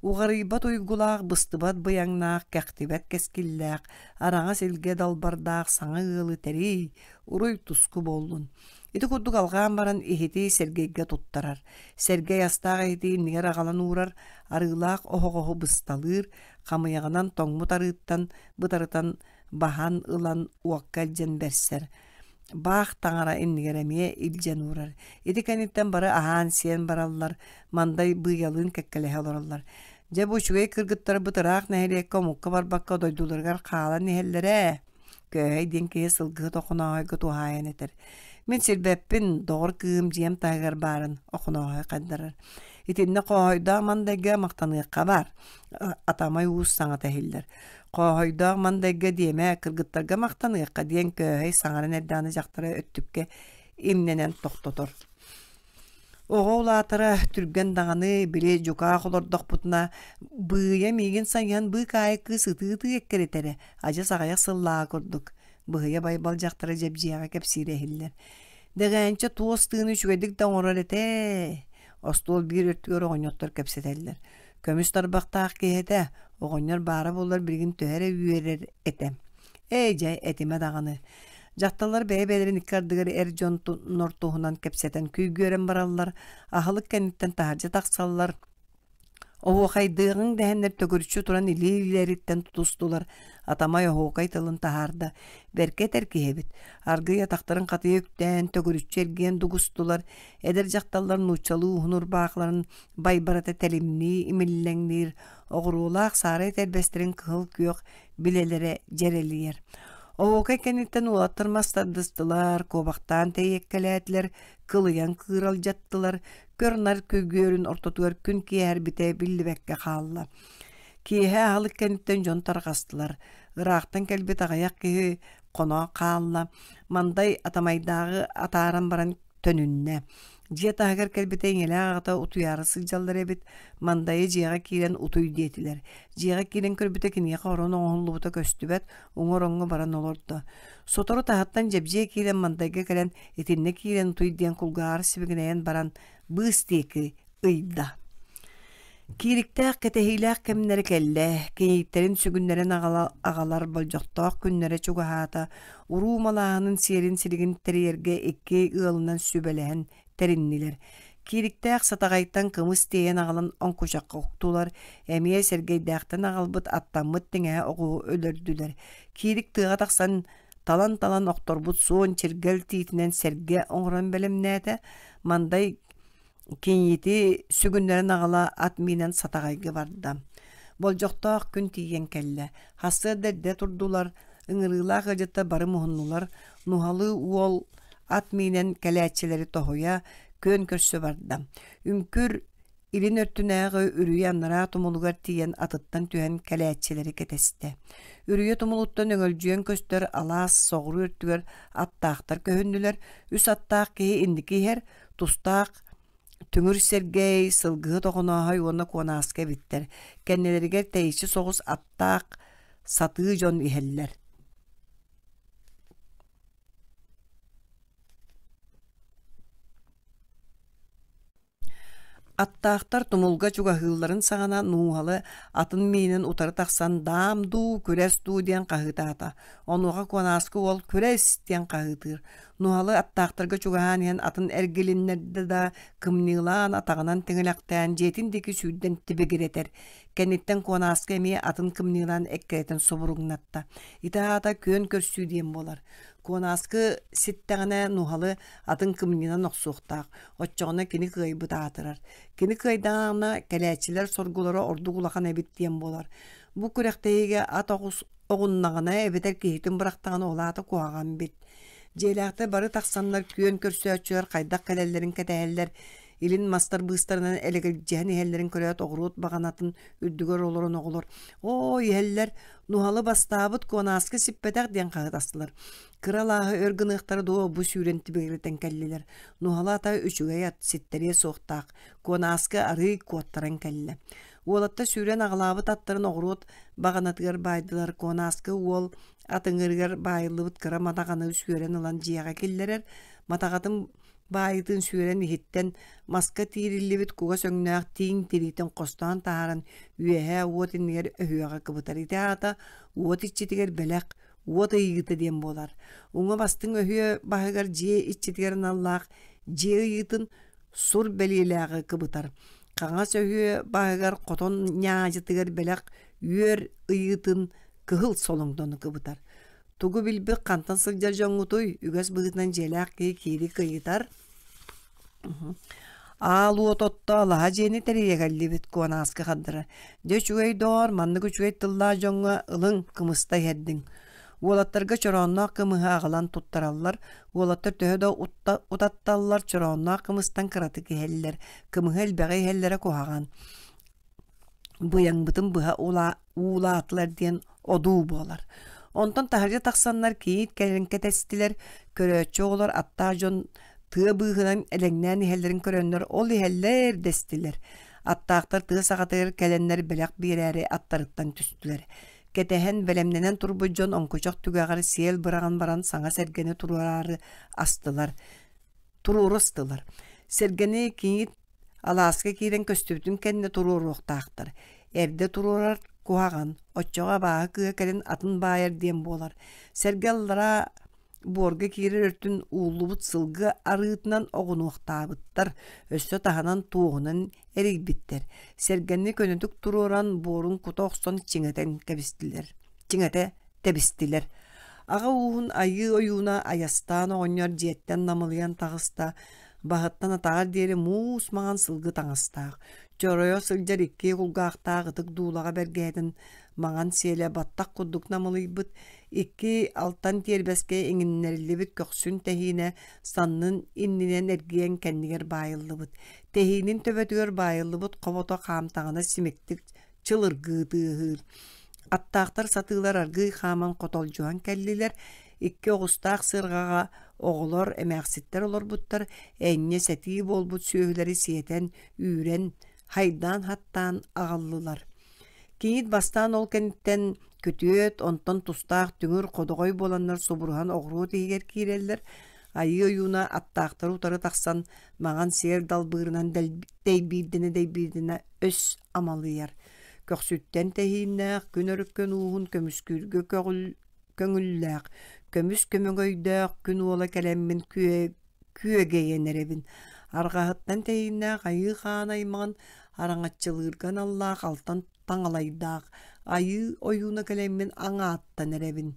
Уҕарыйбат уйгулаах, быстыбат быйаҥнаах, кэхтибэт кэскиллээх, араҥас илгэ далбардаах саҥа ыалы тэрий, уруй-туску буоллун. Ити курдук алҕаан баран иһити Сэргэйгэ туттарар. Сэргэй астаах иһити иннигэр аҕалан уурар, арыылаах оһоҕоһу бысталыыр, хамыйаҕынан тоҥмут арыыттан бытарытан баһан ылан уокка илдьэн бэрсэр. Баах таҥара иннигэр эмиэ илдьэн уурар. Ити кэнниттэн бары аһаан-сиэн бараллар, Мандай быйалыын кэккэлэһэ олороллор. Дьэ бу үчүгэй кыргыттарбыт ыраах нэһилиэккэ омукка барбакка дойдуларыгар хаалан иһэллэр ээ. Көөһөй диэн киһи сылгыһыт Охонооһойго туһаайан этэр: «Мин сирбэппин, доҕор кыыһым дьиэм таһыгар баарын» Охонооһой хардарар. Итиннэ Хооһойдоох Мандайга махтаныахха баар, Атамай уус саҥата иһиллэр. Хооһойдоох Мандайга диэмэ, кыргыттарга махтаныахха диэн Көөһөй саҥаран эрдэҕинэ дьахтара өттүккэ имнэнэн тохтотор. Оҕо улаатара түргэн даҕаны, били дьукаах олордохпутуна, быыйа миигин сайыһан быыкаайык кыыс ытыы-ытыы эккирэтэрэ, адьас аҕыйах сыллааҕы курдук, Быһыйа Байбал дьахтара Дьэбдьиэҕэ кэпсиирэ иһиллэр. Дэгээнчэ туос тыыны үчүгэйдик да оҥорор этэ. Остуол биир өттүгэр оҕонньоттор кэпсэтэллэр. Көмүс тарбахтаах киһи этэ, оҕонньор баара буоллар билигин төһө эрэ үөрэр этэ. Ээ дьэ, этимэ даҕаны. Дьахталлар бэйэ-бэйэлэрин икки ардыгар эр дьоннор туһунан кэпсэтэн күйгүөрэн бараллар, аһылык кэнниттэн таһырдьа тахсаллар, Оһуохайдыаҕыҥ дэһэннэр төгүрүччү туран илии-илиилэриттэн тутустулар, Атамай оһуокай тылын таһаарда, бэркэ этэр киһи эбит. Аргыый атахтарын хатыйа үктээн, төгүрүччү эргийэн дугустулар, эдэр дьахталлар нууччалыы уһун урбаахыларын байбарата тэлимнии имиллэҥниир, оҕуруолаах саарай этэрбэстэрин кыһыл күөх билэлэрэ дьэрэлийэр. Оһуокай кэнниттэн уолаттар мас тардыстылар, куобахтаан тэйиэккэлээтилэр, кылыйан кыыралдьаттылар, көр-нар күйгүөрүн ортотугар күн киэһэрбитэ биллибэккэ хаалла. Киэһэ аһылык кэнниттэн дьон тарҕастылар. Ыраахтан кэлбит аҕыйах киһи хоно хаалла. Мандай Атамайдааҕы атааран баран төнүннэ. Дьиэ таһыгар кэлбитэ ийэлээх аҕата утуйаары сылдьаллар эбит, Мандайы дьиэҕэ киирэн утуй диэтилэр. Дьиэҕэ киирэн көрбүтэ киниэхэ орон оҥоһуллубута көстүбэт, уҥа ороҥҥо баран олордо. Сотору таһыттан Дьэбдьиэ киирэн Мандайга кэлэн итиннэ киирэн утуй диэн кулгааҕар сибигинэйэн баран быыс диэки ыйда. Киириктээх кэтэһиилээх кэмнэрэ кэллэ, кийииттэрин сүгүннэрэн аҕалар болдьохтоох күннэрэ чугаһаата, уруу малааһынын сиэрин силигин тэрийэргэ икки ыалынан сүбэлэһэн тэриннилэр. Киириктээх Сатаҕайтан кымыс тиэйэн аҕалан оҥкучахха уктулар, эмиэ Сэргэйдээхтэн аҕалбыт аттаммыт тиҥэһэ оҕуһу өлөрдүлэр. Киирик тыаҕа тахсан талан-талан охторбут суон чиргэл тиитинэн сэргэ оҥорон бэлэмнээтэ, Мандай Киниити сүгүннэрэн аҕала ат миинэн Сатаҕайга барда. Болдьохтоох күн тиийэн кэллэ. Сарсыарда эрдэ турдулар, ыҥырыылаах ыалдьыттар бары муһуннулар. Нуһалыы уол ат миинэн кэлээччилэри тоһуйа, күөн көрсө барда. Үҥкүр илин өртүнээҕи үрүйэ анараа тумулугар тиийэн атыттан түһэн кэлээччилэри кэтэстэ. Үрүйэ тумулуттан өҥөлдьүйэн көстөр алаас соҕуруу өртүгэр аттаахтар көһүннүлэр. Үс аттаах киһи инники иһэр, Тустаах Түҥүр Сэргэй, Сылгыһыт Охонооһой уонна Куонааска эбиттэр. Кэннилэригэр тэйиччи соҕус аттаах сатыы дьон иһэллэр. Аттаахтар тумулга чугаһыылларын саҕана Нууһалы атын миинин утары тахсан даам дуу, күрэс дуу диэн хаһыытаата. Онуоха Куонааскы уол күрэс диэн хаһыытыыр. Нуһалы аттаахтарга чугаһаан иһэн атын эргилиннэрдэ да, кымньыылаан, атаҕынан тиҥилэхтээн дьиэтин диэки сүүрдэн тибигирэтэр. Кэнниттэн Куонааскы эмиэ атын кымньыылаан эккирэтэн субуруҥнатта. Ити аата күөн көрсүү диэн буолар. Куонааскы ситтэҕинэ Нуһалы атын кымньыынан охсуохтаах, оччоҕуна кини кыайбыт аатырар. Кини кыайдаҕына кэлээччилэр соргулара ордук улахан эбит диэн буолар. Бу күрэхтэһиигэ ат оҕус оҕуннаҕына эбэтэр киһитин бырахтаҕына ол аата куһаҕан бит. Дьиэлээхтэр бары тахсаннар күөн көрсөөччүлэр хайдах кэлэллэрин кэтэһэллэр. Илин мастар быыстарынан элэгэлдьиһэн иһэллэрин көрөөт оҕуруот баҕанатын үрдүгэр олорон оҕолор «Оо, иһэллэр, нуһалы бастаабыт куонааскы сиппэтэх» диэн хаһытастылар. Кыра алааһы өр гыныахтара дуо бу сүүрэн тибигирэтэн кэллилэр. Нуһала ата үчүгэй ат ситтэриэ суохтаах. Куонааскы арыый куоттаран кэллэ. Уолаттар сүүрэн аҕалаабыт аттарын оҕуруот баҕанатыгар баайдылар. Куонааскы уол ат ыҥыырыгар баайыллыбыт кыра матаҕаны сүөрэн ылан дьиэҕэ киллэрэр. Матаҕатын баайытын сүөрэн иһиттэн маска тиириллибит кугас өҥнөөх тииҥ тириитин хостоон таһааран үөһээ уот иннигэр өһүөҕэ кыбытар. Ити аата уот иччитигэр бэлэх, уот ыйыыта диэн буолар. Уҥа бастыҥ өһүө баһыгар дьиэ иччитигэр аналлаах дьиэ ыйыытын сур бэлиэлээҕи кыбытар. Хаҥас өһүө баһыгар хотон ньаадьытыгар бэлэх үөр ыйыытын кыһыл солоҥдону кыбытар. Тугу билбит хантан сылдьар дьоҥҥутуй? Үгэс быһыытынан дьиэлээх киһи киири ыйытар. Аал уот отто алаһа дьиэни тэрийэ кэллибит Куонааскы хардара. Дьэ үчүгэй доор, маннык үчүгэй тыллаах дьоҥҥо ылыҥ, кымыста иһэрдиҥ. Уолаттарга чороонноох кымыһы аҕалан туттараллар. Уолаттар төһө да утатталлар, чороонноох кымыстан кыратык иһэллэр. Кымыһы элбэҕи иһэллэрэ куһаҕан. Быйаҥмытын быһа уулаатылар диэн одуу буолар. Онтон таһырдьа тахсаннар кийиит кэлэн кэтэстилэр, көрөөччү оҕолор аттаах дьон тыа быыһынан элэҥнээн иһэллэрин көрөннөр ол иһэллэр дэстилэр. Аттаахтар тыа саҕатыгар кэлэннэр бэлэх биэрээри аттарыттан түстүлэр. Кэтэһэн, бэлэмнэнэн турбут дьон оҥкучах түгэҕэр сиэл быраҕан баран саҥа сэргэни туруораары астылар. Туруору астылар. Сэргэни кийиит Алааска киирэн көстүбүтүн кэннэ туруоруохтаахтар. Эрдэ туруорар куһаҕан, оччоҕо абааһы кыыһа кэлин атын баайар диэн буолар. Сэргэ аллараа буорга киирэр өртүн ууллубут сылгы арыытынан оҕунуохтаабыттар, өссө таһынан туоһунан эрийбиттэр. Сэргэни көнөтүк туруоран буорун кута охсон чиҥэтэн кэбистилэр. Чиҥэтэ тэбистилэр. Аҕа ууһун айыы ойууна Айастаан оҕонньор дьиэттэн намылыйан таҕыста, баһыттан атаҕар диэри муус маҥан сылгы таҥастаах, чоройо сылдьар икки кулгаахтаах ытык дуулаҕа бэргэһэтин маҥан сиэлэ баттах курдук намылыйбыт, икки алтан тиэрбэскэ иҥиннэриллибит көхсүн тэһиинэ саннын иннинэн эргийэн кэннигэр баайыллыбыт. Тэһиинин төбөтүгэр баайыллыбыт хобото хаамтаҕына симиктик чылыргыы тыаһыыр. Аттаахтар сатыылар аргыый хааман хотолдьуһан кэллилэр, икки оҕустаах сыарҕаҕа оҕолор, эмээхситтэр олорбуттар, энньэ сэтии буолбут сүөһүлэри сиэтэн, үүрэн, хайдаан-хаттаан аҕаллылар. Кийиит бастаан ол кэнниттэн күтүөт, онтон тустаах түҥүр ходоҕой буоланнар субуруһан оҕуруот иһигэр киирэллэр, айыы ойууна аттаахтары утары тахсан маҥан сиэр далбыырынан дэйбиирдэнэ-дэйбиирдэнэ өс амалыйар. Көхсүттэн тэһииннээх, күн өрүккэн ууһун көмүскүүргэ көҥүллээх, көмүс көмөгөйдөөх күн уола кэлэммин күөгэйэн эрэбин. Арҕаһыттан тэһииннээх айыы хаан аймаҕын араҥаччылыырга аналлаах алтан таҥалайдаах айыы ойууна кэлэммин аҥааттан эрэбин.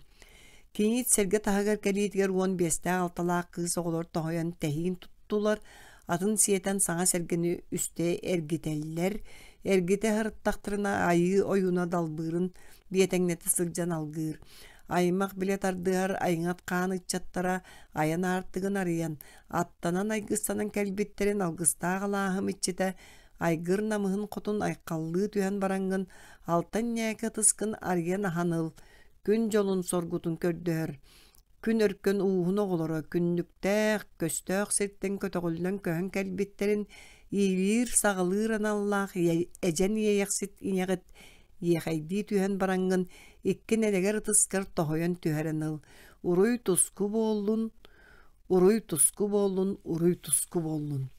Кийиит сэргэ таһыгар кэлиитигэр 15-тээх 6-лаах кыыс оҕолор тоһуйан тэһиин туттулар, атын сиэтэн саҥа сэргэни үстэ эргитэллэр, эргитэ сырыттахтарына айыы ойууна далбыырын биэтэҥнэтэ сылдьан алгыыр. Аймах билэ тардыһар айыҥат хаан ыччаттара айан аартыгын арыйан, аттанан айгыстанан кэлбиттэрин алгыстаах алааһым иччитэ айгыр намыһын хотун айхаллыы түһэн бараҥҥын алтан ньээкэ ытыскын арыйан аһан ыл, күн дьолун соргутун көрдөһөр. Күн өркөн ууһун оҕолоро күннүктээх, көстөөх сиртэн көтөҕүллэн көһөн кэлбиттэрин иилиир-саҕалыыр аналлаах эдьэн иэйэхсит ийэҕит иэхэйдии түһэн бараҥҥын икки нэлэгэр ытыскар тоһуйан түһэрэн ыл, уруй-туску буоллун, уруй-туску буоллун, уруй-туску буоллун.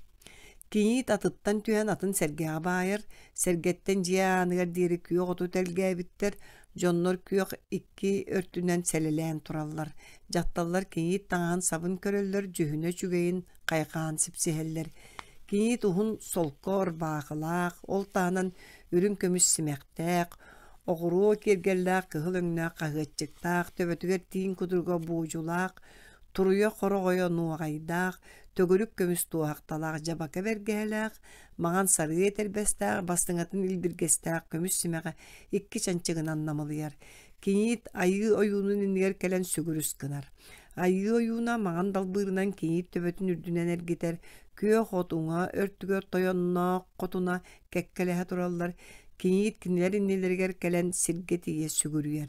Кийиит атыттан түһэн атын сэргэҕэ баайар, сэргэттэн дьиэ ааныгар диэри күөх оту тэлгээбиттэр, дьоннор күөх икки өртүнэн сэлэлээн тураллар. Дьахталлар кийиит таҥаһын сабын көрөллөр, дьүһүнэ үчүгэйин хайҕаан сипсиһэллэр. Кийиит уһун солко ырбаахылаах, ол таһынан үрүҥ көмүс симэхтээх, оҕуруо киэргэллээх кыһыл өҥнөөх хаһыаччыктаах, төбөтүгэр тииҥ кутуруга буодьулаах, туруйа хороҕойо нуоҕайдаах, төгүрүк көмүс туоһахталаах дьабака бэргэһэлээх, маҥан сарыы этэрбэстээх, бастыҥатын илбиргэстээх көмүс симэҕэ икки чанчыгынан намылыйар. Кийиит айыы ойуунун иннигэр кэлэн сүгүрүс гынар. Айыы ойууна маҥан далбыырынан кийиит төбөтүн үрдүнэн эргитэр, Күөх от уҥа өртүгэр тойонноох хотуна кэккэлэһэ тураллар, кийиит кинилэр иннилэригэр кэлэн сиргэ тиийэ сүгүрүйэр.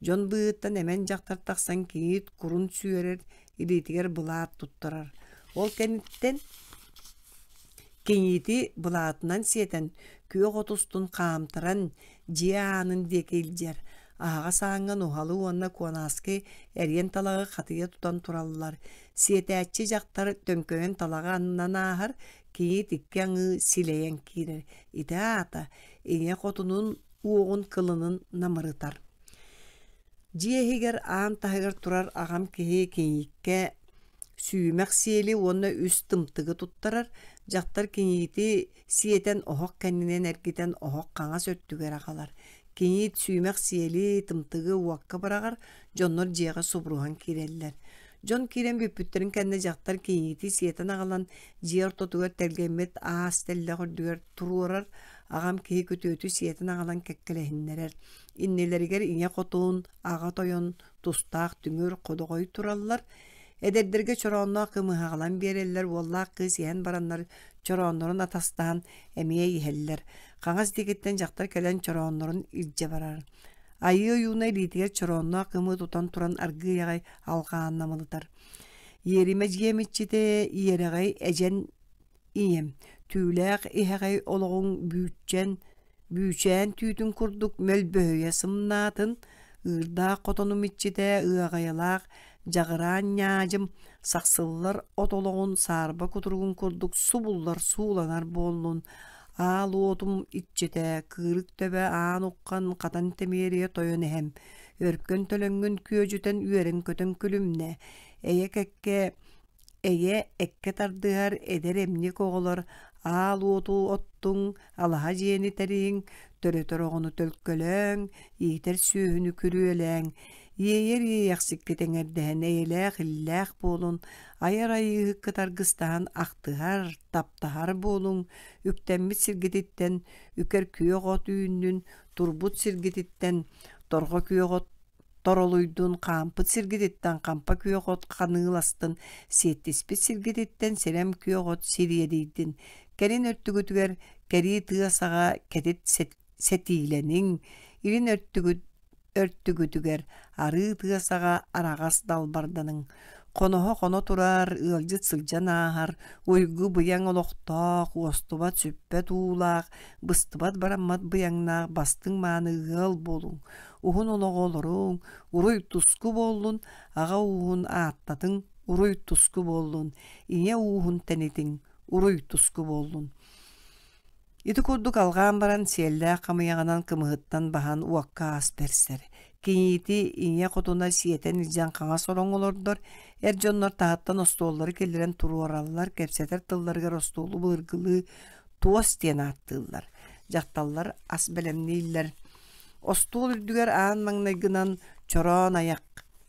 Дьон быыһыттан эмэн дьахтар тахсан кийиит курун сүөрэр, илиитигэр былаат туттарар. Ол кэнниттэн кийиити былаатынан сиэтэн, күөх от устун хаамтаран, дьиэ аанын диэки илдьэр. Аһаҕас ааҥҥа нуһалы уонна куонааскы эриэн талаҕы хатыйа тутан тураллар. Сиэтээччи дьахтар төҥкөйөн талаҕы аннынан ааһар, кийиит икки аҥыы силэйэн киирэр. Ити аата ийэ хотунун уоҕун кылынын намырытар. Дьиэ иһигэр аан таһыгар турар аҕам киһи кийииккэ сүүмэх сиэли уонна үс тымтыгы туттарар, дьахтар кийиити сиэтэн оһох кэннинэн эргитэн оһох хаҥас өттүгэр аҕалар. Кийиит сүүмэх сиэли, тымтыгы уокка быраҕар, дьоннор дьиэҕэ субуруһан киирэллэр. Дьон киирэн бүппүттэрин кэннэ дьахтар кийиити сиэтэн аҕалан дьиэ ортотугар тэлгэммит аас тэллэх үрдүгэр туруорар, аҕам киһи күтүөтү сиэтэн аҕалан кэккэлэһиннэрэр. Иннилэригэр ийэ хотун, аҕа тойон, тустаах түҥүр, ходоҕой тураллар. Эдэрдэргэ чороонноох кымыһы аҕалан биэрэллэр, уоллаах кыыс иһэн бараннар чорооннорун атастаһан эмиэ иһэллэр. Хаҥас диэкиттэн дьахтар кэлэн чорооннорун илдьэ барар. Айыы ойууна илиитигэр чороонноох кымыы тутан туран аргыый аҕай алҕаан намылытар. Иэримэ дьиэм иччитэ, иэрэҕэй эдьэн ийэм, түүлээх иһэҕэй олоҕуҥ бүүччэн бүүчээн түүтүн курдук мөлбөһүйэ сымнаатын, ыырдаах хотонум иччитэ ыаҕайалаах дьаҕыраан ньаадьым, сахсыллар от олоҕун саарба кутуругун курдук субуллар сууланар буоллун, аал уотум иччитэ, кыырык төбө аан уххан хатан тэмиэрийэ тойон эһэм, өркөн төлөҥҥүн күөдьүтэн үөрэн-көтөн күлүмнэ, эйэ кэккэ Эйэ эккэ тардыһар эдэр эмньик оҕолор аал уоту оттуҥ, алаһа дьиэни тэрийиҥ, төрөтөр оҕону төлкөлөөҥ, иитэр сүөһүнү күрүөлээҥ, иэйэр иэйэхсиккит эҥэрдэһэн эйэлээх-иллээх буолун, айар айыыһыккыт аргыстаһан ахтыһар, таптаһар буолуҥ, үктэммит сиргититтэн үкэр күөх от үүннүн, турбут сиргититтэн торҕо күөх от торолуйдун, хаампыт сиргититтэн хампа күөх от ханыыластын, сиэттиспит сиргититтэн сирэм күөх от сириэдийдин, кэлин өртүгүтүгэр кэрии тыа саҕа кэтит сэтиилэниҥ, илин өртүгүт өртүгүтүгэр арыы тыа саҕа араҕас далбарданыҥ. Хоноһо хоно турар, ыалдьыт сылдьан ааһар, уйгу быйаҥ олохтоох, уостубат сүппэт уулаах, быстыбат бараммат быйаҥнаах бастыҥ мааны ыал буолуҥ. Уһун олоҕу олоруҥ, уруй-туску буоллун, аҕа ууһун ааттатыҥ, уруй-туску буоллун, ийэ ууһун тэнитиҥ, уруй-туску буоллун. Ити курдук алҕаан баран сиэллээх хамыйаҕынан кымыһыттан баһан уокка аас бэрсэр. Кийиити ийэ хотуна сиэтэн илдьэн хаҥас ороҥ олордор, эр дьоннор таһыттан остуоллары киллэрэн туруораллар, кэпсэтэр тылларыгар остуолу былыргылыы туос диэн ааттыыллар. Дьахталлар ас бэлэмнииллэр. Остуол үрдүгэр аан маҥнайгынан чороон айах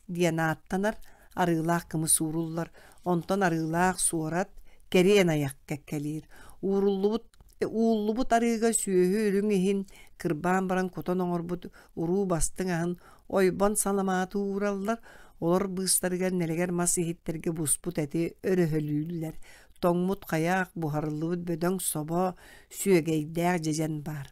диэн ааттанар арыылаах кымыс ууруллар, онтон арыылаах суорат кэриэн айах кэккэлиир. Ууруллубут ууллубут арыыга сүөһү үрүҥ иһин кырбаан баран кутан оҥорбут уруу бастыҥ аһын ойбон саламааты уураллар, олор быыстарыгар нэлэгэр мас иһиттэргэ буспут эти өрөһөлүүллэр. Тоҥмут хайаах, буһарыллыбыт бөдөҥ собо, сүөгэйдээх дьэдьэн баар.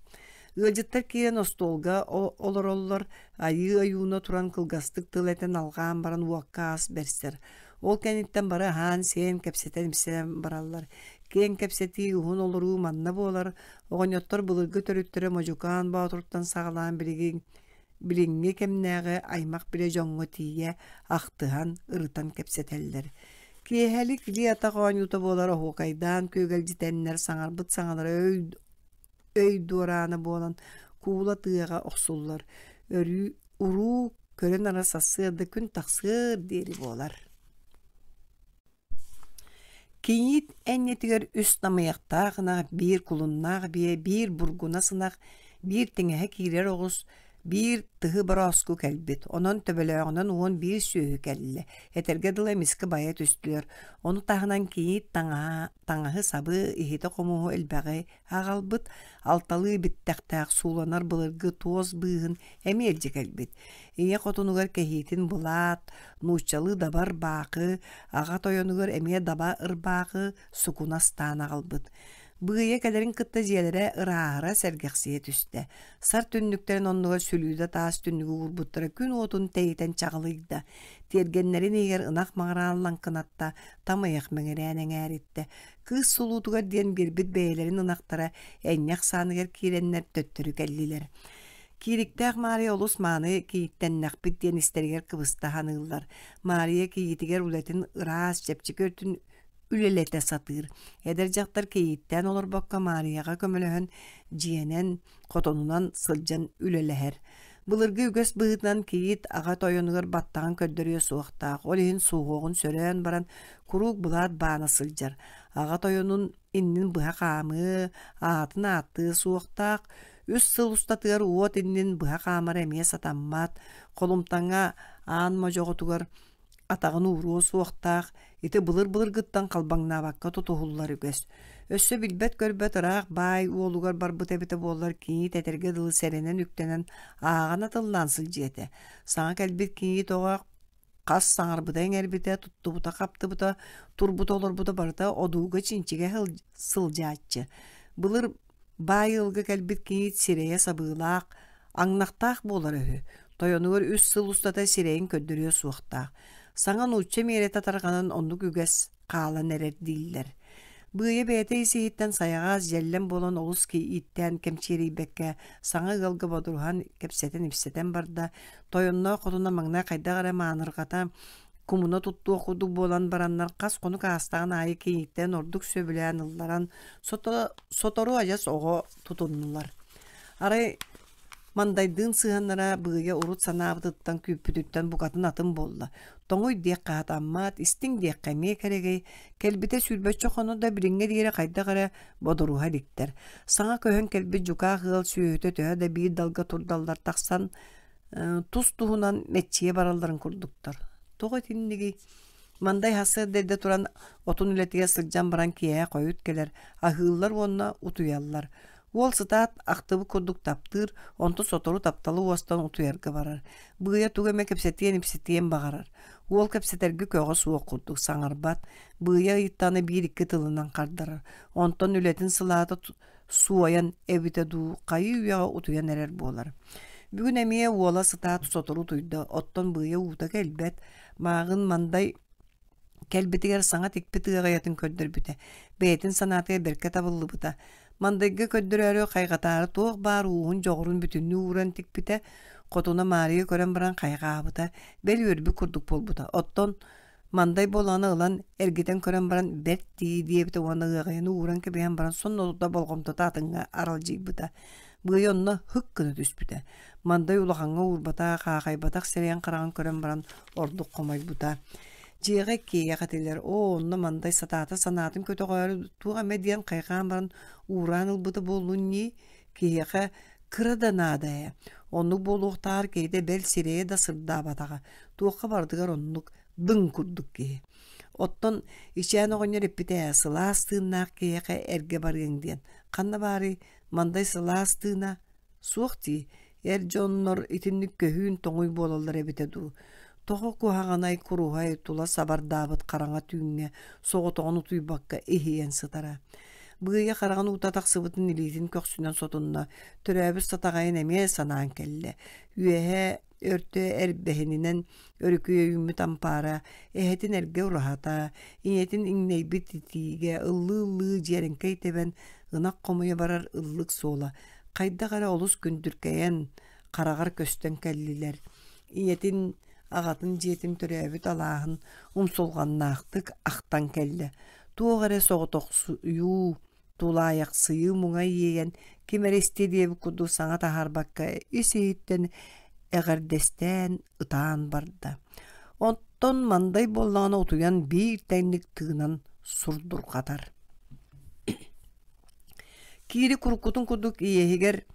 Ыалдьыттар киирэн остуолга олороллор, айыы ойууна туран кылгастык тыл этэн алҕаан баран уокка ас бэрсэр. Ол кэнниттэн бары аһаан-сиэн, кэпсэтэн-ипсэтэн бараллар. Киэҥ кэпсэтии, уһун олоруу манна буолар. Оҕонньоттор былыргы төрүттэрэ Модьукаан Боотуртан саҕалаан билигин билиҥҥи кэмнээҕи аймах-билэ дьоҥҥо тиийэ ахтыһан, ырытан кэпсэтэллэр. Киэһэлик илии-атах оонньуута буолар оһуокайдаан күөгэлдьитэннэр саҥарбыт саҥалара өй өй дуораана буолан куула тыаҕа охсуллар, өрүү уруу көрөн-ара сарсыарда күн тахсыар диэри буолар. Кийиит энньэтигэр үс намыйахтаах ынах, биир кулуннаах биэ, биир бургунас ынах, биир тиҥэһэ киирэр оҕус, Биир тыһы борооску кэлбит, онон төбөлөөҕүнэн 11 сүөһү кэллэ. Этэргэ дылы эмискэ байа түстүлэр. Ону таһынан кийиит таҥаһа, таҥаһы-сабы, иһити-хомуоһу элбэҕи аҕалбыт, алталыы биттэхтээх сууланар былыргы туос быыһын эмиэ илдьэ кэлбит. Ийэ хотунугар кэһиитин былаат, нууччалыы даба ырбаахы, аҕа тойонугар эмиэ даба ырбаахы сукуна астаан аҕалбыт. Быыйа кэлэрин кытта дьиэлэрэ ырааһыра сэргэхсийэ түстэ. Сар түннүктэрин оннугар сүлүүдэ таас түннүгү уурбуттара күн уотун тэйитэн чаҕылыйда. Тиэргэннэрин иһигэр ынах маҥыраан лаҥкынатта, тамайах мэҥирээн эҥээриттэ. Кыыс сулуутугар диэн биэрбит бэйэлэрин ынахтара энньэх сааныгар киирэннэр төттөрү кэллилэр. Киириктээх Маарыйа олус мааны кийииттэннэхпит диэн истэригэр кыбыста саныыллар. Маарыйа кийиитигэр үлэтин ыраас, чэпчэки өртүн үлэлэтэ сатыыр. Эдэр дьахтар кийииттээн олорбокко Маарыйаҕа көмөлөһөн дьиэнэн, хотонунан сылдьан үлэлэһэр. Былыргы үгэс быһыытынан кийиит аҕа тойонугар баттаҕын көрдөрүө суохтаах, ол иһин суһуоҕун сөрөөн баран куруук былаат баана сылдьар. Аҕа тойонун иннин быһа хаамыы, аатын ааттыа суохтаах, үс сыл устатыгар уот иннин быһа хаамара эмиэ сатаммат, холумтаҥҥа аан модьоҕотугар атаҕын ууруо суохтаах, ити былыр-былыргыттан халбаҥнаабакка тутуһуллар үгэс. Өссө билбэт-көрбөт ыраах баай уолугар барбыт эбитэ буоллар кийиит этэргэ дылы сэрэнэн үктэнэн ааҕан атыллаан сылдьыа этэ. Саҥа кэлбит кийиит оҕо хас саҥарбыта-иҥэрбитэ, туттубута-хаптыбыта, турбута-олорбута барыта одууга-чинчигэ сылдьааччы. Былыр Баай ыалга кэлбит кийиит сирэйэ сабыылаах, аҥнахтаах буолара үһү, тойонугар үс сыл устата сирэйин көрдөрүө суохтаах. Саҥа нуучча миэрэтэ тарҕанан оннук үгэс хаалан эрэр дииллэр. Быыйа бэйэтэ ис-иһиттэн сайаҕас, дьэллэм буолан олус кийииттээн кэмчиэрийбэккэ саҥа ыалга бодоруһан кэпсэтэн-ипсэтэн барда, тойонноох хотуна маҥнай хайдах эрэ маанырҕата кумуна туттуох курдук буолан бараннар хас хонук аастаҕын аайы кийииттэн ордук сөбүлээн ылларан сотору адьас оҕо тутуннулар. Арай Мандайдыын сыһыаннара быыйа урут санаабытыттан күүппүтүттэн букатын атын буолла. Тоҥуй диэххэ хатаммат, истиҥ диэххэ эмиэ кэрэгэй, кэлбитэ сүүрбэччэ хоно да билиҥҥэ диэри хайдах эрэ бодоруһа иликтэр. Саҥа көһөн кэлбит дьукаах ыал сүөһүтэ төһө да биир далга турдаллар тахсан тус-туһунан мэччийэ баралларын курдуктар. Тоҕо итиннигий? Мандай сарсыарда эрдэ туран отун үлэтигэр сылдьан баран киэһэ хойут кэлэр, аһыыллар уонна утуйаллар. Уол сытаат ахтыбыт курдук таптыыр, онтон сотору тапталы уостан утуйарга барар. Быыйа тугу эмэ кэпсэтиэн-ипсэтиэн баҕарар. Уол кэпсэтэргэ көҕө суох курдук саҥарбат, Быыйа ыйыттаҕына биир-икки тылынан хардарар. Онтон үлэтин сылаата суойан эбитэ дуу, хайыы-үйэҕэ утуйан эрэр буолар. Бүгүн эмиэ уола сытаат сотору утуйда, оттон быыйа уута кэлбэт, мааҕын Мандай кэлбитигэр саҥа тикпит ыаҕайатын көрдөрбүтэ, бэйэтин санаатыгар бэркэ табыллыбыта. Мандайга көрдөрөөрү хайҕатаары туох баар ууһун-дьоҕурун бүтүннүү ууран тикпитэ, хотуна Маарыйа көрөн баран хайҕаабыта, бэл үөрбүт курдук буолбута. Оттон Мандай буолаҕына ылан, эргитэн көрөн баран бэрт дии диэбитэ уонна ыаҕайаны ууран кэбиһэн баран сонно тута болҕомтото атыҥҥа аралдьыйбыта. Быайа онно һык гына түспүтэ. Мандай улахаҥҥа уурбатах, аахайбатах сирэйин хараҕын көрөн баран ордук хомойбута. Дьиэҕэ иккиэйэх этилэр, оо, онно Мандай сатаата санаатын көтөҕөөрү туох эмэ диэн хайҕаан баран уураан ылбыта буоллун ньии, киһиэхэ кыра да наада ээ. Оннук буолуохтааҕар киһитэ бэл сирэйэ да сырдаабатаҕа, туохха барытыгар оннук дыҥ курдук киһи. Оттон ичээн оҕонньор эппитэ ээ, сылаас тыыннаах киһиэхэ эргэ барыаҥ диэн. Ханна баарый, Мандай сылаас тыына? Суох дии, эр дьоннор итинник көһүүн тоҥуй буолаллар эбитэ дуу. Тоҕо куһаҕанай куруһай тула сабардаабыт хараҥа түүҥҥэ соҕотоҕун утуйбакка иһийэн сытара. Быыйа хараҕын уута тахсыбытын илиитин көхсүнэн сотунна, төрөөбүт сатаҕайын эмиэ санаан кэллэ. Үөһэ өртө эрбэһининэн өрүкүйэ үүммүт ампаара, эһэтин эргэ ураһата, ийэтин иҥнэйбит итиигэ ыллыы-ыллыы дьиэрэҥкэй тэбэн ынах хомуйа барар ыллык суола хайдах эрэ олус күндүркэйэн хараҕар көстөн кэллилэр. Ийэтин, аҕатын дьиэтин төрөөбүт алааһын умсулҕаннаахтык ахтан кэллэ. Туох эрэ соҕотохсуйуу, тулаайахсыйыы муҥа иэйэн, ким эрэ истиэ диэбит курдук саҥа таһаарбакка ис-иһиттэн эҕэрдэстээн ытаан барда. Оттон Мандай буоллаҕына утуйан биир тэҥник тыынан сурдурҕатар. Киири куруккутун курдук иэһигэр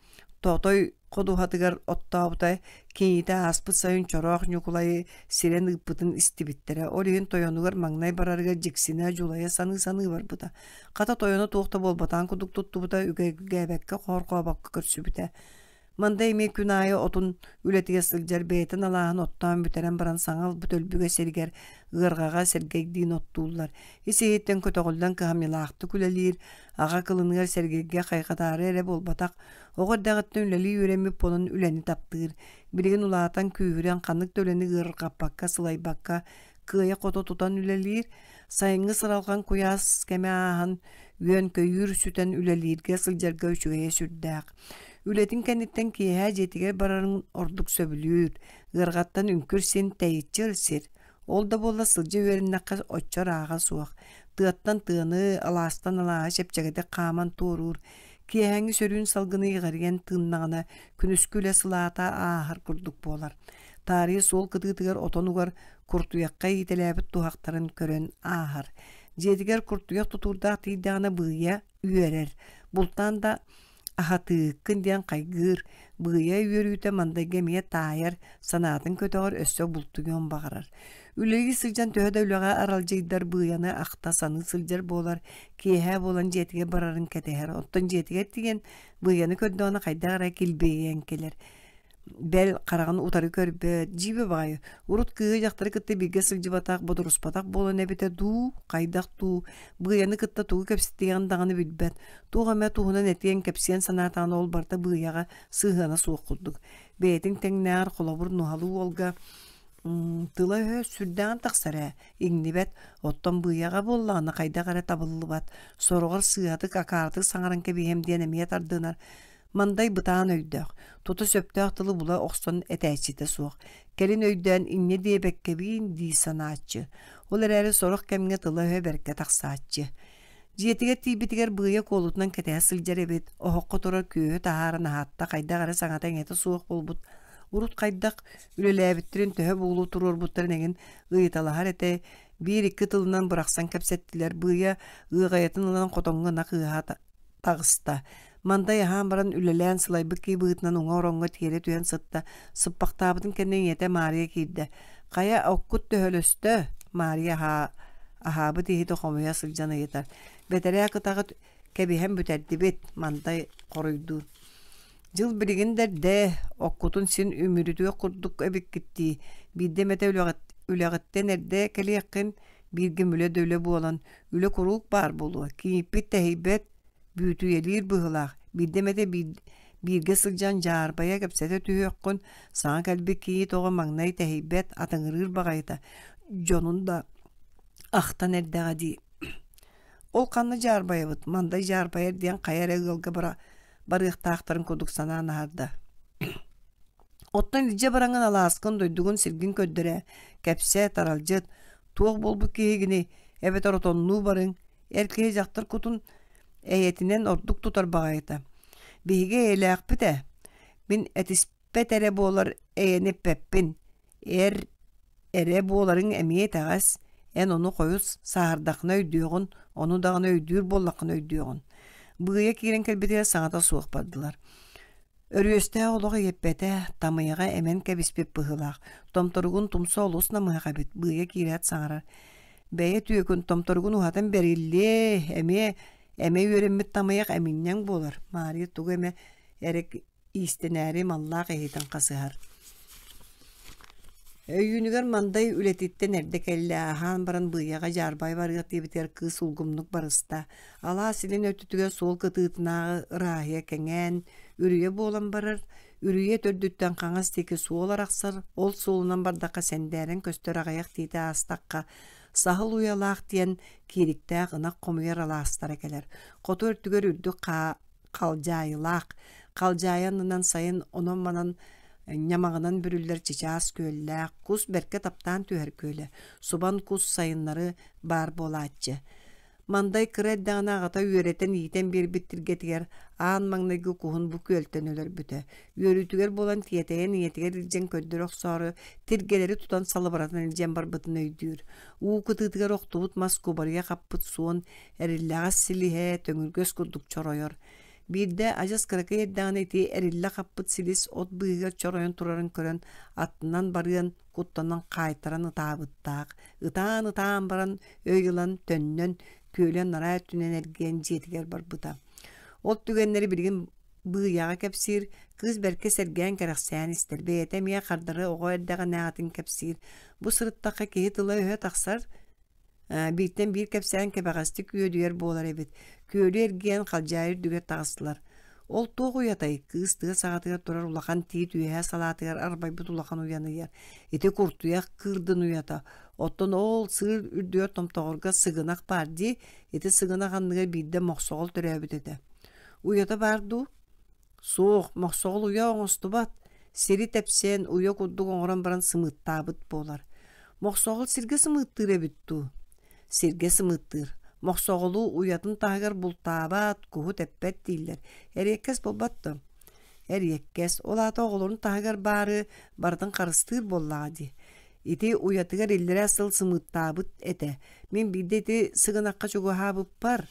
тоотой Ходуһатыгар оттообута, кийиитэ ааспыт сайын Чороох Ньукулайы сирэн ыыппытын истибиттэрэ. Ол иһин тойонугар маҥнай барарыгар дьиксинэ, дьулайа саныы-саныы барбыта. Хата тойоно туох да буолбатаҕын курдук туттубута, үгэргээбэккэ, хоорхообокко көрсүбүтэ. Манда эмиэ күн аайы отун үлэтигэр сылдьар бэйэтин алааһын оттоон бүтэрэн баран саҥа ылбыт өлбүгэ сиригэр ыарҕаҕа Сэргэйдиин оттууллар. Ис-иһиттэн көтөҕүллэн кыһамньылаахтык үлэлиир, аҕа кылыныгар Сэргэйгэ хайҕатаары эрэ буолбатах, Оҕо эрдэҕиттэн үлэлии үөрэммит буолан үлэни таптыыр. Билигин улаатан, күүһүрэн, ханнык да үлэни ыарырҕаппакка, сылайбакка, кыайа-хото тутан үлэлиир. Сайыҥҥы сыралҕан куйаас кэмэ ааһан, үөн-көйүүр сүтэн үлэлииргэ сылдьарга үчүгэйэ сүрдээх. Үлэтин кэнниттэн киэһэ дьиэтигэр барарын ордук сөбүлүүр. Ыарҕаттан үҥкүр син тэйиччи ылсыр. Ол да буоллар сылдьа үөрэннэххэ оччо ырааҕа суох. Тыаттан тыаны, алаастан алааһы чэпчэкитик хааман туоруур. Киэһээҥҥи сөрүүн салгыны иҕэрийэн тыыннаҕына, күнүскү үлэ сылаата ааһар курдук буолар. Таарыйа суол кытыытыгар отон угар куртуйахха иитэлээбит туһахтарын көрөн ааһар. Дьиэтигэр куртуйах тутуурдаах тиийдэҕинэ быыйа үөрэр. Бултаан да аһатыыккын диэн хайгыыр, быыйа үөрүүтэ мандайга эмиэ таайар, санаатын көтөҕөр, өссө бултуйуон баҕарар. Үлэлии сылдьан төһө да үлэҕэ аралдьыйдар быыйаны ахта саныы сылдьар буолар, киэһэ буолан дьиэтигэр барарын кэтэһэр. Оттон дьиэтигэр тиийэн быыйаны көрдөҕүнэ хайдах эрэ килбиэйэн кэлэр. Бэл, хараҕын утары көрбөт, дьиибэ баҕайы, урут кыыһы дьахтары кытта бииргэ сылдьыбатах, бодоруспатах буолан эбитэ дуу, хайдах дуу, быыйаны кытта тугу кэпсэтиэҕин даҕаны билбэт, туох эмэ туһунан этиэн, кэпсиэн санаатаҕына ол барыта быыйаҕа сыһыана суох курдук. Бэйэтин тэҥнээҕэр холобур нуһалы уолга тыла-өһө сүрдээҕин тахсар ээ, иҥнибэт, оттон быыйаҕа буоллаҕына хайдах эрэ табыллыбат, сороҕор сыыһатык, акаарытык саҥаран кэбиһиэм диэн эмиэ тардынар. Мандай бытаан өйдөөх, тута сөптөөх тылы була охсон этээччитэ суох, кэлин өйдөөн инньэ диэбэккэбиин дии санааччы. Ол эрээри сорох кэмҥэ тыла-өһө бэркэ тахсааччы. Дьиэтигэр тиийбитигэр быыйа куолутунан кэтэһэ сылдьар эбит, оһоххо турар күөһү таһааран аһатта, хайдах эрэ саҥата-иҥэтэ суох буолбут. Урут хайдах үлэлээбиттэрин, төһө буолу туруорбуттарын эҥин ыйыталаһар этэ, биир-икки тылынан бырахсан кэпсэттилэр, быыйа ыаҕайатын ылан хотоҥҥо ынах ыаһа таҕыста. Мандай аһаан баран үлэлээн сылайбыт киһи быһыытынан уҥа ороҥҥо тиэрэ түһэн сытта, сыппахтаабытын кэннэ ийэтэ Маарыйа киирдэ: «Хайа, оккут төһөлөстө?» Маарыйа аһаа, аһаабыт иһити хомуйа сылдьан ыйытар. «Бэтэрээ кытаҕыт кэбиһэн бүтэрдибит», Мандай хоруйдуур. «Дьыл билигин да эрдэ, оккутун син үмүрүтүөх курдук эбиккит дии, биирдэ эмэтэ үлэҕиттэн эрдэ кэлиэххин, бииргэ үлэ да үлэ буолан, үлэ куруук баар буолуо, кийииппит тэһийбэт, бүөтүйэлиир быһыылаах, биирдэ эмэтэ бииргэ сылдьан дьаарбайа кэпсэтэ түһүөххүн, саҥа кэлбит кийиит оҕо маҥнай тэһийбэт, атыҥырыыр баҕайыта, дьонун да ахтан эрдэҕэ дии. Ол ханна дьаарбайабыт, мандай дьаарбайар диэн хайа эрэ ыалга бара барыахтаахтарын курдук санаан аһарда. Оттон илдьэ бараҥҥын алааскын, дойдугун, сиргин көрдөрө, кэпсээ, таралдьыт, туох буолбут киһигиний, эбэтэр отоннуу барыҥ, эр киһи дьахтар кутун эйэтинэн ордук тутар баҕайыта. Биһиги эйэлээхпит ээ, мин этиспэт эрэ буолар эйэни эппэппин, эр эрэ буоларыҥ эмиэ итэҕэс, эн ону хойут сааһырдаххына өйдүөҕүн, ону даҕаны өйдүүр буоллаххына өйдүөҕүн. Быыйа киирэн кэлбитигэр саҥата суох бардылар. Өрүөстээх олох иэппэтэ, тамыйаҕа эмэн кэбиспит быһыылаах, томторугун тумса олус намыһах эбит, быыйа киирээт саҥарар: «Бэйэ түөкүн томторугун уһатан бэриллиэ, эмиэ эмэ үөрэммит тамыйах эминньэҥ буолар», Маарыйа тугу эмэ эрэ иистэнээри маллаах иһитин хасыһар. Өйүүнүгэр Мандай үлэтиттэн эрдэ кэллэ, аһаан баран быыйаҕа дьаарбай барыах диэбитигэр кыыс улгумнук барыста. Алаас илин өттүтүгэр суол кытыытынааҕы ырааһыйа кэҥээн, үрүйэ буолан барар. Үрүйэ төрдүттэн хаҥас диэки суол арахсар, ол суолунан бардахха сэндээрэн көстөр аҕыйах тиити аастахха, саһыл уйалаах диэн киириктээх ынах хомуйар алаастара кэлэр. Хоту өртүгэр үрдүк хаа халдьаайылаах, халдьаайы аннынан сайын онон-манан ньамаҕынан бүрүллэр чычаас күөллээх, кус бэркэ таптаан түһэр күөлэ, субан кус сайыннары баар буолааччы. Мандай кыра эрдэҕинэ аҕата үөрэтэн иитэн биэрбит тиргэтигэр аан маҥнайгы куһун бу күөлтэн өлөрбүтэ. Үөрүүтүгэр буолан тиэтэйэн ийэтигэр илдьэн көрдөрө охсоору тиргэлэри тутан салыбыратан илдьэн барбытын өйдүүр. Уу кытыытыгар охтубут мас кубарыйа хаппыт суон, эриллэҕэс силиһэ төҥүргэс курдук чоройор. Биирдэ адьас кыракый эрдэҕинэ ити эриллэ хаппыт силис от быыһыгар чоройон турарын көрөн, аттынан барыан куттанан хаайтаран ытаабыттаах. Ытаан-ытаан баран өй ылан төннөн, күөлү анараа өттүнэн эргийэн дьиэтигэр барбыта. Ол түгэннэри билигин Быыйаҕа кэпсиир, кыыс бэркэ сэргээн кэрэхсээн истэр, бэйэтэ эмиэ хардары оҕо эрдэҕинээҕитин кэпсиир. Бу сырыттахха киһи тыла-өһө тахсар, бииртэн биир кэпсээн кэбэҕэстик үөдүйэр буолар эбит. Күөлү эргийэн халдьаайы үрдүгэр таҕыстылар. Ол туох уйатай? Кыыс тыа саҕатыгар турар улахан тиит үөһээ салаатыгар арбайбыт улахан уйаны ыйар. Ити куртуйах кыырдын уйата. Оттон ол сыыр үрдүгэр томтоҕорго сыгынах баар дии. Ити сыгынах анныгар биирдэ мохсоҕол төрөөбүт этэ. Уйата баар дуу? Суох, мохсоҕол уйа оҥостубат, сири тэпсэн, уйа курдук оҥорон баран сымыыттаабыт буолар. Мохсоҕол сиргэ сымыыттыыр эбит дуу? Сиргэ сымыыттыыр. Мохсоҕолу уйатын таһыгар бултаабат, куһу тэппэт дииллэр. Эриэккэс буолбат дуо? Эриэккэс. Ол аата оҕолорун таһыгар баары барытын харыстыыр буоллаҕа дии. Ити уйатыгар иллэрээ сыл сымыыттаабыт этэ. Мин биирдэ ити сыгынахха чугаһаабыппар,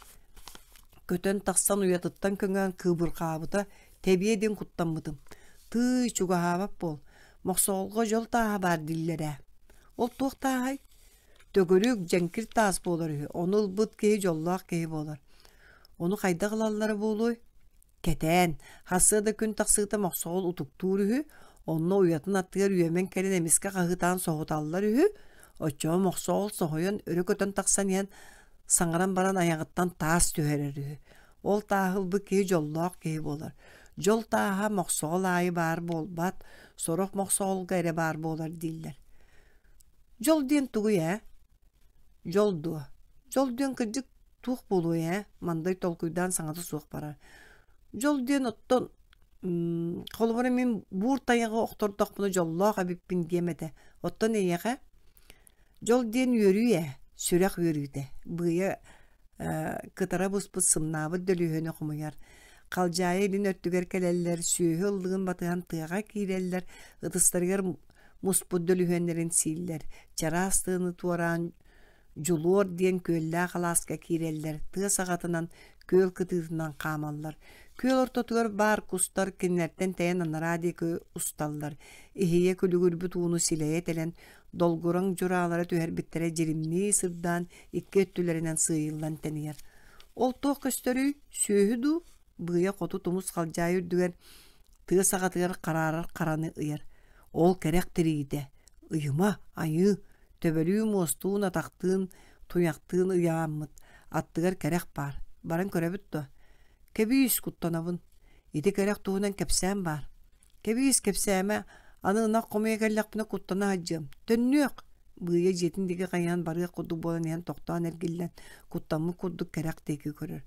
Көтөн тахсан уйатыттан көҥөөн кыыбырҕаабыта, тэбиэ диэн куттаммытым. Тыый, чугаһаабат буол, Мохсоҕолго дьол тааһа баар дииллэр ээ. Ол туох тааһай? Төгүрүк, дьэҥкир таас буолар үһү, ону ылбыт киһи дьоллоох киһи буолар. Ону хайдах ылаллара буолуой? Кэтээн, сарсыарда күн тахсыыта Мохсоҕол утуктуур үһү, онно уйатын аттыгар үөмэн кэлэн эмискэ хаһыытаан соһуталлар үһү, оччоҕо Мохсоҕол соһуйан өрө көтөн тахсан иһэн саҥаран баран айаҕыттан таас түһэрэр үһү. Ол тааһы ылбыт киһи дьоллоох киһи буолар. Дьол тааһа Мохсоҕол аайы баар буолбат, сорох Мохсоҕолго эрэ баар буолар дииллэр. Дьол диэн тугуй ээ? Дьол дуо? Дьол диэн кырдьык туох буолуой ээ? Мандай толкуйдаан саҥата суох барар. Дьол диэн оттон холобура мин буур тайаҕы охтордохпуна дьоллоох эбиппин диэм этэ. Оттон эйиэхэ дьол диэн үөрүү ээ, сүрэх үөрүүтэ. Быйа кытара буспут сымнаабыт дөлүһүөнү хомуйар. Халдьаайы илин өттүгэр кэлэллэр, сүөһү ыллыгын батыһан тыаҕа киирэллэр, ытыстарыгар муспут дөлүһүөннэрин сииллэр, чараас тыаны туораан Дьулуор диэн күөллээх алааска киирэллэр, тыа саҕатынан, күөл кытыытынан хаамаллар. Күөл ортотугар баар кустар кинилэртэн тэйэн анараа диэки усталлар. Иһийэ күлүгүрбүт ууну силэйэ тэлэн, долгураҥ дьураалара түһэрбиттэрэ дьиримнии сырдаан икки өттүлэринэн сыыйыллан тэнийэр. Ол туох көстөрүй? Сүөһү дуу? Быйа хоту тумус халдьаайы үрдүгэр тыа саҕатыгар хараарар хараны ыйар. Ол кэрэх тириитэ, ыйыма, айыы, төбөлүү муостуун, атахтыын, туйахтыын ыйааммыт, аттыгар кэрэх баар. Баран көрөбүт дуо? Кэбиис, куттанабын. Ити кэрэх туһунан кэпсээн баар. Кэбиис, кэпсээмэ, аны ынах хомуйа кэллэхпинэ куттана сылдьыам. Төннүөх! Быыйа дьиэтин диэки хайыһан барыах курдук буолан иһэн тохтоон эргиллэн, куттаммыт курдук кэрэх диэки көрөр.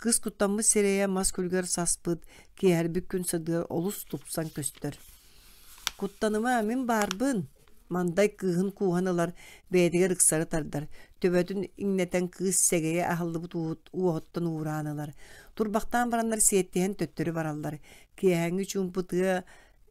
Кыыс куттаммыт сирэйэ мас күлүгэр саспыт, киэһэрбит күн сырдыгар олус тупсан көстөр. «Куттаныма, мин баарбын!» Мандай кыыһын кууһан ылар, бэйэтигэр ыксары тардар, төбөтүн иҥнэтэн кыыс сэгэйэ аһыллыбыт уоһуттан уураан ылар. Турбахтаан бараннар сиэттиһэн төттөрү бараллар. Киэһээҥҥи чуумпу тыа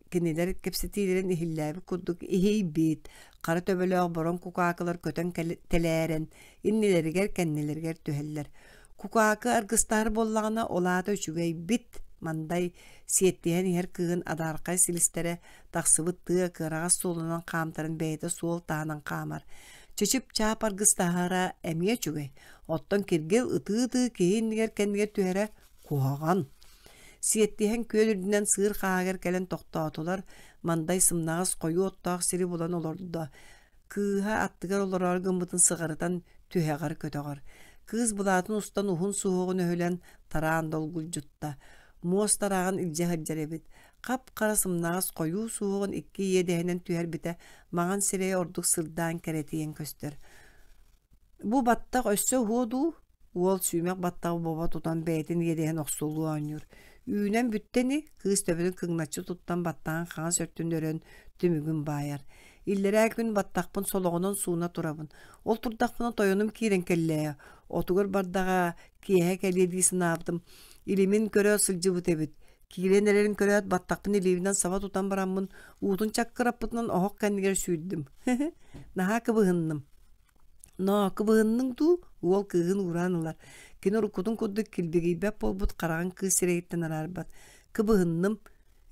кинилэр кэпсэтиилэрин иһиллээбит курдук иһийбит, хара төбөлөөх бороҥ кукаакылар көтөн тэлээрэн, иннилэригэр-кэннилэригэр түһэллэр. Кукаакы аргыстаһар буоллаҕына, ол аата үчүгэйбит, Мандай сиэттиһэн иһэр кыыһын адаархай силистэрэ тахсыбыт тыа кыараҕас суолунан хаамтаран бэйэтэ суол таһынан хаамар. Чычып-чаап аргыстаһара эмиэ үчүгэй, оттон киргил ытыы-ытыы киһи иннигэр-кэннигэр түһэрэ куһаҕан. Сиэттиһэн күөл үрдүнэн сыыр хааһыгар кэлэн тохтоотулар, Мандай сымнаҕас хойуу оттоох сири булан олордо. Кыыһа аттыгар олороору гыммытын сыҕарытан түһэҕэр көтөҕөр. Кыыс былаатын устан уһун суһуоҕун өһүлэн тараан долгулдьутта. Муос тарааҕын илдьэ сылдьар эбит. Хап-хара сымнаҕас хойуу суһуоҕун икки иэдэһинэн түһэрбитэ маҥан сирэйэ ордук сырдаан кэрэтийэн көстөр. Бу баттах өссө уһуо дуу? Уол сүүмэх баттаҕы бобо тутан бэйэтин иэдэһин охсулуу оонньуур. Үүнэн бүттэ ини, кыыс төбөтүн кыҥначчы туттан баттаҕын хаҥас өттүн өрөн түмүгүн баайар. Иллэрээ күн баттахпын солоҕунан сууна турабын. Ол турдахпына тойонум киирэн кэллэ ээ. Отугар бардаҕа, киэһэ кэлиэ дии санаабытым. Илимин көрө сылдьыбыт эбит. Киирэн эрэрин көрөөт, баттахпын илиибинэн саба тутан бараммын, уутун чаккыраппытынан оһох кэннигэр сүүрдүм. Наһаа кыбыһынным. Ноо, кыбыһынныҥ дуу? Уол кыыһын уураан ылар. Кини уруккутун курдук килбигийбэт буолбут хараҕын кыыс сирэйиттэн араарбат. Кыбыһынным.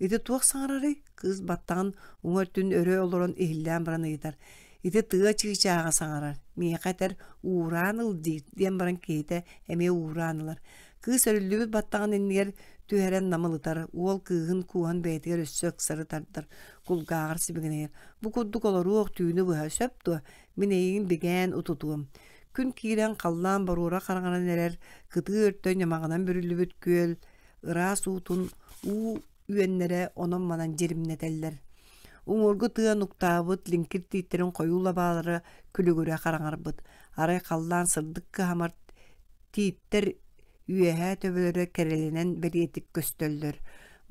Ити туох саҥарарый? Кыыс баттаҕын уҥа өттүн өрө олорон иһиллээн баран ыйытар. Ити тыа чыычааҕа саҥарар. Миэхэ этэр уураан ыл диир диэн баран киһитэ эмиэ уураан ылар. Кыыс өрүллүбүт баттаҕын иннигэр түһэрэн намылытар, уол кыыһын кууһан бэйэтигэр өссө ыксары тардар, кулгааҕар сибигинэйэр. Бу курдук олоруох түүнү быһа сөп дуо? Мин эйигин бигээн утутуом. Күн киирэн халлаан боруора хараҥаран эрэр, кытыы өртө ньамаҕынан бүрүллүбүт күөл ыраас уутун уу үөннэрэ онон-манан дьиримнэтэллэр. Уҥуоргу тыа нуктаабыт лиҥкир тииттэрин хойуу лабаалара күлүгүрэ хараҥарбыт. Арай халлаан сырдык кыһамар тииттэр үөһээ төбөлөрө кэрэлэнэн бэлиэтик көстөллөр.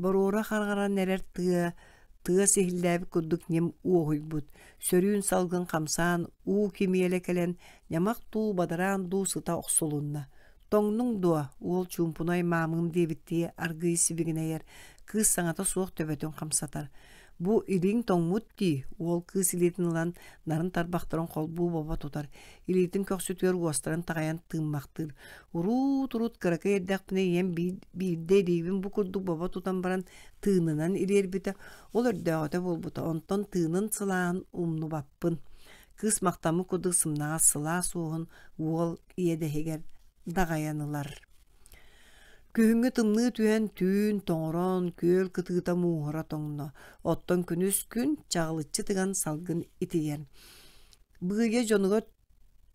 Боруора хараҥаран эрэр тыа тыас иһиллээбит курдук ньим уоһуйбут. Сөрүүн салгын хамсаан, уу кимиэлэ кэлэн, ньамах дуу, бадараан дуу сыта охсулунна. Тоҥнуҥ дуо? Уол чуумпунай маамыым диэбиттии аргыый сибигинэйэр, кыыс саҥата суох төбөтүн хамсатар. Бу илииҥ тоҥмут дии, уол кыыс илиитин ылан нарын тарбахтарын холбуу бобо тутар, илиитин көхсүтүгэр уостарын таҕайан тыыммахтыыр. Уруут-урут кыракый эрдэхпинэ ийэм биирдэ илиибин бу курдук бобо тутан баран тыынынан ириэрбитэ, ол өрдөөҕүтэ буолбута, онтон тыынын сылааһын умнубаппын. Кыыс махтаммыт курдук сымнаҕас сылаас уоһун уол иэдэһигэр даҕайан ылар. Күһүҥҥү тымныы түһэн түүн тоҥорон, күөл кытыыта мууһура тоҥно, оттон күнүс күн чаҕылыччы тыган салгын итийэр. Быыйа дьонугар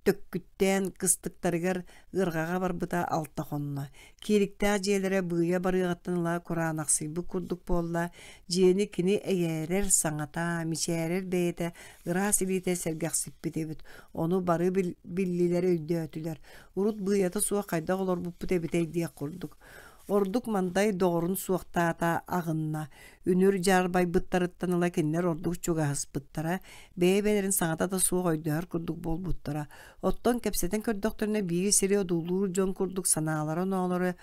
төккүттээн кыстыктарыгар ыарҕаҕа барбыта алта хонно. Киириктээх дьиэлэрэ быыйа барыаҕыттан ыла кураанахсыйбыт курдук буолла, дьиэни кини эйээрэр саҥата, мичээрэр бэйэтэ ыраас илиитэ сэргэхсиппит эбит. Ону бары биллилэр өйдөөтүлэр. Урут быыйата суох хайдах олорбуппут эбитэй диэх курдук. Ордук Мандай доҕорун суохтаата аҕынна. Үнүр дьаарбайбыттарыттан ыла кинилэр ордук чугаһыспыттара, бэйэ-бэйэлэрин саҥата да суох өйдөһөр курдук буолбуттара. Оттон кэпсэтэн көрдөхтөрүнэ биир сири одуулуур дьон курдук санаалара-оноолоро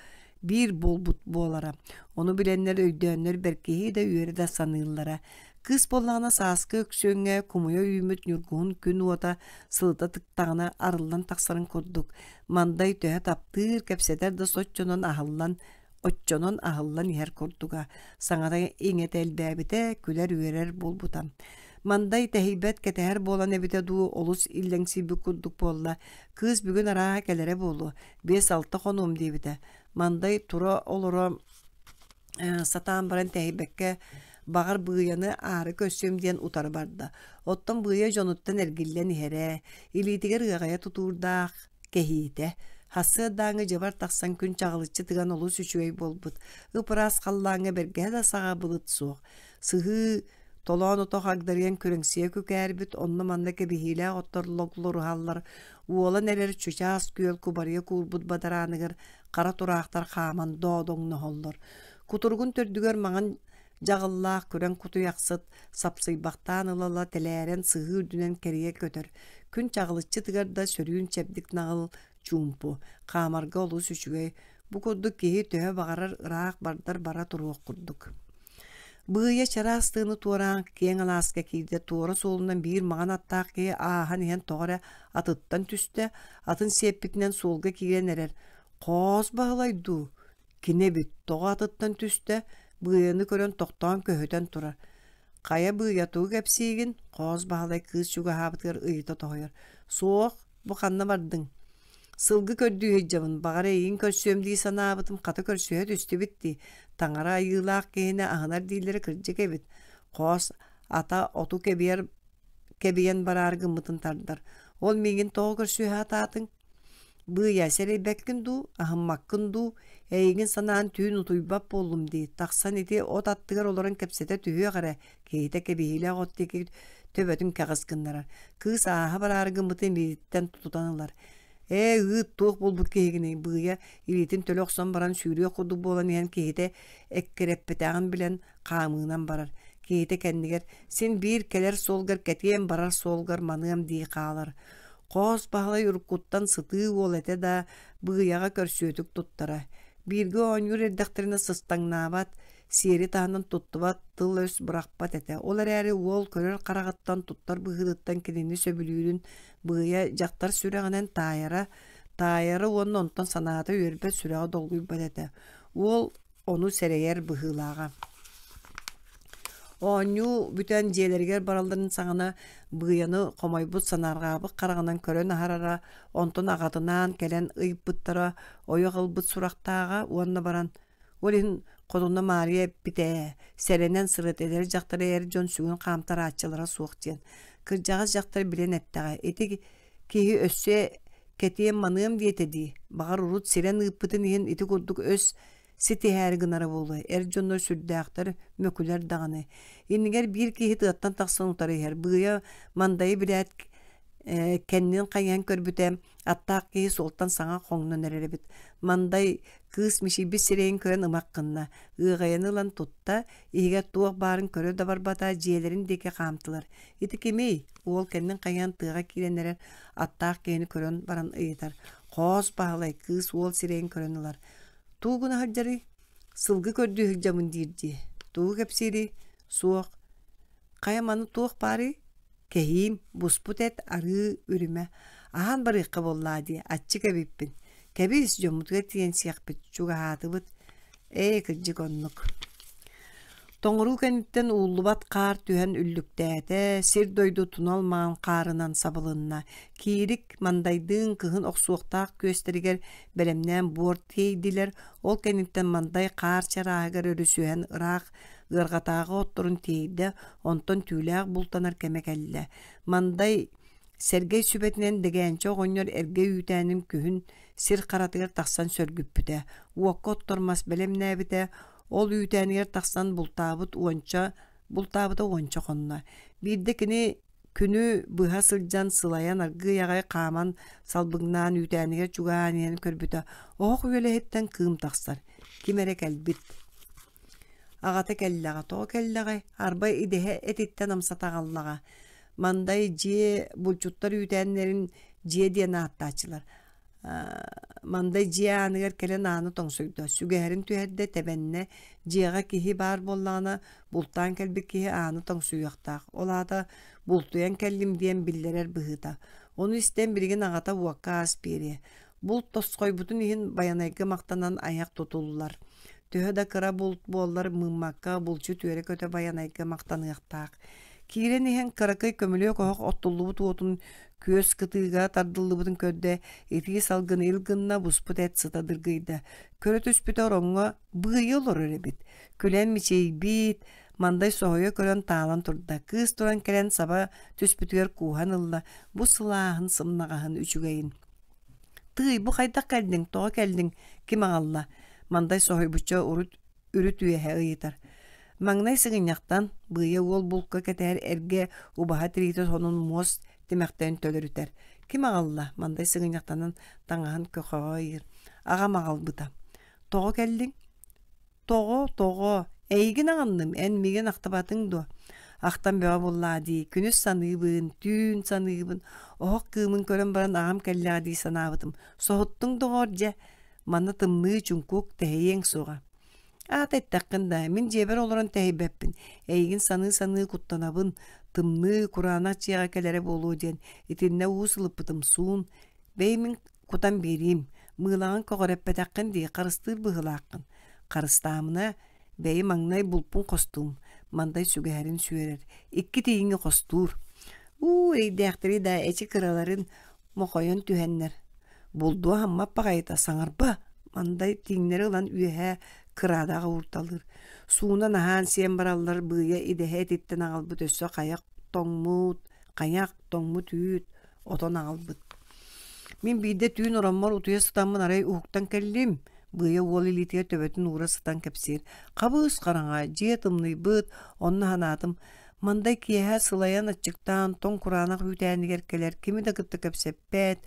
биир буолбут буолара. Ону билэннэр өйдөөннөр бэркиһии да үөрэ да саныыллара. Кыыс буоллаҕына сааскы өксүөҥҥэ кумуйа үүммүт ньургуһун күн уота сылыта тыктаҕына арыллан тахсарын курдук, Мандай төһө таптыыр, кэпсэтэр да соччонон аһыллан, оччонон аһыллан иһэр курдуга, саҥата иҥэтэ элбээбитэ, күлэр-үөрэр буолбута. Мандай тэһийбэт кэтэһэр буолан эбитэ дуу, олус иллэҥсийбит курдук буолла. Кыыс бүгүн арааһа кэлэрэ буолуо, биэс-алта хонуом диэбитэ. Мандай тура олоро сатаан баран тэһийбэккэ баҕар Быйаны аары көрсүөм диэн утары барда. Оттон Быйа дьонуттан эргиллэн иһэрэ, илиитигэр ыаҕайа тутуурдаах кэһиитэ. Сарсыардааҥҥы дьыбар тахсан күн чаҕылыччы тыган олус үчүгэй буолбут. Ып-ыраас халлааҥҥа бэргэһэ да саҕа былыт суох. Сыһыы толоон отох агдарыйан күрэҥсийэ күкээрбит, онно-манна кэбиһиилээх оттор логлоруһаллар, уолан эрэр чычаас күөл кубарыйа куурбут бадарааныгар хара тураахтар хааман доодоҥноһоллор. Кутуругун төрдүгэр маҥан дьаҕыллаах күрэҥ кутуйахсыт сапсыйбахтаан ыла-ыла тэлээрэн сыһыы үрдүнэн кэрийэ көтөр. Күн чаҕылыччы тыгар да сөрүүн чэбдик наҕыл чуумпу, хаамарга олус үчүгэй. Бу курдук киһи төһө баҕарар ыраах бардар бара туруох курдук. Быыйа чараас тыаны туораан киэҥ алааска киирдэ, туора суолунан биир маҥан аттаах киһи ааһан иһэн тоҕо эрэ атыттан түстэ, атын сиэппитинэн суолга киирэн эрэр. «Хоос Баһылай дуу? Кини эбит, тоҕо атыттан түстэ?» Быыйаны көрөн тохтоон көһүтэн турар. «Хайа Быыйа тугу кэпсиигин?» Хоос Баһылай кыыс чугаһаабытыгар ыйыта тоһуйар. «Суох, бу ханна бардыҥ?» Сылгы көрдүү сылдьабын, баҕар эйигин көрсүөм дии санаабытым, хата көрсүһэ түстүбүт дии. Таҥара айыылаах киһини аһынар дииллэрэ кырдьык эбит. Хоос ата оту кэбийэр кэбийэн бараары гыммытын тардар. Ол миигин тоҕо көрсүһэ сатаатыҥ? Быыйа, сэрэйбэккин дуу, аһыммаккын дуу? Эйигин санаан түүн утуйбат буоллум дии. Тахсан ити от аттыгар олорон кэпсэтэ түһүөх эрэ, киһитэ кэбиһиилээх от диэки төбөтүн кэҕис гыннарар. Кыыс ааһа бараары гыммытын илиититтэн тутан ылар. Ээ, ыыт, туох буолбут киһигиний? Быыйа илиитин төлө охсон баран сүүрүөх курдук буолан иһэн киһитэ эккирэппэтэҕин билэн хаамыынан барар. Киһитэ кэннигэр син биир кэлэр суолгар кэтиэм, барар суолгар маныам дии хаалар. Хоос Баһылай уруккуттан сытыы уол этэ да, Быыйаҕа көрсүөтүк туттара. Бииргэ оонньуур эрдэхтэринэ сыстаҥнаабат, сиэри таһынан туттубат, тыл-өс бырахпат этэ. Ол эрээри уол көрөр хараҕыттан, туттар быһыытыттан кинини сөбүлүүрүн быыйа дьахтар сүрэҕинэн таайара, таайара уонна онтон санаата үөрбэт, сүрэҕэ долгуйбат этэ. Уол ону сэрэйэр быһыылааҕа. Оонньуу бүтэн дьиэлэригэр баралларын саҕана Быйаны хомойбут санаарҕаабыт хараҕынан көрөн аһарара, онтон аҕатынаан кэлэн ыйыппыттара ойох ылбыт сурахтааҕа уонна баран ол иһин хотуна Маарыйа эппитэ ээ, сэрэнэн сырыт эдэр дьахтары эр дьон сүгүн хаамтарааччылара суох диэн. Кырдьаҕас дьахтар билэн эттэҕэ, ити киһи өссө кэтиэм-маныам диэтэ дии, баҕар урут сирэн ыыппытын иһин ити курдук өс ситиһээри гынара буолуо, эр дьоннор сүрдээхтэр, мөкүлэр даҕаны. Иннигэр биир киһи тыаттан тахсан утары иһэр, быыйа мандайы билээт кэннин хайыһан көрбүтэ, аттаах киһи суолтан саҥа хоҥнон эрэр эбит. Мандай кыыс мичийбит сирэйин көрөн ымах гынна, ыаҕайаны ылан тутта, иһигэр туох баарын көрө да барбата, дьиэлэрин диэки хаамтылар. Ити кимий? Уол кэннин хайыһан тыаҕа киирэн эрэр аттаах киһини көрөн баран ыйытар. Хоос Баһылай кыыс уол сирэйин көрөн ылар. Тугу гына сылдьарый? Сылгы көрдүү сылдьабын диир дии. Тугу кэпсиирий? Суох. Хайа маны туох баарый? Кэһиим, буспут эт, арыы, үрүмэ. Аһаан барыахха буоллаа дии, аччык эбиппин. Кэбис, дьоммутугар тиийэн сиэхпит, чугаһаатыбыт. Ээ, кырдьык оннук. Тоҥоруу кэнниттэн ууллубат хаар түһэн үллүктээтэ, сир-дойду тунал маҥан хаарынан сабылынна. Киирик мандайдыын кыһын охсуохтаах күөстэригэр бэлэмнээн буор тиэйдилэр, ол кэнниттэн Мандай хаар чарааһыгар өрүсүһэн ыраах ыарҕатааҕы отторун тиэйдэ, онтон түүлээх бултанар кэмэ кэллэ. Мандай Сэргэй сүбэтинэн Дэгээнчэ оҕонньор эргэ үүтээнин күһүн сир харатыгар тахсан сөргүппүтэ, уокка оттор мас бэлэмнээбитэ, ол үүтээнигэр тахсан бултаабыт уонча бултаабыта уонча хонно. Биирдэ кини күнү быһа сылдьан сылайан аргыый аҕай хааман салбыҥнаан үүтээнигэр чугаһаан иһэн көрбүтэ оһох үөлэһиттэн кыым тахсар ким эрэ кэлбит аҕата кэллэҕэ тоҕо кэллэҕэй арба идэһэ этиттэн амсата аҕаллаҕа Мандай дьиэ булчуттар үүтээннэрин дьиэ диэн ааттааччылар. Мандай дьиэ ааныгар кэлэн ааны тоҥсуйда, сүгэһэрин түһэрдэ, тэбэннэ. Дьиэҕэ киһи баар буоллаҕына, бултаан кэлбит киһи ааны тоҥсуйуохтаах. Ол аата бултуйан кэллим диэн биллэрэр быһыыта. Ону истэн билигин аҕата уокка аас биэриэ. Булт тосхойбутун иһин Байанайга махтанан айах тутуллар. Төһө да кыра булт буоллар мыыммакка булчут үөрэ-көтө Байанайга махтаныахтаах. Киирэн иһэн кыракый көмүлүөк оһох оттуллубут уотун күөс кытыыга тардыллыбытын көрдө, итии салгын ил гынна, буспут эт сыта дыргыйда. Көрө түспүтэ ороҥҥо быыйа олорор эбит. Күлэн мичийбит, Мандай соһуйа көрөн таалан турда. Кыыс туран кэлэн саба түспүтүгэр кууһан ылла. Бу сылааһын, сымнаҕаһын үчүгэйин. Тыый, бу хайдах кэллиҥ, тоҕо кэллиҥ, ким аҕалла? Мандай соһуйбучча урут үрүт үөһэ ыйытар. Маҥнай сыгынньахтан, быыйа уол булка кэтэһэр эргэ убаһа тириитэ сонун муос тимэхтэн төлөрүтэр. Ким аҕалла? Мандай сыгынньахтанан таҥаһын көхөҕө ыйыр. Аҕам аҕалбыта. Тоҕо кэллиҥ? Тоҕо, тоҕо? Эйигин аҕынным, эн миигин ахтыбатыҥ дуо? Ахтан бөҕө буоллаа дии, күнүс саныыбын, түүн саныыбын, оһох кыымын көрөн баран аҕам кэллэҕэ дии санаабытым. Соһуттуҥ доҕоор дьэ, манна тымныы чуҥкук тэһийиэҥ суоҕа. Аата эттэххин да, мин дьиэбэр олорон тэһийбэппин, эйигин саныы-саныы куттанабын, тымныы, кураанах дьиэҕэ кэлэрэ буолуо диэн, итиннэ уу сылыппытым суун, бэйи мин кутан биэриим, мыылаҕын көҕүрэппэтэххин дии, харыстыыр быһыылааххын. Харыстаамына, бэйи маҥнай булпун хостуум, Мандай сүгэһэрин сүөрэр, икки тииҥи хостуур. Уу, эрэйдээхтэри да эчи кыраларын мохойон түһэннэр. Булдуа аһыммат баҕайыта, саҥарба, Мандай тииҥнэри ылан үөһээ кыраадаҕа уурталыыр. Суунан аһаан сиэн бараллар быыйа идэһэ этиттэн аҕалбыт өссө хайах тоҥмут, хайах тоҥмут үүт, отон аҕалбыт. Мин биирдэ түүн ороммор утуйа сытаммын арай уһуктан кэллим. Быйа уол илиитигэр төбөтүн уура сытан кэпсиир. Хабыс хараҥа, дьиэ тымныйбыт, онно санаатым. Мандай киэһэ сылайан аччыктаан, тоҥ кураанах үүтээнигэр кэлэр, кими да кытта кэпсэппэт.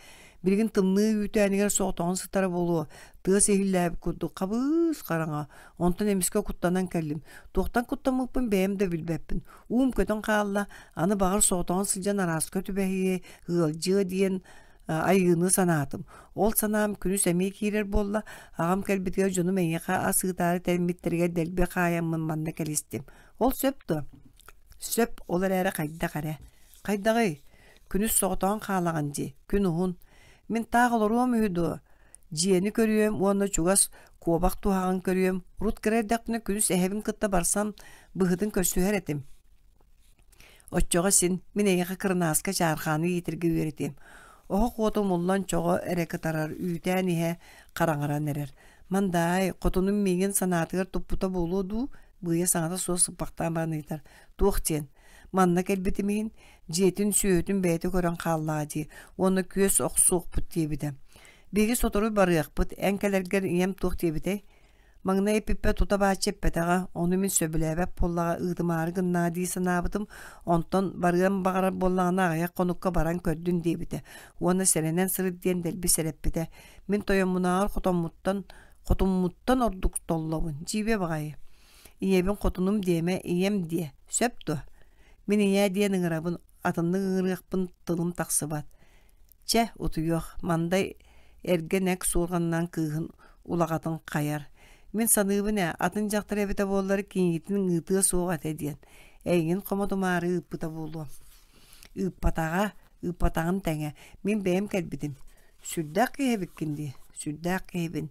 Билигин тымныы үүтээнигэр соҕотоҕун сытара буолуо, тыас иһиллээбит курдук хабыс хараҥа. Онтон эмискэ куттанан кэллим. Туохтан куттаммыппын бэйэм да билбэппин. Уум көтөн хаалла, аны баҕар соҕотоҕун сылдьан арааска түбэһиэ, ыалдьыа диэн. Айыыны санаатым. Ол санаам күнүс эмиэ киирэр буолла. Аҕам кэлбитигэр дьонум эйиэхэ ас ыытаары тэриммиттэригэр дэлби хаайаммын манна кэлистим. Ол сөп дуо? Сөп, ол эрээри хайдах эрэ. Хайдаҕый? Күнүс соҕотоҕун хаалаҕын дии, күн уһун. Мин таах олоруом үһү дуо? Дьиэни көрүөм уонна чугас куобах туһаҕын көрүөм. Урут кыра эрдэхпинэ күнүс эһэбин кытта барсан быһытын көрсүһэр этим. Оччоҕо син мин эйиэхэ кырынааска чаархааны иитэргэ үөрэтиэм. Оһох уота умуллан чоҕо эрэ кытарар, үүтээн иһэ хараҥаран эрэр. Мандаай, хотунум миигин санаатыгар туппута буолуо дуу, быыйа саҥата суох сыппахтаан баран ыйытар. Туох диэн? Манна кэлбитим иһин, дьиэтин сүөһүтүн бэйэтэ көрөн хааллаҕа дии уонна күөс охсуохпут диэбитэ. Биһиги сотору барыахпыт, эн кэлэргэр ийэм туох диэбитэй? Маҥнай эппиппэр тута бааччы эппэтэҕэ, ону мин сөбүлээбэт буоллаҕа ыытымаары гыннаа дии санаабытым, онтон барыан баҕарар буоллаҕына аҕыйах хонукка баран көрдүн диэбитэ уонна сэрэнэн сырыт диэн дэлби сэрэппитэ. Мин тойоммунааҕар хотоммуттан хотуммуттан ордук толлобун, дьиибэ баҕайы. Ийэбин хотунум диэмэ, ийэм диэ, сөп дуо? Мин ийээ диэн ыҥырабын, атыннык ыҥырыахпын тылым тахсыбат. Чэ, утуйуох, Мандай эргэ нэк суорҕанынан кыыһын улаҕатын хайар. Мин саныыбын ээ, атын дьахтар эбитэ буоллар кийиитин ыытыа суох этэ диэн. Эйигин хомотумаары ыыппыта буолуо. Ыыппатаҕа, ыыппатаҕын тэҥэ. Мин бэйэм кэлбитим. Сүрдээх киһи эбиккин дии, сүрдээх киһибин.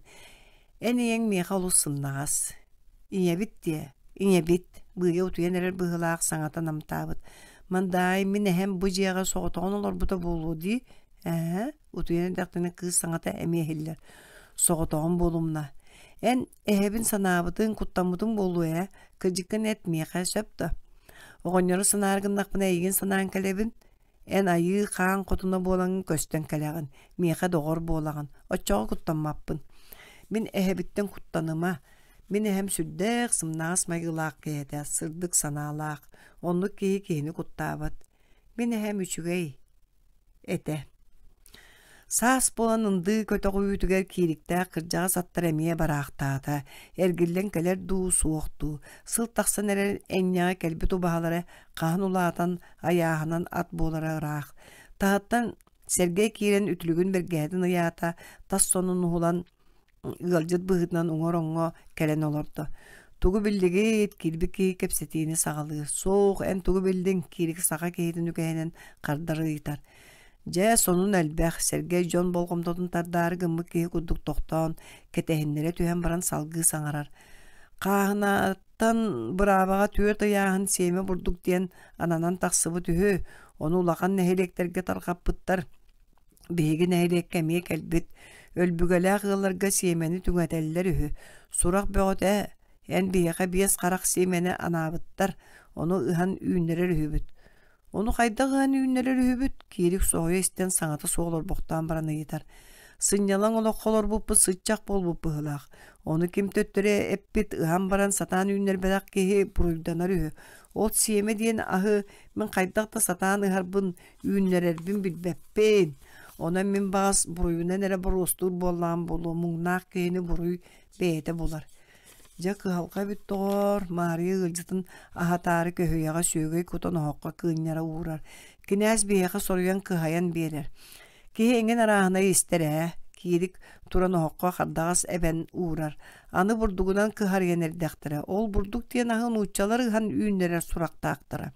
Эн ийэҥ миэхэ олус сымнаҕас. Ийэбит диэ, ийэбит, быыйа утуйан эрэр быһыылаах саҥата намтаабыт. Мандаай, мин эһэм бу дьиэҕэ соҕотоҕун олорбута буолуо дии, ээ, утуйан эрдэхтэринэ кыыс саҥата эмиэ иһиллэр. Соҕотоҕун буолумна. Эн эһэбин санаабытыҥ, куттаммытыҥ буолуо ээ, кырдьыккын эт миэхэ сөп да. Оҕонньору санаары гыннахпына эйигин санаан кэлэбин, Эн айыы хаан хотуна буолаҥҥын көстөн кэлэҕин, миэхэ доҕор буолаҕын, оччоҕо куттаммаппын. Мин эһэбиттэн куттаныма, мин эһэм сүрдээх сымнаҕас майгылаах киһи этэ, сырдык санаалаах, оннук киһи киһини куттаабат. Мин эһэм үчүгэй этэ. Саас буолан ындыы көтөҕүүтүгэр киириктээх кырдьаҕас аттар эмиэ бараахтаата, эргиллэн кэлэр дуу, суох дуу, сыл тахсан эрэр энньэҕэ кэлбит убаһалара хаһан улаатан, айааһынан ат буолара ыраах. Таһыттан Сэргэй киирэн үтүлүгүн бэргэһэтин ыйаата, тас сонун уһулан ыалдьыт быһыытынан уҥа ороҥҥо кэлэн олордо. Тугу биллигит? Киирбит киһи кэпсэтиини саҕалыыр. Суох, эн тугу биллиҥ? Киирик саха киһитин үгэһинэн хардары ыйытар. Дьэ, сонун элбэх, Сэргэй дьон болҕомтотун тардаары гыммыт киһи курдук тохтоон, кэтэһиннэрэ түһэн баран салгыы саҥарар. Хааһынаттан быраабаҕа түөрт ыйааһын сиэмэ бурдук диэн ананан тахсыбыт үһү. Ону улахан нэһилиэктэргэ тарҕаппыттар. Биһиги нэһилиэккэ эмиэ кэлбит. Өлбүгэлээх ыалларга сиэмэни түҥэтэллэр үһү. Сурах бөҕөтө эн биһиэхэ биэс харах сиэмэни анаабыттар, ону ыһан үүннэрэр үһүбүт. Ону хайдах ыһан үүннэрэр үһүбүт? Киирик соһуйа истэн саҥата суох олорбохтоон баран ыйытар. Сынньалаҥ олоххо олорбуппут сыччах буолбут быһыылаах. Ону ким төттөрү эппит ыһан баран сатаан үүннэрбэтэх киһи буруйданар үһү. Ол сиэмэ диэн аһы мин хайдах да сатаан ыһарбын, үүннэрэрбин билбэппин. Онон мин баҕас буруйунан эрэ боруостуур буоллаҕым буолуо, муҥнаах киһини буруй бэйэтэ булар. Дьэ кыһалҕа эбит доҕоор, Маарыйа ыалдьытын аһатаары көһүйэҕэ сүөгэй кутан оһоххо кыынньара уурар. Кинээс биһиэхэ соруйан кыһайан биэрэр. Киһи эҥин арааһынай истэр ээ, Киирик туран оһоххо хардаҕас эбэн уурар. Аны бурдугунан кыһарыйан эрдэхтэрэ. Ол бурдук диэн аһы нууччалар ыһан үүннэрэр сурахтаахтара.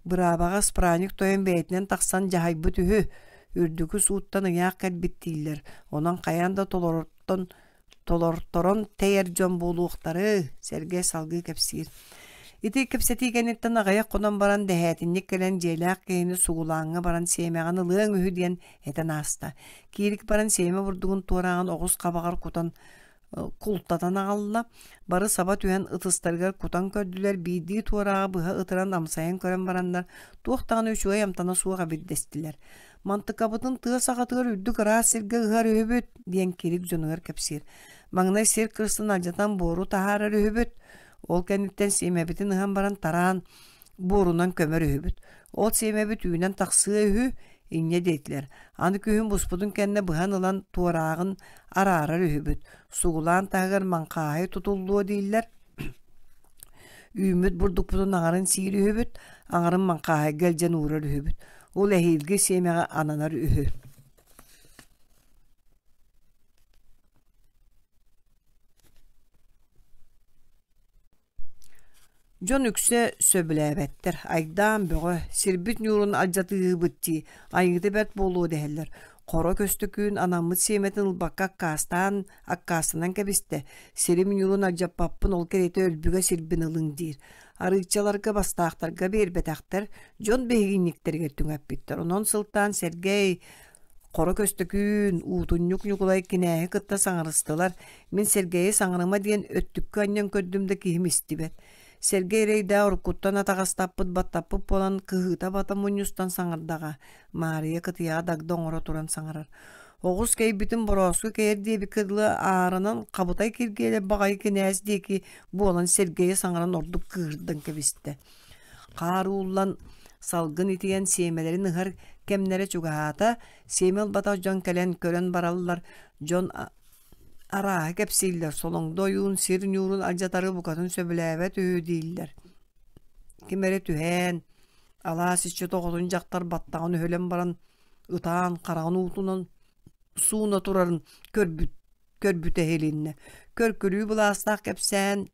Быраабаҕа спраник тойон бэйэтинэн тахсан дьаһайбыт үһү. Үрдүкү сууттан ыйаах кэлбит дииллэр. Онон хайаан да толортон толорторон тэйэр дьон буолуохтары, Сэргэй салгыы кэпсиир. Ити кэпсэтии кэнниттэн аҕыйах хонон баран дэһээтинньик кэлэн дьиэлээх киһини сугулааҥҥа баран сиэмэҕин ылыаҥ үһү диэн этэн ааста. Киирик баран сиэмэ бурдугун туорааҕын оҕус хабаҕар кутан култатан аҕалла. Бары саба түһэн ытыстарыгар кутан көрдүлэр, биирдии туорааҕы быһа ытыран амсайан көрөн бараннар туох даҕаны үчүгэй амтана суох эбит дэстилэр. Мантыкабытын тыа саҕатыгар үрдүк ыраас сиргэ ыһар үһүбүт, диэн Кирик дьонугар кэпсиир. Маҥнай сир кырсын алдьатан буору таһаарар үһүбүт. Ол кэнниттэн сиэмэбитин ыһан баран тараан буорунан көмөр үһүбүт. Ол сиэмэбит үүнэн тахсыа үһү, инньэ диэтилэр. Аны күһүн буспутун кэннэ быһан ылан туорааҕын араарар үһүбүт. Сугулаан таһыгар маҥхааһай тутуллуо дииллэр. Үүммүт бурдукпутун аҥарын сиир үһүбүт, аҥарын маҥхааһайга илдьэн уурар үһүбүт. Ол эһиилги сиэмэҕэ ананар үһү. Дьон үксэ сөбүлээбэттэр, айдаан бөҕө, сирбит ньуурун алдьатыыһыбыт дии, айыыта бэрт буолуо дэһэллэр. Хоро Көстөкүүн анаммыт сиэмэтин ылбакка аккаастаан, аккаастанан кэбистэ, сирим ньуурун алдьаппаппын ол кэриэтэ өлбүгэ сирбин ылыҥ диир. Арыыччаларга бастаахтарга биэрбэтэхтэр, дьон биһигинньиктэригэр түҥэппиттэр. Онон сылтаан Сэргэй, Хоро Көстөкүүн, Уутунньук Ньукулай кинээһи кытта саҥарыстылар, мин Сэргэйи саҥарыма диэн өттүккэ анньан көрдүм да киһим истибэт. Сэргэй эрэйдээх уруккуттан атаҕастаппыт баттаппыт буолан кыһыыта бата мунньустан саҥардаҕа, Маарыйа кытыйаҕа дагда оҥоро туран саҥарар. Оҕус кэйбитин борооску кэйэр диэбиккэ дылы ааранан хабытай киргиэлэ баҕайы кинээс диэки буолан Сэргэйи саҥаран ордук кыыһырдан кэбистэ. Хаар ууллан, салгын итийэн сиэмэлэрин ыһар кэмнэрэ чугаһаата, сиэмэ ылбатах дьон кэлэн көрөн бараллар, дьон арааһы кэпсииллэр, солоҥдо ойуун сир ньуурун алдьатары букатын сөбүлээбэт үһү дииллэр. Ким эрэ түһээн, алаас иччитэ оҕотун дьахтар баттаҕын өһүлэн баран ытаан хараҕын уутунан сууна турарын көрбүт көрбүтэ иһилиннэ. Көркүлүү былаастаах кэпсээн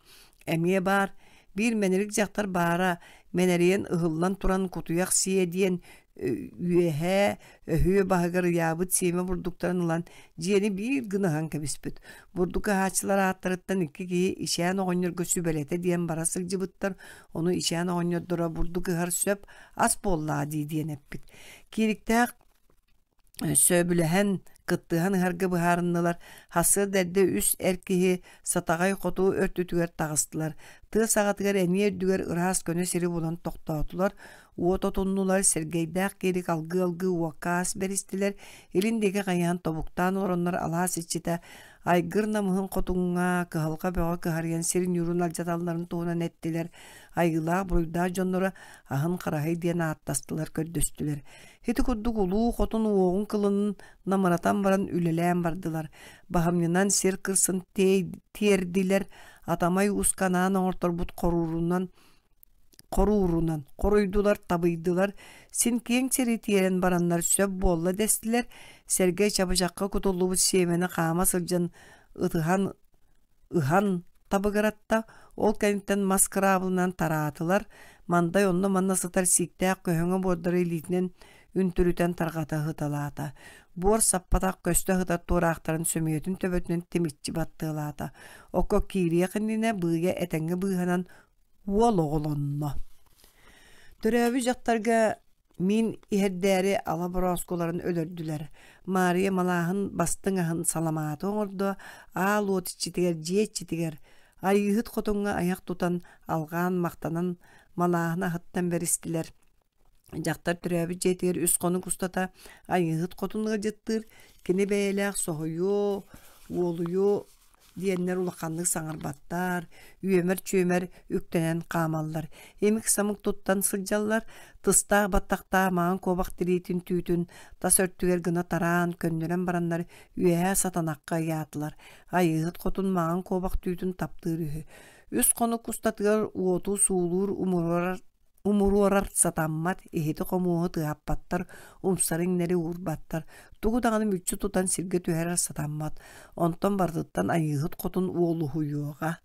эмиэ баар. Биир мэнэрик дьахтар баара мэнэрийэн ыһыллан туран кутуйах сиэ диэн үөһээ өһүө баһыгар ыйаабыт сиэмэ бурдуктарын ылан дьиэни биир гына ыһан кэбиспит. Бурдук ыһааччылар ааттарыттан икки киһи ичээн оҕонньорго сүбэлэтэ диэн бара сылдьыбыттар. Ону ичээн оҕонньордоро бурдук ыһар сөп ас буоллаа дии диэн эппит. Киириктээх Сөбүлэһэн, кыттыһан ыһарга быһаарыннылар. Сарсыарда эрдэ үс эр киһи Сатаҕай хоту өртүтүгэр таҕыстылар. Тыа саҕатыгар эмиэ үрдүгэр ыраас көнө сири булан тохтоотулар. Уот отуннулар, Сэргэйдээх Киирик алгыы-алгыы уокка ас бэристилэр. Илин диэки хайыһан тобуктаан олороннор алаас иччитэ Айгыр намыһын хотуҥҥа кыһалҕа бөҕө кыһарыйан сир ньуурун алдьаталларын туһунан эттилэр. Айыылаах буруйдаах дьонноро аһын хараһый диэн ааттастылар, көрдөстүлэр. Ити курдук улуу хотун уоҕун кылынын намыратан баран үлэлээн бардылар. Баһымньынан сир кырсын тиэрдилэр, Атамай ууска анаан оҥорторбут хоруурунан хоруурунан хоруйдулар, табыйдылар, син киэҥ сири тиэрэн бараннар сөп буолла дэстилэр, Сэргэй чабычахха кутуллубут сиэмэни хаама сылдьан ытыһан ыһан табыгыратта, ол кэнниттэн мас кыраабылынан тараатылар, Мандай онно-манна сытар сииктээх көһөҥө буордары илиитинэн үнтүрүтэн тарҕата ыһыталаата. Буор саппатах көстө сытар туораахтарын сөмүйэтин төбөтүнэн тимиччи баттыалаата. Окко киириэх иннинэ быыйа этэҥҥэ быыһанан уол оҕолонно. Төрөөбүт дьахтарга Мин иһэрдээри ала борооскуларын өлөрдүлэр. Маарыйа малааһын бастыҥ аһын саламааты оҥордо, аал уот иччитигэр, дьиэ иччитигэр Айыыһыт хотоҥҥо айах тутан, алҕаан, махтанан малааһын аһыттан бэристилэр. Дьахтар төрөөбүт дьиэтигэр үс хонук устата Айыыһыт хотун ыалдьыттыыр, кини бэйэлээх соһуйуо, уолуйуо диэннэр улаханнык саҥарбаттар, үөмэр-чүөмэр үктэнэн хаамаллар, имик-самык туттан сылдьаллар, тыстаах баттахтаах маҥан куобах тириитин түүтүн тас өртүгэр гына тараан, көннөрөн бараннар үөһээ сатанахха ыйаатылар. Айыыһыт хотун маҥан куобах түүтүн таптыыр үһү. Үс хонук устатыгар уоту суулуур умуруорар Умуруорар сатаммат, иһити-хомуоһу тыаһаппаттар, умсары-иҥнэри уурбаттар, тугу даҕаны мүччү тутан сиргэ түһэрэр сатаммат, онтон барытыттан Айыыһыт хотун уолуһуйуоҕа.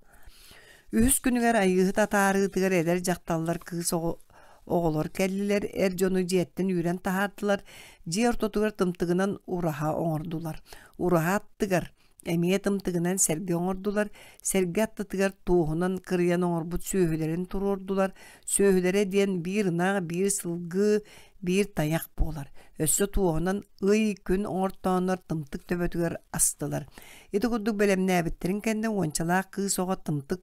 Үһүс күнүгэр Айыыһыт атаарыытыгар эдэр дьахталлар кыыс оҕо оҕолор кэллилэр, эр дьону дьиэттэн үүрэн таһаардылар, дьиэ ортотугар тымтыгынан ураһа оҥордулар. Ураһа аттыгар Эмиэ тымтыгынан сэргэ оҥордулар, сэргэ аттытыгар туоһунан кырыйан оҥорбут сүөһүлэрин туруордулар. Сүөһүлэрэ диэн биир ынах, биир сылгы, биир тайах буолар. Өссө туоһунан ый, күн оҥортооннор тымтык төбөтүгэр астылар. Ити курдук бэлэмнээбиттэрин кэннэ уончалаах кыыс оҕо тымтык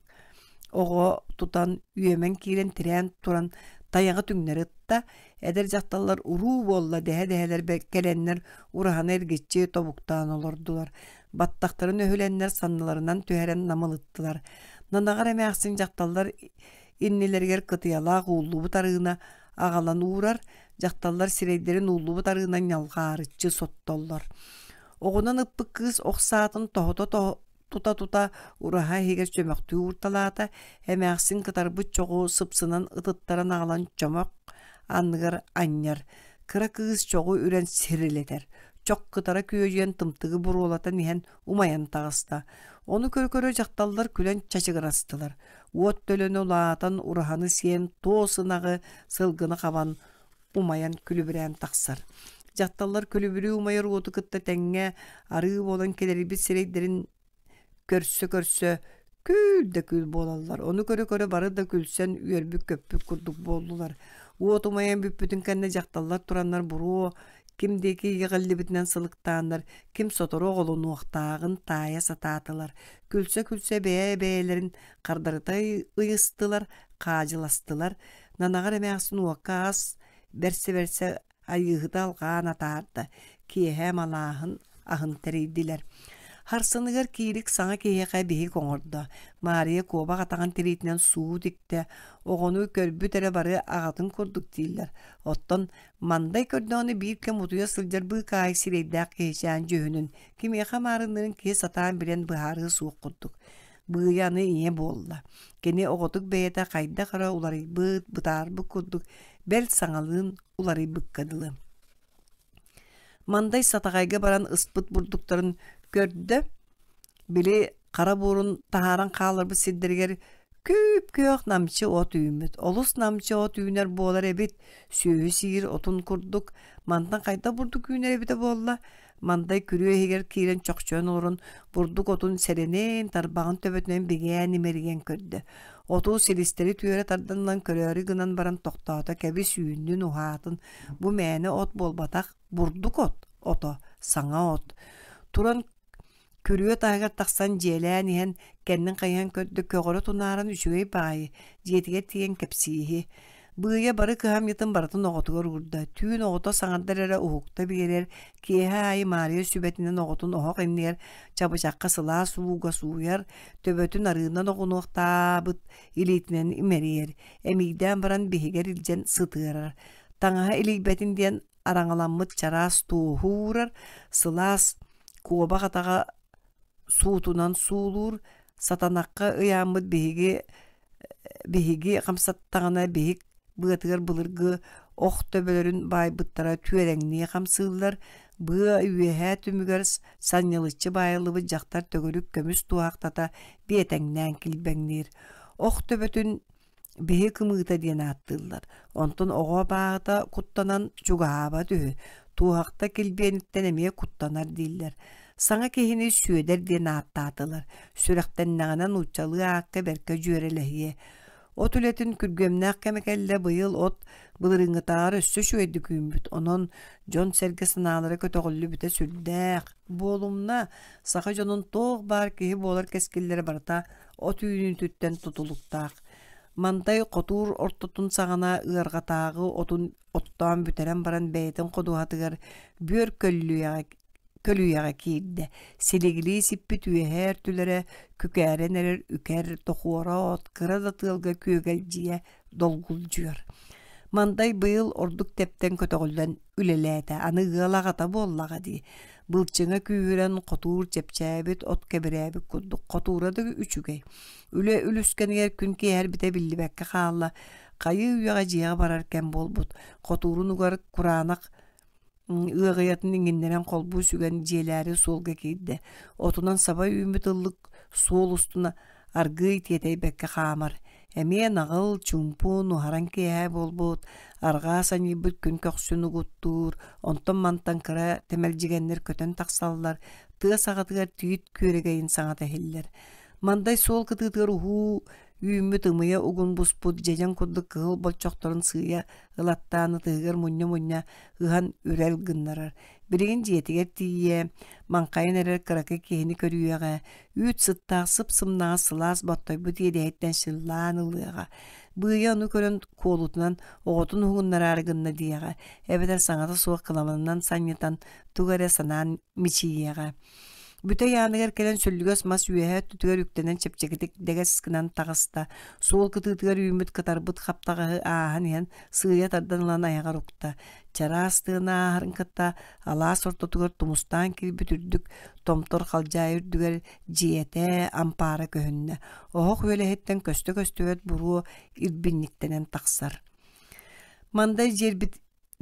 оҕо тутан үөмэн киирэн тирээн туран тайаҕы түҥнэри ытта, эдэр дьахталлар уруу буолла дэһэ-дэһэлэр кэлэннэр ураһаны эргиччи тобуктаан олордулар, баттахтарын өһүлэннэр санныларынан түһэрэн намылыттылар. Нанаҕар эмээхсин дьахталлар иннилэригэр кытыйалаах ууллубут арыына аҕалан уурар, дьахталлар сирэйдэрин ууллубут арыынан ньалҕаарыччы соттоллор. Оҕунан ыппыт кыыс ох саатын тоһута тута-тута ураһа иһигэр чөмөхтүү уурталаата, эмээхсин кытарбыт чоҕу сыпсынан ытыттаран аҕалан чөмөх анныгар анньар, кыра кыыс чоҕу үрэн сирилэтэр, чох кытара күөдьүйэн тымтыгы буруолатан иһэн умайан таҕыста. Ону көрө-көрө дьахталлар күлэн чачыгырастылар. Уот төлөнө улаатан ураһаны сиэн туос ынаҕы, сылгыны хабан умайан күлүбүрээн тахсар. Дьахталлар күлүбүрүү умайар уоту кытта тэҥҥэ арыы буолан килэрийбит сирэйдэрин көрсө-көрсө күл да күл буолаллар. Ону көрө-көрө бары да күлсэн үөрбүт-көппүт курдук буоллулар. Уот умайан бүппүтүн кэннэ дьахталлар тураннар буруо ким диэки иэҕиллибитинэн сылыктааннар, ким сотору оҕолонуохтааҕын таайа сатаатылар. Күлсэ-күлсэ бэйэ-бэйэлэрин хардарыта ыйыстылар, хаадьыластылар. Нанаҕар эмээхсин уокка ас бэрсэ-бэрсэ айыыһыта алҕаан атаарда, киэһэ малааһын аһын тэрийдилэр. Харсыныгар киирик саҥа киһиэхэ биһик оҥордо. Маарыйа куобах атаҕын тириитинэн суу тиктэ, оҕону көрбүт эрэ бары аҕатын курдук дииллэр. Оттон Мандай көрдөҕүнэ биир кэм утуйа сылдьар быыкаайык сирэйдээх киһичээн дьүһүнүн кимиэхэ маарынныырын киһи сатаан билэн быһаарыа суох курдук. Быыйа аны ийэ буолла. Кини оҕотук бэйэтэ хайдах эрэ уларыйбыт, бытаарбыт курдук, бэл саҥалыын уларыйбыкка дылы. Мандай сатаҕайга баран ыспыт бурдуктарын көрдө, били хара буорун таһааран хаалларбыт сирдэригэр күп-күөх намчы от үүммүт. Олус намчы от үүнэр буолар эбит, сүөһү сиир отун курдук. Мантан хайдах бурдук үүнэр эбитэ буолла? Мандай күрүө иһигэр киирэн чохчойон олорон бурдук отун сэрэнэн, тарбаҕын төбөтүнэн бигээн имэрийэн көрдө. Оту силистэри түөрэ тардан ылан көрөөрү гынан баран тохтоото, кэбис үүннүн, уһаатын. Бу мээнэ от буолбатах, бурдук от, ото, саҥа от. Туран Күрүө таһыгар тахсан дьиэлээн иһэн, кэннин хайыһан көрдө, көҕөрө тунааран үчүгэй баҕайы, дьиэтигэр тиийэн кэпсииһи. Быыйа бары кыһамньытын барытын оҕотугар уурда, түүн оҕото саҥардар эрэ уһукта биэрэр, киэһэ аайы Маарыйа сүбэтинэн оҕотун оһох иннигэр чабычахха сылаас ууга сууйар, төбөтүн арыынан оҕунуохтаабыт илиитинэн имэрийэр, эмиийдээн баран биһигэр илдьэн сытыарар. Таҥаһа илийбэтин диэн араҥаламмыт чараас туоһу уурар, сылаас куобах атаҕа суутунан суулуур, сатанахха ыйааммыт биһиги биһиги хамсаттаҕына биһик быатыгар былыргы ох төбөлөрүн баайбыттара түөрэҥнии хамсыыллар, быа үөһээ түмүгэр санньылыччы баайыллыбыт дьахтар төгүрүк көмүс туоһахтата биэтэҥнээн килбэҥниир. Ох төбөтүн Биһи кымыыта диэн ааттыыллар. Онтон оҕо абааһыта куттанан чугаһаабат үһү. Туоһахта килбиэниттэн эмиэ куттанар дииллэр. Саҥа киһини Сүөдэр диэн ааттаатылар. Сүрэхтэннэҕинэ нууччалыы аакка бэркэ дьүөрэлэһиэ. От үлэтин күргүөмнээх кэмэ кэллэ быйыл от былырыыҥҥытааҕар өссө үчүгэйдик үүммүт. Онон дьон-сэргэ санаалара көтөҕүллүбүтэ сүрдээх. Буолумна, саха дьонун туох баар киһи буолар кэскиллэрэ барыта от үүнүүтүттэн тутулуктаах. Мантай хотуур ортотун саҕана ыарҕатааҕы отун оттоон бүтэрэн баран бэйэтин ходуһатыгар бүөр көллүйэҕэ көлүйэҕэ киирдэ. Силигилии сиппит үөһээ өртүлэрэ күкээрэн эрэр үкэр, тохуора от, кыра да тыалга күөгэлдьийэ долгулдьуйар. Мандай быйыл ордук тэптэн көтөҕүллэн үлэлээтэ. Аны ыал аҕата буоллаҕа дии. Былчыҥа күүһүрэн хотуур чэпчээбит, от кэбирээбит курдук. Хотуура да үчүгэй. Үлэ үлүскэнигэр күн киэһэрбитэ биллибэккэ хаалла. Хайыы үйэҕэ дьиэҕэ барар кэм буолбут. Хотуурун угар кураанах ыаҕыйатын иҥиннэрэн холбуу сүгэн дьиэлээри суолга киирдэ. Отунан саба үүммүт ыллык суол устуна аргыый тиэтэйбэккэ хаамар. Эмиэ наҕыл, чуумпу, нуһараҥ киэһэ буолбут, арҕаа санньыйбыт күн көхсүн угуттуур, онтон-мантан кыра тэмэлдьигэннэр көтөн тахсаллар, тыа саҕатыгар тиит күөрэгэйин саҥата иһиллэр. Мандай суол кытыытыгар уһуу үүммүт ымыйа угун буспут дьэдьэн курдук кыһыл болчохторун сыыйа ылаттаан ытыһыгар мунньа-мунньа ыһан үрэл гыннарар. Билигин дьиэтигэр тиийиэ, маҥхайан эрэр кыракый киһини көрүөҕэ, үүт сыттаах сып-сымнаҕас сылаас боттойбут иэдэһиттэн сыллаан ылыаҕа. Быыйа ону көрөн куолутунан оҕотун уһугуннараары гынна диэҕэ, эбэтэр саҥата суох кыламанынан санньытан тугу эрэ санаан мичийиэҕэ. Бүтэй ааныгар кэлэн сүллүгэс мас үөһээ өттүтүгэр үктэнэн чэпчэкитик дэгэс гынан таҕыста. Суол кытыытыгар үүммүт кытарбыт хаптаҕаһы ааһан иһэн сыыйа тардан ылан айаҕар укта. Чараас тыаны ааһарын кытта алаас ортотугар тумустаан киирбит үрдүк томтор халдьаайы үрдүгэр дьиэтэ, ампаара көһүннэ. Оһох үөлэһиттэн көстө-көстүбэт буруо ирбинньиктэнэн тахсар. Мандай дьиэрбит.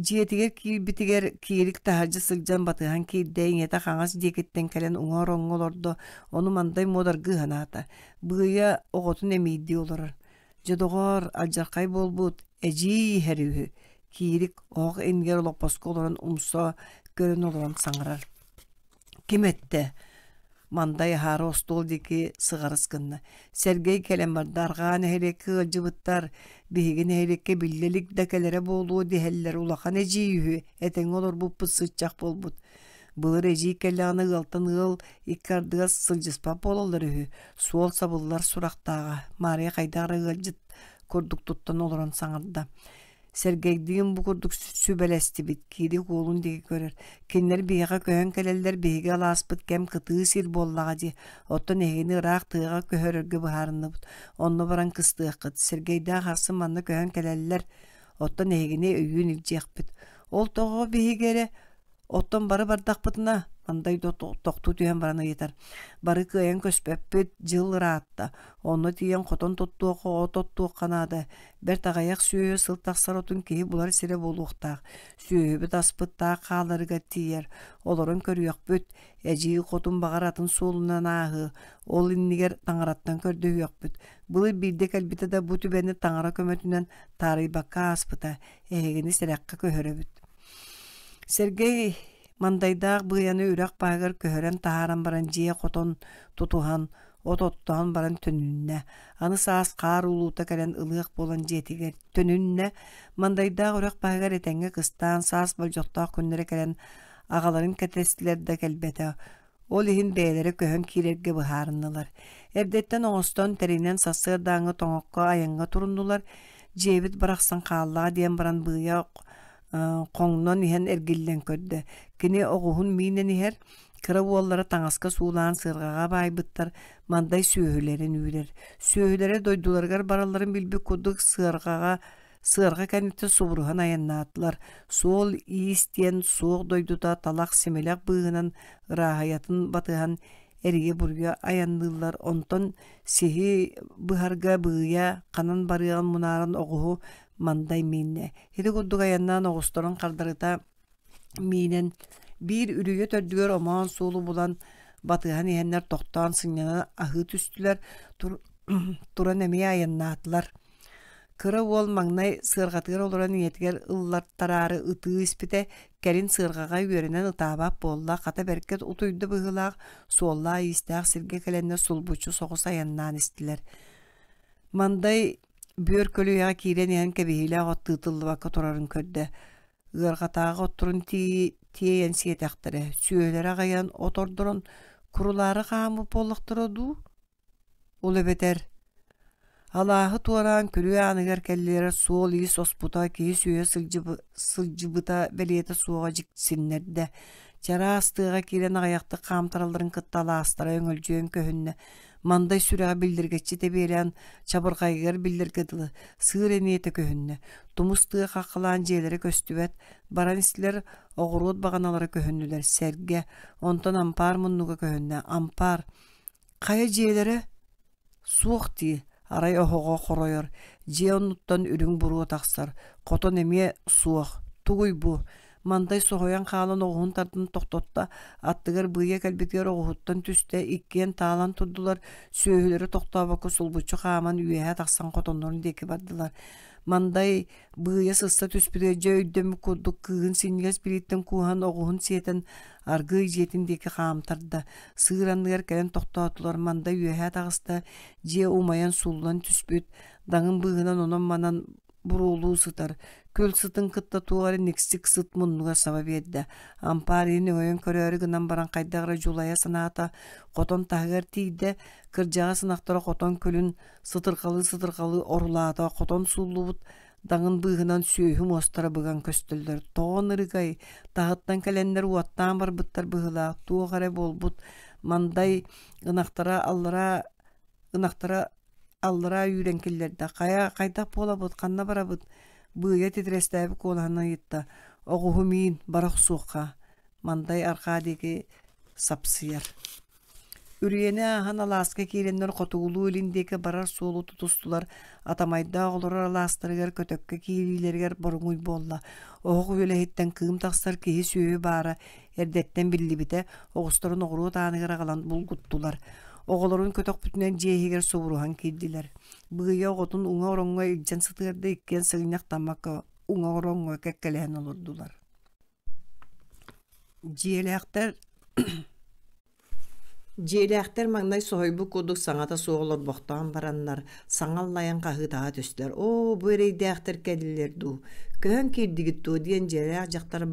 Дьиэтигэр киирбитигэр Киирик таһырдьа сылдьан батыһан киирдэ, ийэтэ хаҥас диэкиттэн кэлэн уҥа ороҥҥо олордо, ону Мандай муодаргыы санаата, Быыйа оҕотун эмиийдии олорор: «Дьэ, доҕоор, алдьархай буолбут, эдьиий иһэр үһү» Киирик оһох иннигэр олоппоско олорон умса көрөн олорон саҥарар: «Ким эттэ?» Мандай аһаары остуол диэки сыҕарыс гынна. Сэргэй кэлэн барда, арҕаа нэһилиэккэ ыалдьыбыттар, биһиги нэһилиэккэ биллэ илик да кэлэрэ буолуо дэһэллэр, улахан эдьиий үһү, этэҥҥэ олорбуппут сыччах буолбут. Былыр эдьиий кэллэҕинэ ыалтан ыал икки ардыгар сылдьыспат буолаллар үһү, суол сабыллар сурахтааҕа, Маарыйа хайдах эрэ ыалдьыт курдук туттан олорон саҥарда. Сэргэйдиин бу курдук сүбэлэстибит, Киирик уолун диэки көрөр. Кинилэр биһиэхэ көһөн кэлэллэр, биһиги алааспыт кэм кытыы сир буоллаҕа дии. Оттон эһигини ыраах тыаҕа көһөрөргө быһаарынныбыт. Онно баран кыстыаххыт. Сэргэйдээх ахсын манна көһөн кэлэллэр. Оттон эһигини өйүүн илдьиэхпит. Ол тоҕо биһиги эрэ Оттон бары бардахпытына, Мандай тохтуу түһэн баран ыйытар, бары кыайан көспөппүт, дьыл ыраатта, онно тиийэн хотон туттуохха, от оттуохха наада, бэрт аҕыйах сүөһү сыл тахсар отун киһи булар сирэ буолуохтаах, сүөһүбүт аспыт таах хааларыгар тиийэр, олорон көрүөхпүт, эдьиий хотун баҕар атын суолунан ааһыы, ол иннигэр таҥараттан көрдөһүөхпүт, былыр биирдэ кэлбитэ да бу түбэни таҥара көмөтүнэн таарыйбакка ааспыта, эһигини сэрэххэ көһөрөбүт. Сергей Мандайдаах быйаны үрэх баһыгар көһөрөн таһааран баран дьиэ хотон тутуһан, от оттоон баран төнүннэ. Аны саас хаар уулуута кэлэн ылыах буолан дьиэтигэр төнүннэ. Мандайдаах үрэх баһыгар этэҥҥэ кыстаан саас болдьохтоох күннэрэ кэлэн аҕаларын кэтэстилэр да кэлбэтэ. Ол иһин бэйэлэрэ көһөн киирэргэ быһаарыннылар. Эрдэттэн оҥостон, тэринэн сарсыардааҥҥы тоҥокко айаҥҥа туруннулар. Дьиэбит барахсан хааллаҕа диэн баран быыйа хоҥнон иһэн эргиллэн көрдө. Кини оҕуһун миинэн иһэр, кыра уоллара таҥаска суулаан сыарҕаҕа баайбыттар, мандай сүөһүлэрин үүрэр. Сүөһүлэрэ дойдуларыгар баралларын билбит курдук сыарҕаҕа Сыарҕа кэнниттэн субуруһан айаннаатылар, суол-иис диэн суох дойдута талах-симилэх быыһынан ырааһыйатын батыһан эрийэ-буруйа айанныыллар, онтон сиһи быһарга быыйа ханан барыаҕын мунааран оҕуһу мандай мииннэ. Ити курдук айаннаан оҕусторун хардарыта миинэн биир үрүйэ төрдүгэр омоон суолу булан батыһан иһэннэр тохтоон сынньана аһыы түстүлэр, туран эмиэ айаннаатылар. Кыра уол маҥнай сыарҕатыгар олорон ийэтигэр ыллартараары ытыы испитэ, кэлин сыарҕаҕа үөрэнэн ытаабат буолла, хата бэркэ утуйда быһыылаах, суоллаах-иистээх сиргэ кэлэннэр сулбуччу соҕус айаннаан истилэр. Мандай бүөр көлүйэҕэ киирэн иһэн кэбиһиилээх от тыытыллыбакка турарын көрдө. Ыарҕатааҕы отторун тиэйэн сиэтэхтэрэ, сүөһүлэрэ аҕыйаан от ордорон курулаары хааммыт буоллахтара дуу? Ол эбэтэр алааһы туораан күрүө ааныгар кэллилэр суол-иис оспута, киһи сүөһэ сылдьыбыта бэлиэтэ суоҕа дьиксиннэрдэ. Чараас тыаҕа киирэн аҕыйахтык хаамтаралларын кытта алаастара өҥөлдьүйэн көһүннэ. Мандай сүрэҕэ биллиргэччи тэбиэлээн, чабырҕайыгар биллэргэ дылы, сыыр эниэтэ көһүннэ. Тумус тыа хаххалаан дьиэлэрэ көстүбэт, баран истилэр, оҕуруот баҕаналара көһүннүлэр, сэргэ, онтон ампаар муннуга көһүннэ, ампаар Хайа дьиэлэрэ суох дии, арай оһоҕо хоройор, дьиэ оннуттан үрүҥ буруо тахсар, хотон эмиэ суох, тугуй бу? Мандай соһуйан хаалан оҕуһун тардан тохтотто, аттыгар быыйа кэлбитигэр оҕуһуттан түстэ, иккиэн таалан турдулар, сүөһүлэрэ тохтообокко сулбуччу хааман үөһэ тахсан хотоннорун диэки бардылар. Мандай Быыйа сыста түспүтүгэр дьэ өйдөммүт курдук кыыһын синньигэс билииттэн кууһан оҕуһун сиэтэн аргыый дьиэтин диэки хаамтарда. Сыыр анныгар кэлэн тохтоотулар, манда үөһэ таҕыста, дьиэ умайан сууллан түспүт, даҥын быыһынан онон-манан буруолуу сытар, күл сытын кытта туох эрэ никсик сыт муннугар саба биэрдэ. Ампаар иһин өҥөйөн көрөөрү гынан баран хайдах эрэ дьулайа санаата, хотон таһыгар тиийдэ, кырдьаҕас ынахтара хотон күлүн сытырҕалыы-сытырҕалыы орулаата, хотон сууллубут даҥын быыһынан сүөһү муостара быган көстөллөр. Тоҕо ынырыгай, таһыттан кэлэннэр уоттаан барбыттар быһыылаах, туох эрэ буолбут, мандай ынахтара аллараа ынахтара аллараа үүрэн киллэрдэ. Хайа, хайдах буолабыт, ханна барабыт? Быыйа титирэстээбит куолаһынан ыйытта. Оҕуһу миин, бара охсуохха. Мандай арҕаа диэки сапсыйар. Үрүйэни ааһан алааска киирэннэр хотугулуу-илин диэки барар суолу тутустулар, Атамайдаах олорор алаастарыгар көтөккө киириилэригэр боруҥуй буолла. Оһох үөлэһиттэн кыым тахсар киһи-сүөһү баара эрдэттэн биллибитэ, оҕустарын оҕуруот ааныгар аҕалан булгуттулар. Оҕолорун көтөхпүтүнэн дьиэ иһигэр субуруһан киирдилэр. Быыйа оҕотун уҥа ороҥҥо илдьэн сытыарда иккиэн сыгынньахтаммакка уҥа ороҥҥо кэккэлэһэн олордулар. Дьиэлээхтэр Дьиэлээхтэр маҥнай соһуйбут курдук саҥата суох олорбохтоон бараннар, саҥа аллайан хаһыытаһа түстүлэр: «Оо, бу эрэйдээхтэр кэллилэр дуу, көһөн киирдигит дуо?» диэн дьиэлээх дьахтар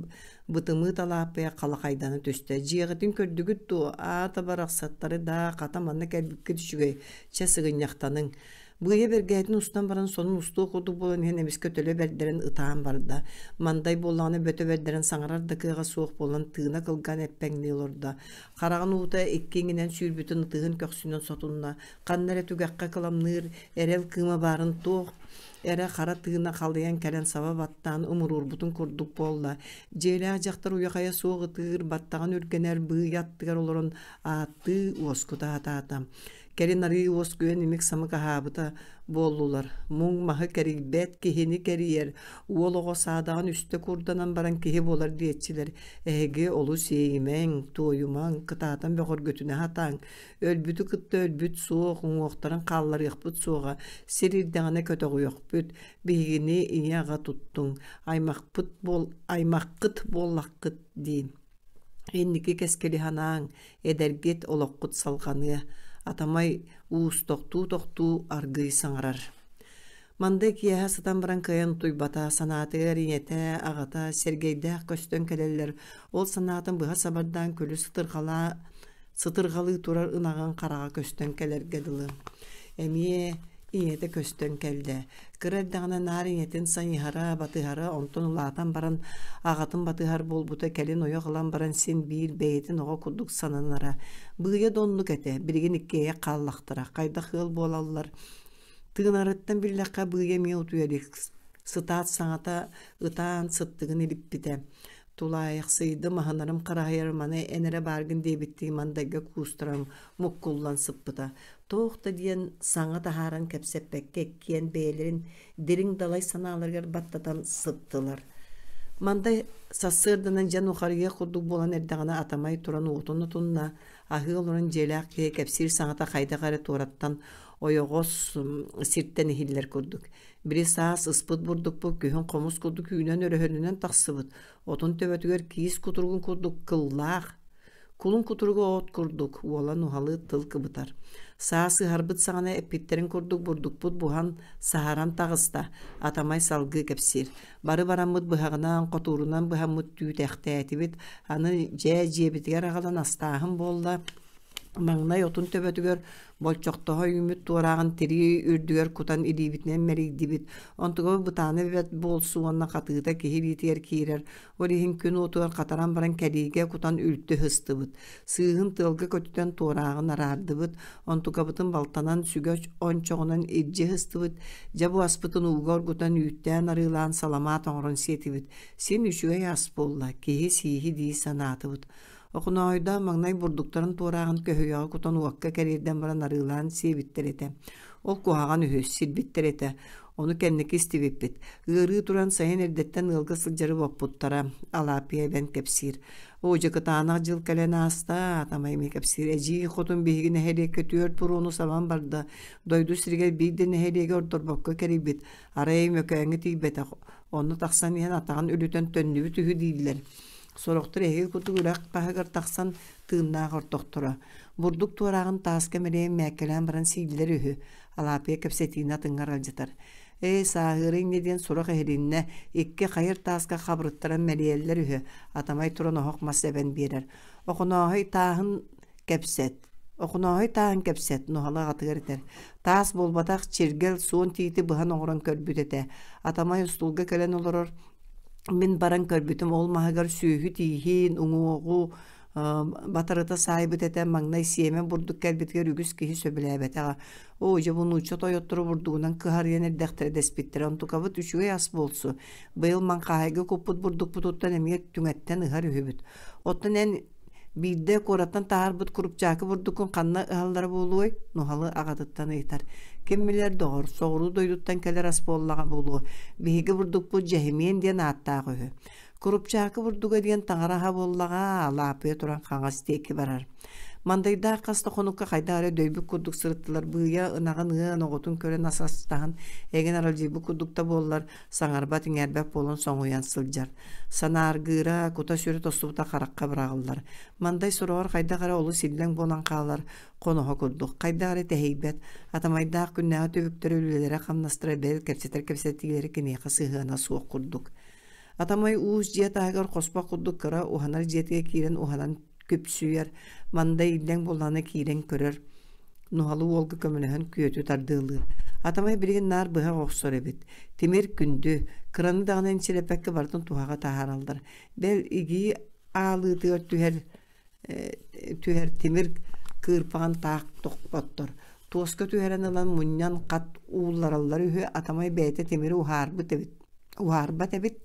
бытымыы талааппыйа халахайдана түстэ: «Дьиэҕитин көрдүгүт дуо? Аата барахсаттары даа, хата манна кэлбиккит үчүгэй, чэ сыгынньахтаныҥ» Быыйа бэргэһэтин устан баран сонун устуох курдук буолан иһэн эмискэ төлө бэрдэрэн ытаан барда. Мандай буоллаҕына бөтө бэрдэрэн саҥарар да кыаҕа суох буолан тыына кылгаан эппэҥнии олордо. Хараҕын уута икки иҥинэн сүүрбүтүн ытыһын көхсүнэн сотунна. Ханна эрэ түгэххэ кыламныыр эрэл кыыма баарын туох эрэ хара тыына халыйан кэлэн саба баттаан умуруорбутун курдук буолла. Дьиэлээх дьахтар уйахайа суох ытыыр, баттаҕын үргэнэр быыйа аттыгар олорон ааттыы уоскута сатаата. Кэлин арыы уоскуйан имик-самык аһаабыта буоллулар. Муҥ маһы кэрийбэт, киһини кэрийэр, уол оҕо саадаҕын үстэ курданан баран киһи буолар диэччилэр. Эһиги олус иэйимэҥ, туойумаҥ, кытаатан бөҕөргөтүнэ сатааҥ. Өлбүтү кытта өлбүт суох, уҥуохтарын хаалларыахпыт суоҕа, сир ирдэҕинэ көтөҕүөхпүт, биһигини ийэ-аҕа туттуҥ, аймахпыт буол, аймаххыт буоллаххыт дии. Инники кэскили санааҥ, эдэргит олоххут салҕаныа, Атамай уус тохтуу-тохтуу аргыый саҥарар. Мандай киэһэ сытан баран кыайан утуйбата, санаатыгар ийэтэ, аҕата Сэргэйдээх көстөн кэлэллэр, ол санаатын быһа сабардаан күлү сытырҕалаа сытырҕалыы турар ынаҕын хараҕа көстөн кэлэргэ дылы. Эмиэ ийэтэ көстөн кэллэ. Кыра эрдэҕинэ наар ийэтин сайыһара, батыһара, онтон улаатан баран аҕатын батыһар буолбута, кэлин ойох ылан баран син биир бэйэтин оҕо курдук сананара. Быыйа да оннук этэ, билигин иккиэйэх хааллахтара, хайдах ыал буолаллар. Тыынарыттан биллэххэ Быыйа эмиэ утуйа илик, сытаат саҥата ытаан сыттыгын илиппитэ. Тулаайахсыйдым, аһынарым хараһыйар маны эн эрэ бааргын диэбиттии мандайга куустаран муккуллан сыппыта. Туох да диэн саҥа таһааран кэпсэппэккэ иккиэн бэйэлэрин дириҥ далай санааларыгар баттатан сыттылар. Мандай сарсыарданан дьэн ухарыйыах курдук буолан эрдэҕинэ Атамай туран уотун отунна, аһыы олорон дьиэлээх киһи кэпсиир саҥата хайдах эрэ туораттан ойоҕос сиртэн иһиллэр курдук. Били саас ыспыт бурдукпут күһүн хомус курдук үүнэн өрөһөнүнэн тахсыбыт, отун төбөтүгэр киис кутуругун курдук кыллаах, Кулун кутуруга от курдук, уолан уһалы тыл кыбытар. Саас ыһарбыт саҕана эппиттэрин курдук бурдукпут буһан, саһаран таҕыста, Атамай салгыы кэпсиир. Бары бараммыт быһаҕынан, хотуурунан быһаммыт түүтэхтээтибит, аны дьээ дьиэбитигэр аҕалан астааһын буолла, Маҥнай отун төбөтүгэр болчохтоһо үүммүт туорааҕын тирии үрдүгэр кутан илиибитинэн мэрийдибит. Онтугабыт бытаана бэт буолсу уонна хатыыта киһи илиитигэр киирэр. Ол иһин күн уотугар хатаран баран кэлиигэ кутан үлтү ыһыстыбыт. Сыыһын тыалга көтүтэн туорааҕын араардыбыт. Онтукабытын балтанан сүгэ ончоҕунан илдьи ыһыстыбыт. Дьэ бу аспытын ууга оргутан үүттээн арыылаан саламаат оҥорон сиэтибит. Син үчүгэй ас буолла, киһи сииһи дии санаатыбыт. Охонооһойдоох маҥнай бурдуктарын туорааҕын көһүйэҕэ кутан уокка кэриэрдэн баран арыылаан сиэбиттэр этэ. Ол куһаҕан үһү, сирбиттэр этэ. Ону кэнники истибиппит. Ыарыы туран сайын эрдэттэн ыалга сылдьары боппуттара, Алааппыйа эбэн кэпсиир. Оо, дьэ кытаанах дьыл кэлэн ааста, Атамай эмиэ кэпсиир. Эдьиий хотун биһиги нэһилиэккэ түөрт буруону сабан барда. Дойду сиригэр биир да нэһилиэги ордорбокко кэрийбит. Арай Өймөкөөҥҥө тиийбэтэх. Онно тахсан иһэн атаҕын үлүтэн төннүбүт үһү дииллэр. Сорохтор эһиги курдук үрэх таһыгар тахсан тыыннаах ортохторо. Бурдук туорааҕын тааска мэлийэн мээккэлээн баран сииллэр үһү. Алаапыйа кэпсэтиини атыҥҥа аралдьытар. Ээ, сааһыары инньэ диэн сурах иһилиннэ, икки хайыр тааска хабырыттаран мэлийэллэр үһү, Атамай туран оһох мас эбэн биэрэр. Охонооһой тааһын кэпсэт. Охонооһой тааһын кэпсэт, Нуһала аҕатыгар этэр. Таас буолбатах, чиргэл суон тиити быһан оҥорон көрбүт этэ. Атамай устуулга кэлэн олорор, Мин баран көрбүтүм, ол маһыгар сүөһү тииһин, уҥуоҕу батарыта саайбыт этэ, маҥнай сиэмэ бурдук кэлбитигэр үгүс киһи сөбүлээбэтэҕэ. Оо, дьэ бу нуучча тойотторо бурдугунан кыһарыйан эрдэхтэрэ дэспиттэрэ, онтукабыт үчүгэй ас буолсу. Быйыл маҥхааһайга куппут бурдукпутуттан эмиэ түҥэттэн ыһар үһүбүт. Оттон эн Биирдэ куораттан таһаарбыт курупчаакы бурдуккун ханна ыһаллара буолуой? Нуһалы аҕатыттан ыйытар. Ким билэр доҕор, соҕуруу дойдуттан кэлэр ас буоллаҕа буолуо. Биһиги бурдукпут дьэһимиэн диэн ааттаах үһү. Курупчаакы бурдуга диэн таҥара аһа буоллаҕа, лааппыйа туран хаҥас диэки барар. Мандайдаах хас да хонукка хайдах эрэ дөйбүт курдук сырыттылар, быыйа ынаҕын ыан, оҕотун көрөн ас астаһан, эҥин аралдьыйбыт курдук да буоллар, саҥарбат-иҥэрбэт буолан соҥуйан сылдьар. Санааргыыра, кута-сүрэ тостубута харахха быраҕыллар. Мандай сураҕар хайдах эрэ олус иллэҥ буолан хаалар, хоноһо курдук, хайдах эрэ тэһийбэт, атамайдаах күннээҕи түбүктэрэ үлэлэрэ-хамнастара бэл кэпсэтэр кэпсэтиилэрэ киниэхэ сыһыана суох курдук. Атамай уус дьиэ таһыгар хоспох курдук кыра уһанар дьиэтигэр киирэн уһанан күпсүйэр, мандай иллэҥ буоллаҕына киирэн көрөр, нуһалы уолга көмөлөһөн күөтү тардыалыыр. Атамай билигин наар быһах охсор эбит. Тимир күндү, кыраны даҕаны энчирэппэккэ барытын туһаҕа таһаараллар. Бэл игии аалыытыгар түһэр түһэр тимир кыырпаҕын таах тохпоттор. Туоска түһэрэн ылан мунньан хат ууллараллар үһү, Атамай бэйэтэ тимири уһаарбыт эбит уһаарбат эбит.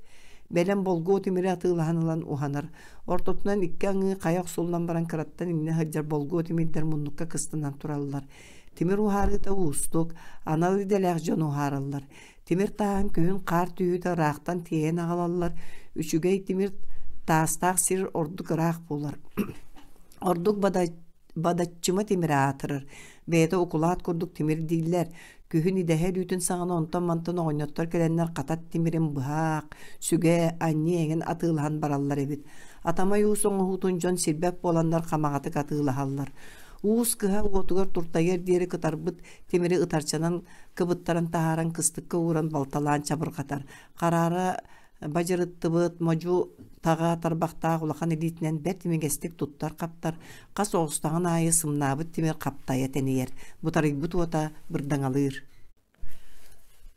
Бэлэм болгуо тимири атыылаһан ылан уһанар. Ортотунан икки аҥыы хайа охсуллан баран кыраттан иҥнэ сылдьар болгуо тимирдэр муннукка кыстанан тураллар. Тимир уһаарыыта уустук, анал идэлээх дьон уһаараллар. Тимир тааһын күһүн хаар түһүүтэ ыраахтан тиэйэн аҕалаллар. Үчүгэй тимир таастаах сир ордук ыраах буолар. Ордук бадаччыма тимир аатырар. Бэйэтэ укулаат курдук тимир дииллэр. Күһүн идэһэ өлүүтүн саҕана онтон-мантан оҕонньоттор кэлэннэр хатат тимирин быһах, сүгэ, анньыы эҥин атыылаһан бараллар эбит. Атамай уус оҥоһуутун дьон сирбэт буоланнар хамаҕатык атыылаһаллар. Уус кыһа уотугар туртайыар диэри кытарбыт тимири ытарчанан кыбыттаран таһааран кыстыкка ууран балталаан чабырҕатар. Хараара бадьырыттыбыт, модьу таҕа тарбахтаах улахан илиитинэн бэрт имигэстик туттар-хаптар, хас оҕустаҕын аайы сымнаабыт тимир хаптайа тэнийэр, бутарыйбыт уота бырдаҥалыыр.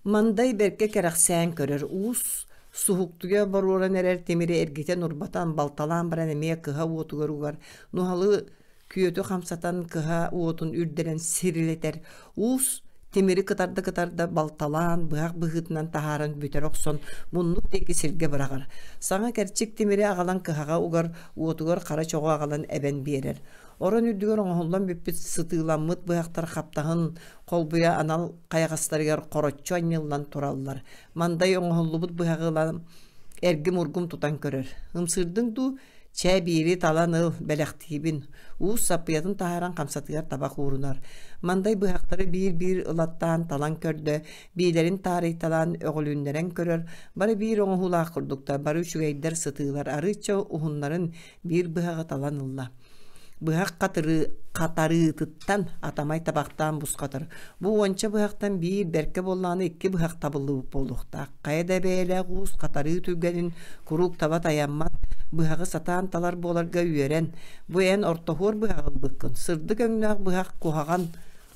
Мандай бэркэ кэрэхсээн көрөр, уус суһуктуйа боруоран эрэр тимири эргитэн-урбатан, балталаан баран эмиэ кыһа уотугар угар, нуһалы күөтү хамсатан кыһа уотун үрдэрэн сирилэтэр, уус тимири кытарда-кытарда балталаан, быһах быһыытынан таһааран бүтэр охсон, муннук диэки сиргэ быраҕар. Саҥа кэрчик тимири аҕалан кыһаҕа угар, уотугар хара чоҕу аҕалан эбэн биэрэр. Орон үрдүгэр оҥоһуллан бүппүт сытыыламмыт быһахтар хаптаһын холбуйа анал хайаҕастарыгар хороччу анньыллан тураллар. Мандай оҥоһуллубут быһаҕы ылан эргим-ургум тутан көрөр. Ымсыырдыҥ дуу, Чэ, биири талан ыл, бэлэхтиибин. Уус саппыйатын таһааран хамсатыгар табах уурунар. Мандай быһахтары биир-биир ылаттаан талан көрдө, биилэрин таарыйталаан өҕүлүннэрэн көрөр, бары биир оҥоһуулаах курдуктар, бары үчүгэйдэр сытыылар, арыычча уһуннарын биир быһаҕы талан ылла. Быһах хатырыы, хатарыытыттан атамай табахтаан бусхатар. Бу уонча быһахтан биир бэркэ буоллаҕына икки быһах табыллыбыт буолуохтаах. Хайа да бэйэлээх уус хатарыы түргэнин куруук таба тайаммат, быһаҕы сатаан талар буоларга үөрэн, бу эн ортоһуор быһаҕы ылбыккын, сырдык өҥнөөх быһах куһаҕан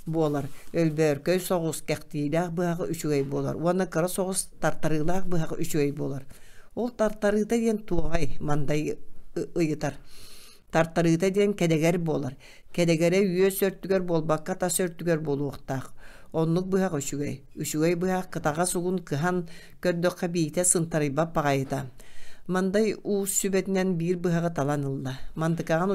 буолар, өлбөөркөй соҕус кэхтиилээх быһах үчүгэй буолар уонна кыра соҕус тартарыылаах быһах үчүгэй буолар. Ол тартарыыта диэн туоҕай? Мандай ыйытар. Тартарыыта диэн кэдэгэр буолар. Кэдэгэрэ үөс өртүгэр буолбакка тас өртүгэр буолуохтаах. Оннук быһах үчүгэй. Үчүгэй быһах кытаҕас угун кыһан көрдөххө биитэ сынтарыйбат баҕайыта. Мандай уус сүбэтинэн биир быһаҕы талан ылла. Мандыкаҕын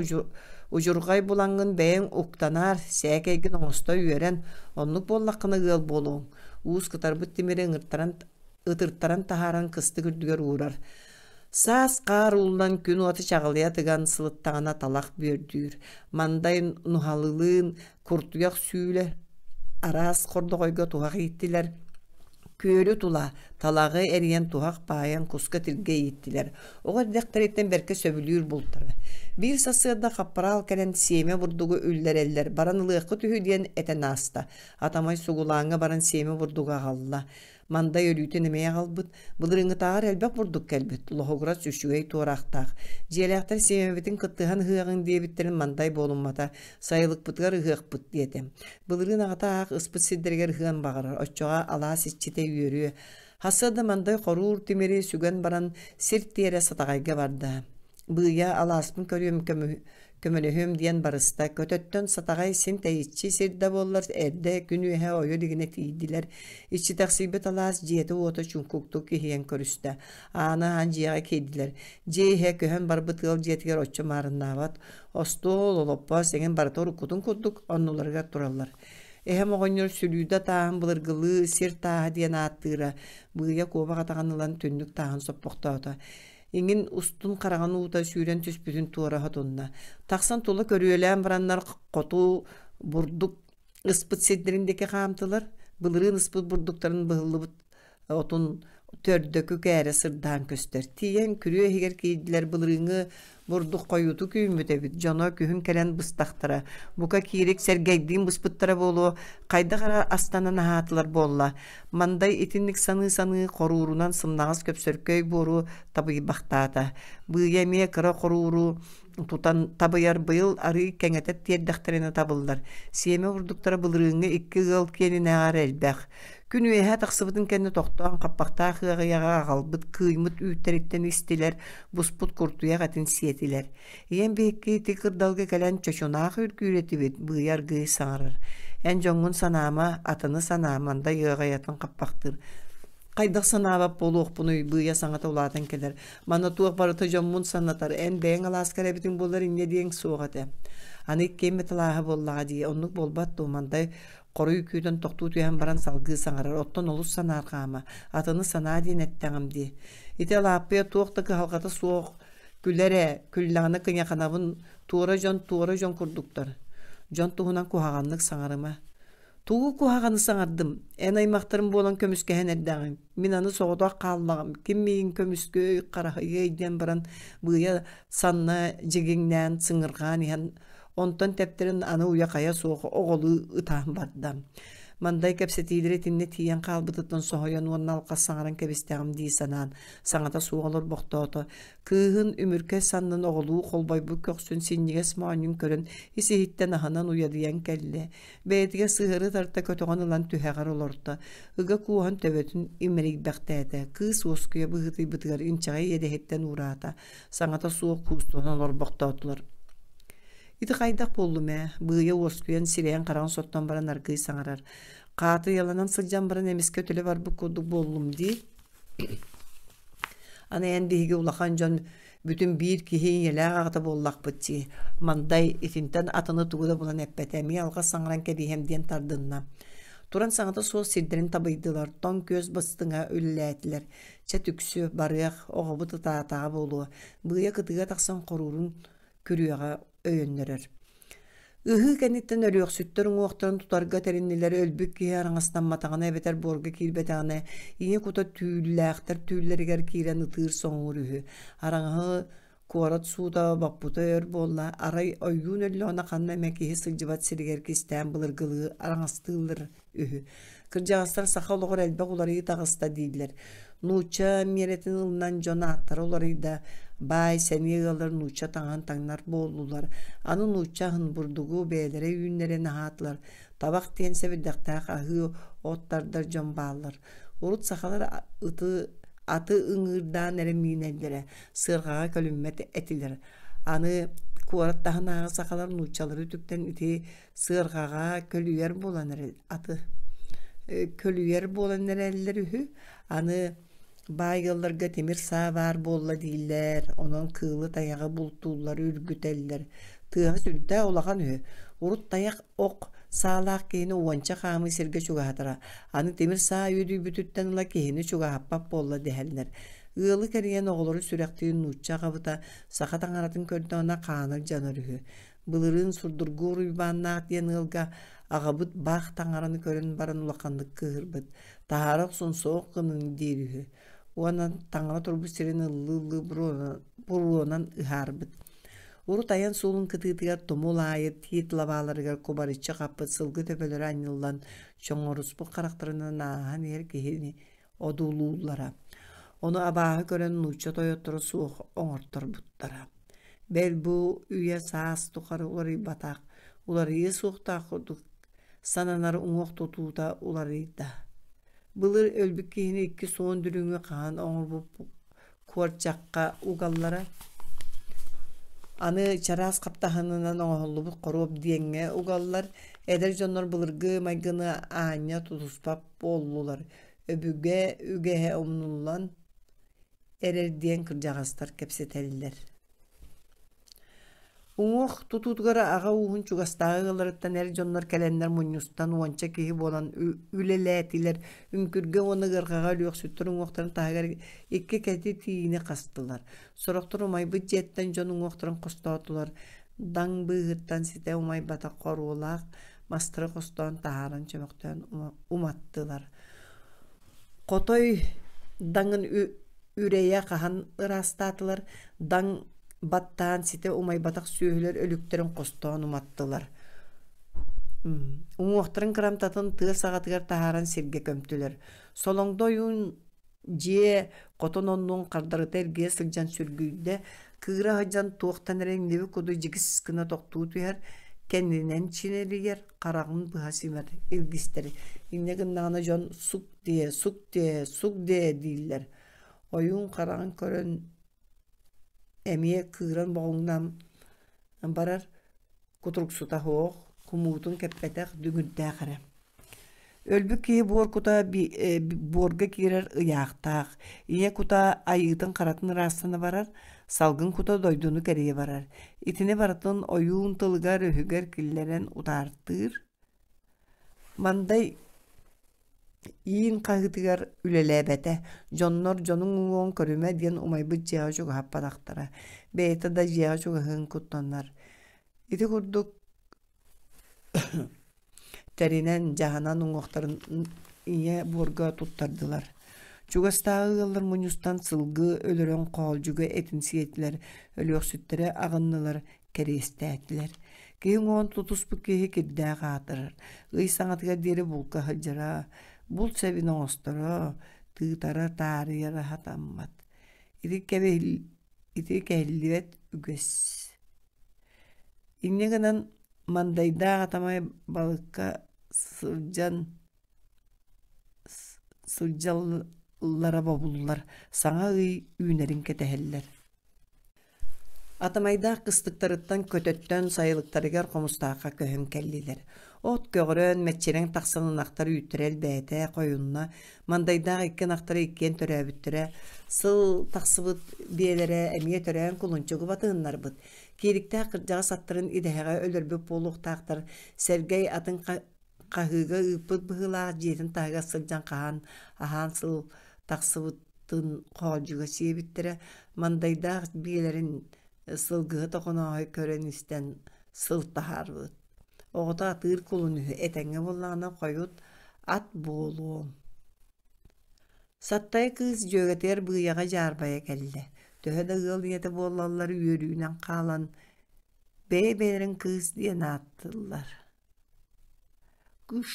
удьурҕай булаҥҥын бэйэҥ уктанаар, сээкэйгин оҥосто үөрэн, оннук буоллаххына ыал буолуоҥ. Уус кытарбыт тимири ыҥыртаран ытыртаран таһааран кыстык үрдүгэр уурар. Саас хаар ууллан күн уота чаҕылыйа тыган сылыттаҕына талах бүөрдүүр. Мандай нуһалылыын куртуйах сүүлэ араас хордоҕойго туһах ииттилэр. Күөлү тула талаҕы эрийэн туһах баайан куска тиргэ ииттилэр. Оҕо эрдэхтэриттэн бэркэ сөбүлүүр бултара. Биир сарсыарда хаппараал кэлэн сиэмэ бурдугу үллэрэллэр, баран ылыаххыт үһү диэн этэн ааста. Атамай сугулааҥҥа баран сиэмэ бурдугу аҕалла. Мандай өлүүтүн эмиэ аҕалбыт, былырыыҥҥытааҕар элбэх бурдук кэлбит, лоһугурас үчүгэй туораахтаах. Дьиэлээхтэр сиэмэбитин кыттыһан ыһыаҕыҥ диэбиттэрин Мандай буолуммата, сайылыкпытыгар ыһыахпыт диэтэ. Былырыын аҕата аах ыспыт сирдэригэр ыһыан баҕарар, оччоҕо алаас иччитэ үөрүө. Хасыа да Мандай хоруур тимири сүгэн баран сир тиэрэ сатаҕайга барда. Быыйа алааспын көрүөм көмү... Көмөлөһүөм диэн барыста. Көтөттөн сатаҕай син тэйиччи сир да буоллар эрдэ күн үөһэ ойо илигинэ тиийдилэр. Иччитэхсийбит алаас дьиэтэ-уота чуҥкуктук иһийэн көрүстэ. Ааны аһан дьиэҕэ киирдилэр. Дьиэ иһэ көһөн барбыт ыал дьиэтигэр оччо маарыннаабат. Остуол, олоппос эҥин барыта уруккутун курдук оннуларыгар тураллар. Эһэм оҕонньор сүлүүдэ тааһын былыргылыы сир тааһа диэн ааттыыра, быыйа куобах атаҕын ылан түннүк тааһын соппохтоото. Иҥин устун хараҕын уута сүүрэн түспүтүн туора сотунна. Тахсан тула көрүөлээн бараннар хоту бурдук ыспыт сирдэрин диэки хаамтылар. Былырыын ыспыт бурдуктарын быһыллыбыт отун төрдө күкээрэ сырдаан көстөр. Тиийэн күрүө иһигэр киирдилэр былырыыҥҥы бурдук хойуутук үүммүт эбит. Дьоно күһүн кэлэн быстахтара. Бука киирик Сэргэйдиин быспыттара буолуо, хайдах эрэ астанан аһаатылар буолла. Мандай итинник саныы-саныы хоруурунан сымнаҕас көпсөркөй буору табыйбахтаата. Быыйа эмиэ кыра хорууру тутан табыйар быйыл арыы кэҥэтэ тиэрдэхтэринэ табыллар. Сиэмэ бурдуктара былырыыҥҥы икки ыал киэнинээҕэр элбэх. Күн үөһэ тахсыбытын кэннэ тохтоон хаппахтаах ыаҕыйаҕа аҕалбыт кыыймыт үүттэриттэн истилэр, буспут куртуйах этин сиэтилэр. Ийэм биһикки ити кырдалга кэлэн чочунаах үргүүр этибит, быыйа аргыый саҥарар. Эн дьоҥҥун санаама, атыны санаа, Мандай ыаҕайатын хаппахтыыр. Хайдах санаабат буолуохпунуй, быыйа саҥата улаатан кэлэр. Манна туох барыта дьоммун санатар, эн бэйэҥ алааскар эбитиҥ буоллар инньэ диэҥ суох этэ. Аны иккиэммит алааһа буоллаҕа дии, оннук буолбат дуо, Мандай хоруй күүтэн тохтуу түһэн баран салгыы саҥарар, оттон олус санаарҕаама, атыны санаа диэн эттэҕим дии. Ити Алааппыйа туох да кыһалҕата суох күлэр ээ, күллэҕинэ кыйаханабын, туора дьон туора дьон курдуктар. Дьон туһунан куһаҕаннык саҥарыма. Тугу куһаҕаны саҥардым, эн аймахтарым буолан көмүскэһэн эрдэҕиҥ. Мин аны соҕотох хааллаҕым, ким миигин көмүскүөй, хараһыйыай диэн баран быыйа санна дьигиҥнээн сыҥырҕаан иһэн онтон тэптэрин аны уйа-хайа суох оҕолуу ытаан барда. Мандай кэпсэтиилэрэ итиннэ тиийэн хаалбытыттан соһуйан уонна алҕас саҥаран кэбистэҕим дии санаан, саҥата суох олорбохтоото. Кыыһын үмүркэй саннын оҕолуу холбойбут көхсүн синньигэс моонньун көрөн ис-иһиттэн аһынан уйадыйан кэллэ. Бэйэтигэр сыһыары тарта көтөҕөн ылан түһэҕэр олорто. Ыга кууһан төбөтүн имэрийбэхтээтэ. Кыыс уоскуйа быһыытыйбытыгар инчэҕэй иэдэһиттэн уураата. Саҥата суох куустуһан олорбохтоотулар. Ити хайдах буоллум ээ, быыйа уоскуйан сирэйин-хараҕын соттон баран аргыый саҥарар. Хаатыйаланан сылдьан баран эмискэ төлө барбыт курдук буоллум дии. Аны эн биһиги улахан дьон бүтүн биир киһи ийэлээх аҕата буоллахпыт дии. Мандай итинтэн атыны тугу да булан эппэтэ, эмиэ алҕас саҥаран кэбиһэм диэн тардынна. Туран саҥата суох сирдэрин табыйдылар, тоҥ күөс быстыҥа үлэлээтилэр. Чэ түксү, барыах, оҕобут ытаатаҕа буолуо. Быыйа кытыыга тахсан хоруурун күрүөҕэ өйөннөрөр. Ыһыы кэнниттэн өлүөхсүттэр уҥуохтарын тутарга тэриннилэр өлбүт киһи араҥастамматаҕына эбэтэр буорга киирбэтэҕинэ ийэ кута түүллээхтэр түүллэригэр киирэн ытыыр-соҥуур үһү. Араҥаһы куорат суута боппута өр буолла, арай ойуун өллөҕүнэ ханна эмэ киһи сылдьыбат сиригэр кистээн былыргылыы араҥастыыллар үһү. Кырдьаҕастар саха олоҕор элбэх уларыйыы таҕыста дииллэр. Нуучча миэрэтин ылынан дьон ааттара уларыйда, баай, сэниэ ыаллар нуучча таҥаһын таҥнар буоллулар. Аны нуучча аһын бурдугу бэйэлэрэ үүннэрэн аһаатылар. Табах диэн сэбирдэхтээх аһыы от тардар дьон бааллар. Урут сахалар ыты аты ыҥыырдаан эрэ миинэллэрэ, сыарҕаҕа көлүммэт этилэр. Аны куорат таһынааҕы сахалар нууччалары үтүктэн ити сыарҕаҕа көлүйэр буолан эрэл аты көлүйэр буолан эрэллэр үһү. Аны баай ыалларга тимир саа баар буолла дииллэр, онон кыылы тайаҕы бултууллар, үргүтэллэр. Тыаһа сүрдээх улахан үһү. Урут тайах ох саалаах киһини уонча хаамыы сиргэ чугаһатара. Аны тимир саа үөдүйбүтүттэн ыла киһини чугаһаппат буолла дэһэллэр. Ыалы кэрийэн оҕолору сүрэхтиир нуучча аҕабыта саха таҥаратын көрдөҕүнэ хаана алдьанар үһү. Былырыын Сурдургуур Уйбааннаах диэн ыалга аҕабыт баах таҥараны көрөн баран улаханнык кыыһырбыт, таһаара охсун суох гыныҥ диир үһү уонна таҥара турбут сирин ыллыы-ыллыы буруонан ыһаарбыт. Урут айан суолун кытыытыгар тумул аайы тиит лабааларыгар кубарыччы хаппыт сылгы төбөлөрө анньыллан чоҥоруспут харахтарынан ааһан иһэр киһини одуулууллара. Ону абааһы көрөн нуучча тойотторо суох оҥорторбуттара. Бэл бу үйэ саас тухары уларыйбатах, уларыйыа суохтаах курдук сананар уҥуох тутуута уларыйда. Былыр өлбүт киһини икки суон дүлүҥү хаһан оҥорбут куорчахха угаллара. Аны чараас хаптаһынынан оҥоһуллубут хоруоп диэҥҥэ угаллар. Эдэр дьоннор былыргы майгыны аанньа тутуспат буоллулар. Өбүгэ үгэһэ умнуллан эрэр диэн кырдьаҕастар кэпсэтэллэр. Уҥуох тутуутугар аҕа ууһун чугастааҕы ыалларыттан эр дьоннор кэлэннэр мунньустан уонча киһи буолан үлэлээтилэр, Үҥкүргэ уонна ыарҕаҕа өлүөхсүттэр уҥуохтарын таһыгар икки кэти тииҥи хастылар. Сорохтор умайбыт дьиэттэн дьон уҥуохтарын хостоотулар, даҥ быыһыттан ситэ умайбатах хоруолаах мастары хостоон таһааран чөмөхтөөн уматтылар. Хотой даҥын үрэйэ хаһан ыраастаатылар, даҥ баттаан ситэ умайбатах сүөһүлэр өлүктэрин хостоон уматтылар. Уҥуохтарын кырамтатын тыа саҕатыгар таһааран сиргэ көмтүлэр. Солоҥдо ойуун дьиэ хотон оннун хардарыта эргийэ сылдьан сүргүйдэ, кыыра сылдьан туохтан эрэ иҥнибит курдук дьигис гына тохтуу түһэр, кэннинэн чинэрийэр, хараҕын быһа симэр илгистэр. Инньэ гыннаҕына дьон сук диэ, сук диэ, сук диэ дииллэр. Ойуун хараҕын көрөн эмиэ кыыран боҕуҥнаан барар, кутуруксута суох, кумуутун кэппэтэх дүҥүрдээх эрэ. Өлбүт киһи буор кута буорга киирэр ыйаахтаах, ийэ кута айыытын харатын ыраастана барар, салгын кута дойдуну кэрийэ барар. Итини барытын ойуун тылыгар-өһүгэр киллэрэн утаартыыр. Мандай иин хаһыытыгар үлэлээбэтэ, дьоннор дьонуҥ уҥуоҕун көрүмэ диэн умайбыт дьиэҕэ чугаһаппатахтара, бэйэтэ да дьиэҕэ чугаһыан куттанар. Ити курдук тэринэн, дьаһанан уҥуохтарын ийэ буорга туттардылар. Чугастааҕы ыаллар мунньустан сылгы өлөрөн хоолдьуга этин сиэтилэр, өлүөхсүттэрэ аҕыннылар, кэриэстээтилэр. Киһи уҥуоҕун тутуспут киһи кирдээх аатырар. Ый саҥатыгар диэри булка сылдьара, булт сэбин оҥосторо, тыытара, таарыйара сатаммат. Ити ити кэһиллибэт үгэс. Инньэ гынан Мандайдаах Атамай балыкка сылдьан сылдьаллара бобуллар, саҥа ый үүнэрин кэтэһэллэр. Атамайдаах кыстыктарыттан көтөттөн сайылыктарыгар Хомустаахха көһөн кэллилэр. От көҕөрөн, мэччирэҥ тахсан ынахтар үүттэрэ элбээтэ, хойунна. Мандайдаах икки ынахтара иккиэн төрөөбүттэрэ. Сыл тахсыбыт биэлэрэ эмиэ төрөөн кулунчугу батыһыннарбыт. Киириктээх кырдьаҕас аттарын идэһэҕэ өлөрбүт буолуохтаахтар. Сэргэй атын хаһыыга ыыппыт быһыылаах дьиэтин таһыгар сылдьан хаһан аһаан сыл тахсыбытын хоолдьуга сиэбиттэрэ. Мандайдаах биэлэрин сылгыһыт Охонооһой көрөн-истэн сыл таһаарбыт. Оҕото атыыр кулун үһү, этэҥҥэ буоллаҕына хойут ат буолуом. Саттайа кыыс дьүөгэтигэр Быйаҕа дьаарбайа кэллэ. Төһө да ыал ийэтэ буоллаллар үөрүүнэн хаалан бэйэ-бэйэлэрин кыыс диэн ааттыыллар. Кыш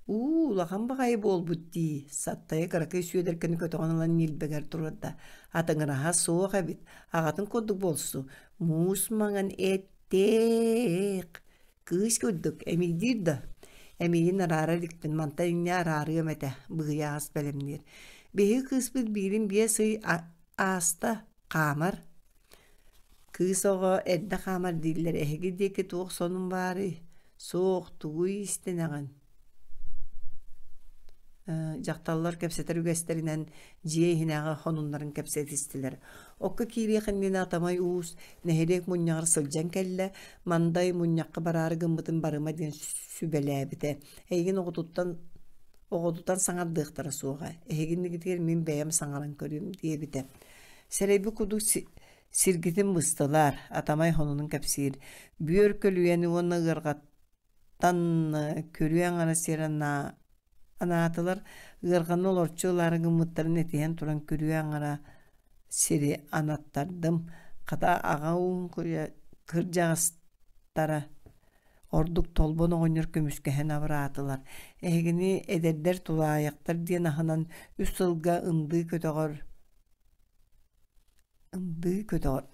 Уу, улахан баҕайы буолбут дии, Саттайа кыракый Сүөдэркэни көтөҕөн ылан ньилбэгэр туруорда. Атыҥыраһа суох эбит, аҕатын курдук буолсу, муус маҥан эттээх. Кыыс курдук, эмиийдиир да? Эмиийин араара иликпин, мантан инньэ араарыам этэ, быһыйа ас бэлэмниир. Биһиги кыыспыт биирин биэс ый ааста, хаамар. Кыыс оҕо эрдэ хаамар дииллэр, эһиги диэки туох сонун баарый? Суох, тугуй иистэнэҕин? Дьахталлар кэпсэтэр үгэстэринэн дьиэ иһинээҕи хонуннарын кэпсэтистилэр. Окко киириэх иннинэ Атамай Уус нэһилиэк мунньаҕар сылдьан кэллэ, Мандай мунньахха бараары гыммытын барыма диэн сүбэлээбитэ. Эйигин оҕотуттан оҕотутан саҥардыахтара суоҕа, эһигиннигитигэр мин бэйэм саҥаран көрүөм диэбитэ. Сэрэйбит курдук сиргитин быстылар, Атамай хонунун кэпсиир. Бүөр көлүйэни уонна ыарҕаттан күрүө аҥара сир анаатылар, ыарҕаны олорчу ылаары гыммыттарын этиһэн туран күрүө аҥара сири анаттардым. Хата аҕа уун кырдьаҕастара ордук Толбон оҕонньор көмүскэһэн абыраатылар. Эһигини эдэрдэр тулаайахтар диэн аһынан үс сылга ындыы көтөҕөр Ындыы көтөҕөр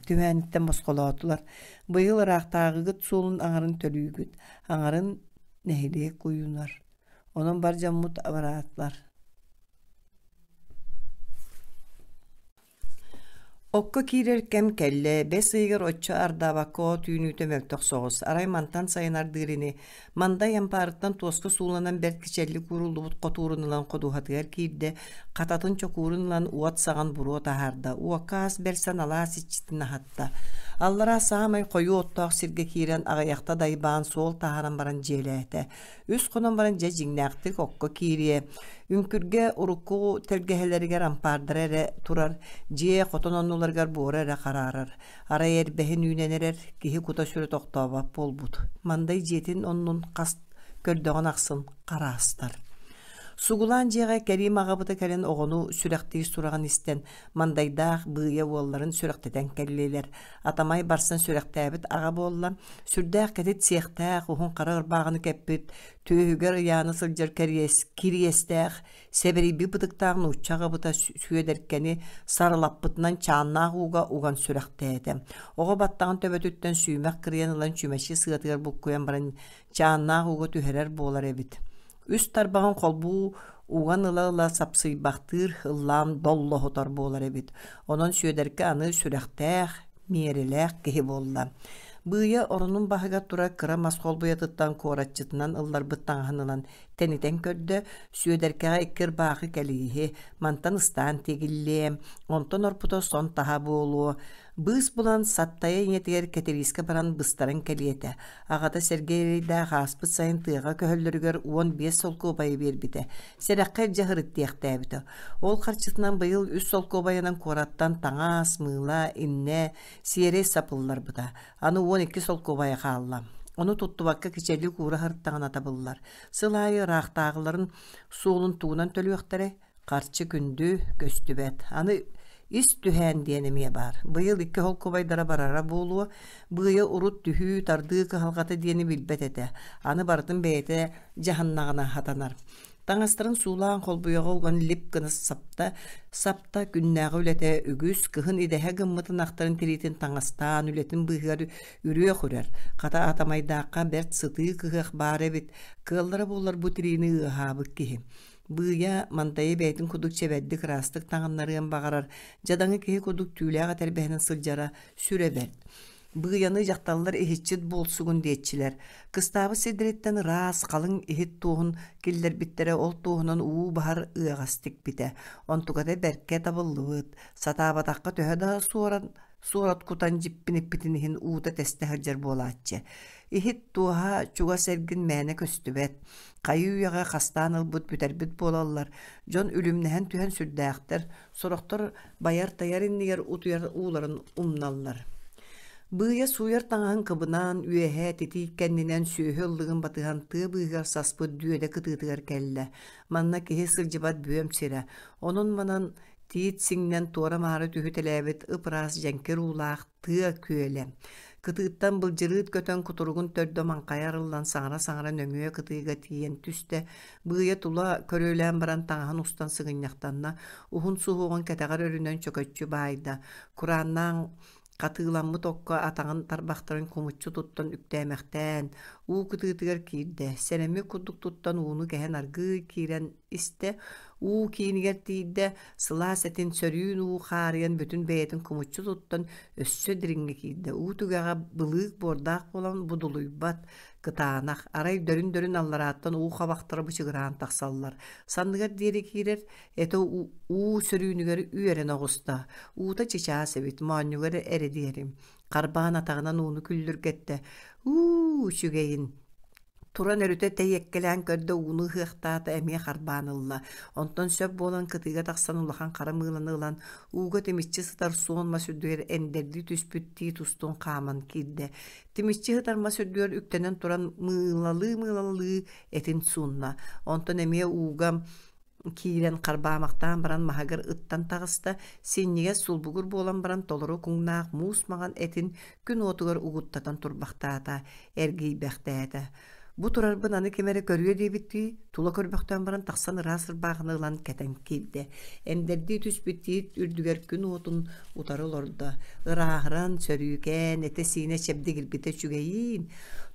түһээниттэн босхолоотулар. Быйыл ыраахтааҕыгыт суолун аҥарын төлүүгүт, аҥарын нэһилиэк уйунар. Онон бар дьоммут абыраатылар. Окко киирэр кэм кэллэ, бэс ыйыгар оччо ардаабакка от үүнүүтэ мөлтөх соҕус, арай мантан сайын ардыыр ини. Мандай ампаарыттан туоска сууланан бэрт кичэллик ууруллубут хотуурун ылан ходуһатыгар киирдэ, хататын чокуурун ылан уот саҕан буруо таһаарда, уокка ас бэрсэн алаас иччитин аһатта. Аллараа саамай хойуу оттоох сиргэ киирэн аҕыйахта дайбаан суол таһааран баран дьиэлээтэ. Үс хонон баран дьэ дьиҥнээхтик окко киириэ. Үҥкүргэ урукку тэлгэһэлэригэр ампаардара эрэ турар, дьиэ хотон оннуларыгар буора эрэ хараарар. Арай эрбэһин үүнэн эрэр, киһи кута-сүрэ тохтообот буолбут. Мандай дьиэтин оннун хас көрдөҕүн ахсын хараастар. Сугулаан дьиэҕэ Кэриим аҕабыта кэлэн оҕону сүрэхтиир сураҕын истэн, Мандайдаах Быыйа уолларын сүрэхтэтэн кэллилэр. Атамай барсан сүрэхтээбит аҕа буолла, сүрдээх кэтит сиэхтээх, уһун хара ырбааҕыны кэппит, түөһүгэр ыйаана сылдьар кэриэс, кириэстээх, сэбэрийбит бытыктаах нуучча аҕабыта Сүөдэркэни сарылаппытынан чааннаах ууга уган сүрэхтээтэ. Оҕо баттаҕын төбөтүттэн сүүмэх кырыйан ылан чүмэчи сыатыгар буккуйан баран чааннаах ууга түһэрэр буолар эбит. Үс тарбаҕын холбуу уган ыла-ыла сапсыйбахтыыр, ыллаан доллоһутар буолар эбит. Онон Сүөдэркэ аны сүрэхтээх, миэрэлээх киһи буолла. Быыйа оронун баһыгар турар кыра мас холбуйатыттан куоратчытынан ылларбыт таҥаһын ылан тэнитэн көрдө, Сүөдэркэҕэ икки ырбаахы кэлииһи, мантан ыстаан тигиллиэ, онтон орпута сон таһа буолуо. Быыс булан Саттайа ийэтигэр Кэтириискэ баран быстаран кэлиэ этэ. Аҕата Сэргэй эрэйдээх ааспыт сайын тыаҕа көһөллөрүгэр 15 солкуобайы биэрбитэ. Сэрэххэ илдьэ сырыттиэхтээбитэ. Ол харчытынан быйыл үс солкуобайынан куораттан таҥас, мыыла, иннэ, сиэрэй сап ылларбыта. Аны 12 солкуобайа хаалла. Ону туттубакка кичэллик уура сырыттаҕына табыллар. Сыл аайы ыраахтааҕыларын суолун тугунан төлүөхтэрэй? Харчы күндү, көстүбэт. Аны ис түһээн диэн эмиэ баар. Быйыл икки холкубайдара барара буолуо. Быйа урут түһүү, тардыы кыһалҕата диэни билбэт этэ. Аны барытын бэйэтэ дьаһаннаҕына хатанар. Таҥастарын суулаан холбуйаҕа уган лип гына сапта, сапта күннээҕи үлэтэ үгүс, кыһын идэһэ гыммытын ахтарын тириитин таҥастаан үлэтин быыһыгар үрүөх үрэр. Хата атамайдаахха бэрт сытыы кыһыах баар эбит. Кыаллара буоллар бу тириини ыаһаабыт киһи. Быыйа Мантайы бэйэтин курдук чэбэрдик ыраастык таҥыннарыан баҕарар, дьадаҥы киһи курдук түүлээх этэрбэһинэн сылдьара сүрэ бэрт. Быыйаны дьахталлар иһиччит буолсугун диэччилэр. Кыстаабыт сирдэриттэн ыраас, халыҥ иһит туоһун киллэрбиттэрэ ол туоһунан уу баһар ыаҕас тикпитэ. Онтуката бэркэ табыллыбыт. Сатаабатахха төһө да суоран суорат кутан дьиппиниппитин иһин уута тэстэ сылдьар буолааччы. Иһит туоһа чугас эргин мээнэ көстүбэт. Хайыы-үйэҕэ хастаан ылбыт бүтэрбит буолаллар, дьон үлүмнэһэн түһэн сүрдээхтэр, сорохтор байар-тайар иннигэр утуйар ууларын умналлар. Быыйа сууйар таҥаһын кыбынан, үөһэ титиик кэннинэн сүөһү ыллыгын батыһан тыа быыһыгар саспыт дүөдэ кытыытыгар кэллэ. Манна киһи сылдьыбат бүөм сирэ. Онон-манан тиит сиҥнэн туора-маары түһүтэлээбит ып-ыраас дьэҥкир уулаах тыа күөлэ. Кытыыттан былдьырыыт көтөн кутуругун төрдө маҥхайа арыллан саҥара-саҥара нөҥүө кытыыга тиийэн түстэ, быыйа тула көрүөлээн баран таҥаһын устан сыгынньахтанна, уһун суһуоҕун кэтэҕэр өрүнэн чөкөччү баайда, курааннаан Хатыыламмыт окко атаҕын тарбахтарын кумуччу туттан үктээмэхтээн, уу кытыытыгар киирдэ, сэрэммит курдук туттан ууну кэһэн аргыый киирэн истэ, уу киинигэр тиийдэ, сылаас этин сөрүүн уу хаарыйан бүтүн бэйэтин кумуччу туттан өссө дириҥҥэ киирдэ. Уу түгэҕэ былыык буордаах буолан будулуйбат, кытаанах, арай дөрүн-дөрүн алларааттан уу хабахтара бычыгыраан тахсаллар. Санныгар диэри киирэр, Этэ уу сөрүүнүгэр үөрэн оҕуста, уута чычаас эбит, моонньугар эрэ диэри. Харбаан атаҕынан ууну күллүргэттэ. Уу, үчүгэйин! Туран өрүтэ тэйиэккэлээн көрдө, ууну ыһыахтаата, эмиэ харбаан ылла. Онтон сөп буолан кытыыга тахсан улахан хара мыыланы ылан, ууга тимиччи сытар суон мас үрдүгэр эндэрдии түспүт тиит устун хааман киирдэ. Тимиччи сытар мас үрдүгэр үктэнэн туран мыылалыы-мыылалыы этин суунна. Онтон эмиэ ууга киирэн харбаамахтаан баран маһыгар ыттан таҕыста, синньигэс сулбугур буолан баран толору куҥнаах муус маҥан этин күн уотугар угуттатан турбахтаата, эргийбэхтээтэ. Бу турарбын аны ким эрэ көрүө диэбиттии, тула көрбөхтөөн баран тахсан ыраас ырбаахыны ылан кэтэн киирдэ. Эндэрдии түспүт тиит үрдүгэр күн уотун утары олордо. Ырааһыран, сөрүүкээн, этэ-сиинэ чэбдигирбитэ үчүгэйиин.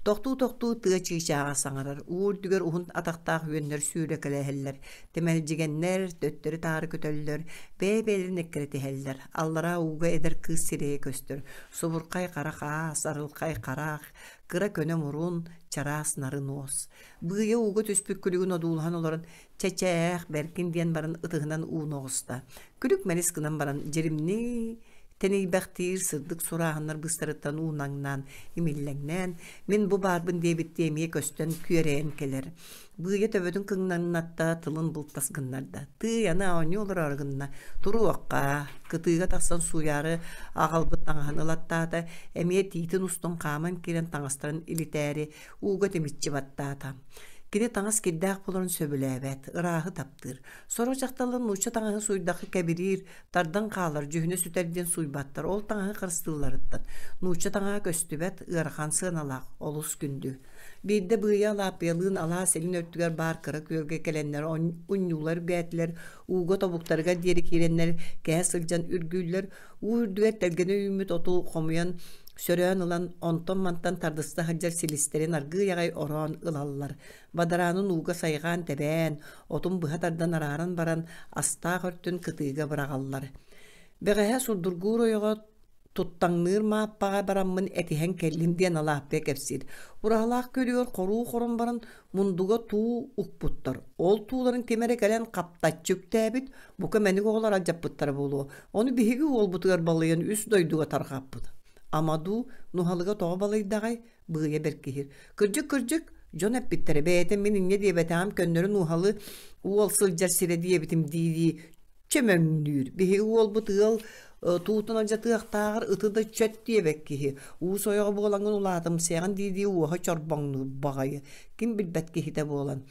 Тохтуу-тохтуу тыа чыычааҕа саҥарар, уу үрдүгэр уһун атахтаах үөннэр сүүрэкэлэһэллэр, тэмэлдьигэннэр төттөрү-таары көтөллөр, бэйэ-бэйэлэрин эккирэтиһэллэр. Аллараа ууга эдэр кыыс сирэйэ көстөр, субурхай хара хаас, арылхай харах, кыра көнө мурун, чараас нарын уос. Быыйа ууга түспүт күлүгүн одуулаһан олорон «Чэчээх, бэркин» диэн баран ытыһынан ууну оҕуста. Күлүк мэлис гынан баран дьиримнии тэнийбэхтиир сырдык сурааһыннар быыстарыттан уунаҥнаан, имиллэҥнээн, мин бу баарбын диэбиттии эмиэ көстөн күөрэйэн кэлэр. Быыйа төбөтүн кыҥнаннатта, тылын былтас гыннарда. Тыый, аны оонньуу олороору гынна. Туруохха, кытыыга тахсан сууйаары аҕалбыт таҥаһын ылаттаата, эмиэ тиитин устун хааман киирэн таҥастарын илитээри ууга тимиччи баттаата. Кини таҥас кирдээх буоларын сөбүлээбэт, ырааһы таптыыр. Сорох дьахталлар нуучча таҥаһын сууйдахха кэбириир, тардан хаалар, дьүһүнэ сүтэр диэн сууйбаттар, ол таҥаһы харыстыылларыттан. Нуучча таҥаһа көстүбэт, ыарахан сыаналаах, олус күндү. Биирдэ Быыйа Алааппыйалыын алаас илин өртүгэр баар кыра күөлгэ кэлэннэр унньуулар үргээтилэр, ууга тобуктарыгар диэри киирэннэр кэһэ сылдьан үргүүллэр, уу үрдүгэр тэлгэнэ үүммүт оту хомуйан сөрөөн ылан, онтон-мантан тардыста сылдьар силистэрин аргыый аҕай ороон ылаллар. Бадараанын ууга сайҕаан тэбээн, отун быһа тардан арааран баран, астаах өртүн кытыыга быраҕаллар. Бэҕэһээ сурдургуур ойоҕо туттаҥныыр Мааппаҕа бараммын этиһэн кэллим диэн Алааппыйа кэпсиир. Ураһалаах күөлүгэр хоруу хорон баран мундуга туу укпуттар. Ол тууларын ким эрэ кэлэн хаптаччы үктээбит, бука мэник оҕолор алдьаппыттара буолуо. Ону биһиги уолбутугар балыйан үс дойдуга тарҕаппыт. Ама дуу, нуһалыга тоҕо балыйдаҕай? Быыйа бэркиһир. Кырдьык-кырдьык, дьон эппиттэрэ бэйэтэ мин инньэ диэбэтэҕим көннөрү нуһалы уол сылдьар сирэ диэбитим дии-дии чөмөҥнүүр. Биһиги уолбут ыал туутун алдьатыахтааҕар ыты да чөт диэбэт киһи. Уус ойоҕо буолаҥҥын улаатымсыйаҕын дии-дии уоһа чорбоҥнуур баҕайы. Ким билбэт киһитэ буолан.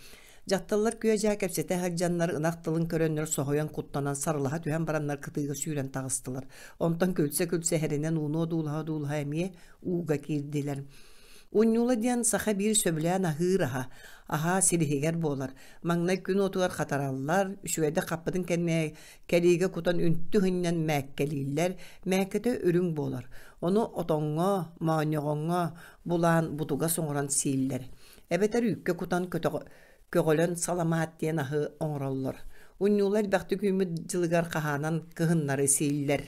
Дьахталлар күө-дьаа кэпсэтэ сылдьаннар ынах тылын көрөннөр соһуйан куттанан сарылаһа түһэн бараннар кытыыга сүүрэн таҕыстылар. Онтон күлсэ-күлсэ эһэринэн ууну одуулаһа-одуулаһа эмиэ ууга киирдилэр. Унньуула диэн саха биир сөбүлээн аһыыр аһа, аһаа силиһигэр буолар. Маҥнай күн уотугар хатараллар, үчүгэйдик хаппытын кэннэ кэлиигэ кутан үнтү ыһынньан мээккэлииллэр, мээккэтэ үрүҥ буолар. Ону отоҥҥо, моонньоҕоҥҥо булаан бутугас оҥорон сииллэр. Эбэтэр үүккэ кутан көҕөлөн саламаат диэн аһы оҥороллор. Унньуула элбэхтик үүммүт дьылыгар хаһаанан кыһыннары сииллэр.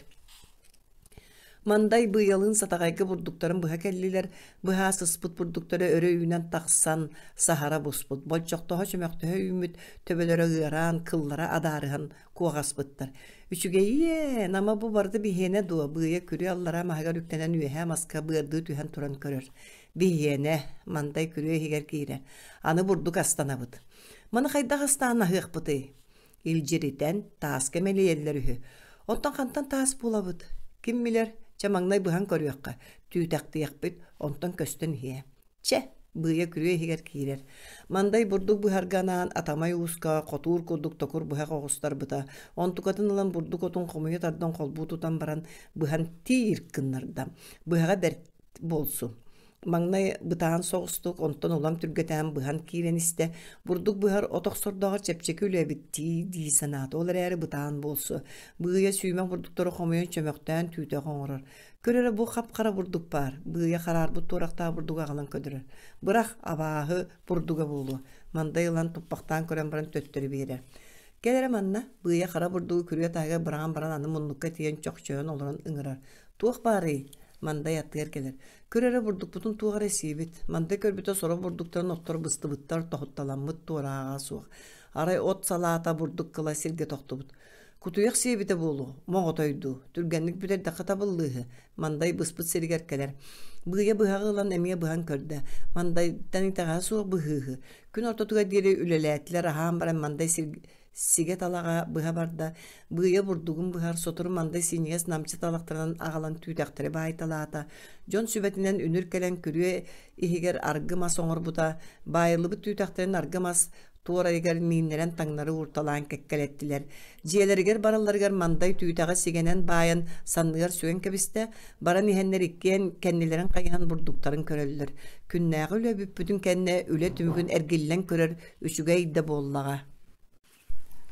Мандай быйалыын сатаҕайга бурдуктарын быһа кэллилэр, быһаа сыспыт бурдуктара өрө үүнэн тахсан саһара буспут, болчохтоһо-чөмөхтөһө үүммүт төбөлөрө ыараан, кыллара адаарыһан куоҕаспыттар. Үчүгэйиэн, ама бу барыта биһиэнэ дуо, быйа күрүө аллараа маһыгар үктэнэн үөһээ маска быардыы түһэн туран көрөр. Биһиэнэ, Мандай күрүө иһигэр киирэр. Аны бурдук астанабыт. Маны хайдах астаан аһыахпытый? Илдьиритэн, тааска мэлийэллэр үһү. Оттон хантан таас булабыт? Ким билэр, чэ маҥнай быһан көрүөххэ, түүтэхтиэхпит, онтон көстөн иһиэ. Чэ, быыйа күрүө иһигэр киирэр. Мандай бурдук быһарга анаан Атамай ууска хотуур курдук токур быһах оҕустарбыта. Онтукатын ылан бурдук отун хомуйа тардан холбуу тутан баран быһан тиир гыннарда. Быһаҕа бэрт буолсу. Маҥнай бытаан соҕустук, онтон улам түргэтээн быһан киирэн истэ. Бурдук быһар от охсордооҕор чэпчэки үлэ эбит дии дии санаата. Ол эрээри бытаан буолсу. Быыйа сүүмэх бурдуктары хомуйан чөмөхтөөн түүтэх оҥорор. Көр эрэ бу хап-хара бурдук баар. Быыйа хараарбыт туорахтаах бурдугу аҕалан көдөрөр. Бырах, абааһы бурдуга буолуо. Мандай ылан туппахтаан көрөн баран төттөрү биэрэр. Кэл эрэ манна, быыйа хара бурдугу күрүө таһыгар быраҕан баран аны муннукка тиийэн чохчойон олорон ыҥырар. Туох баарый? Мандай аттыгар кэлэр. Көр эрэ бурдукпутун туох эрэ сиэбит. Мандай көрбүтэ сорох бурдуктарын оттор быстыбыттар, тоһутталаммыт туорааҕа суох. Арай от салаата бурдук кыла сиргэ тохтубут. Кутуйах сиэбитэ буолуо, моҕотойдуу. Түргэнник бүтэрдэххэ табыллыыһы. Мандай быспыт сиригэр кэлэр. Быыйа быһаҕы ылан эмиэ быһан көрдө. Мандайтан итэҕэһэ суох быһыыһы. Күн ортотугар диэри үлэлээтилэр, аһаан баран Мандай сир сигэ талаҕа быһа барда, быыйа бурдугун быһар, сотору мандай синньигэс намчы талахтарынан аҕалан түүтэхтэри баайталаата. Дьон сүбэтинэн үнүр кэлэн күрүө иһигэр аргы мас оҥорбута, баайыллыбыт түүтэхтэрин аргы мас туорайыгар мииннэрэн таҥнары уурталаан кэккэлэттилэр. Дьиэлэригэр баралларыгар мандай түүтэҕи сигэнэн баайан санныгар сүгэн кэбистэ, баран иһэннэр иккиэн кэннилэрин хайыһан бурдуктарын көрөллөр. Күннээҕи үлэ бүппүтүн кэннэ үлэ түмүгүн эргиллэн көрөр үчүгэй да буоллаҕа.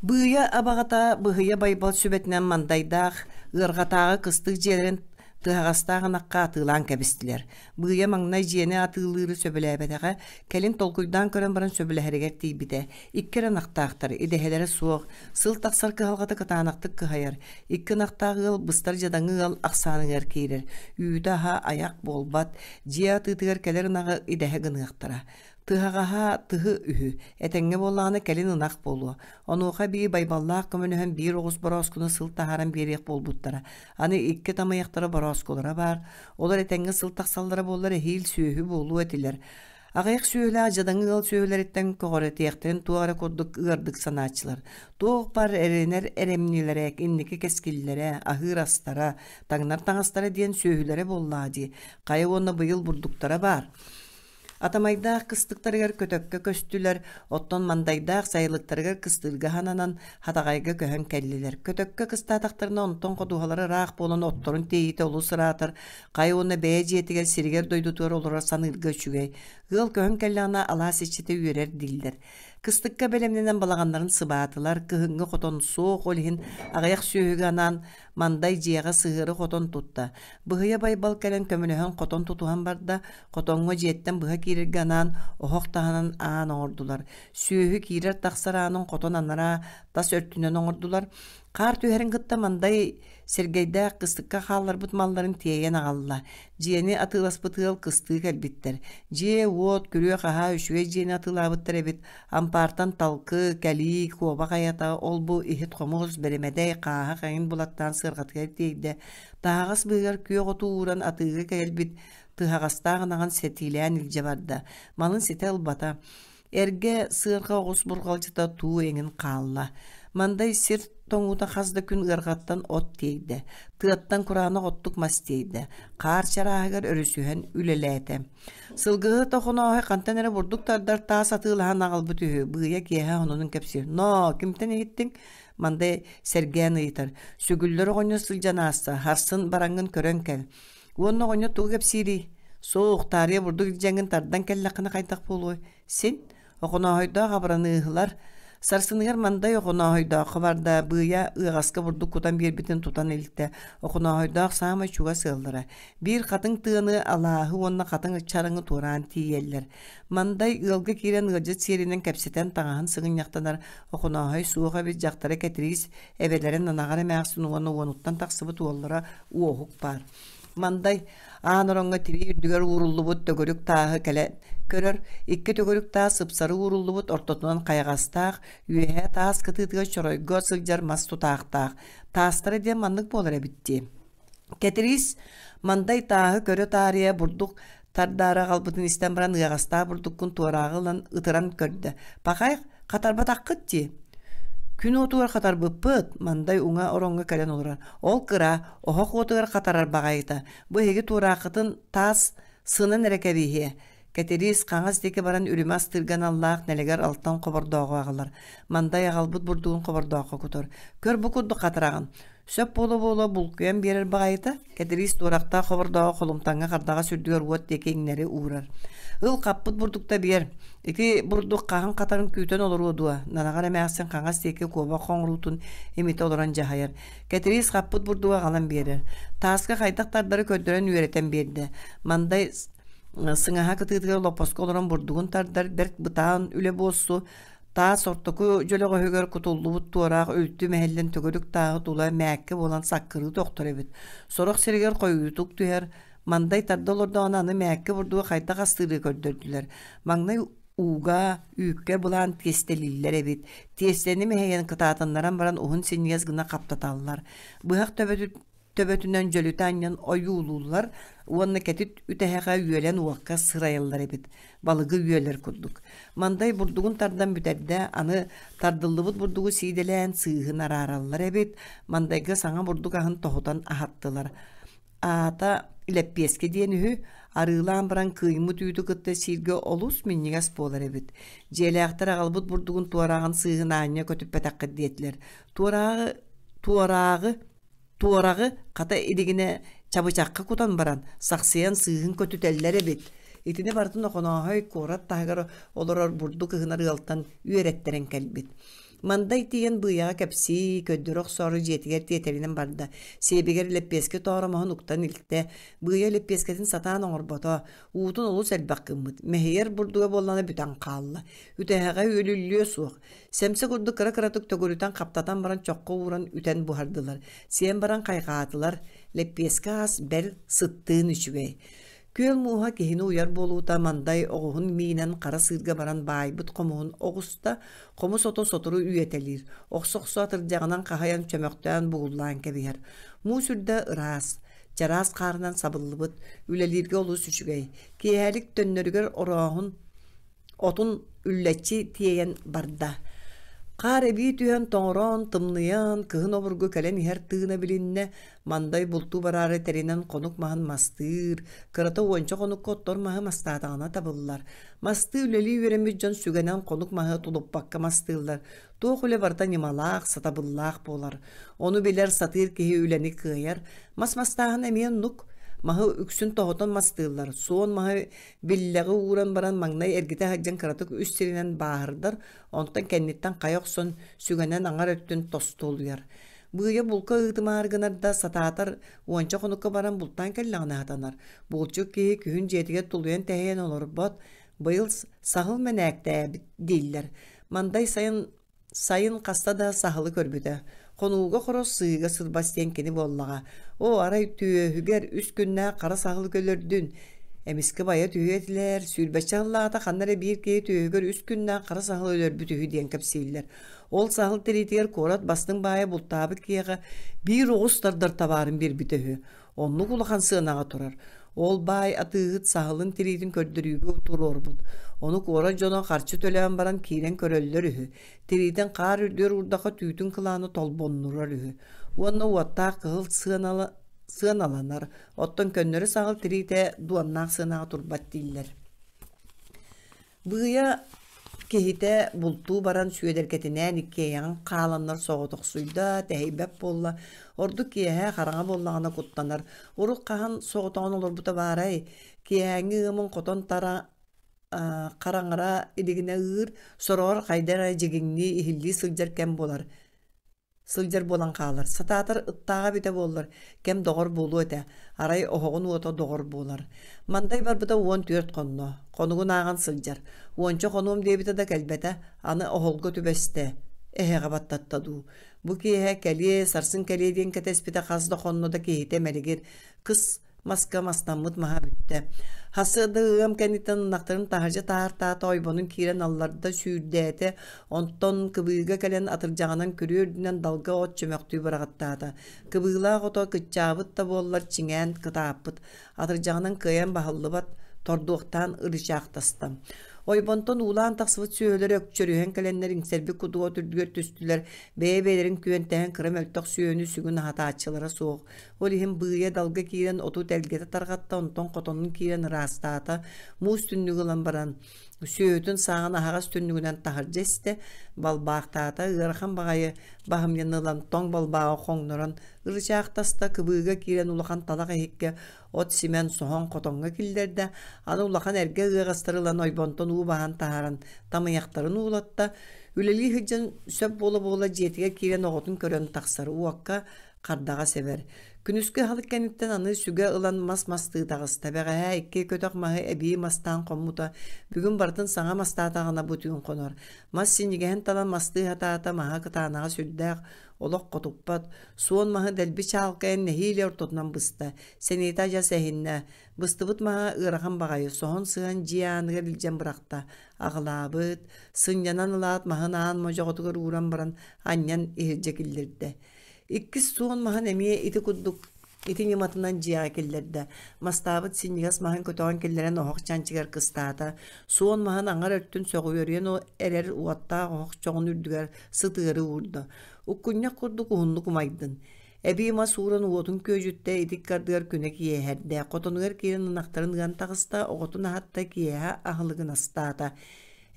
Быыйа абаҕата Быһыйа Байбал сүбэтинэн Мандайдаах ыарҕатааҕы кыстык дьиэлэрин Тыһаҕастаах ынахха атыылаан кэбистилэр. Быыйа маҥнай дьиэни атыылыыры сөбүлээбэтэҕэ, кэлин толкуйдаан көрөн баран сөбүлэһэригэр тиийбитэ. Икки эрэ ынахтаахтар, идэһэлэрэ суох, сыл тахсар кыһалҕата кытаанахтык кыһайар. Икки ынахтаах ыал быстар дьадаҥы ыал ахсааныгар киирэр. Үүтэ-аһа айах буолбат, дьиэ атыытыгар кэлэр ынаҕы идэһэ гыныахтара. Тыһаҕаһа тыһы үһү, этэҥҥэ буоллаҕына кэлин ынах буолуо. Онуоха эбии Байбаллаах көмөлөһөн биир оҕус борооскуну сыл таһааран биэриэх буолбуттара. Аны икки тамыйахтара борооскулара баар, олор этэҥҥэ сыл тахсаллара буоллар эһиил сүөһү буолуо этилэр. Аҕыйах сүөһүлээх дьадаҥы ыал сүөһүлэриттэн көҕүрэтиэхтэрин туох эрэ курдук ыардык санааччылар. Туох баар эрэнэр эрэмньилэрэ, инники кэскиллэрэ, аһыыр астара, таҥнар таҥастара диэн сүөһүлэрэ буоллаҕа дии. Хайа уонна быйыл бурдуктара баар. Атамайдаах кыстыктарыгар көтөккө көстүлэр, оттон Мандайдаах сайылыктарыгар кыстыырга хананан, Хатаҕайга көһөн кэллилэр. Көтөккө кыстаатахтарына онтон ходуһалара ыраах буолан отторун тиэйиитэ олус ыраатар, хайа уонна бэйэ дьиэтигэр сиригэр-дойдутугар олорор саныырга үчүгэй. Ыал көһөн кэллэҕинэ алаас иччитэ үөрэр дииллэр. Кыстыкка бэлэмнэнэн балаҕаннарын сыбаатылар, кыһыҥҥы хотон суох, ол иһин аҕыйах сүөһүгэ анаан Мандай дьиэҕэ сыһыары хотон тутта. Быһыйа Байбал кэлэн көмөлөһөн хотон тутуһан барда, хотоҥҥо дьиэттэн быһа киирэргэ анаан оһох таһынан аан оҥордулар. Сүөһү киирэр-тахсар аанын хотон анараа тас өртүнэн оҥордулар. Хаар түһэрин кытта Мандай Сэргэйдээх кыстыкка хаалларбыт малларын тиэйэн аҕалла. Дьиэни атыыласпыт ыал кыстыы кэлбиттэр. Дьиэ-уот, күрүө-хаһаа үчүгэй дьиэни атыылаабыттар эбит. Ампаартан талкы, кэлии, куобах айата, ол-бу иһит-хомус, бэрэмэдэй, хааһах эҥин булаттаан сыарҕатыгар тиэйдэ. Таһаҕас быыһыгар күөх оту ууран атыыга кэлбит тыһаҕастаах ынаҕын сэтиилээн илдьэ барда. Малын ситэ ылбата. Эргэ сыарҕа оҕус бурҕалдьыта туу эҥин хаалла. Мандай сир тоҥуута хас да күн ыарҕаттан от тиэйдэ, тыаттан кураанах оттук мас тиэйдэ, хаар чарааһыгар өрүсүһэн үлэлээтэ. Сылгыһыт Охонооһой хантан эрэ бурдук тардар таас атыылаһан аҕалбыт үһү, быыйа киэһэ ононун кэпсиир. «Ноо, кимтэн иһиттиҥ?» Мандай сэргээн ыйытар. «Сүгүллэр оҕонньор сылдьан ааста, харсын бараҥҥын көрөн кэл. Уонна оҕонньор тугу кэпсиирий? Суох, таарыйа бурдук илдьэҥҥин тардан кэллэххинэ хайдах буолуой? Син, Охонооһойдоох абыраныыһылар. Сарсыныгар Мандай Охонооһойдооххо барда, быыйа ыаҕаска бурдук кутан биэрбитин тутан илтэ. Охонооһойдоох саамай чугас ыаллара. Биир хатыҥ тыаны, алааһы уонна хатыҥ чараҥы туораан тиийэллэр. Мандай ыалга киирэн ыалдьыт сиэринэн кэпсэтэн таҥаһын сыгынньахтанар Охонооһой суох эбит дьахтара Кэтириис эбэлэрин анаҕар эмээхсин уонна уонуттан тахсыбыт уоллара Уоһук баар. Мандай аан ороҥҥо тирии үрдүгэр ууруллубут төгүрүк тааһы кэлэ көрөр, икки төгүрүк таас сыпсары ууруллубут ортотунан хайаҕастаах, үөһээ таас кытыытыгар чоройго сылдьар мас тутаахтаах. Таастара диэн маннык буолар эбит дии. Кэтириис Мандай тааһы көрө таарыйа бурдук тардаары аҕалбытын истэн баран ыаҕастаах бурдуккун туорааҕы ылан ытыран көрдө. Пахай, хатарбатаххыт дии. Күн уотугар хатарбыппыт, Мандай уҥа ороҥҥо кэлэн олорор. Ол кыра, оһох уотугар хатарар баҕайыта. Бу эһиги туорааххытын таас сынан эрэ кэбиһиэ. Кэтириис хаҥас диэки баран үрүмэ астыырга аналлаах нэлэгэр алтан хобордооҕу аҕалар. Мандай аҕалбыт бурдугун хобордооххо кутар. Көр бу курдук хатараҕын. Сөп буола-буола булкуйан биэрэр баҕайыта, Кэтириис туорахтаах хобордооҕу холумтаҥҥа хардаҕас үрдүгэр уот диэки иҥнэри уурар. Ыл хаппыт бурдукта биэр. Ити бурдук хаһан хатарын күүтэн олоруо дуо? Нанаҕар эмээхсин хаҥас диэки куобах хоҥоруутун имитэ олорон дьаһайар. Кэтириис хаппыт бурдугу аҕалан биэрэр. Тааска хайдах тардары көрдөрөн үөрэтэн биэрдэ. Мандай сыҥаһа кытыытыгар лоппоско олорон бурдугун тардар бэрт бытаан үлэ буолсу Таас ортоку дьөлөҕөһүгэр кутуллубут туораах үлтү мэһиллэн төгүрүк тааһы тула мээккэ буолан саккырыы тохтор эбит. Сорох сиригэр хойуутук түһэр, мандай тарда олордоҕуна аны мээккэ бурдугу хайдах астыыры көрдөрдүлэр. Маҥнай ууга, үүккэ былаан тиэстэлииллэр эбит. Тиэстэни мэһэйэн кытаатыннаран баран уһун синньигэс гына хаптаталлар. Быһах төбөтүнэн дьөлүтэ анньан ойуулууллар уонна кэтит үтэһэҕэ үөлэн уокка сырайаллар эбит, балыгы үөлэр курдук. Мандай бурдугун тардан бүтэрдэ, аны тардыллыбыт бурдугу сиидэлээн сыыһын араараллар эбит, мандайга саҥа бурдук аһын тоһутан аһаттылар. Аата лэппиэскэ диэн үһү, арыылаан баран кыыймыт үүтү кытта сииргэ олус минньигэс буолар эбит. Дьиэлээхтэр аҕалбыт бурдугун туорааҕын сыыһын аанньа көтүппэтэххит диэтилэр. Туорааҕы туорааҕы Туораҕы хата илигинэ чабычахха кутан баран, сахсыйан сыыһын көтүтэллэр эбит. Итини барытын Охонооһой куорат таһыгар олорор бурдук ыһынар ыалтан үөрэттэрэн кэлбит. Мандай тиийэн быйаҕа кэпсии, көрдөрө охсоору дьиэтигэр тиэтэлинэн барда. Сиэбигэр лэппиэскэ тооромоһун уктан илтэ. Быйа лэппиэскэтин сатаан оҥорбото. Уутун олус элбэх гыммыт. Мэһийэр бурдуга буоллаҕына бүтэн хаалла. Үтэһэҕэ үөлүллүө суох. Сэмсэ курдук кыра-кыратык төгүрүтэн хаптатан баран чоххо ууран үтэн буһардылар. Сиэн баран хайҕаатылар. Лэппиэскэ ас бэл сыттыын үчүгэй. Күөл мууһа киһини уйар буолуута Мандай оҕуһун миинэн хара сыырга баран баайбыт хомуһун оҕуста, хомус ото сотору үйэтэлиир, охсо-охсо атырдьаҕынан хаһыйан чөмөхтөөн бугуллаан кэбиһэр. Муус үрдэ ыраас, чараас хаарынан сабыллыбыт, үлэлииргэ олус үчүгэй. Киэһэлик төннөрүгэр орооһун отун үллэччи тиэйэн барда. Хаар эбии түһэн тоҥорон, тымныйан, кыһын обургу кэлэн иһэр тыына билиннэ, Мандай бултуу бараары тэринэн хонук маһын мастыыр, кырата уонча хонукка оттор маһы мастаатаҕына табыллар. Мастыы үлэлии үөрэммит дьон сүгэнэн хонук маһы тулуппакка мастыыллар. Туох үлэ барыта ньымалаах, сатабыллаах буолар. Ону билэр, сатыыр киһи үлэни кыайар. Мас мастааһын эмиэ оннук. Маһы үксүн тоһутан мастыыллар. Суон маһы Биллэҕи ууран баран маҥнай эргитэ сылдьан кыратык үс сиринэн бааһырдар, онтон кэнниттэн хайа охсон сүгэнэн аҥар өттүн тосту олуйар. Быыйа булка ыытымаары гынар да, сатаатар уонча хонукка баран бултаан кэллэҕинэ сатанар. Булчут киһи күһүн дьиэтигэр тулуйан тэһийэн олорбот, быйыл саһыл мэнээктээбит дииллэр. Мандай сайын Сайын хаста да саһылы көрбүтэ. Хонууга хорос, сыһыыга сырбас диэн кини буоллаҕа. Оо, арай түөһүгэр үс күннээх хара саһылы көлөрдүн. Эмискэ байа түһүө этилэр, сүүрбэччэ сыллааҕыта ханна эрэ биир киһи түөһүгэр үс күннээх хара саһылы өлөрбүт үһү диэн кэпсииллэр. Ол саһыл тириитигэр куорат бастыҥ баайа бултаабыт киһиэхэ биир оҕус тардар табаарын биэрбитэ үһү. Оннук улахан сыанаҕа турар. Ол баай атыыһыт саһылын тириитин көрдөрүүгэ туруорбут. Ону куорат дьоно харчы төлөөн баран киирэн көрөллөр үһү. Тириитин хаар үрдүгэр уурдахха түүтүн кылаана толбоннурар үһү. Уонна уоттаах кыһыл сыаналанар. Оттон көннөрү саһыл тириитэ дуоннаах сыанаҕа турбат дииллэр. Быыйа киһитэ бултуу баран Сүөдэркэтинээн иккиэйэҕин хааланнар соҕотохсуйда, тэһийбэт буолла. Ордук киэһэ хараҥа буоллаҕына куттанар. Урут хаһан соҕотоҕун олорбута баарай? Киэһээҥҥи ыамын хотон тара хараҥара илигинэ ыыр, сороҕор хайда эрэ дьигиҥнии, иһиллии сылдьар кэм буолар. Сылдьар буолан хаалар. Сатаатар ыттааҕа эбитэ буоллар, кэм доҕор буолуо этэ. Арай оһоҕун уота доҕор буолар. Мандай барбыта 14 хонно. Хонугун ааҕан сылдьар. Уонча хонуом диэбитэ да кэлбэтэ. Аны оһолго түбэстэ. Эһэҕэ баттатта дуу. Бу киэһэ кэлиэ, сарсын кэлиэ диэн кэтэспитэ хас да хонно да киһитэ мэлигир. Кыс маска мастаммыт маһа бүттэ. Хасыада ыам кэнниттэн ынахтарын таһырдьа таһаартаата, ойбонун киирэн алларда, сүүрдээтэ, онтон кыбыыга кэлэн атырдьаҕынан күрүө үрдүнэн далга от чөмөхтүү быраҕаттаата. Кыбыылаах ото кыччаабыт да буоллар чиҥээн кытааппыт, атырдьаҕынан кыайан баһыллыбат, тордуохтаан ырычаахтаста. Ойбонтон уулаан тахсыбыт сүөһүлэр өкчөрүһэн кэлэннэр иҥсэрбит кутуга от үрдүгэр түстүлэр, бэйэ-бэйэлэрин күөнтэһэн кыра мөлтөх сүөһүнү сүгүн аһатааччылара суох. Ол иһин быыйа далга киирэн оту тэлгэтэ тарҕатта, онтон хотонун киирэн ыраастаата, муус түннүгү ылан баран, сүөһүтүн сааҕын аһаҕас түннүгүнэн таһырдьа истэ, балбаахтаата, ыарахан баҕайы баһымньыны ылан тоҥ балбааҕы хоҥнорон ырычаахтаста, кыбыыга киирэн улахан талах иһиккэ от симэн соһон хотоҥҥо киллэрдэ, аны улахан эргэ ыаҕастары ылан ойбонтон уу баһан таһааран тамыйахтарын уулатта, үлэлии сылдьан сөп буола-буола дьиэтигэр киирэн оҕотун көрөн тахсар, уокка хардаҕа сэбэр. Күнүскү аһылык кэнниттэн аны сүгэ ылан мас мастыы таҕыста. Бэҕэһээ икки көтөх маһы эбии мастаан хоммута. Бүгүн барытын саҥа мастаатаҕына бу түүн хонор. Мас синньигэһин талан мастыы сатаата, маһа кытаанаҕа сүрдээх, олох хотуппат. Суон маһы дэлби чаалкайан нэһиилэ ортотунан быста. Сэниэтэ адьас эһиннэ. Быстыбыт маһа ыарахан баҕайы, соһон сыһан дьиэ ааныгар илдьэн бырахта. Аҕылаабыт, сынньанан ылаат маһын аан модьоҕотугар ууран баран анньан иһирдьэ киллэрдэ. Иккис суон маһын эмиэ ити курдук ити ньыматынан дьиэҕэ киллэрдэ. Мастаабыт синньигэс маһын көтөҕөн киллэрэн оһох чанчыгар кыстаата. Суон маһын аҥар өттүн сөҕүөрүйэн эрэр уоттаах оһох чоҕун үрдүгэр сытыары уурда. Уккунньах курдук уһуннук умайдын. Эбии мас ууран уотун күөдьүттэ, ити ыккардыгар күнэ киэһэрдэ. Хотонугар киирэн ынахтарын ыан таҕыста, оҕотун аһатта, киэһэ аһылыгын астаата.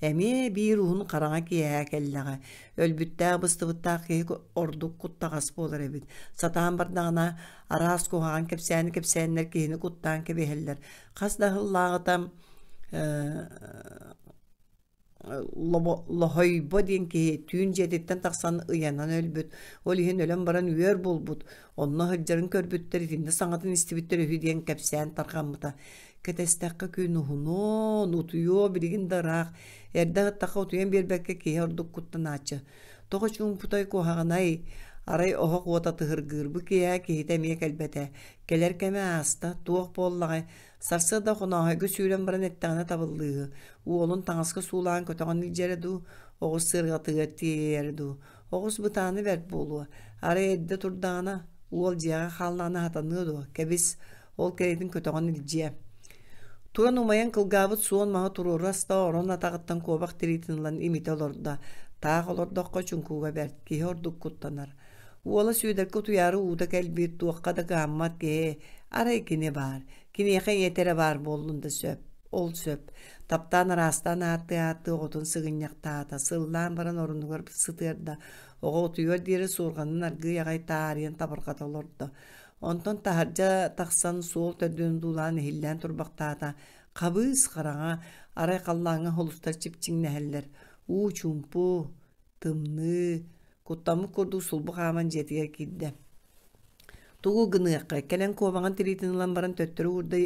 Эмиэ биир уһун хараҥа киэһэ кэллэҕэ. Өлбүттээх-быстыбыттаах киһи ордук куттаҕас буолар эбит. Сатаан бардаҕына, араас куһаҕан кэпсээни кэпсээннэр киһини куттаан кэбиһэллэр. Хас да сыллааҕыта Лоһойбо диэн киһи түүн дьиэтиттэн тахсан ыйанан өлбүт, ол иһин өлөн баран үөр буолбут, онно сылдьарын көрбүттэр, итиннэ саҥатын истибиттэр үһү диэн кэпсээн тарҕаммыта. Кэтэстэххэ күн уһунуон, утуйуо билигин да ыраах, эрдэ аһыттахха утуйан биэрбэккэ киһи ордук куттанааччы. Тоҕо чуумпутай куһаҕанай, арай оһох уота тыһыргыыр, бу киэһэ киһитэ эмиэ кэлбэтэ. Кэлэр кэмэ ааста, туох буоллаҕай, Сарсыарда Хонооһойго сүүрэн баран эттэҕинэ табыллыыһы, уолун таҥаска суулаан көтөҕөн илдьэрэ дуу, оҕус сыарҕатыгар тиэйэрэ дуу. Оҕус бытаана бэрт буолуо, арай эрдэ турдаҕына, уол дьиэҕэ хааллаҕына сатаныа дуо, кэбис, ол кэриэтин көтөҕөн илдьиэ. Туран умайан кылгаабыт суон маһы туруору аста, орон атаҕыттан куобах тириитин ылан имитэ олордо. Таах олордоххо чуҥкуга бэрт, киһи ордук куттанар. Уола Сүөдэркэ утуйаары уута кэлбит, туохха да кыһаммат киһи, арай кини баар. Киниэхэ ийэтэ эрэ баар буоллун да сөп, ол сөп. Таптаан араастаан ааттыы-ааттыы оҕотун сыгынньахтаата, сыллаан баран орунугар сытыарда, оҕо утуйуор диэри суорҕанын аргыый аҕай таарыйан табырҕата олордо. Онтон таһырдьа тахсан суол төрдүн одуулаан иһиллээн турбахтаата. Хабыыс хараҥа, арай халлааҥҥа холустар чипчиҥнэһэллэр. Уу чуумпу, тымныы, Куттаммыт курдук сулбу хааман дьиэтигэр киирдэ. Тугу гыныахха, кэлэн куобаҕын тириитин ылан баран төттөрү уурда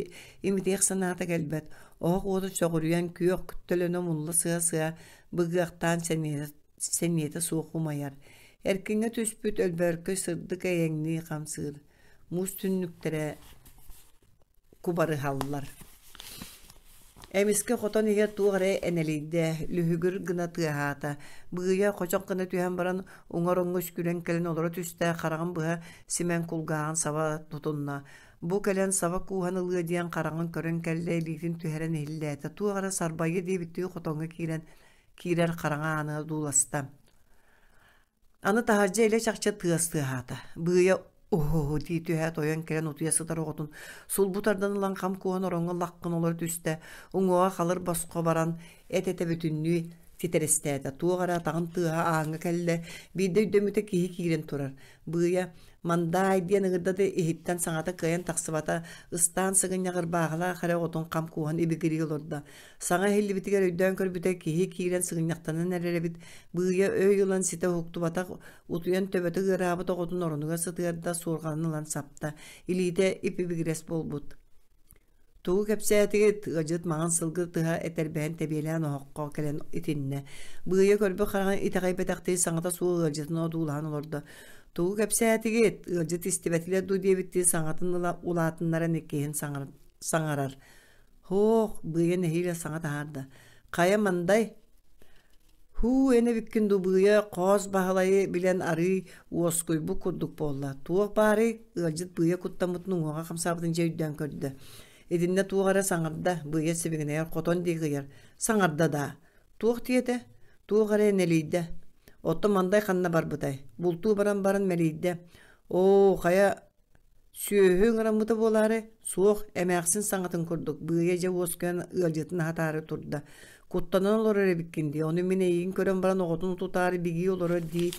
имитиэх санаата кэлбэт. Оһох уота сөҕүрүйэн күөх төлөнө умулла сыа-сыа быгыахтаан сэниэтэ, сэниэтэ суох умайар. Эркиҥҥэ түспүт өлбөөркөй сырдык эйэҥнии хамсыыр. Муус түннүктэрэ кубарыһаллар. Эмискэ хотон иһэ туох эрэ энэлийдэ, лүһүгүр гына тыаһаата. Быыйа хочох гына түһэн баран, уҥа ороҥҥо үскүрэн кэлэн олоро түстэ, хараҕын быһа симэн кулгааҕын саба тутунна. Бу кэлэн саба кууһан ылыа диэн хараҕын көрөн кэллэ, илиитин түһэрэн иһиллээтэ. Туох эрэ сарбайа диэбиттии хотоҥҥо киирэн киирэр хараҥа ааны одууласта. Аны таһырдьа илэ-чахчы тыас тыаһаата. Быыйа уһуһу дии түһээт ойон кэлэн утуйа сытар оҕотун сулбу тардан ылан хам кууһан ороҥҥо лаххын олоро түстэ, уҥуоҕа халыр босхо баран эт-этэ бүтүннүү титирэстээтэ. Туох эрэ атаҕын тыаһа ааҥҥа кэллэ, биирдэ өйдөммүтэ киһи киирэн турар. Быыйа «Мандаай» диэн ыҥырда да иһиттэн саҥата кыайан тахсыбата, ыстаан сыгынньах ырбаахылаах эрэ оҕотун хам кууһан ибигирии олордо. Саҥа иһиллибитигэр өйдөөн көрбүтэ киһи киирэн сыгынньахтанан эрэр эбит, быыйа өй ылан ситэ уһуктубатах, утуйан төбөтө ыараабыт оҕотун оронугар сытыарда, суорҕанын ылан сапта, илиитэ ип-ибигирэс буолбут. Тугу кэпсээтигит? Ыалдьыт маҥан сылгы тыһа этэрбэһин тэбиэлээн оһоххо кэлэн итиннэ. Быыйа көрбүт хараҕын итэҕэйбэтэхтии саҥата суох ыалдьытын одуулаһан олордо. Тугу кэпсээтигит? Ыалдьыт истибэтилэр дуу диэбиттии саҥатын ыла улаатыннаран иккиһин саҥарар. Һоох, Быйа нэһиилэ саҥа таһаарда. Хайа мандай? Һуу, эн эбиккин дуу, Быйа Хоос Баһылайы билэн арыый уоскуйбут курдук буолла. Туох баарый? Ыалдьыт Быйа куттаммытын уҥуоҕа хамсаабытын дьэ өйдөөн көрдө. Итиннэ туох эрэ саҥарда, Быйа сибигинэйэр хотон диэки ыйар. Саҥарда даа. Туох диэтэ? Туох эрэ энэлийдэ. Оттон Мандай ханна барбытай? Бултуу баран баран мэлийдэ. Оо, хайа Сүөһү ыҥыраммыта буолаары, суох, эмээхсин саҥатын курдук, быыйа дьэ уоскуйан ыалдьытын аһатаары турда. Куттанан олорор эбиккин дии, ону мин эйигин көрөн баран оҕотун тутаары бигии олорор дии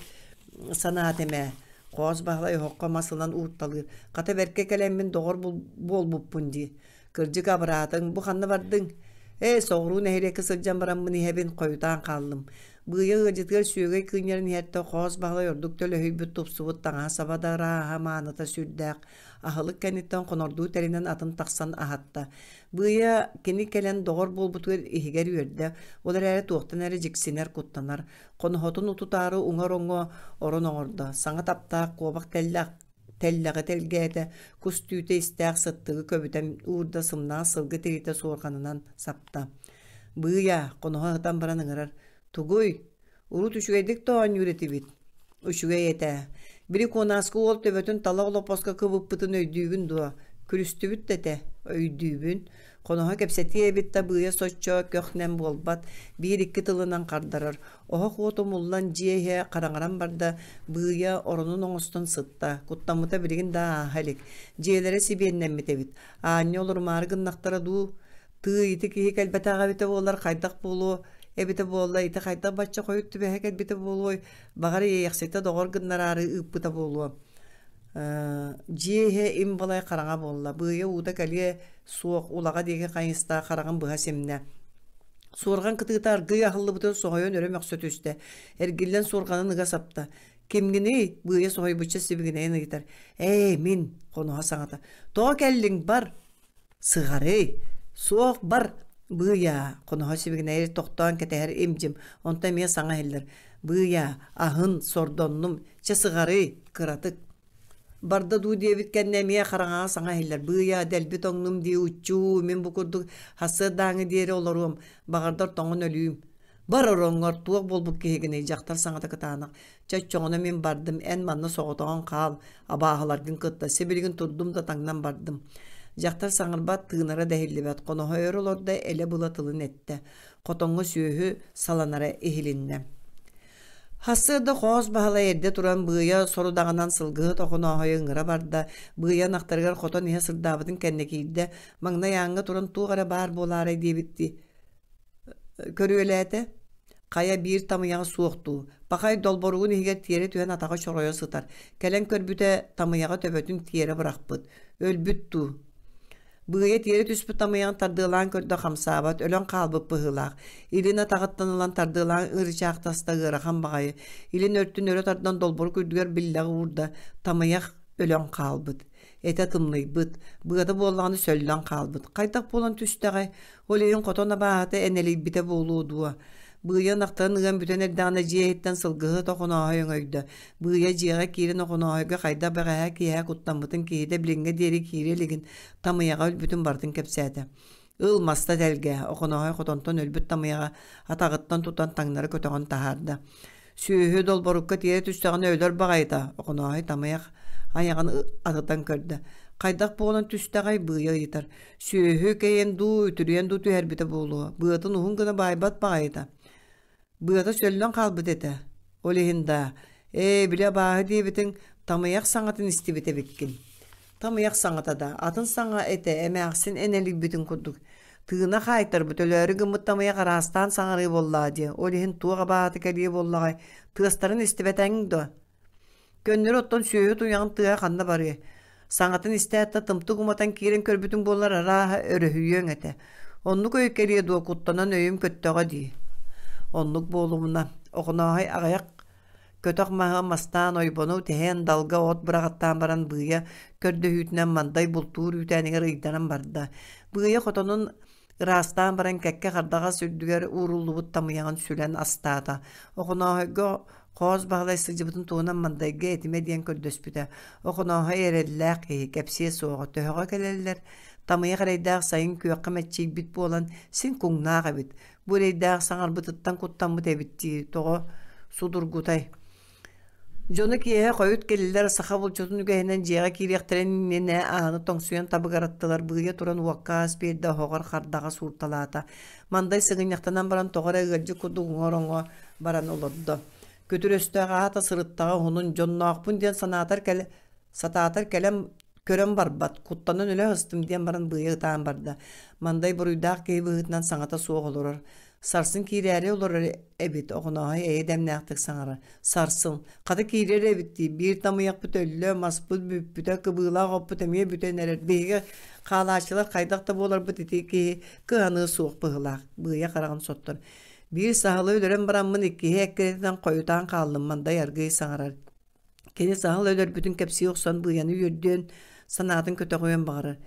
санаатым ээ. Хоос Баһылай оһоххо мас ылан уурталыыр. Хата бэркэ кэлэммин доҕор буолбуппун дии. Кырдьык абыраатыҥ, бу ханна бардыҥ? Ээ, соҕуруу нэһилиэккэ сылдьан бараммын иһэбин, хойутаан хааллым. Быыйа ыалдьытыгар сүөгэй кыынньарын иһэртэ Хоос Баһылай ордук төлөһүйбүт тупсубут таҥаһа-саба да ырааһа, мааныта сүрдээх. Аһылык кэнниттэн хонордуу тэринэн атын тахсан аһатта. Быыйа кини кэлэн доҕор буолбутугар иһигэр үөрдэ, ол эрээри туохтан эрэ дьиксинэр, куттанар. Хоноһотун утутаары уҥа ороҥҥо орон оҥордо. Саҥа таптаах куобах тэллэх тэллэҕи тэлгээтэ, кус түүтэ истээх сыттыгы көбүтэн уурда сымнаҕас сылгы тириитэ суорҕанынан сапта. Быыйа, хоноһо ыһытан баран ыҥырар: «Тугуй? Урут үчүгэйдик да оонньуур этибит». «Үчүгэй этэ. Били Куонааскы уол төбөтүн талах олоппоско кыбыппытын өйдүүгүн дуо? Күлүстүбүт да этэ. Өйдүүбүн. Хоноһо кэпсэтиэ эбит да быыйа соччо көх-нэм буолбат, биир-икки тылынан хардарар. Оһох уота умуллан дьиэ иһэ хараҥаран барда, быыйа оронун оҥостон сытта, куттаммыта билигин да ааһа илик. Дьиэлэрэ сибиэннэммит эбит. Аанньа олорумаары гыннахтара дуу? Тыы ити киһи кэлбэтэх эбитэ буоллар хайдах буолуо эбитэ буолла, ити хайдах бачча хойут түбэһэ кэлбитэ буолуой, баҕар иэйэхситэ доҕор гыннараары ыыппыта буолуо. Дьиэ иһэ им балай хараҥа буолла, быыйа уута кэлиэ суох, улаҕа диэки хайыстаах хараҕын быһа симнэ. Суорҕан кытыыта аргыый аһыллыбытын соһуйан өрө мөхсө түстэ, эргиллэн суорҕанын ыга сапта. «Кимҥиний?» быыйа соһуйбучча сибигинэйэн ыйытар. «Ээ, мин!» хоноһо саҥата. «Тоҕо кэллиҥ, бар!» «Сыҕарый!» «Суох, бар!» «Быыйаа!» хоноһо сибигинэйэр тохтоон кэтэһэр им-дьим, онтон эмиэ саҥа иһиллэр. «Быыйаа, аһын, сордоннум, чэ сыҕарый, кыратык!» Барда дуу диэбит кэннэ эмиэ хараҥаҕа саҥа иһиллэр: «Быыйаа, дэлби тоҥнум дии, уччуу, мин бу курдук сарсыардааҥҥы диэри олоруом, баҕардар тоҥон өлүүм». «Бар ороҥҥор, туох буолбут киһигиний?» дьахтар саҥата кытаанах. «Чэ, оччоҕуна мин бардым, эн манна соҕотоҕун хаал, абааһыларгын кытта, сибилигин турдум да таҥнан бардым». Дьахтар саҥарбат, тыынара да иһиллибэт, хоноһо өр олордо, элэ-была тылын эттэ. Хотоҥҥо сүөһү саланара иһилиннэ. Сарсыарда Хоос Баһылай эрдэ туран Быйа сорудаҕынан сылгыһыт Охонооһойу ыҥыра барда, Быйа ынахтарыгар хотон иһэ сырдаабытын кэннэ киирдэ, маҥнай ааҥҥа туран туох эрэ баар буолаарай диэбиттии көрүөлээтэ, хайа биир тамыйаҕа суох дуу, пахай долборугун иһигэр тиэрэ түһэн атаҕа чоройо сытар, кэлэн көрбүтэ тамыйаҕа төбөтүн тиэрэ бырахпыт, өлбүт дуу Быыйа тиэрэ түспүт тамыйаҕын тардыалаан көрдө хамсаабат, өлөн хаалбыт быһыылаах. Илин атаҕыттан ылан тардыалаан ырычаахтаста ыарахан баҕайы. Илин өртүн өрө тардан долборук үрдүгэр биллэҕи уурда, тамыйах өлөн хаалбыт. Этэ тымныйбыт, быата буоллаҕына сөллөн хаалбыт. Хайдах буолан түстэҕэй? Ол иһин хотон абааһыта энэлийбитэ буолуо дуо? Быыйа ынахтарын ыан бүтэн эрдэҕинэ дьиэ иһиттэн сылгыһыт Охонооһой өҥөйдө. Быыйа дьиэҕэ киирэн Охонооһойго хайдах бэҕэһээ киэһэ куттаммытын киһитэ билиҥҥэ диэри киирэ илигин, тамыйаҕа өлбүтүн барытын кэпсээтэ. Ыл маста тэлгээ, Охонооһой хотонтон өлбүт тамыйаҕа атаҕыттан тутан таҥнары көтөҕөн таһаарда. Сүөһү долборукка тиэрэ түстэҕинэ өлөр баҕайыта, Охонооһой тамыйах айаҕын атытан көрдө. Хайдах буолан түстэҕэй Быыйа ыйытар. Сүөһү кэйэн дуу, үтүрүйэн дуу түһэрбитэ буолуо, быатын уһун гына баайбат баҕайыта. Быата сөллөн хаалбыт этэ. Ол иһин даа, ээ, били абааһы диэбитиҥ тамыйах саҥатын истибит эбиккин. Тамыйах саҥата да, атын саҥа этэ, эмээхсин энэлийбитин курдук. Тыына хаайтарбыт, өлөөрү гыммыт тамыйах араастаан саҥарыы буоллаҕа дии, ол иһин туох абааһыта кэлиэ буоллаҕай, тыастарын истибэтэҥ дуо? Көннөрү оттон сүөһү туйаҕын тыаһа ханна барыай? Саҥатын истээт да тымтык уматан киирэн көрбүтүҥ буоллар арааһа өрөһүйүөҥ этэ. Оннук өй кэлиэ дуо куттанан өйүм көттөҕө дии. Оннук буолумуна, Охонооһой аҕыйах көтөх маһы мастаан ойбону тэһэн далга от быраҕаттаан баран Быйа көрдөһүүтүнэн Мандай бултуур үүтээнигэр ыйдаран барда. Быйа хотонун Ыраастаан баран кэккэ хардаҕас үрдүгэр ууруллубут тамыйаҕын сүлэн астаата. Охонооһойго Хоос Баһылай сылдьыбытын туһунан Мандайга этимэ диэн көрдөспүтэ. Охонооһой эрэллээх киһи, кэпсиэ суоҕа, төһөҕө кэлэллэр? Тамыйах эрэйдээх сайын күөххэ мэччийбит буолан, син куҥнаах эбит. Бу эрэйдээх саҥарбытыттан куттаммыт эбит дии, тоҕо судургутай? Дьоно киэһэ хойут кэллилэр, саха булчутун үгэһинэн дьиэҕэ киириэхтэрин иннинэ ааны тоҥсуйан табыгыраттылар, быыйа туран уокка аас биэрдэ, оһоҕор хардаҕа суурталаата. Мандай сыгынньахтанан баран тоҕо эрэ ыалдьыт курдук уҥа-ороҥо баран олордо. Күтүр өстөөх аата сырыттаҕа уһунун, дьонноохпун диэн санаатар кэлэ сатаатар кэлэн көрөн барбат, куттанан өлө сыстым диэн баран быыйа ытаан барда. Мандай буруйдаах киһи быһыытынан саҥата суох олорор. Сарсын киирээри олорор эбит, Оҕонооһой эйэ дэмнээхтик саҥарар. Сарсын, хата киирэр эбит дии, биир тамыйахпыт өллө, маспыт бүппүтэ, кыбыылаах оппут эмиэ бүтэн эрэр. Биһиги хаалааччылар хайдах да буоларбыт ити киһи кыһаныа суох быһыылаах, Быыйа хараҕын соттор. Биир саһылы өлөрөн бараммын иккиһи эккирэтэн хойутаан хааллым, Мандай аргыый саҥарар. Кини саһыл өлөрбүтүн кэпсии охсон быйаны үөрдүөн, санаатын көтөҕүөн баҕарар.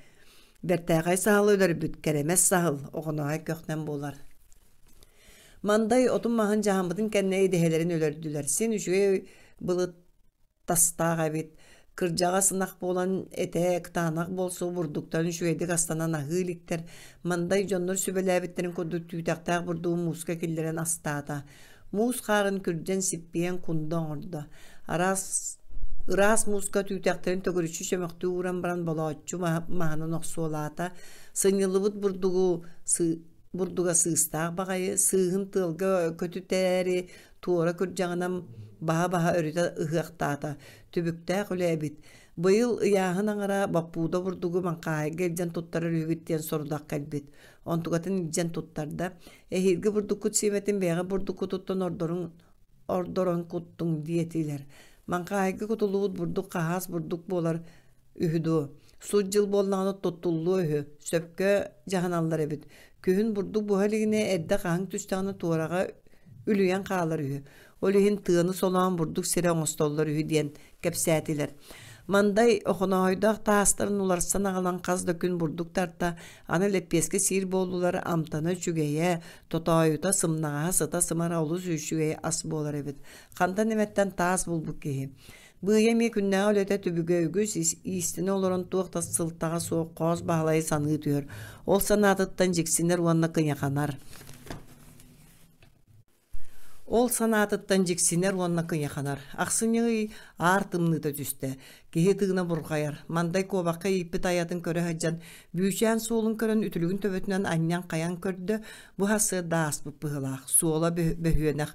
Бэртээхэй саһылы өлөрбүт, кэрэмэс саһыл, оҕонооһой көхнөн буолар. Мандай отун-маһын дьаһаммытын кэннэ идэһэлэрин өлөрдүлэр. Син үчүгэй былыт тастаах эбит. Кырдьаҕас ынах буолан этэ кытаанах буолсу бурдуктарын үчүгэйдик астанан аһыы иликтэр. Мандай дьоннор сүбэлээбиттэрин курдук түүтэхтээх бурдугу мууска киллэрэн астаата. Муус хаарын күрдьэн сиппийэн кунда оҥордо. Араас ыраас мууска түүтэхтэрин төгүрүччү чөмөхтүү ууран баран болооччу маһынан охсуолаата. Сынньыллыбыт бурдугу бурдуга сыыстаах баҕайы сыыһын тыалга көтүтээри туора күрдьэҕинэн баһа-баһа өрүтэ ыһыахтаата. Түбүктээх үлэ эбит. Быйыл ыйааһын аҥара боппууда бурдугу маҥхааһайга илдьэн туттарар үһүгүт диэн сорудах кэлбит. Онтукатын илдьэн туттарда. Эһиилги бурдуккут сиэмэтин бэйэҕит бурдуккутуттан ордорун ордорон куттуҥ диэтилэр. Маҥхааһайга кутуллубут бурдук хаһаас бурдук буолар үһү дуо? Сут дьыл буоллаҕына туттуллуо үһү, сөпкө дьаһаналлар эбит. Күһүн бурдук буһа илигинэ эрдэ хаһыҥ түстэҕинэ туораҕа үлүйэн хаалар үһү. Ол иһин тыаны солоон бурдук сирэ оҥостоллор үһү диэн кэпсээтилэр. Мандай Охонооһойдоох таастарын уларсан аҕалан хас да күн бурдук тарта, аны лэппиэскэ сиир буоллулар амтана үчүгэйэ, тотоойута, сымнаҕаһа, сыта-сымара олус үчүгэй ас буолар эбит. Хантан эмэттэн таас булбут киһи. Быыйа эмиэ күннээҕи үлэтэ түбүгэ үгүс, иистэнэ олорон туох да сылтаҕа суох Хоос Баһылайы саныы түһэр. Ол санаатыттан дьиксинэр уонна кыйаханар. Ол санаатыттан дьиксинэр уонна кыйаханар. Ахсынньы ый аар тымныыта түстэ. Киһи тыына бурҕайар. Мандай куобахха ииппит айатын көрө сылдьан, бүүчээн суолун көрөн үтүлүгүн төбөтүнэн анньан-хайан көрдө, бу сарсыарда ааспыт быһыылаах. Суола бөһүөнэх.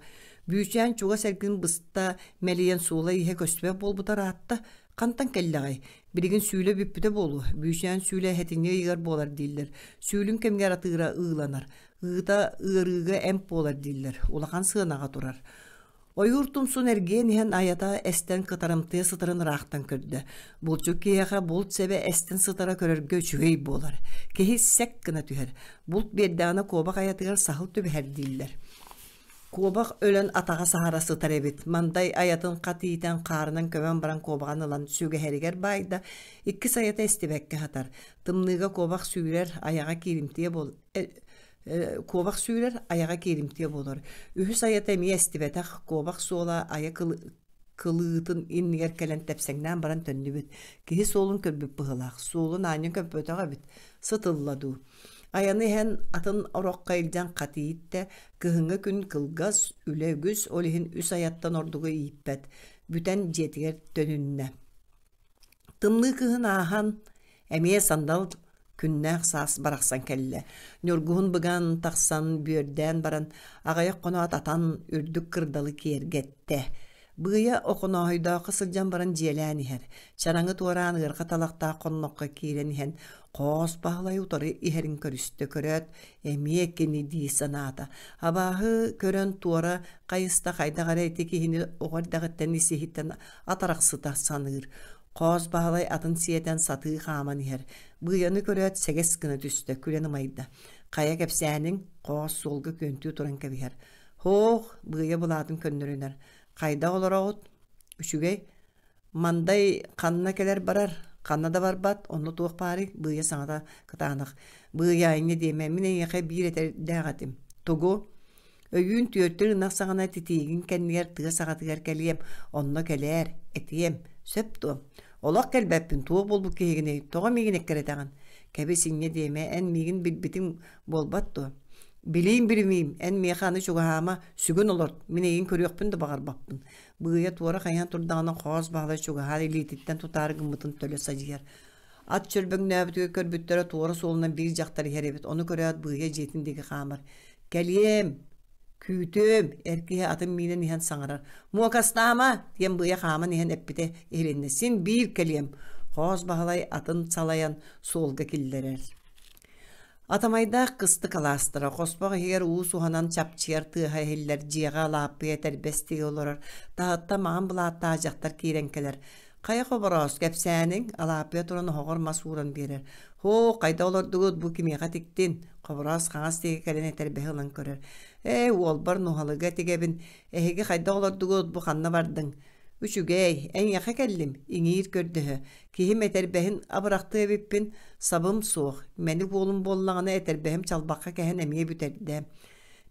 Бүүчээн чугас эргин быста мэлийэн суола иһэ көстүбэт буолбута ыраатта. Хантан кэллэҕэй? Билигин сүүлэ бүппүтэ буолуо. Бүүчээн сүүлэ сэтинньи ыйыгар буолар дииллэр. Сүүлүн кэмигэр атыыра ыыланар. Ыыта ыарыыга эмп буолар дииллэр. Улахан сыанаҕа турар. Ойуур тумсун эргийэн иһэн айата эстэн кытарымтыйа сытарын ыраахтан көрдө. Булчут киһиэхэ булт сэбэ эстэн сытара көрөргө үчүгэй буолар. Киһи сэк гына түһэр. Булт биэрдэҕинэ куобах айатыгар саһыл түбэһэр дииллэр. Куобах өлөн атаҕа саһара сытар эбит. Мандай айатын хат иитэн хаарынан көмөн баран куобаҕын ылан сүгэһэригэр баайда, иккис айата истибэккэ сытар. Тымныыга куобах сүүрэр, айаҕа кииримтиэ буол куобах сүүрэр, айаҕа кииримтиэ буолар. Үһүс айата эмиэ эстибэтэх, куобах суола айа кылыытын иннигэр кэлэн тэпсэҥнээн баран төннүбүт. Киһи суолун көрбүт быһыылаах, суолун аанньа көппөтөх эбит, сытылла дуу. Айаны иһэн атын ороххо илдьэн хат ииттэ, кыһыҥҥы күн кылгас, үлэ үгүс, ол иһин үс айаттан ордугу ииппэт. Бүтэн дьиэтигэр төнүннэ. Тымныы кыһын ааһан, эмиэ сандал күннээх саас барахсан кэллэ. Ньургуһун быган тахсан, бүөрдээн баран, аҕыйах хоноот атан үрдүк кырдалы киэргэттэ. Быыйа Охонооһойдооххо сылдьан баран дьиэлээн иһэр. Чараҥы туораан ыарха талахтаах хонноххо киирэн иһэн, Хоос Баһылай утары иһэрин көрүстэ көрөөт, эмиэ кини дии санаата. Абааһы көрөн туора хайыста хайдах эрэ ити киһини оҕо эрдэҕиттэн ис-иһиттэн атарахсыта саныыр. Хоос Баһылай атын сиэтэн сатыы хааман иһэр. Быыйаны көрөөт сэгэс гына түстэ, күлэн ымайда. Хайа кэпсээниҥ, Хоос суолга күөнтүү туран кэбиһэр. Һоох, Быыйа былаатын көннөрүнэр. Хайдах олороҕут? Үчүгэй. Мандай ханна кэлэр-барар, ханна да барбат, онно туох баарый? Быыйа саҥата кытаанах. Быыйа инньэ диэмэ, мин эйиэхэ биир этэрдээх этим. Тугу? Өйүүн түөртүр ынах саҕана титиигин кэннигэр тыа саҕатыгар кэлиэм, онно кэлээр, этиэм. Сөп дуо? Олох кэлбэппин, туох буолбут киһигиний, тоҕо миигин эккирэтэҕин? Кэбис инньэ диэмэ, эн миигин билбитиҥ буолбат дуо? Билиим билимиим, эн миэхэ аны чугаһаама, сүгүн олорт, мин эйигин көрүөхпүн да баҕарбаппын. Быыйа туора хайаан турдаҕына Хоос Баһылай чугаһаан илиититтэн тутаары гыммытын төлө садьыйар. Ат чөрбөҥнөөбүтүгэр көрбүттэрэ туора суолунан биир дьахтар иһэр эбит, ону көрөөт Быыйа дьиэтин диэки хаамар. «Кэлиэм, күүтүөм» эр киһи атын миинэн иһэн саҥарар. «Муокастаама!» диэн Быйа хааман иһэн эппитэ иһилиннэ. «Син биир кэлиэм!» Хоос Баһылай атын салайан суолга киллэрэр. Атамайдаах кыстык алаастара хоспох иһигэр уу суһанан чапчыйар тыаһа иһиллэр, дьиэҕэ лааппыйа этэрбэс тигэ олорор, таһыттан маҥан былааттаах дьахтар киирэн кэлэр. «Хайа Хобороос, кэпсээниҥ?» Алааппыйа туран оһоҕор мас ууран биэрэр. «Һоо, хайда олордугут, бу кимиэхэ тиктин?» Хобороос хаҥас диэки кэлэн этэрбэһи ылан көрөр. «Ээ, уолбар Нуһалыга тигэбин. Эһиги хайдах олордугут, бу ханна бардыҥ?» «Үчүгэй, эйиэхэ кэллим, иҥиир көрдөһө. Киһим этэрбэһин абырахтыа эбиппин, сабым суох, мэник уолум буоллаҕына этэрбэһим чалбахха кэһэн эмиэ бүтэрдэ.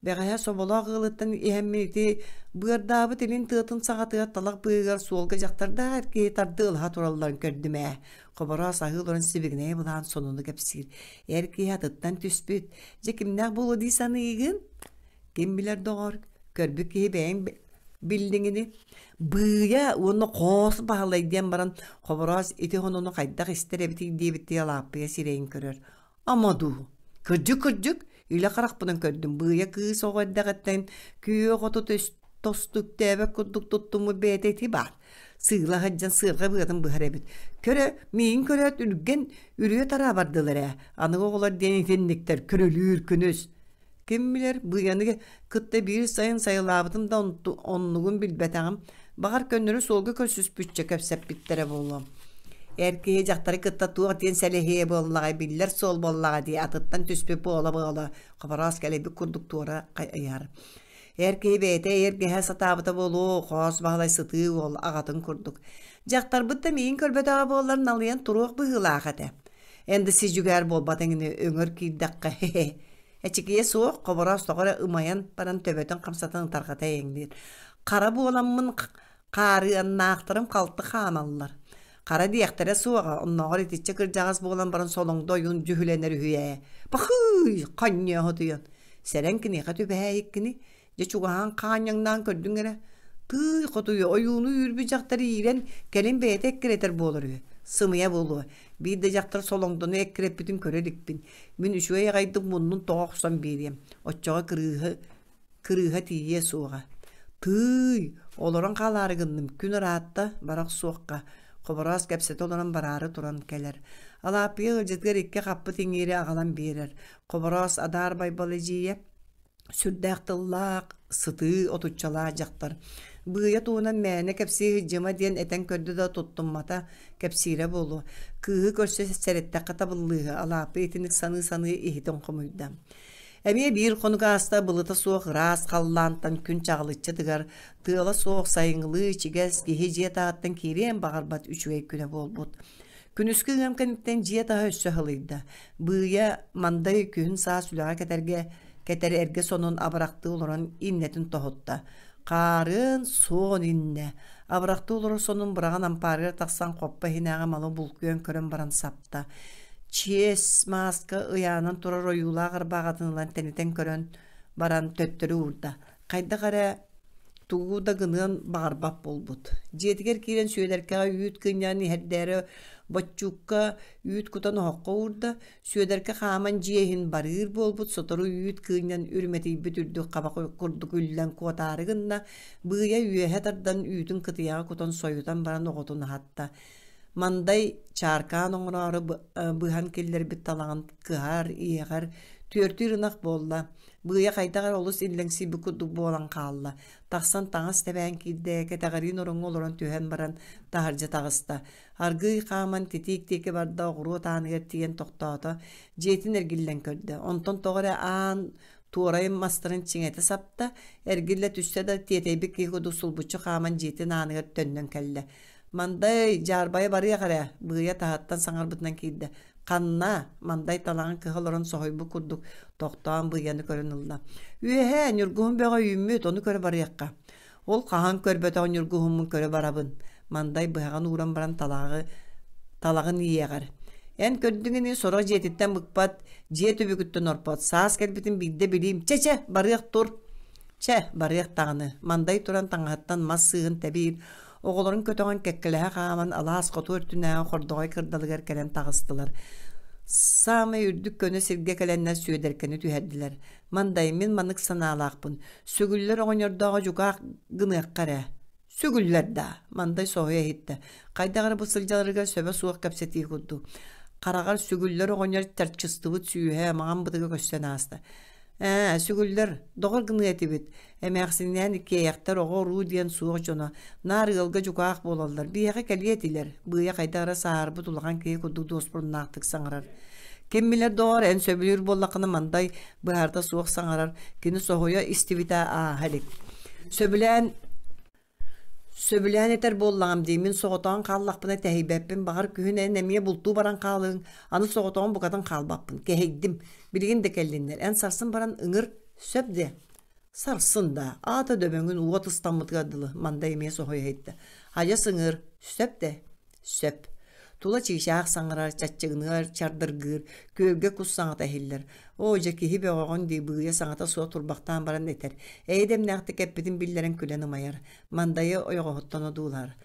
Бэҕэһээ Соболоох ыалыттан иһэммин ити быардаабыт илин тыатын саҕатыгар талах быыһыгар суолга дьахтардаах эр киһи тардыалаһа туралларын көрдүм ээ. Хобороос аһыы олорон сибигинэйэ былаан сонуну кэпсиир. Эр киһи атыттан түспүт. Дьэ кимнээх буолуо дии саныыгын? Ким билэр доҕор, көрбүт киһи бэйэҥ биллиҥини. Быыйа уонна Хоос Баһылай диэн баран Хобороос ити хонуну хайдах истэр эбитий диэбиттии Алааппыйа сирэйин көрөр. Ама дуу, кырдьык-кырдьык, илэ харахпынан көрдүм, Быыйа кыыс оҕо эрдэҕиттэн күөх оту тосту үктээбэт курдук туттуммут бэйэтэ ити баар. Сыыла сылдьан сыарҕа быатын быһар эбит. Көрө, миигин көрөөт үргэн үрүө-тараа бардылар ээ. Аныгы оҕолор диэн итинниктэр көрүлүүр күнүс. Ким билэр, Быйаны кытта биир сайын сайылаабытым да оннугун билбэтэҕим. Баҕар, көннөрү суолга көрсүспүччэ кэпсэппиттэрэ буолуо. Эр киһи дьахтары кытта туох диэн сэлэһиэ буоллаҕай, биллэр суол буоллаҕа дии, атыттан түспүт буола-буола, Хобороос кэлэйбит курдук туора хайыһар. Эр киһи бэйэтэ эйэргэһэ сатаабыта буолуо, Хоос Баһылай сытыы уол аҕатын курдук. Дьахтарбыт да миигин көрбөтөҕө буоллар налыйан туруох быһыылаах этэ. Эн да си-дьүгээр буолбатыҥ ини, өҥөр киирдэххэ, хе-хе. Эчикийэ суох, Хобороос тоҕо эрэ ымайан баран төбөтүн хамсатан ытарҕата эйэҥниир. Хара буоламмын хаарыаннаахтарым халты хаамаллар. Хара диэхтэрэ суоҕа, оннооҕор итиччэ кырдьаҕас буолан баран солоҥдо ойуун дьүһүлэнэр үһү ээ. Пахыый, ханньыаһытыйан. Сэрэн киниэхэ түбэһээйиккини, дьэ чугаһаан хаанньаҥнаан көрдүҥ эрэ. Тыый хотуйу ойууну үүрбүт дьахтар иирэн, кэлин бэйэтэ эккирэтэр буолар үһү. Сымыйа буолуо. Биир да дьахтар солоҥдону эккирэппитин көрө иликпин. Мин үчүгэй аҕайдык муннун тоҕо охсон биэриэм. Оччоҕо кырыыһы кырыыһа тиийиэ суоҕа. Тыый, олорон хаалаары гынным, күн ыраатта, барах суохха. Хобороос кэпсэтэ олорон бараары туран кэлэр. Алааппыйа ыалдьытыгар икки хаппыт иҥиири аҕалан биэрэр. Хобороос адаар Байбал эдьиийэ сүрдээх тыллаах, сытыы отуччалаах дьахтар. Быыйа туһунан мээнэ кэпсии сылдьыма диэн этэн көрдө да туттуммата, кэпсиирэ буолуо. Кыыһы көрсө сэрэттэххэ табыллыыһы, Алааппый итинник саныы-саныы иһитин хомуйда. Эмиэ биир хонук ааста былыта суох ыраас халлаантан күн чаҕылыччы тыгар, тыала суох сайыҥҥылыы ичигэс киһи дьиэ таһыттан киириэн баҕарбат үчүгэй күнэ буолбут. Күнүскү ыам кэнниттэн дьиэ таһа өссө аһылыйда. Быыйа Мандай күһүн-саас үлэҕэ кэтэргэ кэтэр эргэ сонун абырахтыы олорон иннэтин тоһутта. Хаарын суон иннэ. Абырахтыы олорор сонун быраҕан ампаарыгар тахсан хоппо иһинээҕи малы булкуйан көрөн баран сапта. Чиэс мааска ыйаанан турар ойуулаах ырбааҕатын ылан тэнитэн көрөн баран төттөрү уурда. Хайдах эрэ тугу да гыныан баҕарбат буолбут. Дьиэтигэр киирэн Сүөдэркэҕэ үүт кынньаан иһэрдээри боччуукка үүт кутан оһоххо уурда. Сүөдэркэ хааман дьиэ иһин барыыр буолбут, сотору үүт кыынньан үрүмэтийбит үрдүк хабах курдук үллэн куотаары гынна, быыйа үөһэ тардан үүтүн кытыйаҕа кутан сойутан баран оҕотун аһатта. Мандай чааркаан оҥороору быһан киллэрбит талаҕын кыһар, иэҕэр, түөртүүр ынах буолла. Быыйа хайдах эрэ олус иллэҥсийбит курдук буолан хаалла. Тахсан таҥас тэбээн киирдэ, кэтэҕэриин ороҥҥо олорон түһэн баран таһырдьа таҕыста. Аргыый хааман титиик диэки барда, оҕуруот ааныгар тиийэн тохтоото, дьиэтин эргиллэн көрдө. Онтон тоҕо эрэ аан туорайын мастарын чиҥэтэ сапта, эргиллэ түстэ да тиэтэйбит киһи курдук сулбуччу хааман дьиэтин ааныгар төннөн кэллэ. «Мандай, дьаарбайа барыах эрэ!» быыйа таһыттан саҥарбытынан киирдэ. «Ханна?» Мандай талаҕын кыһа олорон соһуйбут курдук тохтоон быйаны көрөн ылла. «Үөһээ, Ньургуһун бөҕө үүммүт, ону көрө барыахха». Ол хаһан көрбөтөх Ньургуһуммун көрө барабын. Мандай быһаҕын ууран баран талаҕы талаҕын иэҕэр. Эн көрдүҥ ини сорох дьиэтиттэн быкпат, дьиэ түбүгүттэн орпот, саас кэлбитин биирдэ билиим. Чэ-чэ, барыах тур. Чэ, барыах даҕаны. Мандай туран таҥаһыттан мас сыыһын тэбиир, оҕолорун көтөҕөн кэккэлэһэ хааман алаас хоту өртүнээҕи хордоҕой кырдалыгар кэлэн таҕыстылар. Саамай үрдүк көнө сиргэ кэлэннэр Сүөдэркэни түһэрдилэр. Мандай, мин маннык санаалаахпын. Сүгүллэр оҕонньордооҕо дьукаах гыныахха эрэ. Сүгүллэр даа, Мандай соһуйа иһиттэ. Хайдах эрэ бу сылдьаларыгар сөбө суох кэпсэтии курдук. Хараҕар сүгүллэр оҕонньор чарчыстыбыт сүүһэ маҥан бытыга көстөн ааста. Ээ, сүгүллэр, доҕор гыныа этибит. Эмээхсининээн иккиэйэхтэр оҕо-уруу диэн суох дьоно, наар ыалга дьукаах буолаллар, биһиэхэ кэлиэ этилэр, быыйа хайдах эрэ сааһырбыт улахан киһи курдук дуоспуруннаахтык саҥарар. Ким билэр доҕор, эн сөбүлүүр буоллаххына Мандай быһаарта суох саҥарар, кини соһуйа истибитэ ааһа илик. Сөбүлээн Сөбүлээн этэр буоллаҕым дии, мин соҕотоҕун хааллахпына тэһийбэппин, баҕар күһүн эн эмиэ бултуу баран хаалыаҥ, аны соҕотоҕун букатын хаалбаппын, кэһэйдим, билигин да кэллиннэр, эн сарсын баран ыҥыр, сөп диэ Сарсын да, аата дөбөҥүн уот ыстаммытыгар дылы, Мандай эмиэ соһуйа иһиттэ. Адьас ыҥыр, сөп дээ? Сөп. Тула чыычаах саҥарар, чаччыгыныар, чардыргыыр, күөлгэ кус саҥата иһиллэр. Оо, дьэ киһи бөҕөҕүн дии быыйа саҥата суох турбахтаан баран этэр. Эйэ дэмнээхтик эппитин биллэрэн күлэн ымайар. Мандайы ойоҕоһуттан одуулаһар.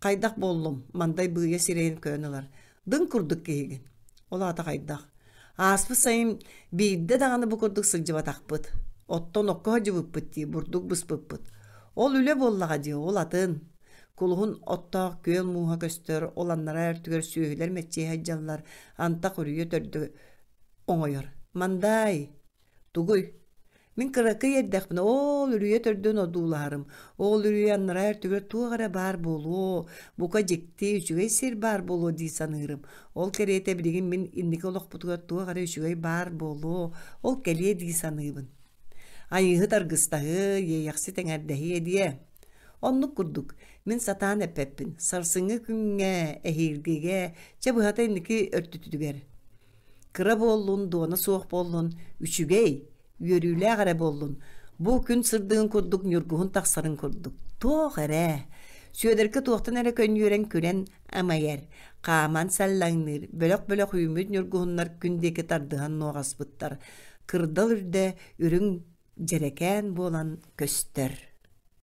Хайдах буоллум? Мандай быыйа сирэйин көрөн ылар. Дыҥ курдук киһигин. Ол аата хайдах? Ааспыт сайын биирдэ даҕаны бу курдук сылдьыбатахпыт. Оттон окко сылдьыбыппыт дии, бурдук быспыппыт. Ол үлэ буоллаҕа дии, ол атын. Кулуһун оттоох күөл мууһа көстөр, ол аннараа өртүгэр сүөһүлэр мэччийэ сылдьаллар, антах үрүйэ төрдө оҥойор. Мандай! Тугуй? Мин кыракый эрдэхпинэ ол үрүйэ төрдүн одуулаһарым. Ол үрүйэ анараа өртүгэр туох эрэ баар буолуо, бука дьикти, үчүгэй сир баар буолуо дии саныырым. Ол кэриэтэ билигин мин инники олохпутугар туох эрэ үчүгэй баар буолуо, ол кэлиэ дии саныыбын. Айыыһыт аргыстаһыа, иэйэхсит эҥэрдэһиэ диэ. Оннук курдук, мин сатаан эппэппин, сарсыҥҥы күҥҥэ, эһиилгигэ, чэ быһата инники өртүтүгэр. Кыра буоллун, дуона суох буоллун, үчүгэй, үөрүүлээх эрэ буоллун, бу күн сырдыгын курдук ньургуһун тахсарын курдук, туох эрэ. Сүөдэркэ туохтан эрэ көнньүөрэн күлэн амайар, хааман саллаҥныыр, бөлөх-бөлөх үүммүт ньургуһуннар күн диэки тардыһан нуоҕаспыттар, кырдал үрдэ үрүҥ дьэрэкээн буолан көстөр.